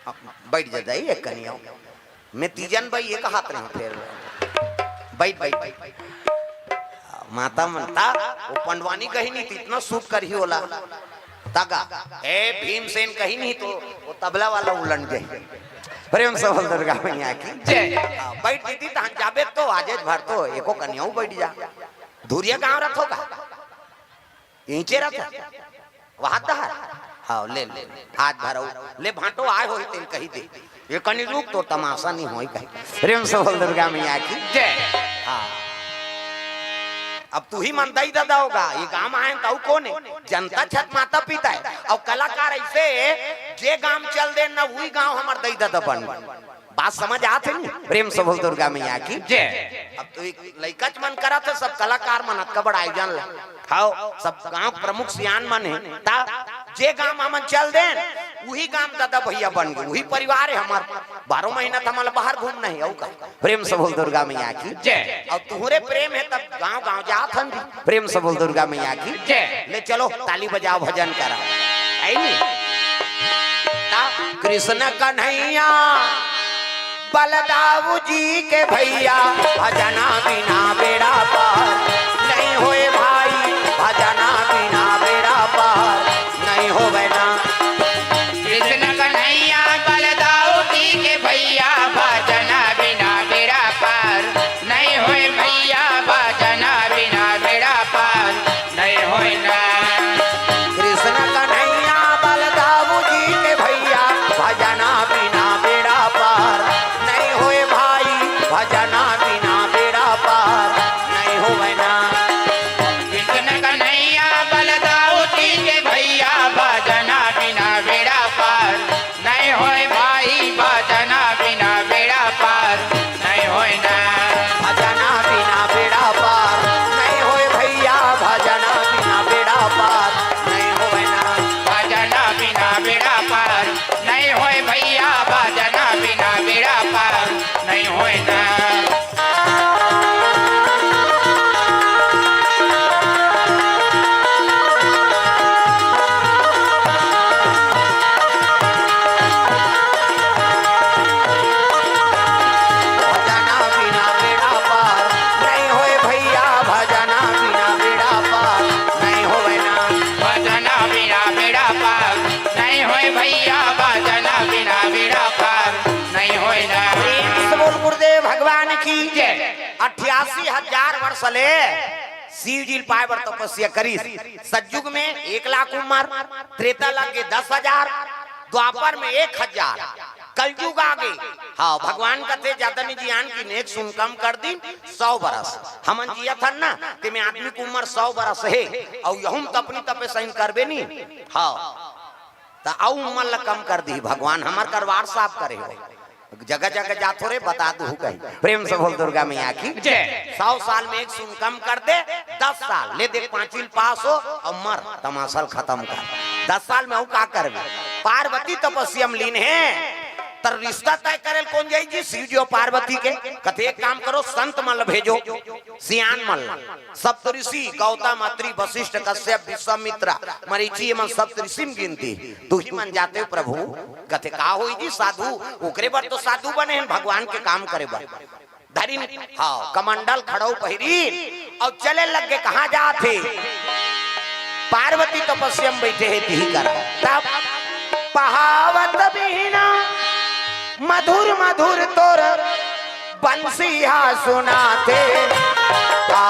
अब बैठ जा दाई, एक कनी आओ। मैं तीजन बाई एक हाथ रहा फेर। बैठ, बैठ, बैठ। माता मन ता, वो पंडवानी कही नहीं थी, इतना सूट करही ओला। तगा, ए भीमसेन कही नहीं तो, वो तबला वाला उलट गई। प्रेम से बोल दुर्गा मैया की। जय। हाँ, बैठ दीदी, तहन जाबे तो, आजेज भर तो, एको कनी आओ बैठ जा। धुरिया गांव रथ होगा। ईंचे रथ। वहां तहार? हाँ, ले, ले, ले। हाथ भरऊ। ले भांटो आए होई तेन कही दे। ये कनी रुक तो तमाशा नहीं होई कही। प्रेम से बोल दुर्गा मैया की। जय। हाँ। अब तू ही मन दई ददा होगा। ये गांव आए त अउ कोन हे? जनता छत माता पिता हे। अउ कलाकार ऐसे हे, जे गांव चल दे ना, वही गांव हमर दई ददा बन। बात समझ आत हे नी? प्रेम से बोल दुर्गा मैया की। जय। अब तो एक लइका च मन करत हे, सब कलाकार मन अतका बड़ा आयोजन ला। हव, सब गांव प्रमुख सियान मन हे। ता जे गांव हमन चल देन, उही गांव दादा भैया बन गे, उही परिवार हे हमर। बारह महीना त हमन ला बाहर घूमना हे, अउ का? प्रेम से बोल दुर्गा मैया की। जय। अउ तुहरे प्रेम हे तब गांव गांव जात हन। प्रेम से बोल दुर्गा मैया की। जय। ले चलो, ताली बजाओ, भजन करा। आई नी? ता कृष्ण कन्हैया बलदाऊ जी के भैया, भजना बिना बेड़ा पार नहीं होए भाई, भजना बिना बेड़ा पार नहीं होवे ना। कृष्ण कन्हैया बलदाऊ जी के भैया, भजना बिना बेड़ा पार नहीं होए भैया, भजना बिना बेड़ा पार नहीं होए ना। कृष्ण कन्हैया बलदाऊ जी के भैया, भजना बिना बेड़ा पार नहीं होए भाई, भजना बिना बेड़ा पार नहीं होए ना। कृष्ण कन्हैया बलदाऊ जी के भैया, भजना बिना बेड़ा पार नहीं होए भाई, भजना बिना बेड़ा पार नहीं होए ना। भजना बिना बेड़ा पार नहीं होए भैया, भजना बिना बेड़ा पार नहीं होए ना। भजना बिना बेड़ा पार नहीं होए भैया, भजना बिना बेड़ा पार नहीं होए ना। भजना बिना बेड़ा पार नहीं होए भैया, भजना बिना बेड़ा पार नहीं होए ना। भजना बिना बेड़ा पार नहीं होए भैया, भजना बिना बेड़ा पार नहीं होए ना। प्रेम से बोल गुरुदेव भगवान की जय। अट्ठासी हजार वर्ष ले शिव जी ल पाए बर तपस्या करिस। सतयुग में एक लाख उम्र, त्रेता लग गे दस हजार, द्वापर में एक हजार, कलयुग आ गे। हाँ, भगवान कथे जादा नहीं जियान कि नेक सुन कम कर दिन सौ बरस। हमन जियत हन ना, तेमे आदमी के उम्र सौ बरस हे, अउ यहू म त अपनी तपे सही करबे नी। हाँ, त अउ उम्र ल कम कर दी भगवान, हमर करवार साफ करे हो। जगह जगह जाथो रे, बता दू कही। प्रेम से बोल दुर्गा मैया की जय। सौ साल में एक सुन कम कर दे, दस साल ले देख पांचवी ल पास हो अउ मर, तमाशा ल खतम कर। दस साल में अउ का करबे? पार्वती तपस्या में लीन हे, त रिश्ता तय करे ल कोन जाही जी? शिव जी अउ पार्वती के। कथे एक काम करो, संत मन ल भेजो, सियान मन ल। सप्तऋषि गौतम, अत्रि, वशिष्ठ, कश्यप, विश्वामित्र, मरीचि, ये मन सप्तऋषि में गिनती। तुही मन जाते हो प्रभु। कथे का होई जी साधु, ओकरे बर तो साधु बने हन, भगवान के काम करे बर। धरिन, हाँ, कमंडल खड़ऊ पहिरी अउ चले लग गे। कहाँ जात हे? पार्वती तपस्या में बैठे हे, तिही करा। तब पहावत बिना मधुर मधुर तोर बंसिया सुनाथे। आ,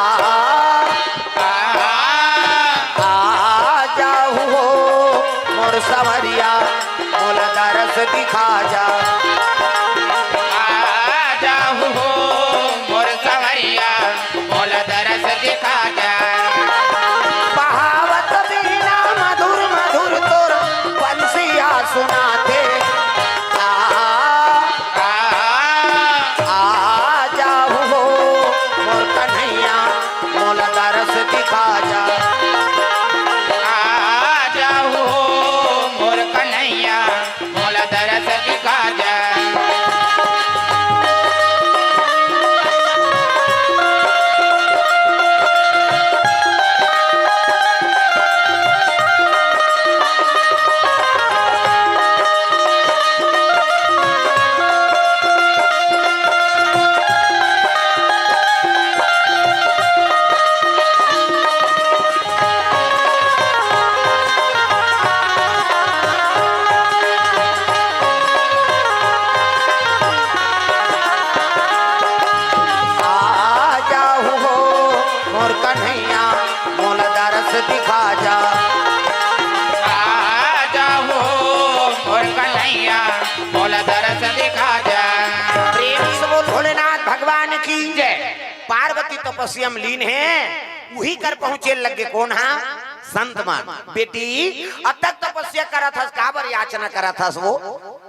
आ, आ जाहू हो मोर संवरिया, मोला दरस दिखा जा। आ जाहू हो मोर संवरिया, मोला दरस दिखा जा। बहावत बीना मधुर मधुर तोर बंसिया सुनाथे। आ, आ, आ जाहू हो मोर कन्हैया, मोला दरस दिखा जा। आ जाहू हो मोर कन्हैया, मोला दरस दिखा जा। आ जाहू हो मोर कन्हैया, मोला दरस दिखा जा। आ जाहू हो मोर कन्हैया, मोला दरस दिखा जा। प्रेम से बोल भोलेनाथ भगवान की जय। पार्वती तपस्या में लीन हे, उही कर पहुंचे लगे कोन हा? संत मन। बेटी, अतक तपस्या करत हस, काबर याचना करत हस वो?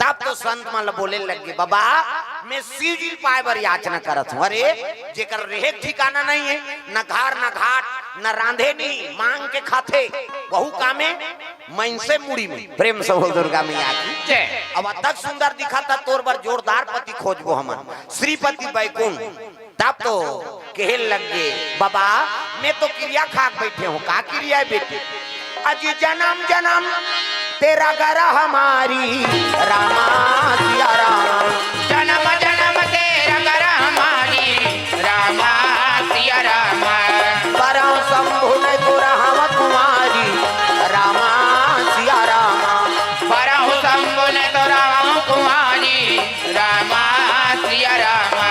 तब तो संत मन ल बोले लगे, बाबा, मैं शिव जी ल पाए बर याचना करत हूँ। अरे, जेकर रेहे के ठिकाना नहीं है, न घर न घाट, न रांधे नहीं, मांग के खाथे, वहू कामे, मनसे मुड़ी में। प्रेम से बोल दुर्गा मैया की जय। अब अतक सुंदर दिखत हे, तोर बर जोरदार पति खोजबो हमन, श्रीपति बैकुंठ। तब तो कहे लगे, बाबा, मैं तो किरिया खा के बैठे हूँ। का किरिया है बेटी? अजी जन्म जन्म तेरा गरह मारी, रामा सिया रामा। जन्म जन्म तेरा गरह मारी, रामा सिया रामा। बरहु शंभु न तो रहव कुंवारी, रामा सिया रामा। बरहु शंभु न तो रहव कुंवारी, रामा सिया रामा।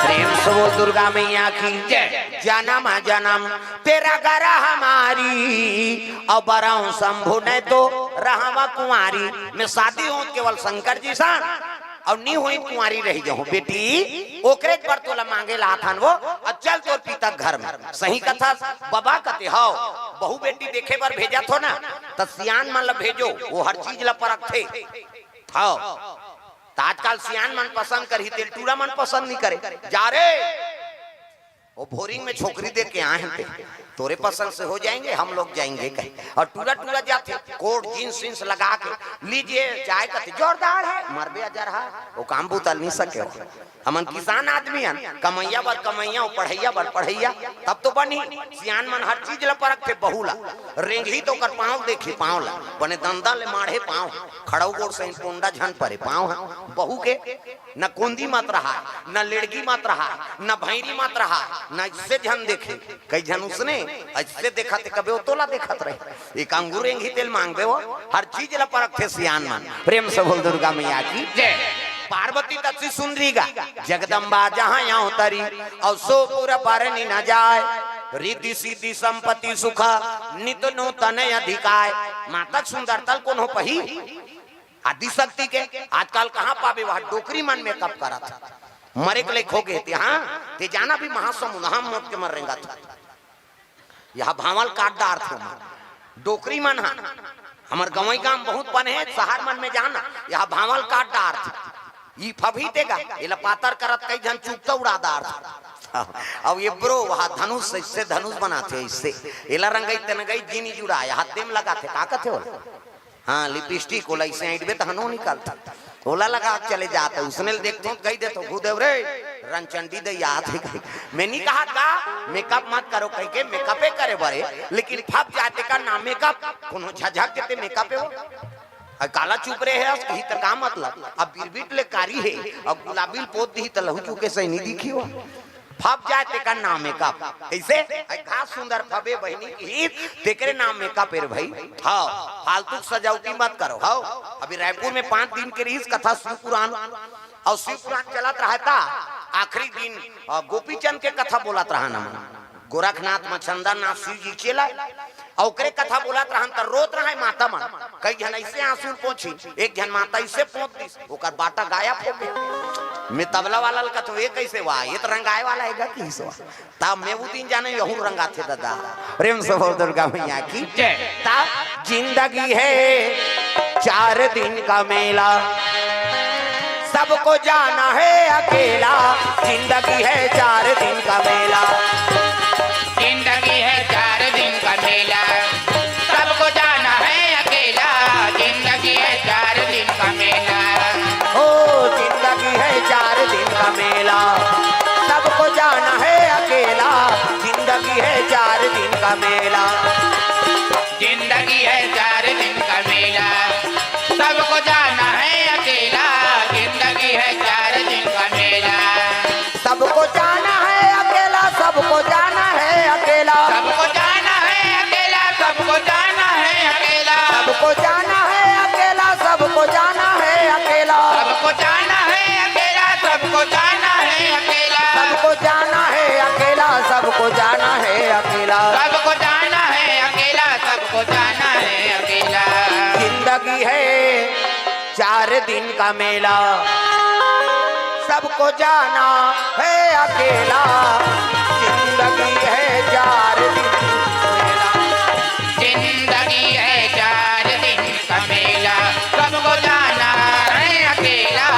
प्रेम से बोल दुर्गा मैया की जय। जन्म जन्म तेरा गरह मारी, अउ बरहु शंभु न तो रहव कुंवारी। मैं शादी हों केवल शंकर जी सन, अउ नी होई कुंवारी रहि जाहूं। बेटी, ओकरे बर तोला मांगे ला आथन वो, अउ चल तोर पिता के घर में। सही कथस, बाबा कथे हव, बहू बेटी देखे बर भेजत हो ना, त सियान मन ला भेजो, वो हर चीज ला परखथे। हव, त आजकल सियान मन पसंद करही, तेल टूरा मन पसंद नी करे। जा रे, वो बोरिंग में छोकरी देख के आए हैं ते, तोरे पसंद से हो जाएंगे, हम लोग जाएंगे कहे। और टूरा टूरा जाथे, कोट, जींस वींस लगा के, लीजिए चाय, कथे जोरदार है, मरबे अजर है, वो काम बूता नहीं सके हो। हमन किसान आदमी हन, कमैया बर कमैया हो, पढ़ैया बर पढ़ैया, तब तो बनी। सियान मन हर चीज ला परखथे, बहू ला। रेंगही तो ओकर पाँव देखी, पाँव ला, बने दंदा ले माढ़े पाँव, खड़ऊ गोड़ सही पोंडा झन परे पाँव है। बहू के न कोंदी मत रहा, न लेड़गी मत रहा, न भैरी मत रहा, न इससे झन देखे। कई झन उसने ऐसे देखत हे, कबे वो तोला देखत रहे। एक अंगूर एंगी तेल मांगबे वो, हर चीज ला परखथे सियान मन। प्रेम से बोल दुर्गा मैया की जय। पार्वती तत्सी सुंदरी गा, जगदम्बा जहाँ अवतरी, अउ सोपुर बरनी न जाय, रिद्धि सिद्धि संपत्ति सुख, नित नूतन अधिकाय। मातक सुंदर तल कोनो पही? आदिशक्ति के आजकल कहाँ पाबे, वह डोकरी मन मेकअप करत हे। मरे के लइक हो गे ते, हाँ, ते जाना भी महासमुंद, हम मोट के मर रेंगत हे। यह भांवल काट डारथे मन। डोकरी मन हा, हमर गंवई गांव बहुत पन हे, शहर मन में जाना, यह भांवल काट डारथे। ई फभी तेगा, एला पातर करत कई झन चुकता उड़ा डारथे। अब ये ब्रो, वह धनुष, इससे धनुष बनाथे, इससे। एला रंगई तनगई जिनी जुड़ा, यह तेम लगाथे, का कथे ओला? हाँ, लिपस्टिक ओला अइसे ऐंठबे त हनो निकलथे। ओला लगा के चले जात हे, उसने ल देखथों त कहि देथों, "भूदेव रे, रंचंडी दई आत हे," कहि। मैं नी कहत का, मेकअप मत करो कहिके, मेकअपे करे बर हे, लेकिन फब जाथे का ना मेकअप, कोनो झझक के ते मेकअप हे वो। अउ काला चुप रहे हस, कही त का मतलब? अब बिरबिट ले कारी हे, अब गुलाबी ल पोत दिही त लहू चुके सही नी दिखी वो। फब जाए तेकर नाम मेकअप। कइसे? अरे घास सुंदर फबे बहिनी के हित, तेकरे नाम मेकअप ए रे भई। हव, फालतू के सजावटी मत करो। हव, अभी रायपुर में पांच दिन के रिहिस कथा शिव पुराण, अउ शिव पुराण चलत रहय ता आखिरी दिन, अ, गोपीचंद के कथा बोलत रहन हमन। गोरखनाथ, मछंदरनाथ, शिव जी चेला, अउ ओकरे कथा बोलत रहन त रोत रहय माता मन। कई झन अइसे आंसू ल पोंछिन, एक झन माता अइसे पोंछ दिस, ओकर बाटा गायब हो गे। मैं तबला वाला ल कथंव, "ए कइसे हुआ? ए त रंगाय वाला हे गा," कहिस हुआ। तब मैं वो दिन जानेंव, यहू रंगाथे ददा। प्रेम से बोल दुर्गा मैया की। जय। तब जिंदगी है चार दिन का मेला, सबको जाना है अकेला, जिंदगी है चार दिन का मेला। जिंदगी है चार दिन का मेला, सबको जाना है अकेला, जिंदगी है चार दिन का मेला। ओ जिंदगी है चार दिन का मेला, सबको जाना है अकेला, जिंदगी है चार दिन का मेला। जिंदगी है चार दिन का मेला, सबको जाना है अकेला, जिंदगी है चार दिन का मेला। सबको जाना है अकेला, सबको जाना है अकेला। सबको जाना है अकेला, सबको जाना है अकेला। सबको जाना है अकेला, सबको जाना है अकेला। सबको जाना है अकेला, सबको जाना है अकेला। सबको जाना है अकेला, सबको जाना है अकेला। सबको जाना है अकेला, सबको जाना है अकेला। जिंदगी है चार दिन का मेला, सबको जाना है अकेला, जिंदगी है चार दिन का मेला। जिंदगी है चार दिन का मेला, सबको जाना है अकेला,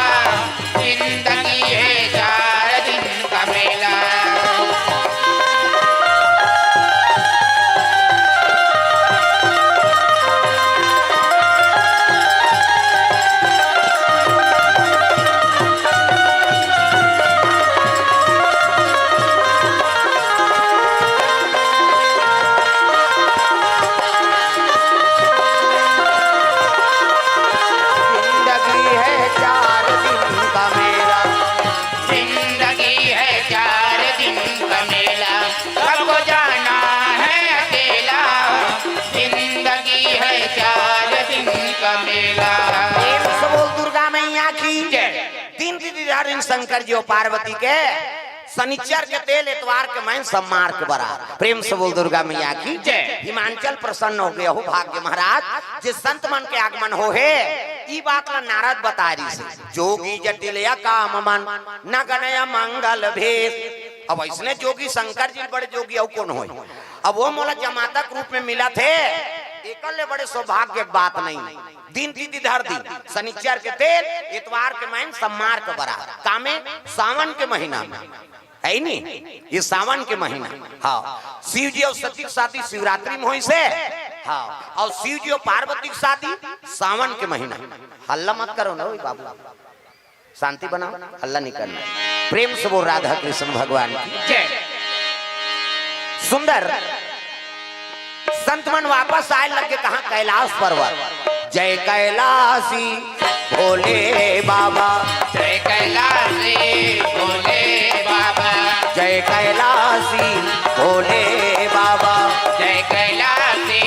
जिंदगी है चार दिन का मेला। जिंदगी है चार दिन का मेला। जिंदगी है चार दिन का मेला, सबको जाना है अकेला। जिंदगी है चार दिन का मेला। प्रेम से बोल दुर्गा मैया की। जय। तीन तिथि धारिन शंकर जी अउ पार्वती के, शनिचर के तेल, एतवार के मैन, सोमवार के बरात। प्रेम से बोल दुर्गा मैया की। जय। हिमांचल प्रसन्न हो गे हो भाग्य महाराज, जे संत मन के आगमन हो हे। ई बात ला नारद बता रिहिस हे, जोगी जटिल या काम मन, नगनय मंगल भेष। अब अइसने जोगी शंकर जी बड़े जोगी अउ कोन होय? अब वो मोला जमाता के रूप में मिलत हे, एकर ले बड़े सौभाग्य के बात नहीं। दिन तिथि धर दिन, शनिचर के तेल, एतवार के मैन, सोमवार के बरात। कामे? सावन के महीना में, हे नी? ये सावन के महीना। हाँ, शिव जी अउ सती के शादी शिवरात्रि में होइस हे। हाँ, अउ शिव जी अउ पार्वती के शादी सावन के महीना। हल्ला मत करो ना, ओए बाबू, शांति बनाओ, हल्ला नहीं करना। प्रेम से बोल राधा कृष्ण भगवान की। जय। सुंदर संत मन वापस आए लगे, कहाँ? कैलाश पर्वत। जय कैलाशी भोले बाबा। जय कैलाशी भोले बाबा। जय कैलाशी भोले बाबा। जय कैलाशी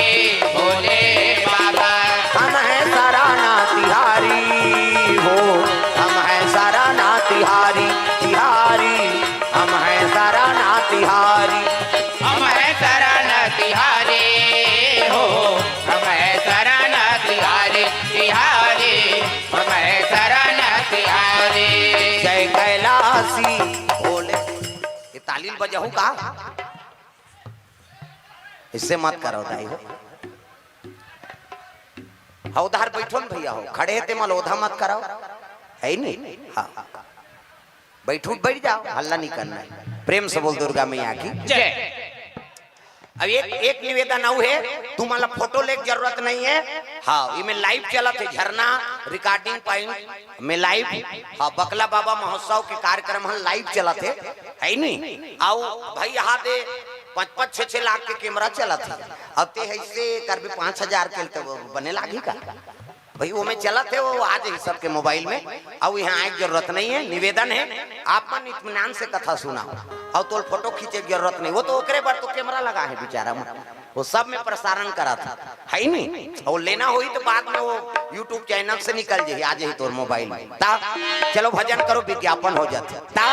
भोले बाबा। हम हैं सराना तिहारी हो, हम हैं सराना तिहारी, तिहारी, हम हैं सराना तिहारी। हम हैं सराना तिहारी हो, हम हैं सराना तिहारी, तिहारी, हम हैं सराना तिहारी। जय कैलाशी भोले। ये ताली बजाऊ का? इससे मत करो दाई हो। हाँ, उधार बैठो न भैया हो, खड़े हे ते मल ओधा मत कराओ, हे नी? हाँ, बैठू, बैठ जाओ, हल्ला नहीं करना है। प्रेम से बोल दुर्गा मैया की। जय। अब एक, एक निवेदन अउ हे, तुमन ला फोटो लेके जरूरत नहीं है। हाँ, इमे live चलत हे, झरना recording point में live। हाँ, बकला बाबा महोत्सव के कार्यक्रम ह live चलत हे, हे नी? अउ भाई, यहाँ दे पाँच पाँच छः छः लाख के camera चलत हे, अब ते अइसे करबे पाँच हजार के, तो बने लागही का? भाई, वो में चलत हे, वो आ जाही सबके मोबाइल में। अउ यहाँ आए के जरूरत नहीं है, निवेदन है, आप मन इत्मीनान से कथा सुना। अउ तोल फोटो खींचे के जरूरत नहीं, वो तो ओकरे बर तो कैमरा लगा है बेचारा मन, वो सब में प्रसारण करत है, है ही नहीं। और लेना होई तो बाद में वो YouTube चैनल से निकल जाही, आ जाही तोर मोबाइल में। ता चलो भजन करो, विज्ञापन हो जाथे। ता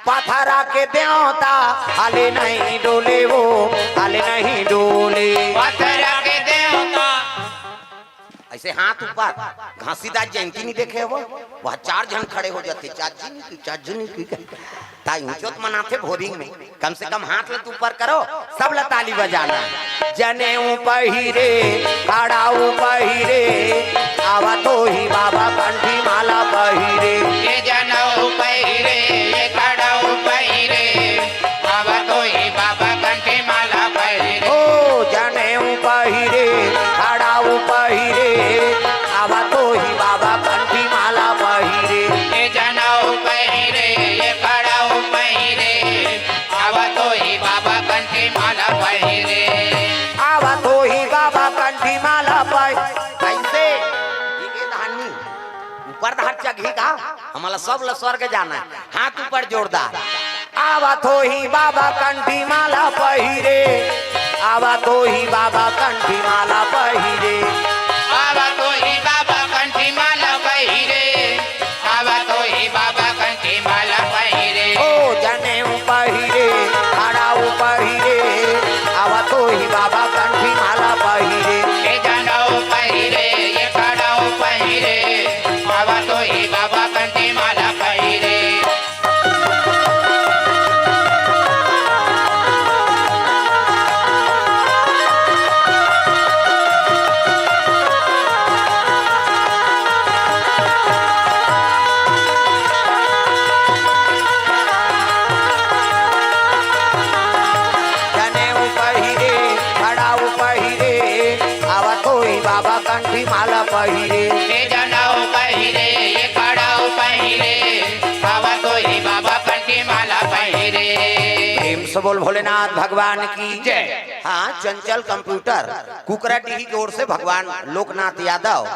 पथरा के देवता हाले नहीं डोले, वो हाले नहीं डोले। पथरा के देवता। ऐसे हाथ ऊपर, घासीदास जयंती नहीं देखे हो, वह चार झन खड़े हो जाथे, चाची नहीं की, चाची नहीं की। ता ऊंचो तो मनाथे भोरिंग में, कम से कम हाथ ल तो ऊपर करो, सब ल ताली बजाना। जनेऊ पहिरे, खड़ाऊ पहिरे, आवत होही बाबा कंठी माला पहिरे। ये जनेऊ पहिरे, ये खड़ाऊ पहिरे, आवत होही बाबा कंठी माला पहिरे। ओ जनेऊ पहिरे, खड़ाऊ पहिरे, आवत होही बाबा कंठी माला पहिरे। ये जनेऊ पहिरे, ये खड़ाऊ पहिरे, आवत होही बाबा कंठी माला पहिरे। आवत होही बाबा कंठी माला पहिरे। कैसे? ये धानी ऊपर धार चघी का? हमला सब ल स्वर्ग जाना है। हाथ ऊपर जोरदार। आवत होही बाबा कंठी माला पहिरे, आवत होही बाबा कंठी माला पहिरे। आवत होही बाबा कंठी माला पहिरे, आवत होही बाबा कंठी माला पहिरे। ओ जनेऊ पहिरे, खड़ाऊ पहिरे, आवत होही बाबा कंठी माला पहिरे। ये जनेऊ पहिरे, ये खड़ाऊ पहिरे, आवत होही बाबा कंठी माला पहिरे। जनेऊ पहिरे, खड़ाऊ पहिरे, आवत होही बाबा कंठी माला पहिरे। ये जनेऊ पहिरे, ये खड़ाऊ पहिरे, आवत होही बाबा कंठी माला पहिरे। प्रेम से बोल भोलेनाथ भगवान की जय। हाँ, चंचल कंप्यूटर कुकरा डीही की ओर से भगवान लोकनाथ यादव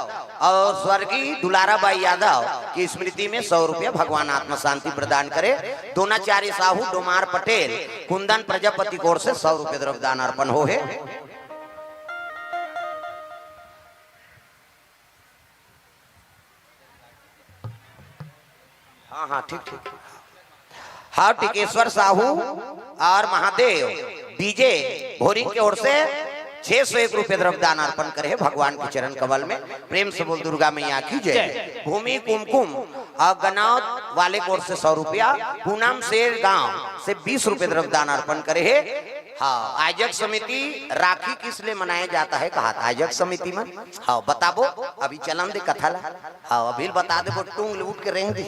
और स्वर्गीय दुलारा बाई यादव की स्मृति में सौ रुपया भगवान आत्मा शांति प्रदान करे। दोनाचारी साहू, डोमार पटेल, कुंदन प्रजापति की ओर से सौ रुपये द्रव्य दान अर्पण हो है। हाँ, हाँ, ठीक, ठीक। हाँ, टिकेश्वर साहू और महादेव डीजे भोरिंग के ओर से छह सौ एक रुपये द्रव्य दान अर्पण करे हैं भगवान के चरण कमल में। प्रेम से बोल दुर्गा मैया की जय। भूमि कुमकुम और गनाव वाले की ओर से सौ रुपया, पूनम शेर गांव से बीस रुपये द्रव्य दान अर्पण करे हैं। हाँ, आयोजक समिति राखी किस लिए मनाया जाता है कहा था आयोजक समिति में? हाँ, बताबो, अभी चलन दे कथा ला। हाँ, अभी बता दे, वो टूंग ले उठ के रेंग दी।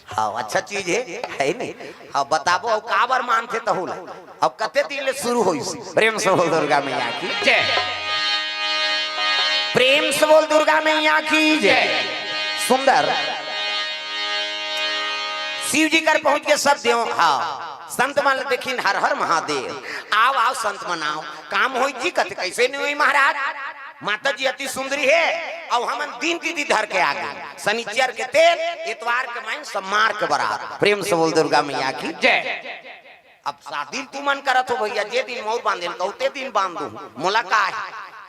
हाँ, अच्छा चीज है, है नहीं? हाँ, बताबो, अब काबर मानथे तहू ला। अब कते दिन ले शुरू होइस? प्रेम से बोल दुर्गा मैया की जय। प्रेम से बोल दुर्गा मैया की जय। सुंदर। शिव जी कर पहुंच के सब देव, हाँ, संत मन देखिन, हर हर महादेव। आओ, आओ, संत मन आओ, काम होई जी। कथे, कैसे नहीं होई महाराज? माता जी अति सुंदरी है, अउ हमन दिन तिथि धर के आ गए। शनिचर के तेल, इतवार के माइन सब मार के बरात। प्रेम से बोल दुर्गा मैया की जय। अब शादी तुमन करत हो भैया, जे दिन मोर बांधे ल कहू, ते दिन बांध दू, मोला का है?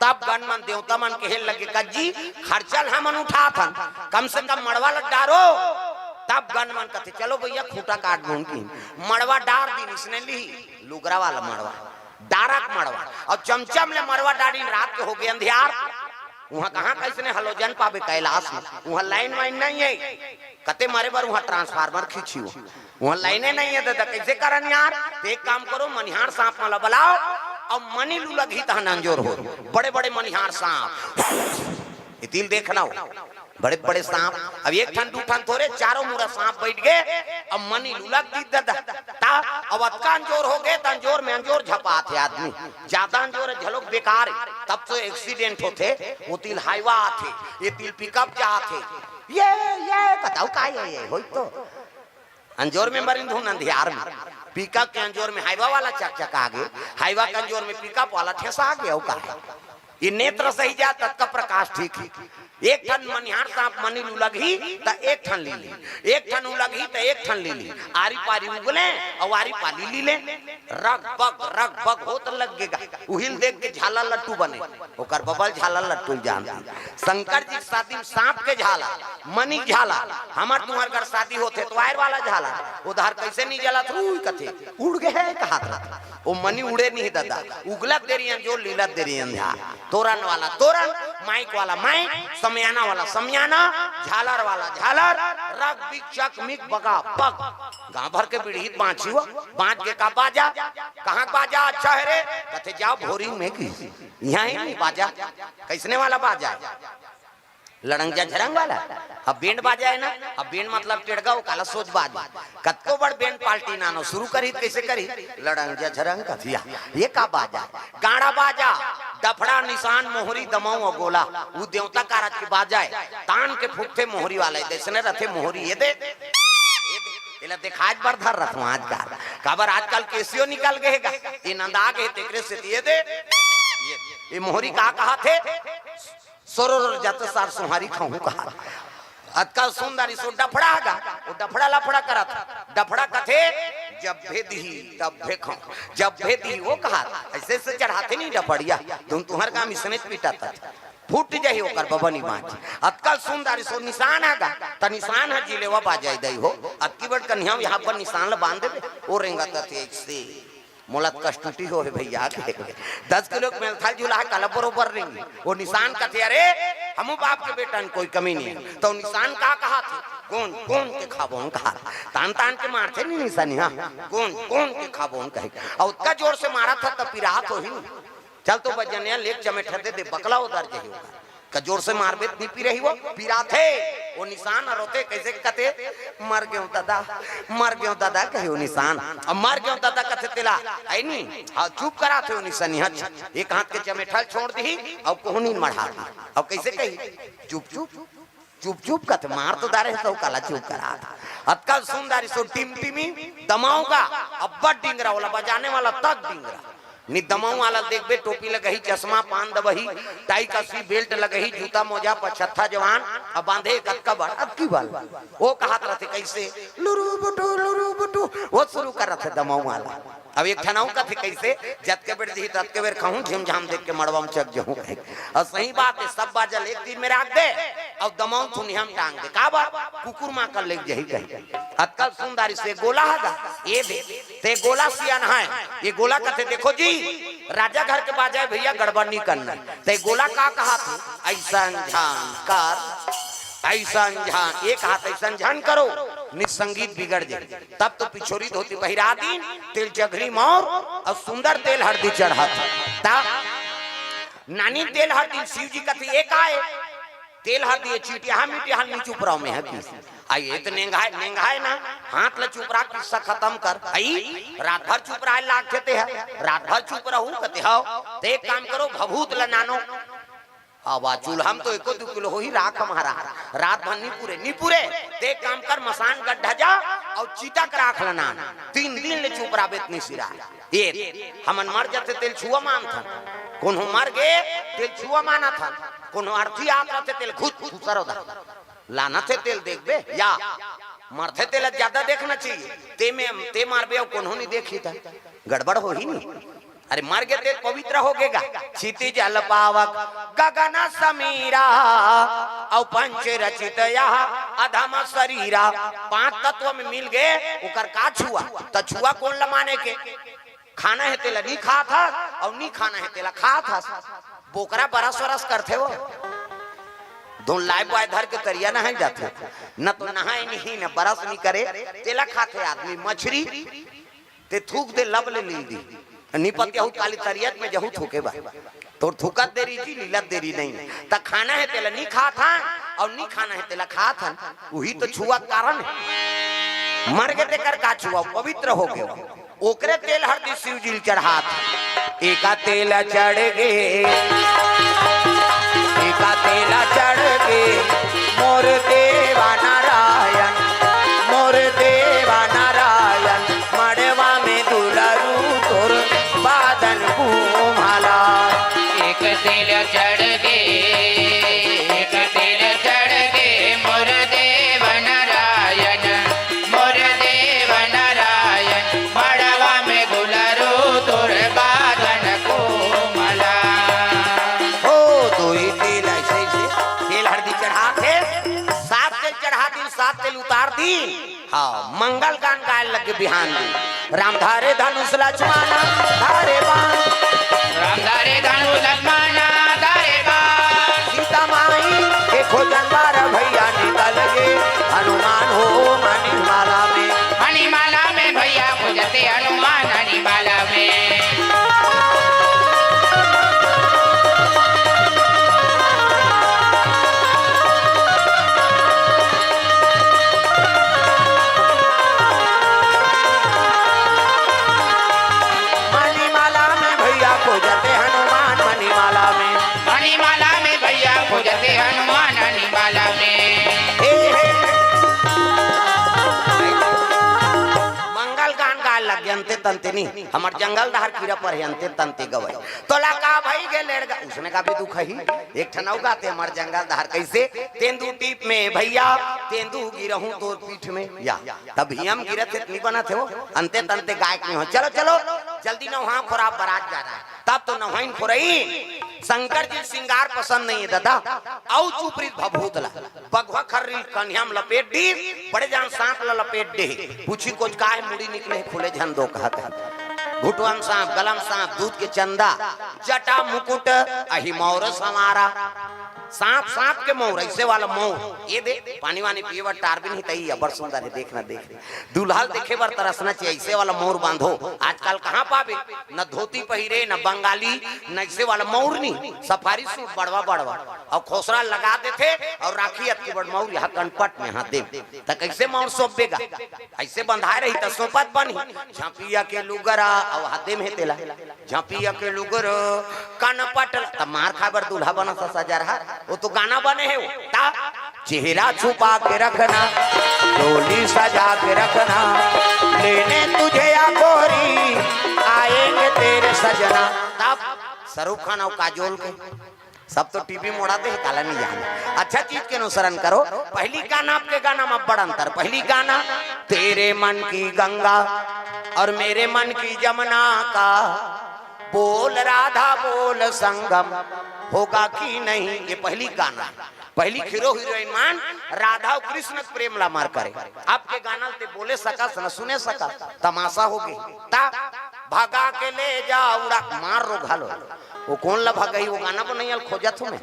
तब गन मन देवता मन कहे लगे, "कज्जी, खर्चा ल हमन उठात हन, कम से कम मड़वा ल डारो।" तब गन मन कथे, "चलो भैया, खूंटा काट दूं की।" मड़वा डार दिन इसने ली, लुगरा वाला मड़वा। डारक मड़वा। अउ चमचम ले मड़वा डारिन, रात के होगे अंधियार। उहाँ कहाँ कइसने हलोजन पाबे कैलाश में? उहाँ लाइन वाइन नहीं है। कते मरे बर उहाँ ट्रांसफार्मर खींची हो। उहाँ लाइने नहीं है दादा, कैसे करन यार? तो एक काम करो, मनिहार सांप मन ला बलाओ अउ मनी लुलगही तहन अंजोर हो। बड़े बड़े मनिहार सांप। ये दिल देखना हो। बड़े बड़े सांप, अब एक ठन दू ठन थोरे, चारों मुड़ा सांप बैठ गए। अब मनी लुलग दी दादा, ता अब अतका अंजोर हो गए, त अंजोर में अंजोर झपात है आदमी, ज्यादा अंजोर है झलोक बेकार है, तब तो एक्सीडेंट होथे। वो तिल हाईवा आथे, ये तिल पिकअप जाथे, ये ये बताओ का ये ये होई तो अंजोर में मरिन धुन अंधियार में, पिकअप के अंजोर में हाईवा वाला चकचका गे, हाईवा के अंजोर में पिकअप वाला ठेसा गे, अउ का है? ये नेत्र सही जा, ततका प्रकाश ठीक हे। एक ठन मनिहार सांप मनी ल उलगही, त एक ठन लीलही, एक ठन उलगही, त एक ठन लीलही। आरी पारी उगले, अउ आरी पारी लीले। रग बग, रग बग होत लग गे गा। उही ल देख के झालर लट्टू बने। ओकर बबा ल झालर लट्टू जानथे। शंकर जी के शादी में सांप के झालर, मनी के झालर। हमर तुम्हर घर शादी होथे त वायर वाला झालर। ओ दर कइसे नइ जलत हे कथे, उड़ गे हे कहात रथे। ओ मनी उड़े नहीं ददा, उगलत देरी अंजोर, लीलत देरी अंधार। तोरन वाला तोरन, माइक वाला माइक, समियाना वाला समियाना, झालर वाला झालर, रग बिग चक मिग बगा बग। गांव भर के बिड़हित बांची हो, बांच के का बाजा, कहाँ के बाजा अच्छा हे रे? कथे जाव भोरी में की, इहाँ हे नहीं बाजा। कइसने वाला बाजा हे? लड़ंग झझरंग वाला। अब बेंड बाजा हे ना, अब बेंड मतलब टेड़गा, ओ काला सोज बाजा। कतको बड़ बेंड पार्टी नानो सुरू करही त कइसे करही? लड़ंग झझरंग कथिया, ये का बाजा? गाड़ा बाजा, डफड़ा, निसान, मोहरी, दमऊ अउ गोला, ऊ देवता कारज के बाजा हे। तान के फूंकथे मोहरी वाला, ए दे अइसने रथे मोहरी, ए दे, ए दे। एला देखाय बर धर रथंव आजकल। काबर आजकल केसियो निकल गे हे गा, ए नंदा गे हे तेकरे सेती ए दे, ए, ए मोहरी का कहाथे? सोरोर जात सार सोहारी खाहूं कहा। अतका सुंदर इसो डफड़ा हे गा, ओ डफड़ा लफड़ा करत। डफड़ा कथे, जब भेदही, तब भेखों। जब भेदही, ओ कहा, अइसे अइसे चढ़ाथे नहीं डफड़िया। तुम तुम्हर काम इसने पीटा तत। फूट जाही ओकर बबनी बांच। अतका सुंदर इसो निसान हे गा, त निसान हे जिलेवा बाजाय दई हो। अतकी बड़ कन्हैया इहाँ पर निसान ल बांध देबे, ओ रेंगत हे अइसे। मोला त कस टूटी हो हे भइया के। दस किलो के मेलथल झूला हे, काला बरोबर रेंगी। ओ निसान कथे, अरे, हमू बाप के बेटा हन, कोई कमी नहीं हे। त ओ निसान का कहाथे? गोंद गोंद के खाबोन कहा। तान तान के मारथे नहीं निसनिया, गोंद गोंद के खाबोन कहे। अउ ओतका जोर से मारत हे, त पिरात होही। चल तो बजनिया लेक चमेठर दे दे, बकला ओ दर जाही ओकर। का जोर से मारबे त नी पिरही ओ, पिराथे। ओ निसान ह रोथे, कइसे कथे, "मर गेंव ददा, मर गेंव ददा," कहे ओ निसान। अब "मर गेंव ददा" कथे तेला, अइ नी, हाँ, चुप कराथे ओ निसनिया। एक हाथ के चमेठल छोड़ दिही, अउ कोहनी मढ़ा दिही। अउ कइसे कही, "चुप, चुप, चुप, चुप," कथे, मार तो डारे हे, त ओ काला चुप कराथे। अतका सुंदर इसो टिमटिमी दमऊ गा, अब्बड़ डिंगरा, ओला बजाने वाला तक डिंगरा। नि दमऊ वाला देखबे, टोपी लगही, चश्मा, पान दबही, टाई कसही, बेल्ट लगही, जूता मोजा, पछत्था जवान, अब बांधे कतका बड़, अतकी बड़। ओ कहत रथे कइसे, "लुरु बुटु, लुरु बुटु," ओ सुरू करत हे दमऊ वाला। अब एक ठन अउ कथे कइसे, "जतके बेर दिही, ततके बेर खाहूं, झिमझाम देख के मड़वा में चघ जहूं," कहे। अउ सही बात हे, सब बाजा ल एक तीर में राख दे, अउ दमऊ थुनिया में टांग दे। काबर? कुकुर मां कर लेग जही कहे। अतका सुंदर से गोला हे गा, ए दे। ते गोला सियान हे, ए गोला कथे, "देखो जी, राजा घर के बाजा हे भइया, गड़बड़ नी करना।" ते गोला का कहाथे? "अइसन झन कर, अइसन झन," ए कहाथे, "अइसन झन करो, नि त संगीत बिगड़ जाही।" तब तो पिछोरी धोती पहिरा दिन, तिल चघरी मौर अउ सुंदर तेल हरदी चढ़ाथे। त नानी तेल हरदी, शिव जी कथे, "ए का ए?" तेल हरदी ए चिटिया मिटिया हल नी चुपराव में हे किस। अइ ए त नेंगाय, नेंगाय ना, हाथ ल चुपरा, किस्सा खतम कर। अइ रात भर चुपराय लागथे ते ह, रात भर चुप रहू कथे हव। ते एक काम करो, भभूत ल नानो। अब आ चूल्हा म तो एको दू किलो होही राख हमारा, रात भर नी पुरे, नी पुरे। ते एक काम कर, मसान गड्ढा जा अउ चिता के राख ल नान, तीन दिन ले चुपराबे त नी सिरा। ए, हमन मर जाथे तेल छुआ मानथन, कोनो मर गे तेल छुआ मानथन, कोनो अर्थी आत रथे तेल घुत घुसरो दा। लानथे तेल देखबे या मरथे तेला ज्यादा देखना चाहिए। ते में ते मारबे अउ कोनो नी देखही त गड़बड़ होही नी। अरे मर गे तेल पवित्र हो गेगा। क्षिति जल पावक गगन समीरा, अउ पंच रचित यह अधम शरीरा। पांच तत्व में मिल गे, ओकर का छुआ? त छुआ कोन ल माने के? खाना हे तेला नी खात हस, अउ नी खाना हे तेला खात हस। बोकरा बरस वरस करथे वो। धुन लाय बुआय धर के तरिया नहाय जाथे। न तो नहाय नहीं, न बरस नी करे, तेला खाथे आदमी। मछरी, ते थूक दे लब ले लील दी। नी पतिया हूत काली तरियत में जहू थूके बा। तोर थूकत देरी जी, लीलत देरी नहीं। त खाना हे तेला नी खात हन, अउ नी खाना हे तेला खात हन। उही तो छुआ के कारण हे। मर गे तेकर का छुआ, पवित्र हो गे। ओकरे तेल हरदी शिव जी ल चढ़ात। एका तेल चढ़ गे, एका तेल चढ़ गे, मोर देवा नारायण, मोर देवा नारायण, मड़वा में दुलरू तोर बादन घूमला। एक तेल दिन, हाँ, मंगल गान गाए लगे बिहान दिन। राम धारे धनुष लक्ष्मण धारे बाण। राम धारे धनुष लक्ष्मण धारे बाण। सीता माई के खोजन बर भैया निकल गे हनुमान हो मणिमाला में। मणिमाला में भैया खोजथे हनुमान मणिमाला में। मणिमाला में भैया खोजथे हनुमान मणिमाला में। मणिमाला में भैया खोजथे हनुमान मणिमाला में। हे, हे। मंगल गान गाए लगे अंते तंते नहीं, हमर जंगल डहर कीरा पर हे अंते तंते गवई। तोला का भई गे लेड़गा, उसने का भी दुख ही। एक ठन अउ गाथे हमर जंगल डहर कइसे, तेंदू टीप में भैया, तेंदू गिरहूं तोर पीठ में। या, तब हियम गिरत हे, नहीं बनत हे वो, अंते तंते गायक नहीं हो। चलो, चलो, जल्दी नवहा खोरा, बरात जा रहा है। तब तो नवहाइन खोरई, शंकर जी सिंगार पसंद नहीं है दादा, अउ चुपरी भभूत ला। बघवा खर्री कन्हैया में लपेट दी, बड़े जान सांप ला लपेट दे। पूछी कोच का है, मुड़ी निकले फूले झन दो कहत है। घुटवन सांप, गलम सांप, दूध के चंदा, जटा मुकुट, अही मौर संवारा। सांप, सांप के मौर, ऐसे वाला मौर। ये दे, पानी वानी पिए बर टार भी नहीं तई, अबर सुंदर है, देखना, देख। दुल्हा ल देखे बर तरसना चाहिए, ऐसे वाला मौर बांधो। आजकल कहाँ पाबे, न धोती पहिरे, न बंगाली, न ऐसे वाला मौर नहीं, सफारी सूट बड़वा बड़वा। अउ खोसरा लगा देथे अउ राखी अतकी बड़ मौर यहाँ कनपट में हाथ दे। त कैसे मौर सोपबेगा? ऐसे बंधाए रही त सोपत बनी। झपिया के लुगरा अउ हाथ दे में तेला। झपिया के लुगरा कनपट ल-, त मार खाए बर दूल्हा बना सा सजा रहा। वो तो गाना बने है वो। ता चेहरा छुपा के रखना, डोली सजा के रखना, लेने तुझे या गोरी, आएंगे तेरे सजना। तब शाहरुख खान अउ काजोल के सब तो टीवी मोड़ा दे, काला नहीं जाने। अच्छा चीज के अनुसरण करो। पहली गाना आपके गाना में बड़ अंतर। पहली गाना तेरे मन की गंगा और मेरे मन की जमुना का बोल राधा बोल संगम होगा कि नहीं, ये पहली गाना है। पहली हीरो हीरोइन मन राधा अउ कृष्ण के प्रेम ला मार करे। आपके गाना ते बोले सकस न सुने सकस, तमाशा हो गई। ता भगा के ले जा उड़ा मार रो घालो। वो कौन ला भगाई, वो गाना बनैया ल खोजत हूँ मैं।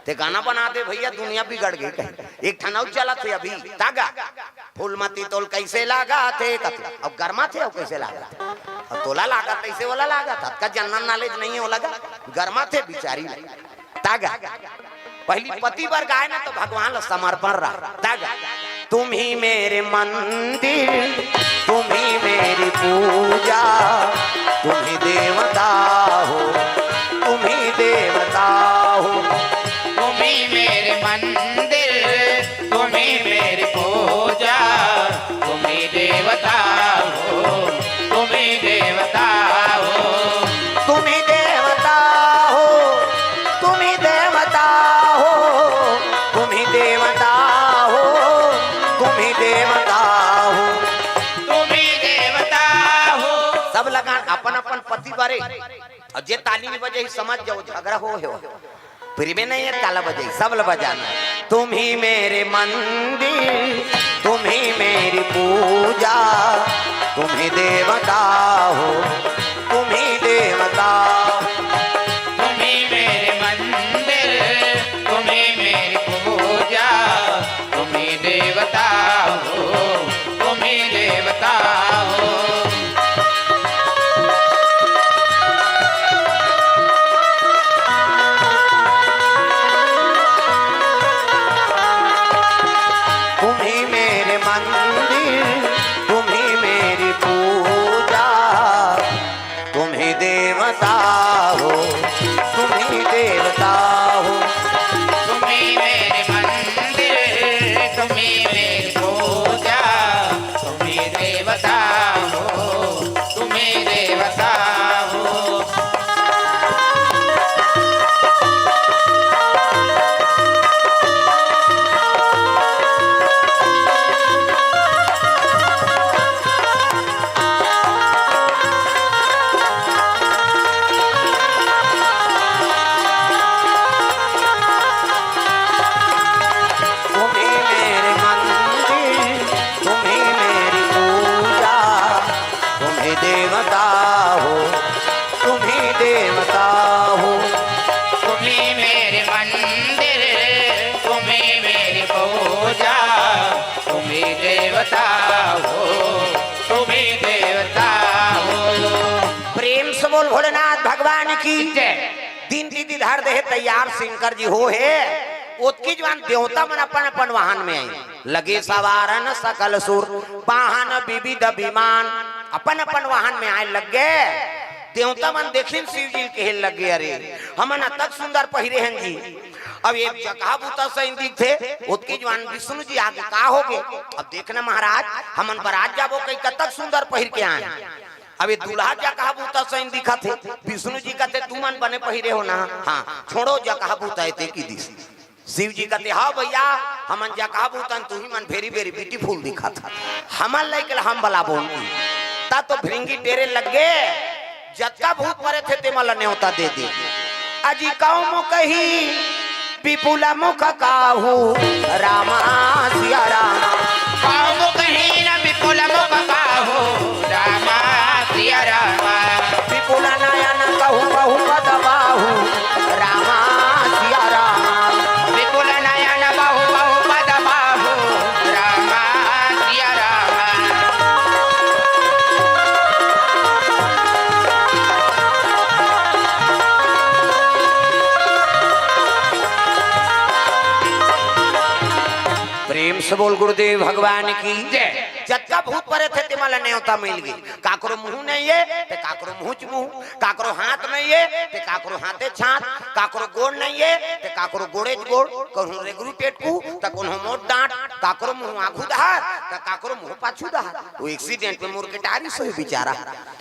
ते गाना बना दे भैया, दुनिया बिगड़ गई कहीं। एक ठन अउ चलत हे अभी, तागा। फूलमती तोल कैसे लागा थे कथी? अब गरमा थे, अब कैसे लागा थे? अब तोला लागा कैसे वाला लागा था? का जनरल नॉलेज नहीं हो लगा? गरमा थे बिचारी लगा। तागा। पहली पति बर गाए ना तो भगवान ला समर्पण रहा। तागा। तुम ही मेरे मंदिर, तुम ही मेरी पूजा, तुम ही देवता हो, तुम ही देवता हो। तुम ही मेरे मंदिर, तुम ही मेरी पूजा, तुम ही देवता हो, तुम ही देवता हो। तुम ही देवता हो, तुम ही देवता हो, तुम ही देवता हो, तुम ही देवता हो। तुम ही देवता हो। सब लगान अपन अपन पति बारे। अउ जे ताली नहीं बजे ही समझ जाओ झगड़ा हो हे। फिर भी नहीं है, काला बजाई, सब ल बजाना। तुम ही मेरे मंदिर, तुम ही मेरी पूजा, तुम ही देवता हो, तुम ही देवता। तुम ही मेरे मंदिर, तुम ही मेरी पूजा, तुम ही देवता हो, तुम ही देवता हो। तुम ही मेरे मंदिर, तुम भोलेनाथ भगवान की जय। दिन तिथि धर दे हे तैयार, शंकर जी हो हे। ओतकी जुवार देवता मन अपन अपन वाहन में आए, लगे सवारन सकल सुर, वाहन विविध विमान। अपन अपन वाहन में आए लग गे। देवता मन देखिन शिव जी ल, कहे लग गे, "अरे, हमन अतक सुंदर पहिरे हन जी।" अब एक जगह बूता सही दिखथे, ओतकी जुवार विष्णु जी आगे, "का होगे?" "अब देखना महाराज, हमन बरात जाबो कहिके अतक सुंदर पहिर के आए हन।" अब ये दूल्हा जगह बूता सही दिखत हे। विष्णु जी कथे, "तुमन बने पहिरे हो ना?" "हाँ।" "छोड़ो, जगह बूता हे ते की दिस।" शिव जी कथे, "हाँ भैया, हमन जगह बूता हन, तुही मन very very beautiful दिखत हव। हमन लइके ल हम बलाबोन।" ता तो भृंगी टेरे लग गे, "जतका भूत परेत हे तेमन ल नेवता दे दे।" अजी कौ मुखही विपुल मुख काहू रामा सिया रामा। कौ मुखहीन विपुल मुख काहू रामा सिया रामा। विपुल नयन कहू बहु पद बाहू रामा सिया रामा। विपुल नयन बहु बहु पद बाहू रामा सिया रामा। प्रेम से बोल गुरुदेव भगवान की जय। जतका भूत परेत हे तेमन ल नेवता मिल गे। काकरो मुहूं नइ हे ते काकरो मुहूं च मुहूं, काकरो हाथ नइ हे ते काकरो हाथे च हाथ, काकरो गोड़ नइ हे ते काकरो गोड़े च गोड़, कहूं रेगरू टेटकू त कहूं मोट डांट, काकरो मुहूं आघू डहर त काकरो मुहूं पाछू डहर। वो accident में मुड़ के टारिस होही बेचारा।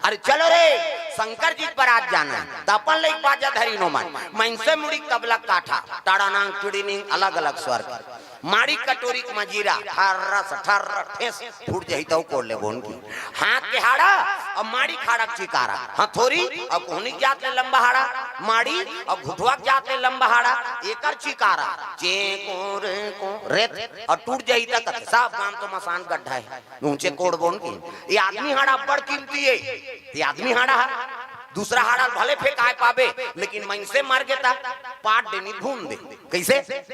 अरे चलो रे, शंकर जी के बरात जाना हे, त अपन लइके बाजा धरिन ओमन, मइनसे मुड़ी के तबला काठा, टाड़ानांग टिड़ीनिंग, अलग अलग स्वर के। माड़ी कटोरी के मजीरा, ठर्रस ठर्र ठेस, फूट जही तौ कोड़ लेबोन की। हाथ के हाड़ा अउ माड़ी के हाड़ा के चिकारा, हथौरी अउ कोहनी के जात ले लंबा हाड़ा, माड़ी अउ घुटवा के जात ले लंबा हाड़ा, एकर चिकारा, चें कों रे कों रेत, अउ टूट जही त कथे, सब गांव तो मसान गड्ढा हे, ऊंचे कोड़बोन की। ये आदमी हाड़ा बड़ कीमती हे, ये आदमी हाड़ा हे, दूसरा हाड़ा भले फेंकाय पाबे, लेकिन मइनसे मर गे त पाट डे नी भून दे। कइसे?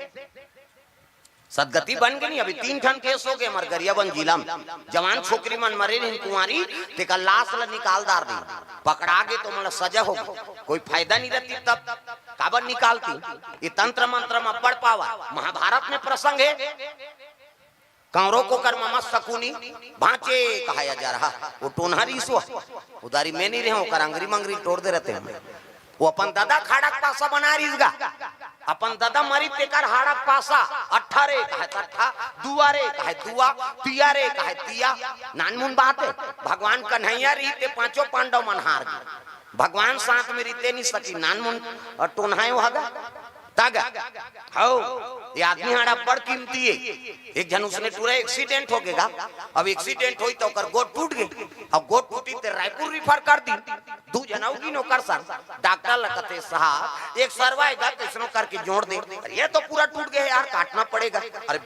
सदगति बन गे नी, अभी तीन ठन case होगे हमर गरियाबंद जिला में। जवान छोकरी मन मरे रहिन कुंवारी, तेकर लाश ल निकाल डार दीन। पकड़ा गे तो ओमन ल सजा होगे। कोई फायदा नी रहतिस तब, काबर निकालतिस? ये तंत्र मंत्र म अब्बड़ power। महाभारत में प्रसंग हे, कौरव कोकर ममा शकुनी, भांचे कहाय जा रहा, वो टोनहा रिहिस। उधारी में नी रहेंव, ओकर अंगरी मंगरी टोर दे रहतेंव। वो अपन ददा के हाड़ा के पासा बनाय रिहिस गा। अपन ददा मरिस तेकर हाड़ा के पासा, अट्ठा रे कहाय त अट्ठा, दुआ रे कहाय दुआ, तिया रे कहाय तिया। नानमुन बात हे, भगवान कन्हैया रहिते पांचों पांडव मन हार गे। भगवान साथ में रहिते नी सकिस, नानमुन टोनहा हे वो हा गा। त गा, हव, ये आदमी हाड़ा बड़ कीमती हे। एक झन उसने टूरा accident होगे गा। अब accident होइस त ओकर गोड़ टूट गे। अब गोड़ टूटिस ते रायपुर refer कर दीन। दू झन अउ गिन ओकर संग। डॉक्टर ल कथे, "साहब, एक सरवा हे गा, कइसनो करके जोड़ दे।" "अरे, ये तो पूरा टूट गे हे यार, काटना पड़ेगा।" "अरे,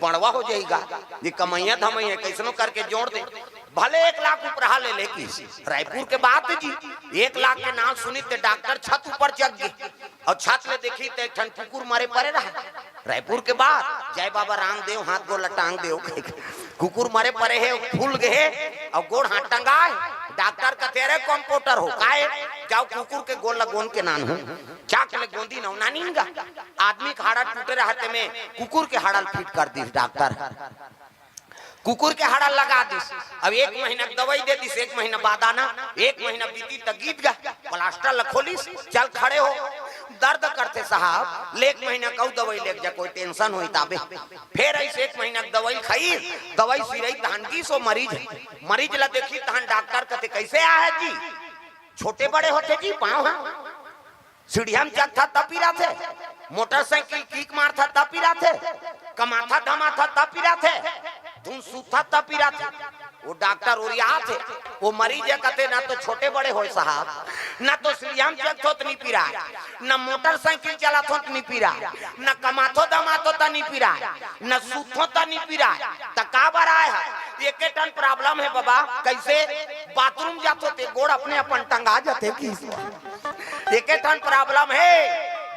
बड़वा हो जही गा, ये कमइया धमइया, कइसनो करके जोड़ दे।" भले एक लाख उपराहा ले ले किस। रायपुर के बात हे जी, एक लाख के नाम सुनिस ते डॉक्टर छत ऊपर चघ गे। अउ छत ले देखिस त एक ठन कुकुर मरे परे रहा। रायपुर के बात, जय बाबा रामदेव, हाथ गोड़ ल टांग देव। कुकुर मरे परे हे, फूल गे हे, अउ गोड़ हाथ टंगाय। डॉक्टर कथे, "अरे कंपाउंडर हो, काय? जाव कुकुर के गोड़ ल गोंद के लानव।" चट ले गोंदिस अउ लानिस गा। आदमी के हाड़ा टूटे रहा तेमे कुकुर के हाड़ा ल fit कर दिस डॉक्टर। कुकुर के हाड़ा लगा दिस। अब एक महीना के दवाई दे दिस, एक महीना बाद आना, एक महीना बीतिस त गिर गे, प्लास्टर ल खोलिस, चल खड़े हो। दर्द करथे साहब, ले एक महीना के अउ दवाई लेके जा, कोई tension होही ताबे। फेर अइसे एक महीना के दवाई खाइस, दवाई सिराइस तहन गिस ओ मरीज। मरीज ल देखिस तहन डॉक्टर कथे, "कइसे आय जी?" "छोटे बड़े होथे जी पाँव ह।" सीढ़िया म चघथस त पिराथे, मोटरसाइकिल kick मारथस त पिराथे, कमाथस धमाथस त पिराथे, धुन सूतथस त पिराथे। ओ डॉक्टर ओरियाथे, ओ मरीज ह कथे, "ना तो छोटे बड़े होय साहब, ना तो सीढ़िया म चघथों त नी पिराय, ना मोटरसाइकिल चलाथों त नी पिराय, ना कमाथों धमाथों त नी पिराय, ना सूतथों त नी पिराय, त काबर आय हस?" "एके ठन problem हे बबा।" "कइसे?" "बाथरूम जाथों ते गोड़ अपने अपन टंगा जाथे।" एके ठन problem हे,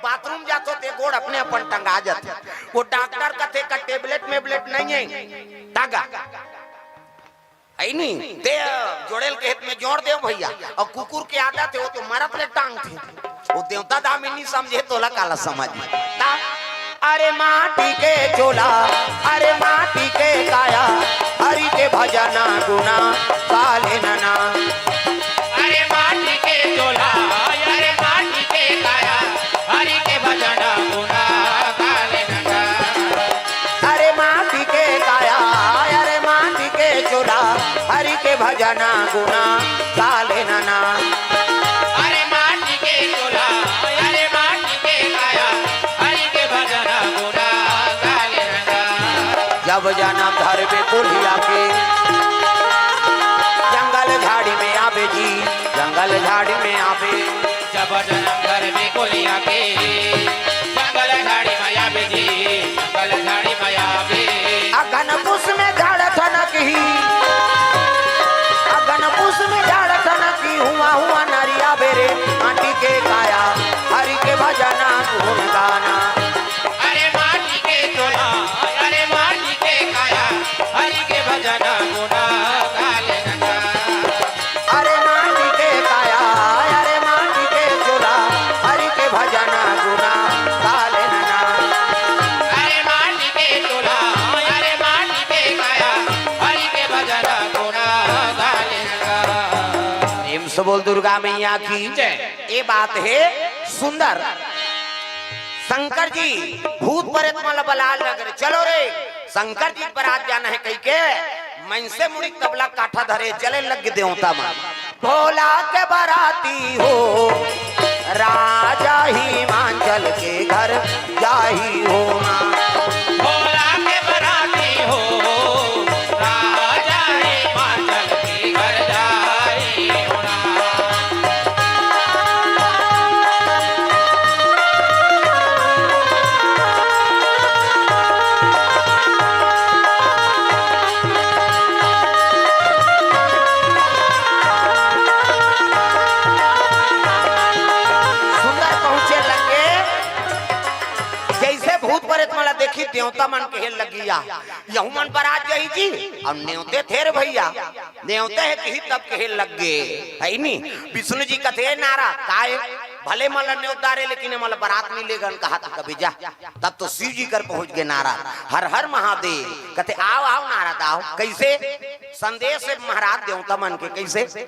बाथरूम जाथों ते गोड़ अपने अपन टंगा जाथे। ओ डॉक्टर कथे का tablet मेबलेट नइ हे, त गा। अइ नी, ते जोड़ेल के हित में जोड़ देव भइया। अउ कुकुर के आदत हे, ओ तो मरत ले टांगथे। ओ देवता दामिनी समझे, तोला काला समझ। ता, अरे माटी के चोला, अरे माटी के काया, हरि के भजना गुना काले नना। अरे माटी के चोला, अरे माटी के काया, हरि के भजना गुना काले नना। अरे माटी के काया, अरे माटी के चोला, हरि के भजना गुना काले नना। अरे माटी के चोला, अरे माटी के काया, हरि के भजना गुना काले नना। जब जनम धरबे कोलिया के, जंगल झाड़ी में आबे जी, जंगल झाड़ी में आबे। जब जनम धरबे कोलिया के, जंगल झाड़ी में आबे जी, जंगल झाड़ी में आबे। अगन पुस में झाड़ ठनकही, अगन पुस में झाड़ ठनकही, हुआ हुआ नारी आबे रे, माटी के काया, हरि के भजना गुन गाना। अरे माटी के चोला, अरे माटी के काया, हरि के भजना गुना काले नना। अरे माटी के काया, अरे माटी के चोला, हरि के भजना गुना काले नना। अरे माटी के चोला, अरे माटी के काया, हरि के भजना गुना काले नना। प्रेम से बोल दुर्गा मैया की जय। ये बात हे सुंदर। शंकर जी भूत प्रेत मन ला बलाल नगर, चलो रे, शंकर जी के बरात जाना हे कहिके, मनसे मुड़ी तबला काठा धरे चले लग देवता मन। भोला के बराती हो, राजा हिमाचल के घर जाही हो ना। भोला के बराती हो, राजा हिमाचल के घर जाही हो ना। सुंदर पहुंचे लगे, जइसे भूत प्रेत मन ला देखी, देवता मन कहे लगिया, यहू मन बरात जाही जी, अउ नेवते थे रे भइया, नेवते हे कही तब कहे लग गे, हे नी? विष्णु जी कथे, "ए नारद, काय? भले मन ला नेवत डारे, लेकिन ए मन ला बरात नइ लेगन," कहा था कभी जा। तब तो शिव जी कर पहुंच गे नारद, "हर हर महादेव।" कथे, "आव, आव नारद, आव।" कइसे? संदेश हे महाराज देवता मन के, कइसे?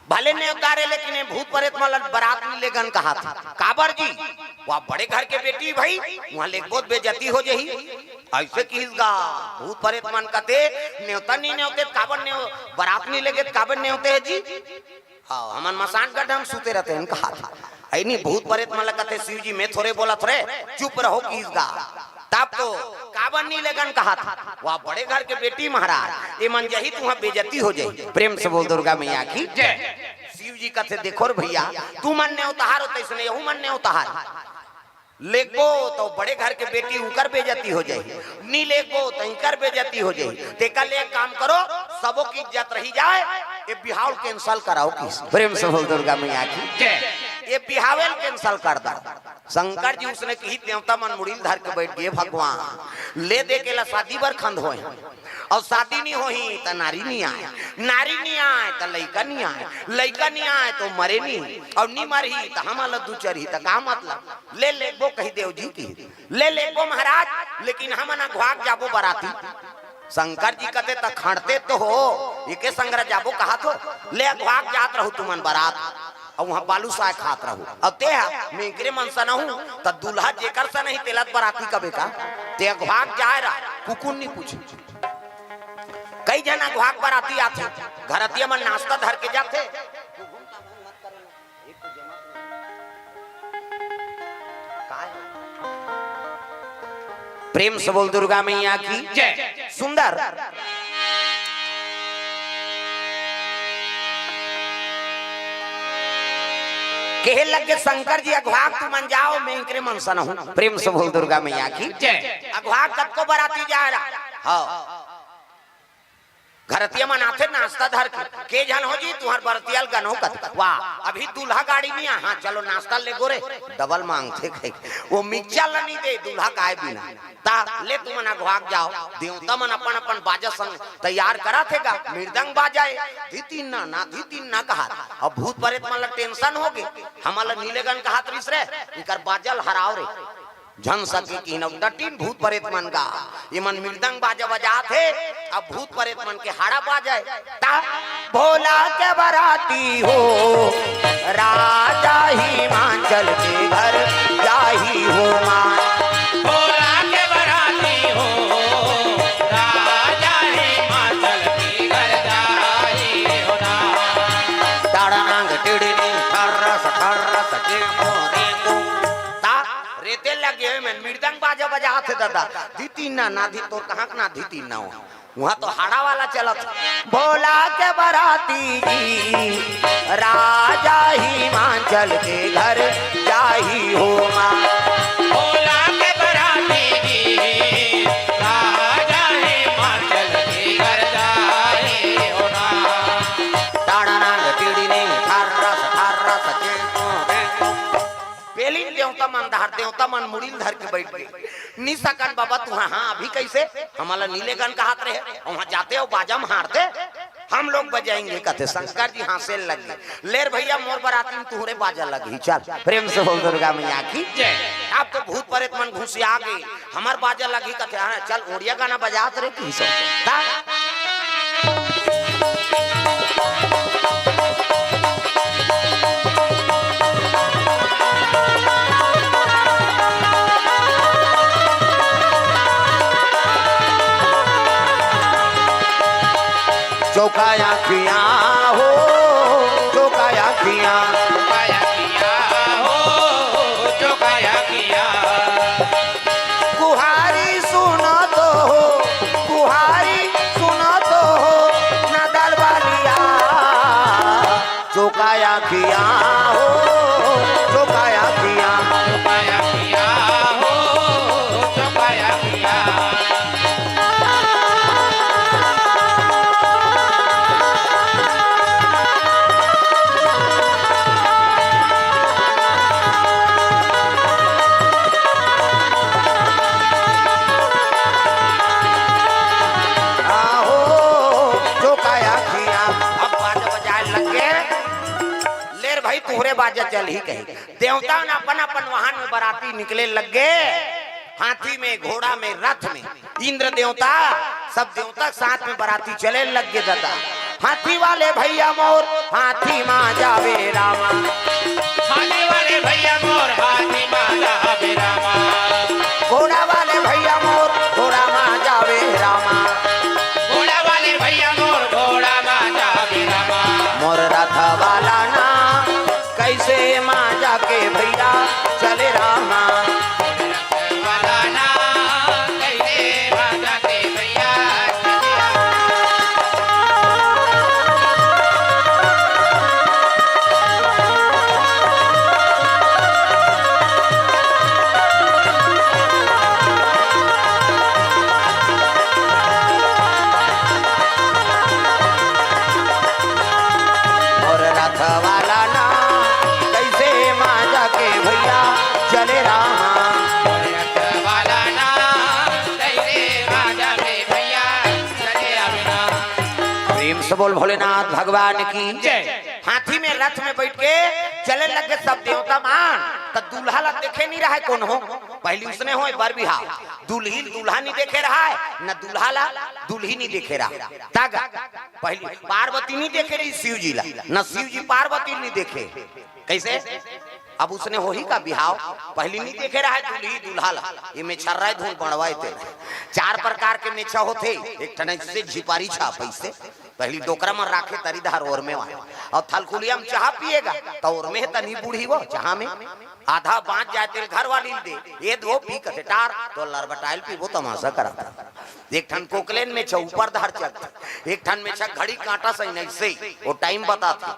भले नेवत डारे, लेकिन ए भूत प्रेत मन ला बरात नइ लेगन कहा था। काबर जी? वह बड़े घर के बेटी भई, उहां लेगबो त बेइज्जती हो जाही। अइसे किहिस गा, भूत प्रेत मन कथे, "नेवता नइ नेवते त काबर नेव-, बरात नइ लेगे त काबर नेवते हे जी? हां, हमन मसान गड्ढा म सुते रहितेन," कहा था। अइ नी, भूत प्रेत मन ला कथे, "शिव जी, मैं थोरे बोलत रहें, चुप रहो," किहिस गा। तब तो काबर नइ लेगन कहा था, वह बड़े घर के बेटी महाराज, ए मन जाही त उहां बेइज्जती हो जाही। प्रेम से बोल दुर्गा मैया की जय। शिव जी कथे, "देखो रे भइया, तुमन नेवतहार हो तइसने यहू मन नेवतहार। लेगबो त बड़े घर के बेटी उंकर बेइज्जती हो जाही, नइ लेगबो त इंकर बेइज्जती हो जाही। तेकर ले एक काम करो, सबो के इज्जत रहि जाय, ए बिहाव ल cancel कराव," किहिस। प्रेम से बोल दुर्गा मैया की जय। ए बिहावे ल cancel कर दव। शंकर जी उसने किहिस, देवता मन मुड़ी ल धर के बइठ गे, "भगवान, ले दे के ला शादी बर खंधोय हंव, अउ शादी नइ होही त नारी नइ आय, नारी नइ आय त लइका नइ आय, लइका नइ आय त मरे नइ, अउ नइ मरही त हमन ला दुचरही त का मतलब? ले लेगबो कहि देव जी," किहिस, "ले लेगबो महाराज, लेकिन हमन अघवा के जाबो बराती।" शंकर जी कथे, "त खंड़ते तो हो, एके संघरा जाबो कहा थो, ले अघवा के जात रहू तुमन बरात।" अउ उहां बालूसाय खात रहू। अउ तेहा मेंकरे मन सन हूं, त दूल्हा जेकर सन ही तेला त बराती कबे का। ते अघवा के जाय रहा, कुकुर नइ पूछे। कई झन अघवा के बराती आथे, घरतिया मन नाश्ता धर के जाथे। प्रेम से बोल दुर्गा मैया की जय। सुंदर। कहे लग गे शंकर जी, "अघवा के तुमन जाव, मैं इंकरे मन सन हूं।" प्रेम से बोल दुर्गा मैया की जय। अघवा के कतको बराती जाय रहा। हां। घरतिया मन आथे नाश्ता धर के, "के झन हो जी तुम्हर बरतिया ल गनो कथे?" "वाह, अभी दूल्हा गाड़ी नइ आय, हाँ चलो नाश्ता ले गो रे।" डबल मांगथे कहिके। वो मिक्सचर ल नइ दे दूल्हा खाए बिना। त ले तुमन अघवाक जाव। देवता मन अपन अपन बाजा संग तैयार करत हे गा, मृदंग बाजा ए, धितिन्ना ना धितिन्ना कहत। अब भूत परेत मन ल टेंशन होगे, हमन ल नइ लेगन कहत रिहिस रे, इकर बाजा ल हराव रे। झन सके किहिन, डटिन भूत परेत मन गा। ये मन मृदंग बाजा बजात हे, अब भूत परेत मन के हाड़ा बाजा ए। ता भोला के बराती हो, राजा हिमाचल के घर जाही हो माँ। भोला के बराती हो, राजा हिमाचल के घर जाही हो ना। ताड़ांग टिड़नी, ठर्रस ठर्रस, टेको रेको। ता रेते लगे हुए में मृदंग बाजा बजात हे दादा। धितिन्ना ना धी, तोर कहाँ के ना धितिन्ना हो? उहाँ तो हाड़ा वाला चलत। भोला के बराती जी, राजा हिमाचल के घर जाही हो माँ। भोला के बराती जी, राजा हिमाचल के घर जाही हो ना। ताड़ानांग टिड़िनिंग, ठर्रस ठर्रस, चेंको बेंको। पेलिन देवता मन डहर, देवता मन मुड़ी ल धर के बइठ गे। "नइ सकन बाबा तुँहर, हाँ, अभी कइसे? हमन ल नइ लेगन कहत रहे, उहाँ जाते अउ बाजा म हारते, हम लोग बजाएंगे," कथे। शंकर जी हाँसे लगे। "ले रे भइया, मोर बराती म तुँहरे बाजा लगही, चल।" प्रेम से बोल दुर्गा मैया की जय। अब तो भूत परेत मन घुसिया गे, हमर बाजा लगही कथे, "हाँ, चल, ओड़िया गाना बजात रे, की सब।" ता चौका आँखियाँ हो, चौका आँखियाँ। चौका आँखियाँ हो, चौका आँखियाँ। कुहारी सुनत हो, कुहारी सुनत हो, ना दलबलिया। चौका आँखियाँ हो, चौका आँखियाँ। चौका आँखियाँ हो, चौका आँखियाँ। आहो, चौका आँखियाँ। अब बाजा बजाए लगे, "ले रे भाई, तुँहरे बाजा चलही," कहे। देवता मन अपन अपन वाहन में बराती निकले लगे, हाथी में, घोड़ा में, रथ में। इंद्र देवता, सब देवता के साथ में बराती चले लग गे दादा। हाथी वाले भइया मोर हाथी मा जावे रामा। हाथी वाले भइया मोर हाथी मा जावे रामा। घोड़ा वाले भइया मोर घोड़ा मा जावे रामा। घोड़ा वाले भइया मोर घोड़ा मा जावे रामा। मोर रथ वाला ना कइसे मा जाके भइया चले रामा। मोर रथ वाला ना कइसे मा जाके भइया चले रामा। मोर रथ वाला ना कइसे मा जाके भइया चले रामा। प्रेम से बोल भोलेनाथ भगवान की जय। हाथी में रथ में बइठ के चले लगे सब देवता मन, त दूल्हा ला देखे नइ रहय कोनो। पहिली उसने होय बर बिहाव, दुल्ही ल दूल्हा नइ देखे रहय, न दूल्हा ला दुल्ही नइ देखे रहय। तग पहिली पार्वती नइ देखे रहिस शिव जी ला, न शिव जी पार्वती ल नइ देखे। कइसे? अब उसने होही का बिहाव? पहिली नइ देखे रहय दुल्ही दूल्हा ला। ये मेछर्रा धुन बड़वा हे ते। चार प्रकार के मेछा होथे, एक ठन अइसे झिपारी छाप अइसे, पहिली डोकरा म राखे तरी डहर ओरमे वाला, अउ थलकुलिया म चाहा पिए गा, त ओरमे हे तनी बूढ़ी वो चाहा में। आधा बाँच जाय तेला घरवाली ल दे, ये दो पी कथे टार, त लरबटाय ल पीबो तमासा करत। एक ठन कोकलेन मेछा ऊपर डहर चघथे, एक ठन मेछा घड़ी काँटा सही नइ से, वो टाइम बताथे,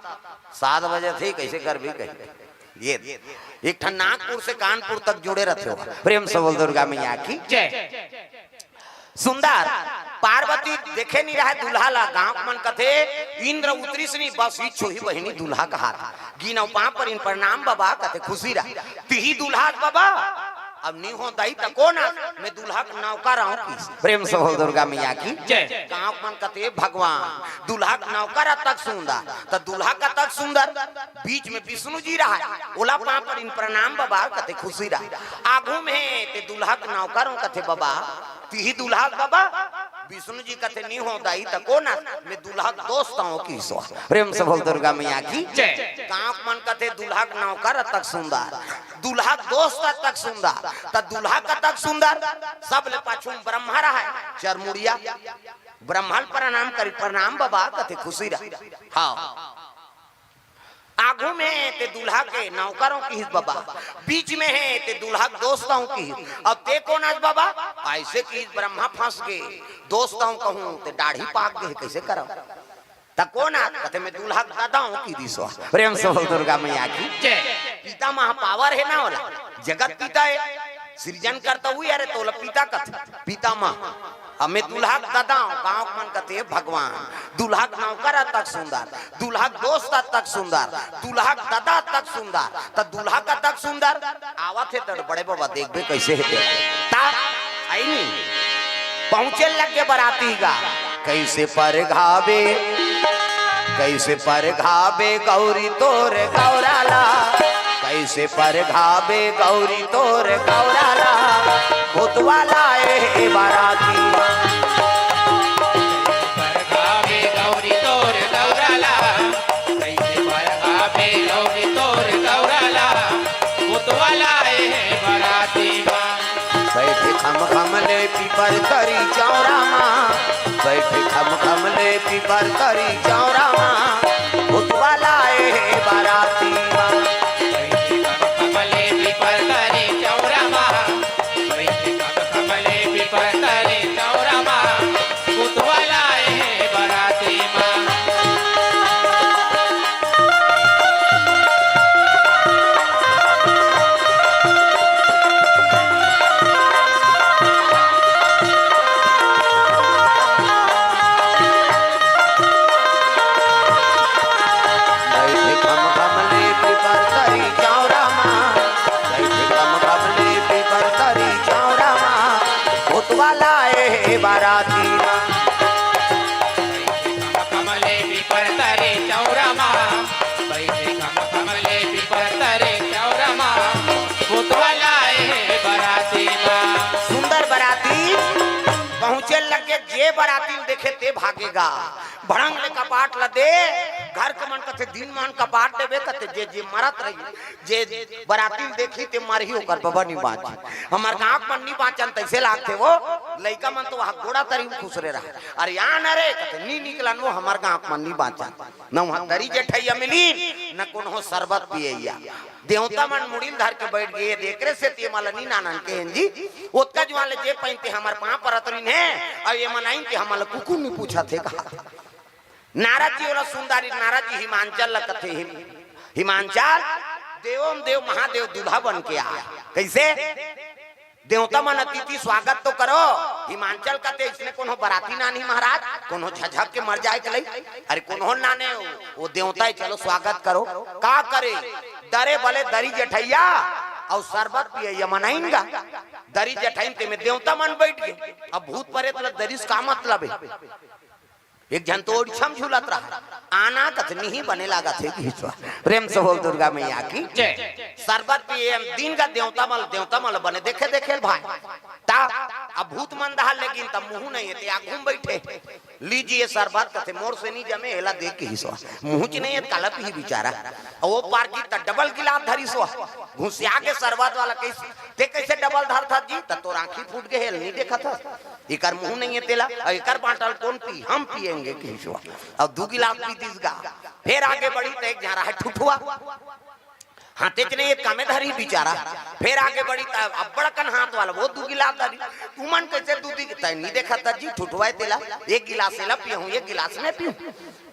सात बजे थे, कइसे करबे कही। ये एक ठन नागपुर से कानपुर तक जुड़े रथे हो। प्रेम से बोल दुर्गा मैया की जय। सुंदर पार्वती देखे नहीं रहा दूल्हा ला। गांव के मन कथे, "इंद्र उतरिस नहीं, बस इच्छो ही बहिनी दूल्हा कहात।" गिनव पांव परिन, "प्रणाम बबा," कथे, "खुशी रह।" "तिही दूल्हा बबा?" "अब नी हो दाई त कोन आस?" "मैं दूल्हा के नौकर आंव" किहिस। प्रेम से बोल दुर्गा मैया की जय। गांव के मन कथे, "भगवान, दूल्हा के नौकर अतक सुंदर, त दूल्हा कतक सुंदर।" बीच में विष्णु जी रहा, ओला पांव परिन, "प्रणाम बबा," कथे, "खुशी रह।" आगू में ते दूल्हा के नौकर आंव कथे, "बबा, तिही दूल्हा बबा?" विष्णु जी कथे, "नी हो दाई त कोन आस?" "मैं दूल्हा के दोस्त आंव" किहिस। प्रेम से बोल दुर्गा मैया की जय। गांव के मन कथे, "दूल्हा के नौकर अतक सुंदर, दूल्हा के दोस्त अतक सुंदर, त दूल्हा कतक सुंदर?" सबले पाछू में ब्रह्मा रहा, चरमुड़िया। ब्रह्मा ल प्रणाम करी, "प्रणाम बबा," कथे, "खुशी रह।" हाँ। आगू में ते दूल्हा के नौकर आंव किहिस बबा, बीच में हे ते दूल्हा के दोस्त आंव किहिस, अब ते कोन आस बबा? अइसे किहिस, ब्रह्मा फंस गे, दोस्त आंव कहूं ते डाढ़ी पाक गे, कइसे करंव? त कोन आस? कथे, "मैं दूल्हा के ददा आंव" किहिस। प्रेम से बोल दुर्गा मैया की जय। पिता महा पावर हे ना ओला, जगत पिता हे, सृजन करता हुई, अरे तोला पिता कथे, पिता महा। "अब मैं दूल्हा के ददा आंव," गांव के मन कथे, "भगवान, दूल्हा के नौकर अतक सुंदर, दूल्हा के दोस्त अतक सुंदर, दूल्हा के ददा अतक सुंदर, त दूल्हा कतक सुंदर?" आवत हे त बड़े बबा देखबे कइसे हे तेला। ता आई नी। पहुंचे लगे बराती गा, कइसे परघाबे, कइसे परघाबे गौरी तोर गौरा ला, कइसे परघाबे गौरी तोर गौरा ला, भूतवा लाए हे बराती। परघाबे गौरी तोर गौरा ला, कइसे परघाबे गौरी तोर गौरा ला, भूतवा लाए हे बराती मा। बैठे खम खम ले पीपर तरी चौरा मा, बैठे खम खम ले पीपर तरी चौरा मा, भूतवा लाए हे बराती मा। बैठे खम खम ले पीपर तरी चौरा मा, बैठे खम खम ले पीपर तरी चौरा मा, भूतवा लाए हे बराती मा। बैठे खम खम ले पीपर तरी चौरा मा, बैठे खम खम ले पीपर तरी चौरा मा, भूतवा लाए हे बराती मा। बैठे खम खम ले पीपर तरी चौरा मा, बैठे खम खम ले पीपर तरी चौरा मा, भूतवा लाए हे बराती मा। सुंदर बराती पहुंचे लगे, जे बराती ल देखे ते भागे गा। भड़ंग ले कपाट ल दे, घर के मन कथे, "दिन मान कपाट देबे," कथे, जे जे मरत रही, जे बराती ल देखही ते मरही, ओकर बबा नी बांची। हमर गांव के मन नी बांचन, तइसे लागथे वो। लइका मन तो वहां गोड़ा तरी में खुसरे रहा। "अरे आ न रे," कथे, "नी निकलन वो, हमर गांव के मन नी बांचन।" न वहां दरी जेठइया मिली, न कोनो सरबत पियइया। देवता मन मुड़ी ल धर के बइठ गे, एकरे सेती एमन ल नी नानन केहेन जी। ओतका जुवार ले जे पहिन ते हमर पांव परत रिहिन हे, अउ एमन आइन ते हमन ल कुकु नी पूछत हे कहा। नारद जी ओला सुनदारी, नारद जी हिमांचल ल कथे, हिम-, हिमांचल, देवों में देव महादेव दूल्हा बन के आय। कइसे? देवता मन अतिथि स्वागत तो करो। हिमांचल कथे, "इसने कोनो बराती नानही महाराज, कोनो झझक के मर जाय के लई?" अरे कोनो नाने, वो देवता हे, चलो स्वागत करो। का करे? दरे बले दरी जेठइया अउ सरबत पियइया मन आइन गा। दरी जेठइन ते में देवता मन बइठ गे। अब भूत परेत ल दरी से का मतलब हे? एक झन तो ओड़छम झूलत रहा, आना कथनी ही बने लागत हे किहिस। प्रेम से बोल दुर्गा मैया की जय। सरबत पिए दिन गा देवता मन, देवता मन बने देखे देखे भाई। ता अब भूत मन दहा लेकिन त मुंह नहीं हे ते आगू में बइठे। "लीजिए सरबत," कथे, "मोर से नी जमे, एला दे," किहिस। मुंह च नहीं हे, काला पीही बिचारा। अउ वो पार की त डबल गिलास धरिस। घुसिया के सरबत वाला कहिस, "ते कइसे डबल धरथस जी?" "त तोर आंखी फूट गे हे, नी देखत हस?" एकर मुंह नहीं हे तेला, अउ एकर बांटल कोन पी? हम पिएंगे किहिस। अउ दू गिलास पी दिस गा। फेर आगे बढ़ी त एक झन रहा ठुठुआ। हाथे च नहीं, एक कमे धरी बिचारा। फेर आगे बढ़ी त अब्बड़ कन हाथ वाला, वो दू गिलास धरी। तुमन कैसे दू दी, तै नहीं देखा था जी, ठुठवाए तेला, एक गिलास एला पीहूं, एक गिलास में पीहूं।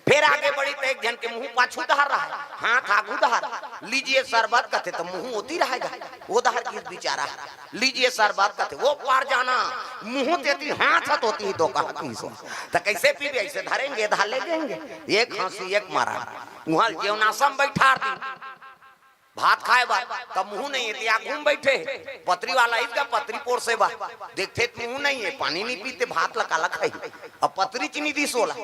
फेर आगे बढ़ी त एक झन के मुंह पाछू डहर रहा, हाथ आगू डहर, "लीजिए शरबत," कथे त मुंह ओती रहेगा, वो डहर गिस बिचारा, "लीजिए शरबत," कथे, वो पार जाना, मुंह तेती हाथ हत होती ही तो कहा कि सो। त कैसे पीबे, ऐसे धरेंगे, धार ले देंगे। एक हंसी, एक मारा। उहां जेवनासम बैठार दी। भात खाए बर, त मुंह नहीं हे, ते आगू में बैठे हे। पतरी वाला आइस गा, पतरी पोरसे बर। देखथे त मुंह नहीं हे, पानी नहीं पीते, भात ला काला खाही। अब पतरी च नहीं दिस ओला।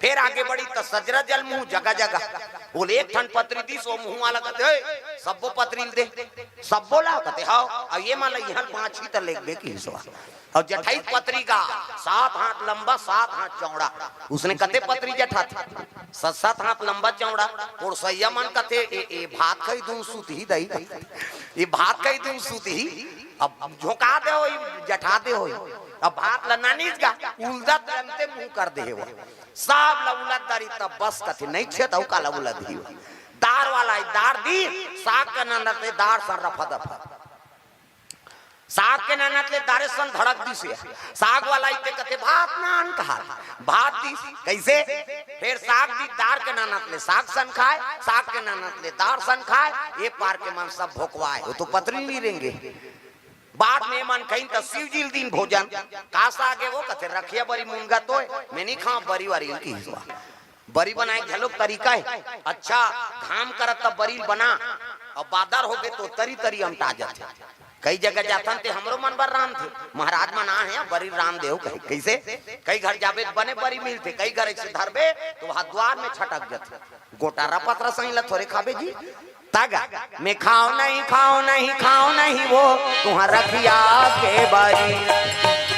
फेर आगे बढ़ी त सजरा जल मुंह जगह जगह। ओले एक ठन पतरी दिस, ओ मुंह वाला कथे, "ए, सब्बो पतरी ल दे।" "सब्बो ला?" कथे, "हव।" अब ये मान ला, इहां पांच ही त लेगबे किहिस वा। अउ जठई पतरी गा, सात हाथ लंबा, सात हाथ चौड़ा। उसने कते पतरी जठाथे? सात सात हाथ लंबा चौड़ा। पोरसैया मन कथे, "ए, ए भात खाई दूं सूत ही दई।" ए भात खाई दूं सूत ही। अब झोंका दे होई, जठा दे होई। अब भात ल नानिस गा, उलदत रंगते मुंह कर दे हे वो। सब ल उलद दारी तब बस कथे, "नहीं छे त अउ काला उलद ही।" दार वाला हे, दार दी, साग के ननत ले दार सन रफा दफा। साग के ननत ले दारे सन धड़क दिस हे। साग वाला इते कथे, "भात नान," कहा, भात दिस। कैसे? फेर साग दी, दार के ननत ले साग सन खाए, साग के ननत ले दार सन खाए। ये पार के मन सब भोकवाए, वो तो पतरी नहीं रेंगे। बाद में मन कहीं त शिव जी ल दिन भोजन, "का साग हे वो?" कथे, "रखिया बरी मुनगा तोय, मैं नहीं खांव बरी वारी," इनकी हिसवा। बरी बनाए घलोक तरीका हे। अच्छा, घाम करत त बरी ल बना, अउ बादर होगे तो तरी तरी अमटा जाथे। कई जगह जाथन ते हमरो मन बर रांधथे, "महाराज मन आ हे, बरी रांध देव," कहे। कैसे? कई घर जाबे त बने बरी मिलथे, कई घर ऐसे धरबे त वहां द्वार में छटक जाथे। गोटारा पतरा सही ला थोरे खाबे जी। तगा, "मैं खांव नहीं, खांव नहीं, खांव नहीं वो तुंहर रखिया के बरी।"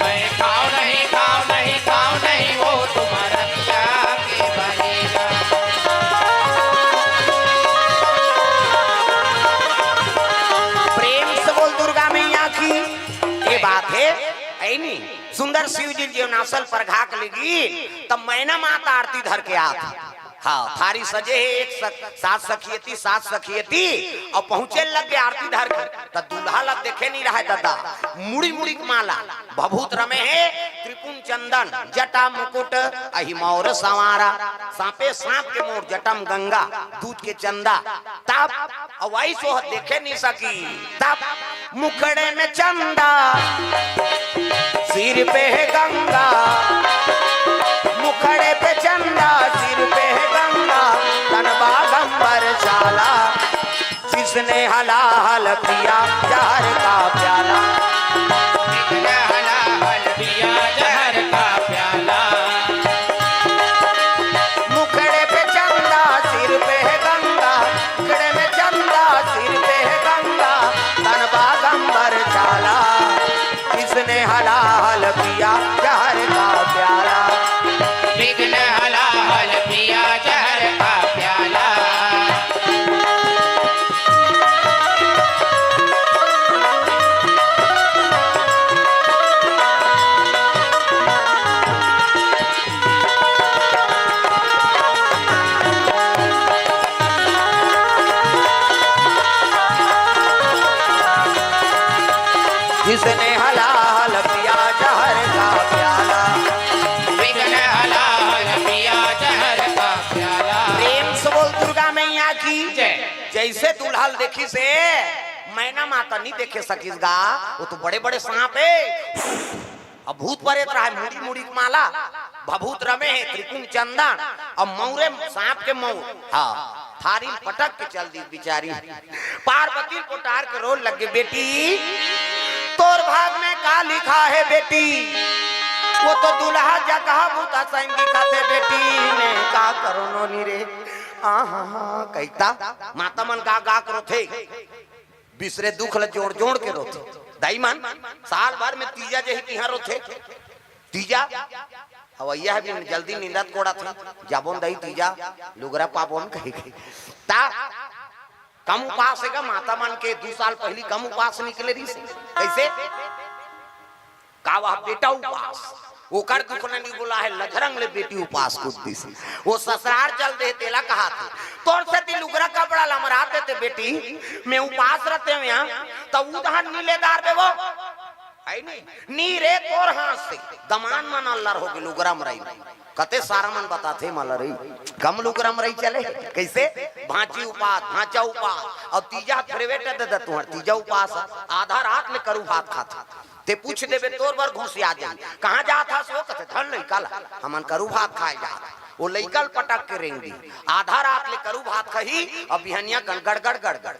मैं खांव नहीं, खांव नहीं, खांव नहीं वो तुंहर रखिया के बरी। प्रेम से बोल दुर्गा मैया की। ये बात हे, ऐ नी? सुंदर शिव जी जेवनासल परघा के लेगी, तब मैना माता आरती धर के आत। हाँ, थारी सजे हे एक सख-, सात सखियती, सात सखियती, अउ पहुंचे लग गे आरती धर के, त दूल्हा ला देखे नहीं रहा हे ददा, मुड़ी मुड़ी के माला, भभूत रमे हे, त्रिपुन चंदन, जटा मुकुट, अहि मौर संवारा, सांपे सांप के मोर, जटम गंगा, दूध के चंदा, तब अउ वही सोह देखे नहीं सकी, तब मुखड़े में चंदा, सिर पे है गंगा, मुखड़े पे चंदा, सिर पे है गंगा, तन बागंबर चाला। जिसने हलाहल पिया जहर का प्याला। जिसने हलाहल पिया जहर का प्याला। मुखड़े पे चंदा, सिर पे है गंगा, मुखड़े में चंदा, सिर पे है गंगा, तन बागंबर चाला। जिसने हलाहल पिया जहर का प्याला। जिसने हलाहल पिया जहर का प्याला। जिसने हलाहल पिया जहर का प्याला। जिसने हलाहल पिया जहर का प्याला। प्रेम से बोल दुर्गा मैया की जय। जैसे दूल्हा ल देखिस हे, मैना माता नहीं देखे सकिस गा, वो तो बड़े बड़े सांप हे। अब भूत परेत रहा हे, मुड़ी मुड़ी के माला, भभूत रमे हे, त्रिपुन चंदन, अब मौरे सांप के मौर, हाँ, थारी ल पटक के चल दी बिचारी। पार्वती ल पोटार के रोन लग गे, "बेटी, तोर भाग में का लिखा हे बेटी? वो तो दूल्हा जगह भूता संग दिखत हे बेटी, मैं का करों नोनी रे।" आहा, कहिथे माता मन गा गा के रोथे। बिसरे दुख ल जोड़ जोड़ के रोथे। दाई मन साल भर में तीजा जही तिहार रोथे। तीजा अवइया हे बिन जल्दी निंदत कोड़त हे। जाबोन दाई तीजा लुगरा पाबोन कहि के। त कम उपास हे गा माता मन के, दू साल पहिली कम उपास निकले रहिस हे। कइसे? का वह बेटा उपास? ओकर दुख ल नी बोला हे, लझरंग ले बेटी उपास कूद दिस। वो ससुरार चल दे, तेला कहाथे, तोर सेती लुगरा कपड़ा ल मरा देते बेटी, मैं उपास रहते हूँ यहाँ, त उधार नी ले दार बे वो। है नी? नी रे, तोर हाथ से। दमान मन अल्लर होगे लुगरा मरई। कते सारा मन बताथे मला रे, कम लुगरा मरई चले। कइसे? भांची उपास, भांचा उपास, अउ तीजा फेरवेट दे दे तुहर, तीजा उपास, आधा रात ले करू भात खाथे। ते पूछ देबे, तोर बर घुसिया जाही। कहाँ जात हस वो? कथे, धन लइका ला, हमन करू भात खाए जात। वो लइका ल पटक के रेंग दी। आधा रात ले करू भात खाही, अउ बिहनिया कन गड़गड़, गड़गड़।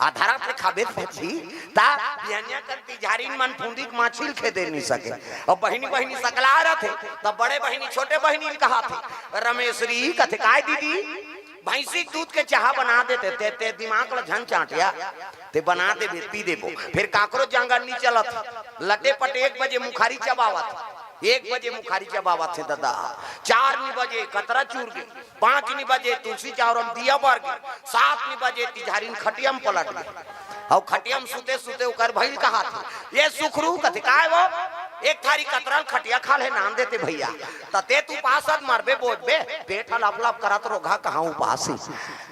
आधा रात ले खाबे त बची, ता बिहनिया कन तिझारिन मन फुंदी के माछी ल खेदे नी सके। अउ बहिनी, बहिनी सकला रथे, त बड़े बहिनी छोटे बहिनी ल कहाथे, रमेश्वरी, कथे, "काय दीदी, भैंसी के दूध के चाहा बना देते, ते, ते दिमाग ल झन चांटिया, ते बना देबे, पी देबो।" फिर काकरो जांगर नी चलत, लटे पटे एक बजे मुखारी चबावत। एक बजे मुखारी चबावत हे ददा, चार नी बजे कतरा चूर गे, पाँच नी बजे तुलसी चौरा म दिया बर गे, सात नी बजे तिझारिन खटिया म पलट गे। अउ खटिया म सुते सुते ओकर भइल कहाथे, "ये सुखरू," कथे, "काय वो?" "एक थारी कतरा ल खटिया खा ले नान देते भइया।" "त ते त उपास मरबे बोजबे, पेट ह लप लप करत रोगहा, कहाँ उपास हे?"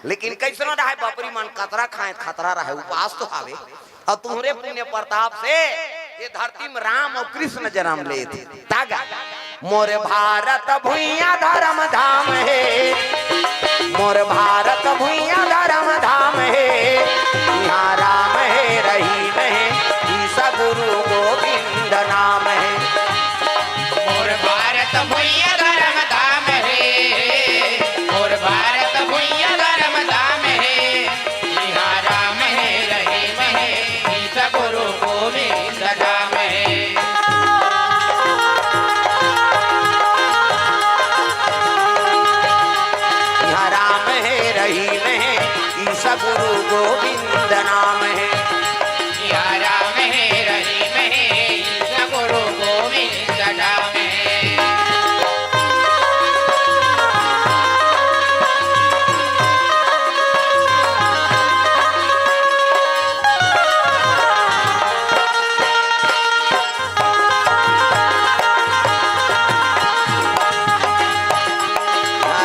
लेकिन कइसनो रहय, बपरी मन कतरा खाए खतरा रहय, उपास तो हावे। अउ तुंहरे पुण्य प्रताप से ये धरती म राम अउ कृष्ण जनम लेथे। तागा, मोर भारत भुइयां धरम धाम हे, मोर भारत भुइयां धरम धाम हे, इहां राम हे रहीम हे, ईसा गुरु गोविंद नाम हे। मोर भारत भुइयां धरम धाम हे, मोर भारत भुइयां धरम धाम हे, इहां राम हे रहीम हे, ईसा गुरु गोविंद नाम हे। इहां राम हे रहीम हे, ईसा गुरु गोविंद नाम हे। इहां राम हे रहीम हे, ईसा गुरु गोविंद नाम हे।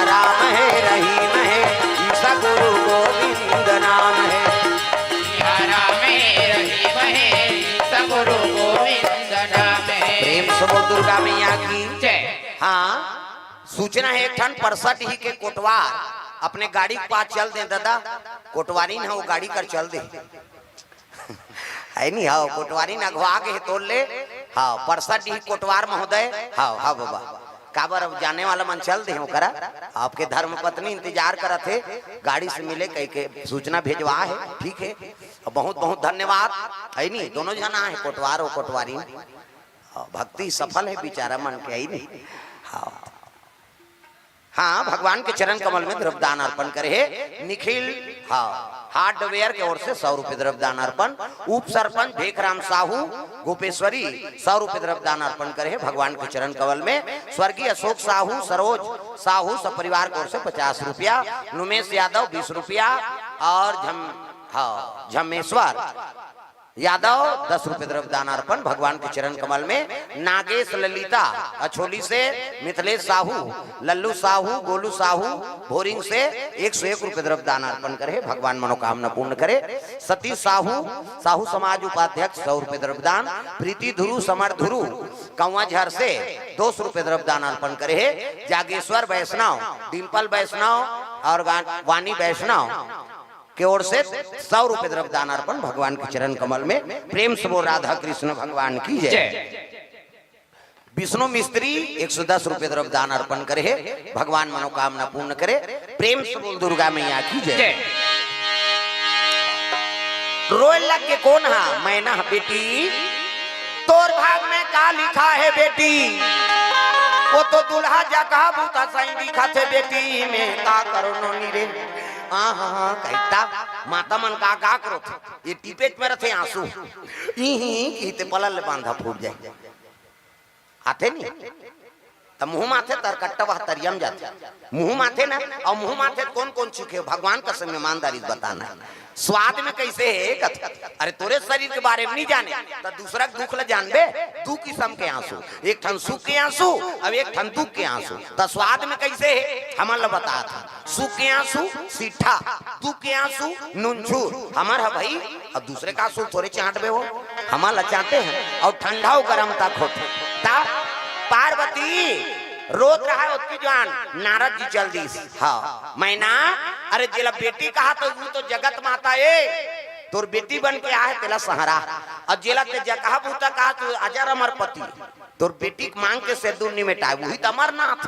राम हे रहीम हे, ईसा गुरु गोविंद नाम हे। राम हे रहीम हे, ईसा गुरु गोविंद नाम हे। प्रेम से बोल दुर्गा मैया की। जय। हाँ, सूचना हे एक ठन परसट ही के कोटवार अपने गाड़ी के पास चल दे ददा, कोटवारिन ह वो गाड़ी कर चल दे। है नी, हव, कोटवारिन अघवा गे हे तोर ले। हव, परसट ही कोटवार महोदय। हव, हव बाबा, काबर अब जाने वाला मन चल दे ओकरा। आपके धर्म पत्नी इंतजार करत हे, गाड़ी से मिले कहिके सूचना भेजवा हे। ठीक हे, बहुत बहुत धन्यवाद। है नी, दोनों झन आहे, कोटवार अउ कोटवारिन। हव, भक्ति सफल हे बिचारा मन के, है नी। हव। हाँ, भगवान के चरण कमल में द्रव्यदान अर्पण करे हे निखिल, हाँ, हार्डवेयर के ओर से सौ रुपये द्रव्यदान अर्पण। उप सरपंच भेखराम साहू, गोपेश्वरी, सौ रुपये द्रव्यदान अर्पण करे हे भगवान के चरण कमल में। स्वर्गीय अशोक साहू, सरोज साहू, सब परिवार के ओर से पचास रुपया, नुमेश यादव बीस रुपया और झम-, हाँ, झमेश्वर यादव दस रुपये द्रव्यदान अर्पण भगवान के चरण कमल में। नागेश ललिता अछोली से, मिथिलेश साहू, लल्लू साहू, गोलू साहू भोरिंग से एक सौ एक रुपये द्रव्यदान अर्पण करे, भगवान मनोकामना पूर्ण करे। सतीश साहू, साहू समाज उपाध्यक्ष सौ रुपये द्रव्यदान। प्रीति धुरु, समर धुरु, कौवा झर से दो सौ रुपये द्रव्यदान अर्पण करे हे। जागेश्वर वैष्णव, डिम्पल वैष्णव और वा-, वानी वैष्णव के ओर से सौ रुपये द्रव्यदान अर्पण भगवान के चरण कमल में। प्रेम से बोल राधा कृष्ण भगवान की जय। जय। विष्णु मिस्त्री एक सौ दस रुपये द्रव्यदान अर्पण करे हे, भगवान मनोकामना पूर्ण करे। प्रेम से बोल दुर्गा मैया की जय। जय। रोए लग के कोन हा? मैना बेटी, तोर भाग में का लिखा हे बेटी? वो तो दुल्हा जगह बूता सही दिखत हे बेटी, मैं का करो नोनी रे। हाँ, हाँ, हाँ, कहिता माता मन का, का करो थे? ये टिपेट में रथे आंसू। ई ही, ई ते पलल ले बांधा फूट जाए। आथे नी? त मुंह माथे तर कट्टा वह तरिया म जाथे। मुंह माथे ना, अउ मुंह माथे कोन कोन चुके हो? भगवान कसम ईमानदारी से बताना। स्वाद में कइसे हे कथे? अरे तोरे शरीर के बारे में नहीं जाने, त दूसरा के दुख ल जानबे। दू किसम के आंसू, एक ठन सुख के आंसू, अउ एक ठन दुख के आंसू। त स्वाद में कइसे हे, हमन ल बतात हे। सुख के आंसू सीठा, दुख के आंसू नुनझुर। हमर ह भई, अउ दूसरे का आंसू थोरे चांटबे हो, हमन ल चांटे हन। अउ ठंडा अउ गरम तक होथे। त पार्वती रोत रहा हे ओतकी जुवार, नारद जी चल दिस। हाँ, मैना, अरे जेला बेटी कहा त वो तो जगत माता ए, तोर बेटी बन के आहे तेला संहरा, अउ जेला ते जगह बूता कहा तू अजर अमर पति, तोर बेटी के मांग के सेंदूर नि मेटाय, वही त अमरनाथ।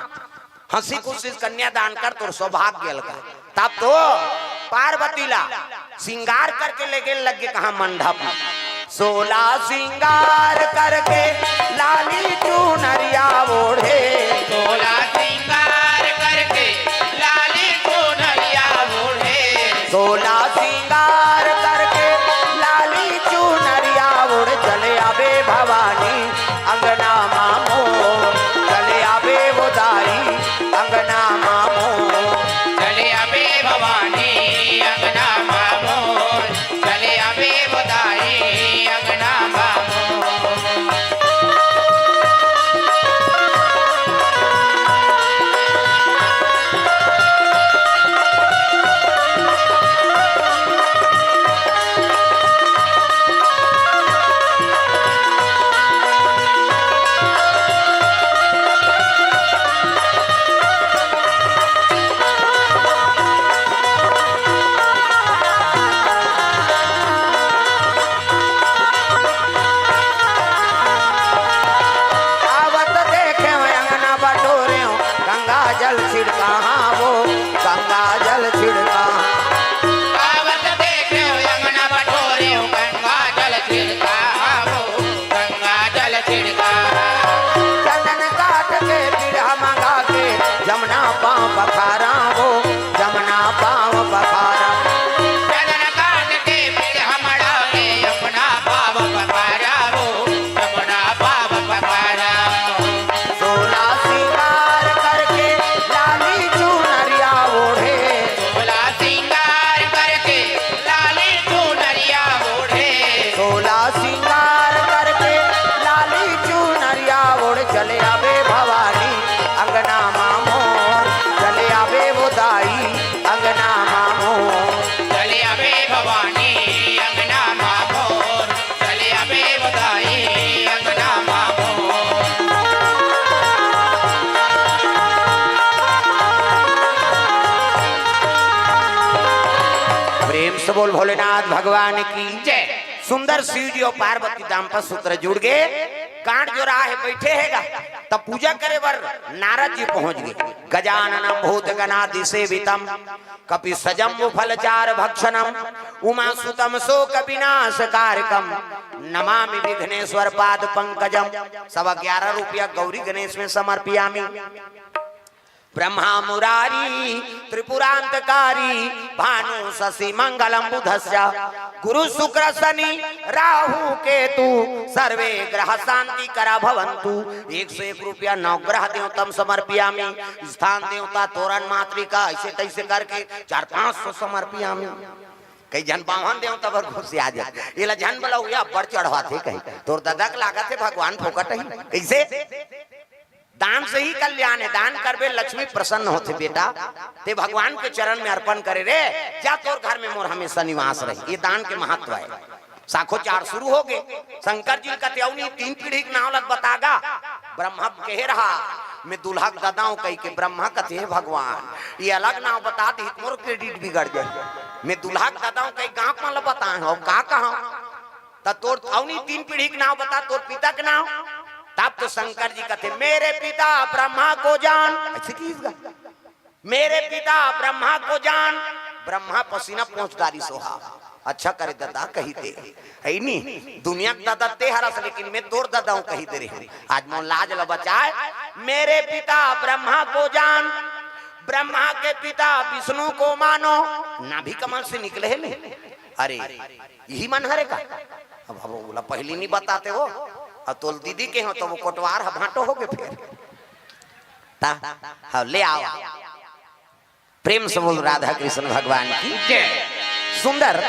हंसी खुशी से कन्यादान कर, तोर सौभाग्य अलगा। तब तो पार्वती ला सिंगार करके ले गेल लग गे कहाँ मंडप। सोला सिंगार करके लाली चुनरिया ओढ़े। सोला सिंगार करके लाली चुनरिया ओढ़े। सोला सिंगार करके लाली चुनरिया ओढ़ चले आबे भवानी अंगना मामो। चले आबे वो दाई अंगना मामो। चले आबे भवानी अंगना मामो। चले आबे वो दाई अंगना मामो। आवत देखे अंगना बटोरे, गंगा जल छिड़का, हाँ वो गंगा जल छिड़का। आवत देखे अंगना बटोरे, गंगा जल छिड़का, हाँ वो गंगा जल छिड़का। चंदन काठ के पीढ़ा मंगा के, जमुना पाँव पखारा वो, जमुना पाँव पखारा। चंदन काठ के पीढ़ा मंगा के, जमुना पाँव पखारा वो, जमुना पाँव पखारा। सोला सिंगार करके लाली चुनरिया ओढ़े। सोला सिंगार करके लाली चुनरिया ओढ़े। सोला सिंगार करके लाली चुनरिया ओढ़ चले आबे भवानी अंगना मामो। चले आबे वो दाई अंगना मामो। चले आबे भवानी अंगना मामो। चले आबे वो दाई अंगना मामो। प्रेम से बोल भोलेनाथ भगवान की जय। सुंदर शिव जी अउ पार्वती दाम्पत्य सूत्र जुड़ गे। कांट जोरा हे, बइठे हे गा, तब पूजा करे बर नारद जी पहुंच गे। गजाननम भूत गणादि सेवितम, कपि सजम मुफल चार भक्षणम, उमा सुतम शोक विनाश कारकम, नमामि विघ्नेश्वर पाद पंकजम। सवा ग्यारह रुपया गौरी गणेश में समर्पयामि। ब्रह्मा मुरारी त्रिपुरांतकारी, भानु शशि मंगलम बुधस्य, गुरु शुक्र शनि राहु केतु, सर्वे ग्रह शांति करा भवंतु। एक सौ एक रुपया नवग्रह देवतम समर्पयामि। स्थान देवता, तोरण मातृका, ऐसे तैसे करके चार पांच सौ समर्पयामि। कई झन बाम्हन देवता बर खुशिया जाथे, एला झन बला हुआ बड़ चढ़वाथे कही। तोर ददा के लागत हे भगवान फोकट ही। कैसे? दान से ही कल्याण हे, दान करबे लक्ष्मी प्रसन्न होथे बेटा। ते भगवान के चरण में अर्पण करे रे, जा तोर घर में मोर हमेशा निवास रहे। ये दान के महत्व हे। साखोचार शुरू हो गे। शंकर जी कथे अउ नहीं, तीन पीढ़ी के नाव लग बता गा। ब्रह्मा कहे रहा, मैं दूल्हा के ददा हूं कही के। ब्रह्मा कथे, "हे भगवान, ये अलग नाव बता दी, मोर credit बिगड़ जाए। मैं दूल्हा के ददा हूं कही, गांव मन ल बताए हो, का कहा?" त तोर अउ नहीं तीन पीढ़ी के नाव बता, तोर पिता के नाव। तब तो शंकर जी कथे, "मेरे पिता ब्रह्मा को जान।" ऐसे चीज का, "मेरे पिता ब्रह्मा को जान।" ब्रह्मा पसीना पोंछ डारिस ओहा। "अच्छा करे ददा," कही ते, "है नी, दुनिया के ददा ते हरस, लेकिन मैं तोर ददा हूं," कही दे रहे। आज मोर लाज ल बचाए। "मेरे पिता ब्रह्मा को जान, ब्रह्मा के पिता विष्णु को मानो।" नाभि कमल से निकले हे नहीं। अरे, यही मन हरे का? अब, अब ओला पहली नहीं बताते हो, अब तोल दीदी के हो तो वो कोटवार ह भांटो हो गए फिर। ता, हाँ, ले आओ। प्रेम से बोल राधा कृष्ण भगवान की। जय। सुंदर,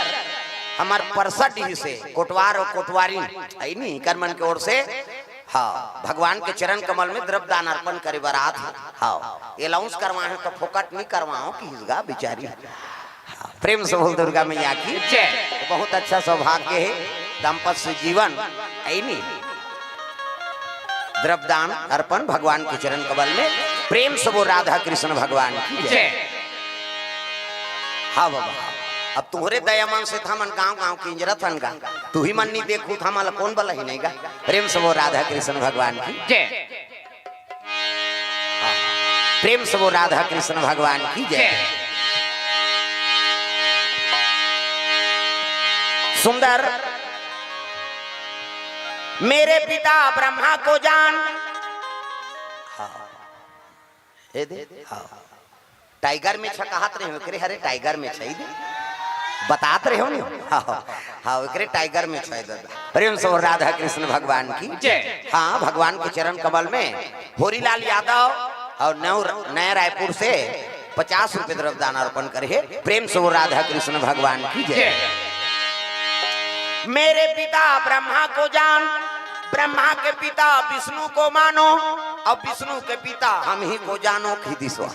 हमर परसडी से कोटवार और कोटवारी, है नी, इकर मन के ओर से, हाँ, भगवान के चरण कमल में द्रव्य दान अर्पण करे बर आत हे। हाँ, अनाउंस करवाए हो तो फोकट नहीं करवाओ कि इसगा बिचारी। हाँ, प्रेम से बोल दुर्गा मैया की। जय। बहुत अच्छा सौभाग्य है, दाम्पत्य जीवन, है नी। द्रव्यदान अर्पण भगवान के चरण कमल में। प्रेम से वो राधा कृष्ण भगवान की जय। जय। हाँ बाबा, अब तुहरे दया मन से हमन गांव गांव किंजरत हन गा। तू ही मन नहीं देखू था, हमला कौन बला ही नहीं गा। प्रेम से वो राधा कृष्ण भगवान की जय। हाँ। प्रेम से वो राधा कृष्ण भगवान की जय। जय। सुंदर, मेरे पिता ब्रह्मा को जान। हाँ। ए दे। हाँ। टाइगर में छकाहत रहे हो, एकरे हरे टाइगर में छई दे। बतात रहे हो नी? हाँ, हाँ, एकरे टाइगर में छई दे। प्रेम से वो राधा कृष्ण भगवान की जय। हाँ, भगवान के चरण कमल में होरीलाल यादव और नव-, नया रायपुर से पचास रुपए द्रव्य दान अर्पण करे हे। प्रेम से वो राधा कृष्ण भगवान की जय। जय। मेरे पिता ब्रह्मा को जान, ब्रह्मा के पिता विष्णु को मानो, और विष्णु के पिता हम ही को जानो, की दिसवा।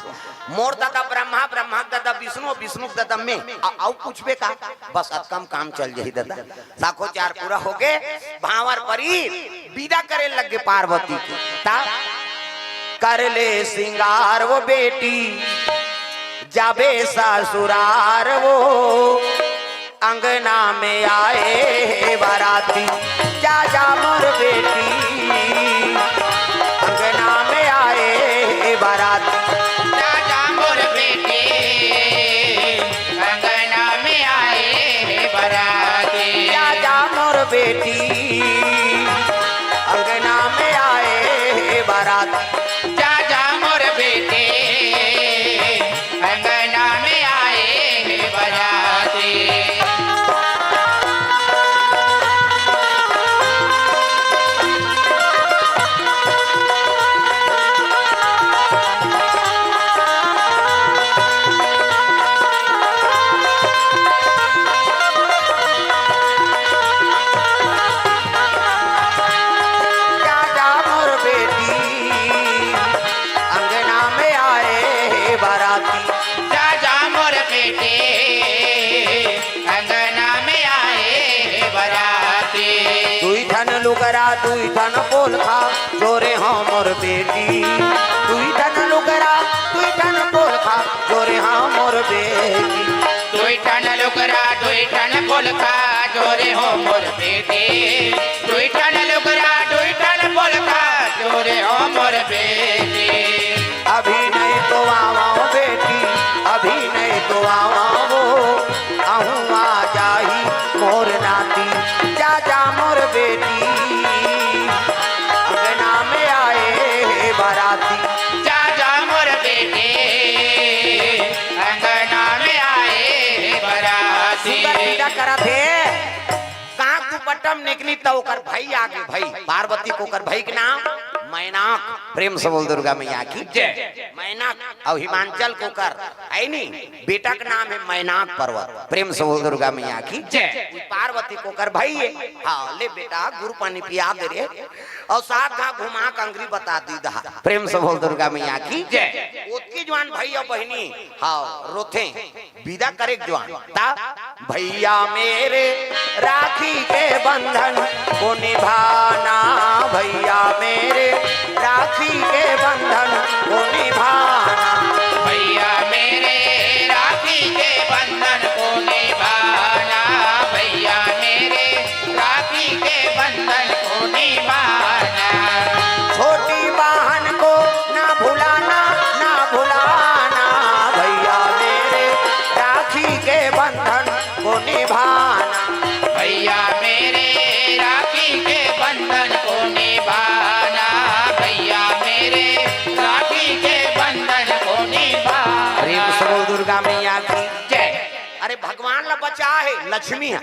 मोर दादा ब्रह्मा, ब्रह्मा के दादा विष्णु, विष्णु के दादा मैं, आ-, आउ पूछबे का? बस अतकम काम चल जाही दादा। साखो चार पूरा होगे, भांवर परी, विदा करे लगे पार्वती के। ता कर ले सिंगार वो बेटी, जाबे ससुरार वो, अंगना में आए हे बाराती, जा जा मोर बेटी, अंगना में आए हे बाराती। जा जा मोर बेटी, अंगना में आए हे बाराती। जा जा मोर बेटी, अंगना में आए हे बाराती। जा जा मोर बेटी, अंगना में आए हे बाराती। जा जा मोर बेटी, अंगना में आए हे बाराती। जा जा मोर बेटी, अंगना में आए हे बाराती। दुई ठन लुगरा, दुई ठन पोलखा, जोरे हो मोर बेटी। दुई ठन लुगरा, दुई ठन पोलखा, जोरे हो मोर बेटी। दुई ठन लुगरा, दुई ठन पोलखा, जोरे हो मोर बेटी। दुई ठन लुगरा, दुई ठन पोलखा, जोरे हो मोर बेटी। अभी नहीं तो आवा बेटी, अभी नहीं तो आवा वो, अहूँ आ जाही मोर नाती। जा जा मोर बेटी, अंगना में आए हे बाराती। जा जा मोर बेटी, अंगना में आए हे बाराती। सुंदर विदा करत हे। कांक दुपट्टा म नेकनी त ओकर भई आगे भई, पार्वती के ओकर भई के नाम मैनाक। प्रेम से बोल दुर्गा मैया की जय। मैनाक। अउ हिमांचल के ओकर, है नी, बेटा के नाम हे मैनाक पर्वत। प्रेम से बोल दुर्गा मैया की जय। पार्वती के ओकर भई हे। हाँ, ले बेटा, गुरु पानी पिया दे रे। अउ सात घांव घुमा के अंगरी बता दी दहा। प्रेम से बोल दुर्गा मैया की जय। ओतकी जुवान भई अउ बहिनी, हाँ, रोथे। विदा करे के जुवान। ता भैया मेरे राखी के बंधन को निभाना, भैया मेरे राखी के बंधन को निभाना। भैया मेरे राखी के बंधन को निभाना, भैया मेरे राखी के बंधन को निभाना। छोटी बहन को ना भुलाना, ना भुलाना, भैया मेरे राखी के बंधन को निभाना। भैया मेरे राखी के बंधन को निभाना, भैया मेरे राखी के बंधन को निभाना। प्रेम से बोल दुर्गा मैया की जय। अरे भगवान ला बचा हे लक्ष्मी ह।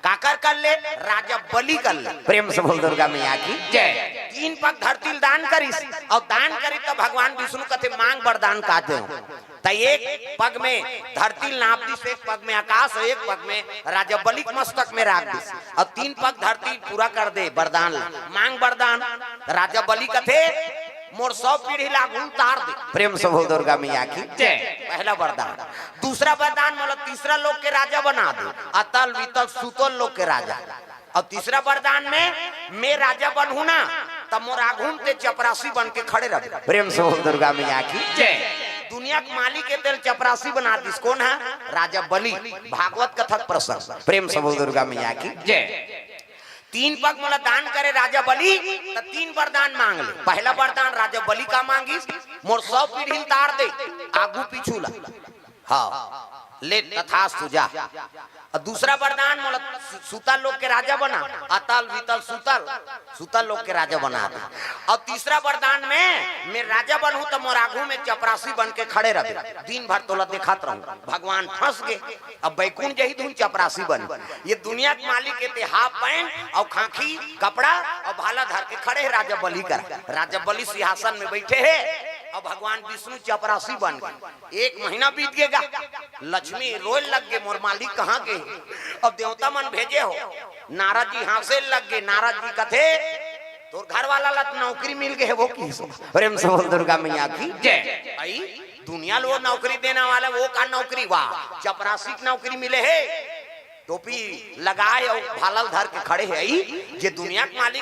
काकर कर ले? राजा बलि कर ले। प्रेम से बोल दुर्गा मैया की जय। तीन पग धरती ल दान करिस, अउ दान करी त भगवान विष्णु कथे मांग वरदान का दे। त एक पग में धरती ल नाप दिस, एक पग में आकाश, एक पग में राजा बलि के मस्तक में राख दिस, अउ तीन पग धरती पूरा कर दे वरदान ला। मांग वरदान। राजा बलि कथे मोर सौ पीढ़ी ला आगू उतार दे। प्रेम से बोल दुर्गा मैया की जय। पहला वरदान। दूसरा वरदान मोला तीसरा लोक के राजा बना दे, अतल वितल सुतल लोक के राजा। अउ तीसरा वरदान में मैं राजा बनहूं ना, त मोर आगू में ते चपरासी बन के खड़े रह। प्रेम से बोल दुर्गा मैया की जय। दुनिया के मालिक हे तेला चपरासी बना दिस। कोन ह? राजा बलि। भागवत कथा के प्रसंग। प्रेम से बोल दुर्गा मैया की जय। तीन पग मोला दान करे राजा बलि, त तीन वरदान मांग ले। पहला वरदान राजा बलि का मांगिस, मोर सौ पीढ़ी ल तार दे, आगू पीछू ला। हाँ, ले तथास्तु जा। अउ दूसरा वरदान मोला सु-, सुतल लोक के राजा बना, अतल वितल सुतल, सुतल लोक के राजा बना दे। अउ तीसरा वरदान में मैं राजा बनहूं त मोर आगू में चपरासी बन के खड़े रह, दिन भर तोला देखत रहूं। भगवान फंस गे। अब बैकुंठ जही धुन चपरासी बन। ये दुनिया के मालिक हे ते हाफ पैंट अउ खाकी कपड़ा अउ भाला धर के खड़े हे राजा बलि करा। राजा बलि सिंहासन में बैठे हे अउ भगवान विष्णु चपरासी बन गे। एक महीना बीत गे गा, लक्ष्मी रोए लग गे, मोर मालिक कहाँ गे? अब देवता मन भेजे हो, नारद जी हाँसे लग गे। नारद जी कथे तोर घर वाला ला त नौकरी मिल गे हे, वो की सो। प्रेम से बोल दुर्गा मैया की जय। भाई दुनिया ल वो नौकरी देने वाला, वो का नौकरी? वाह, चपरासी के नौकरी मिले हे। टोपी लगाए अउ भाला ल धर के खड़े हे। अई जे दुनिया के मालिक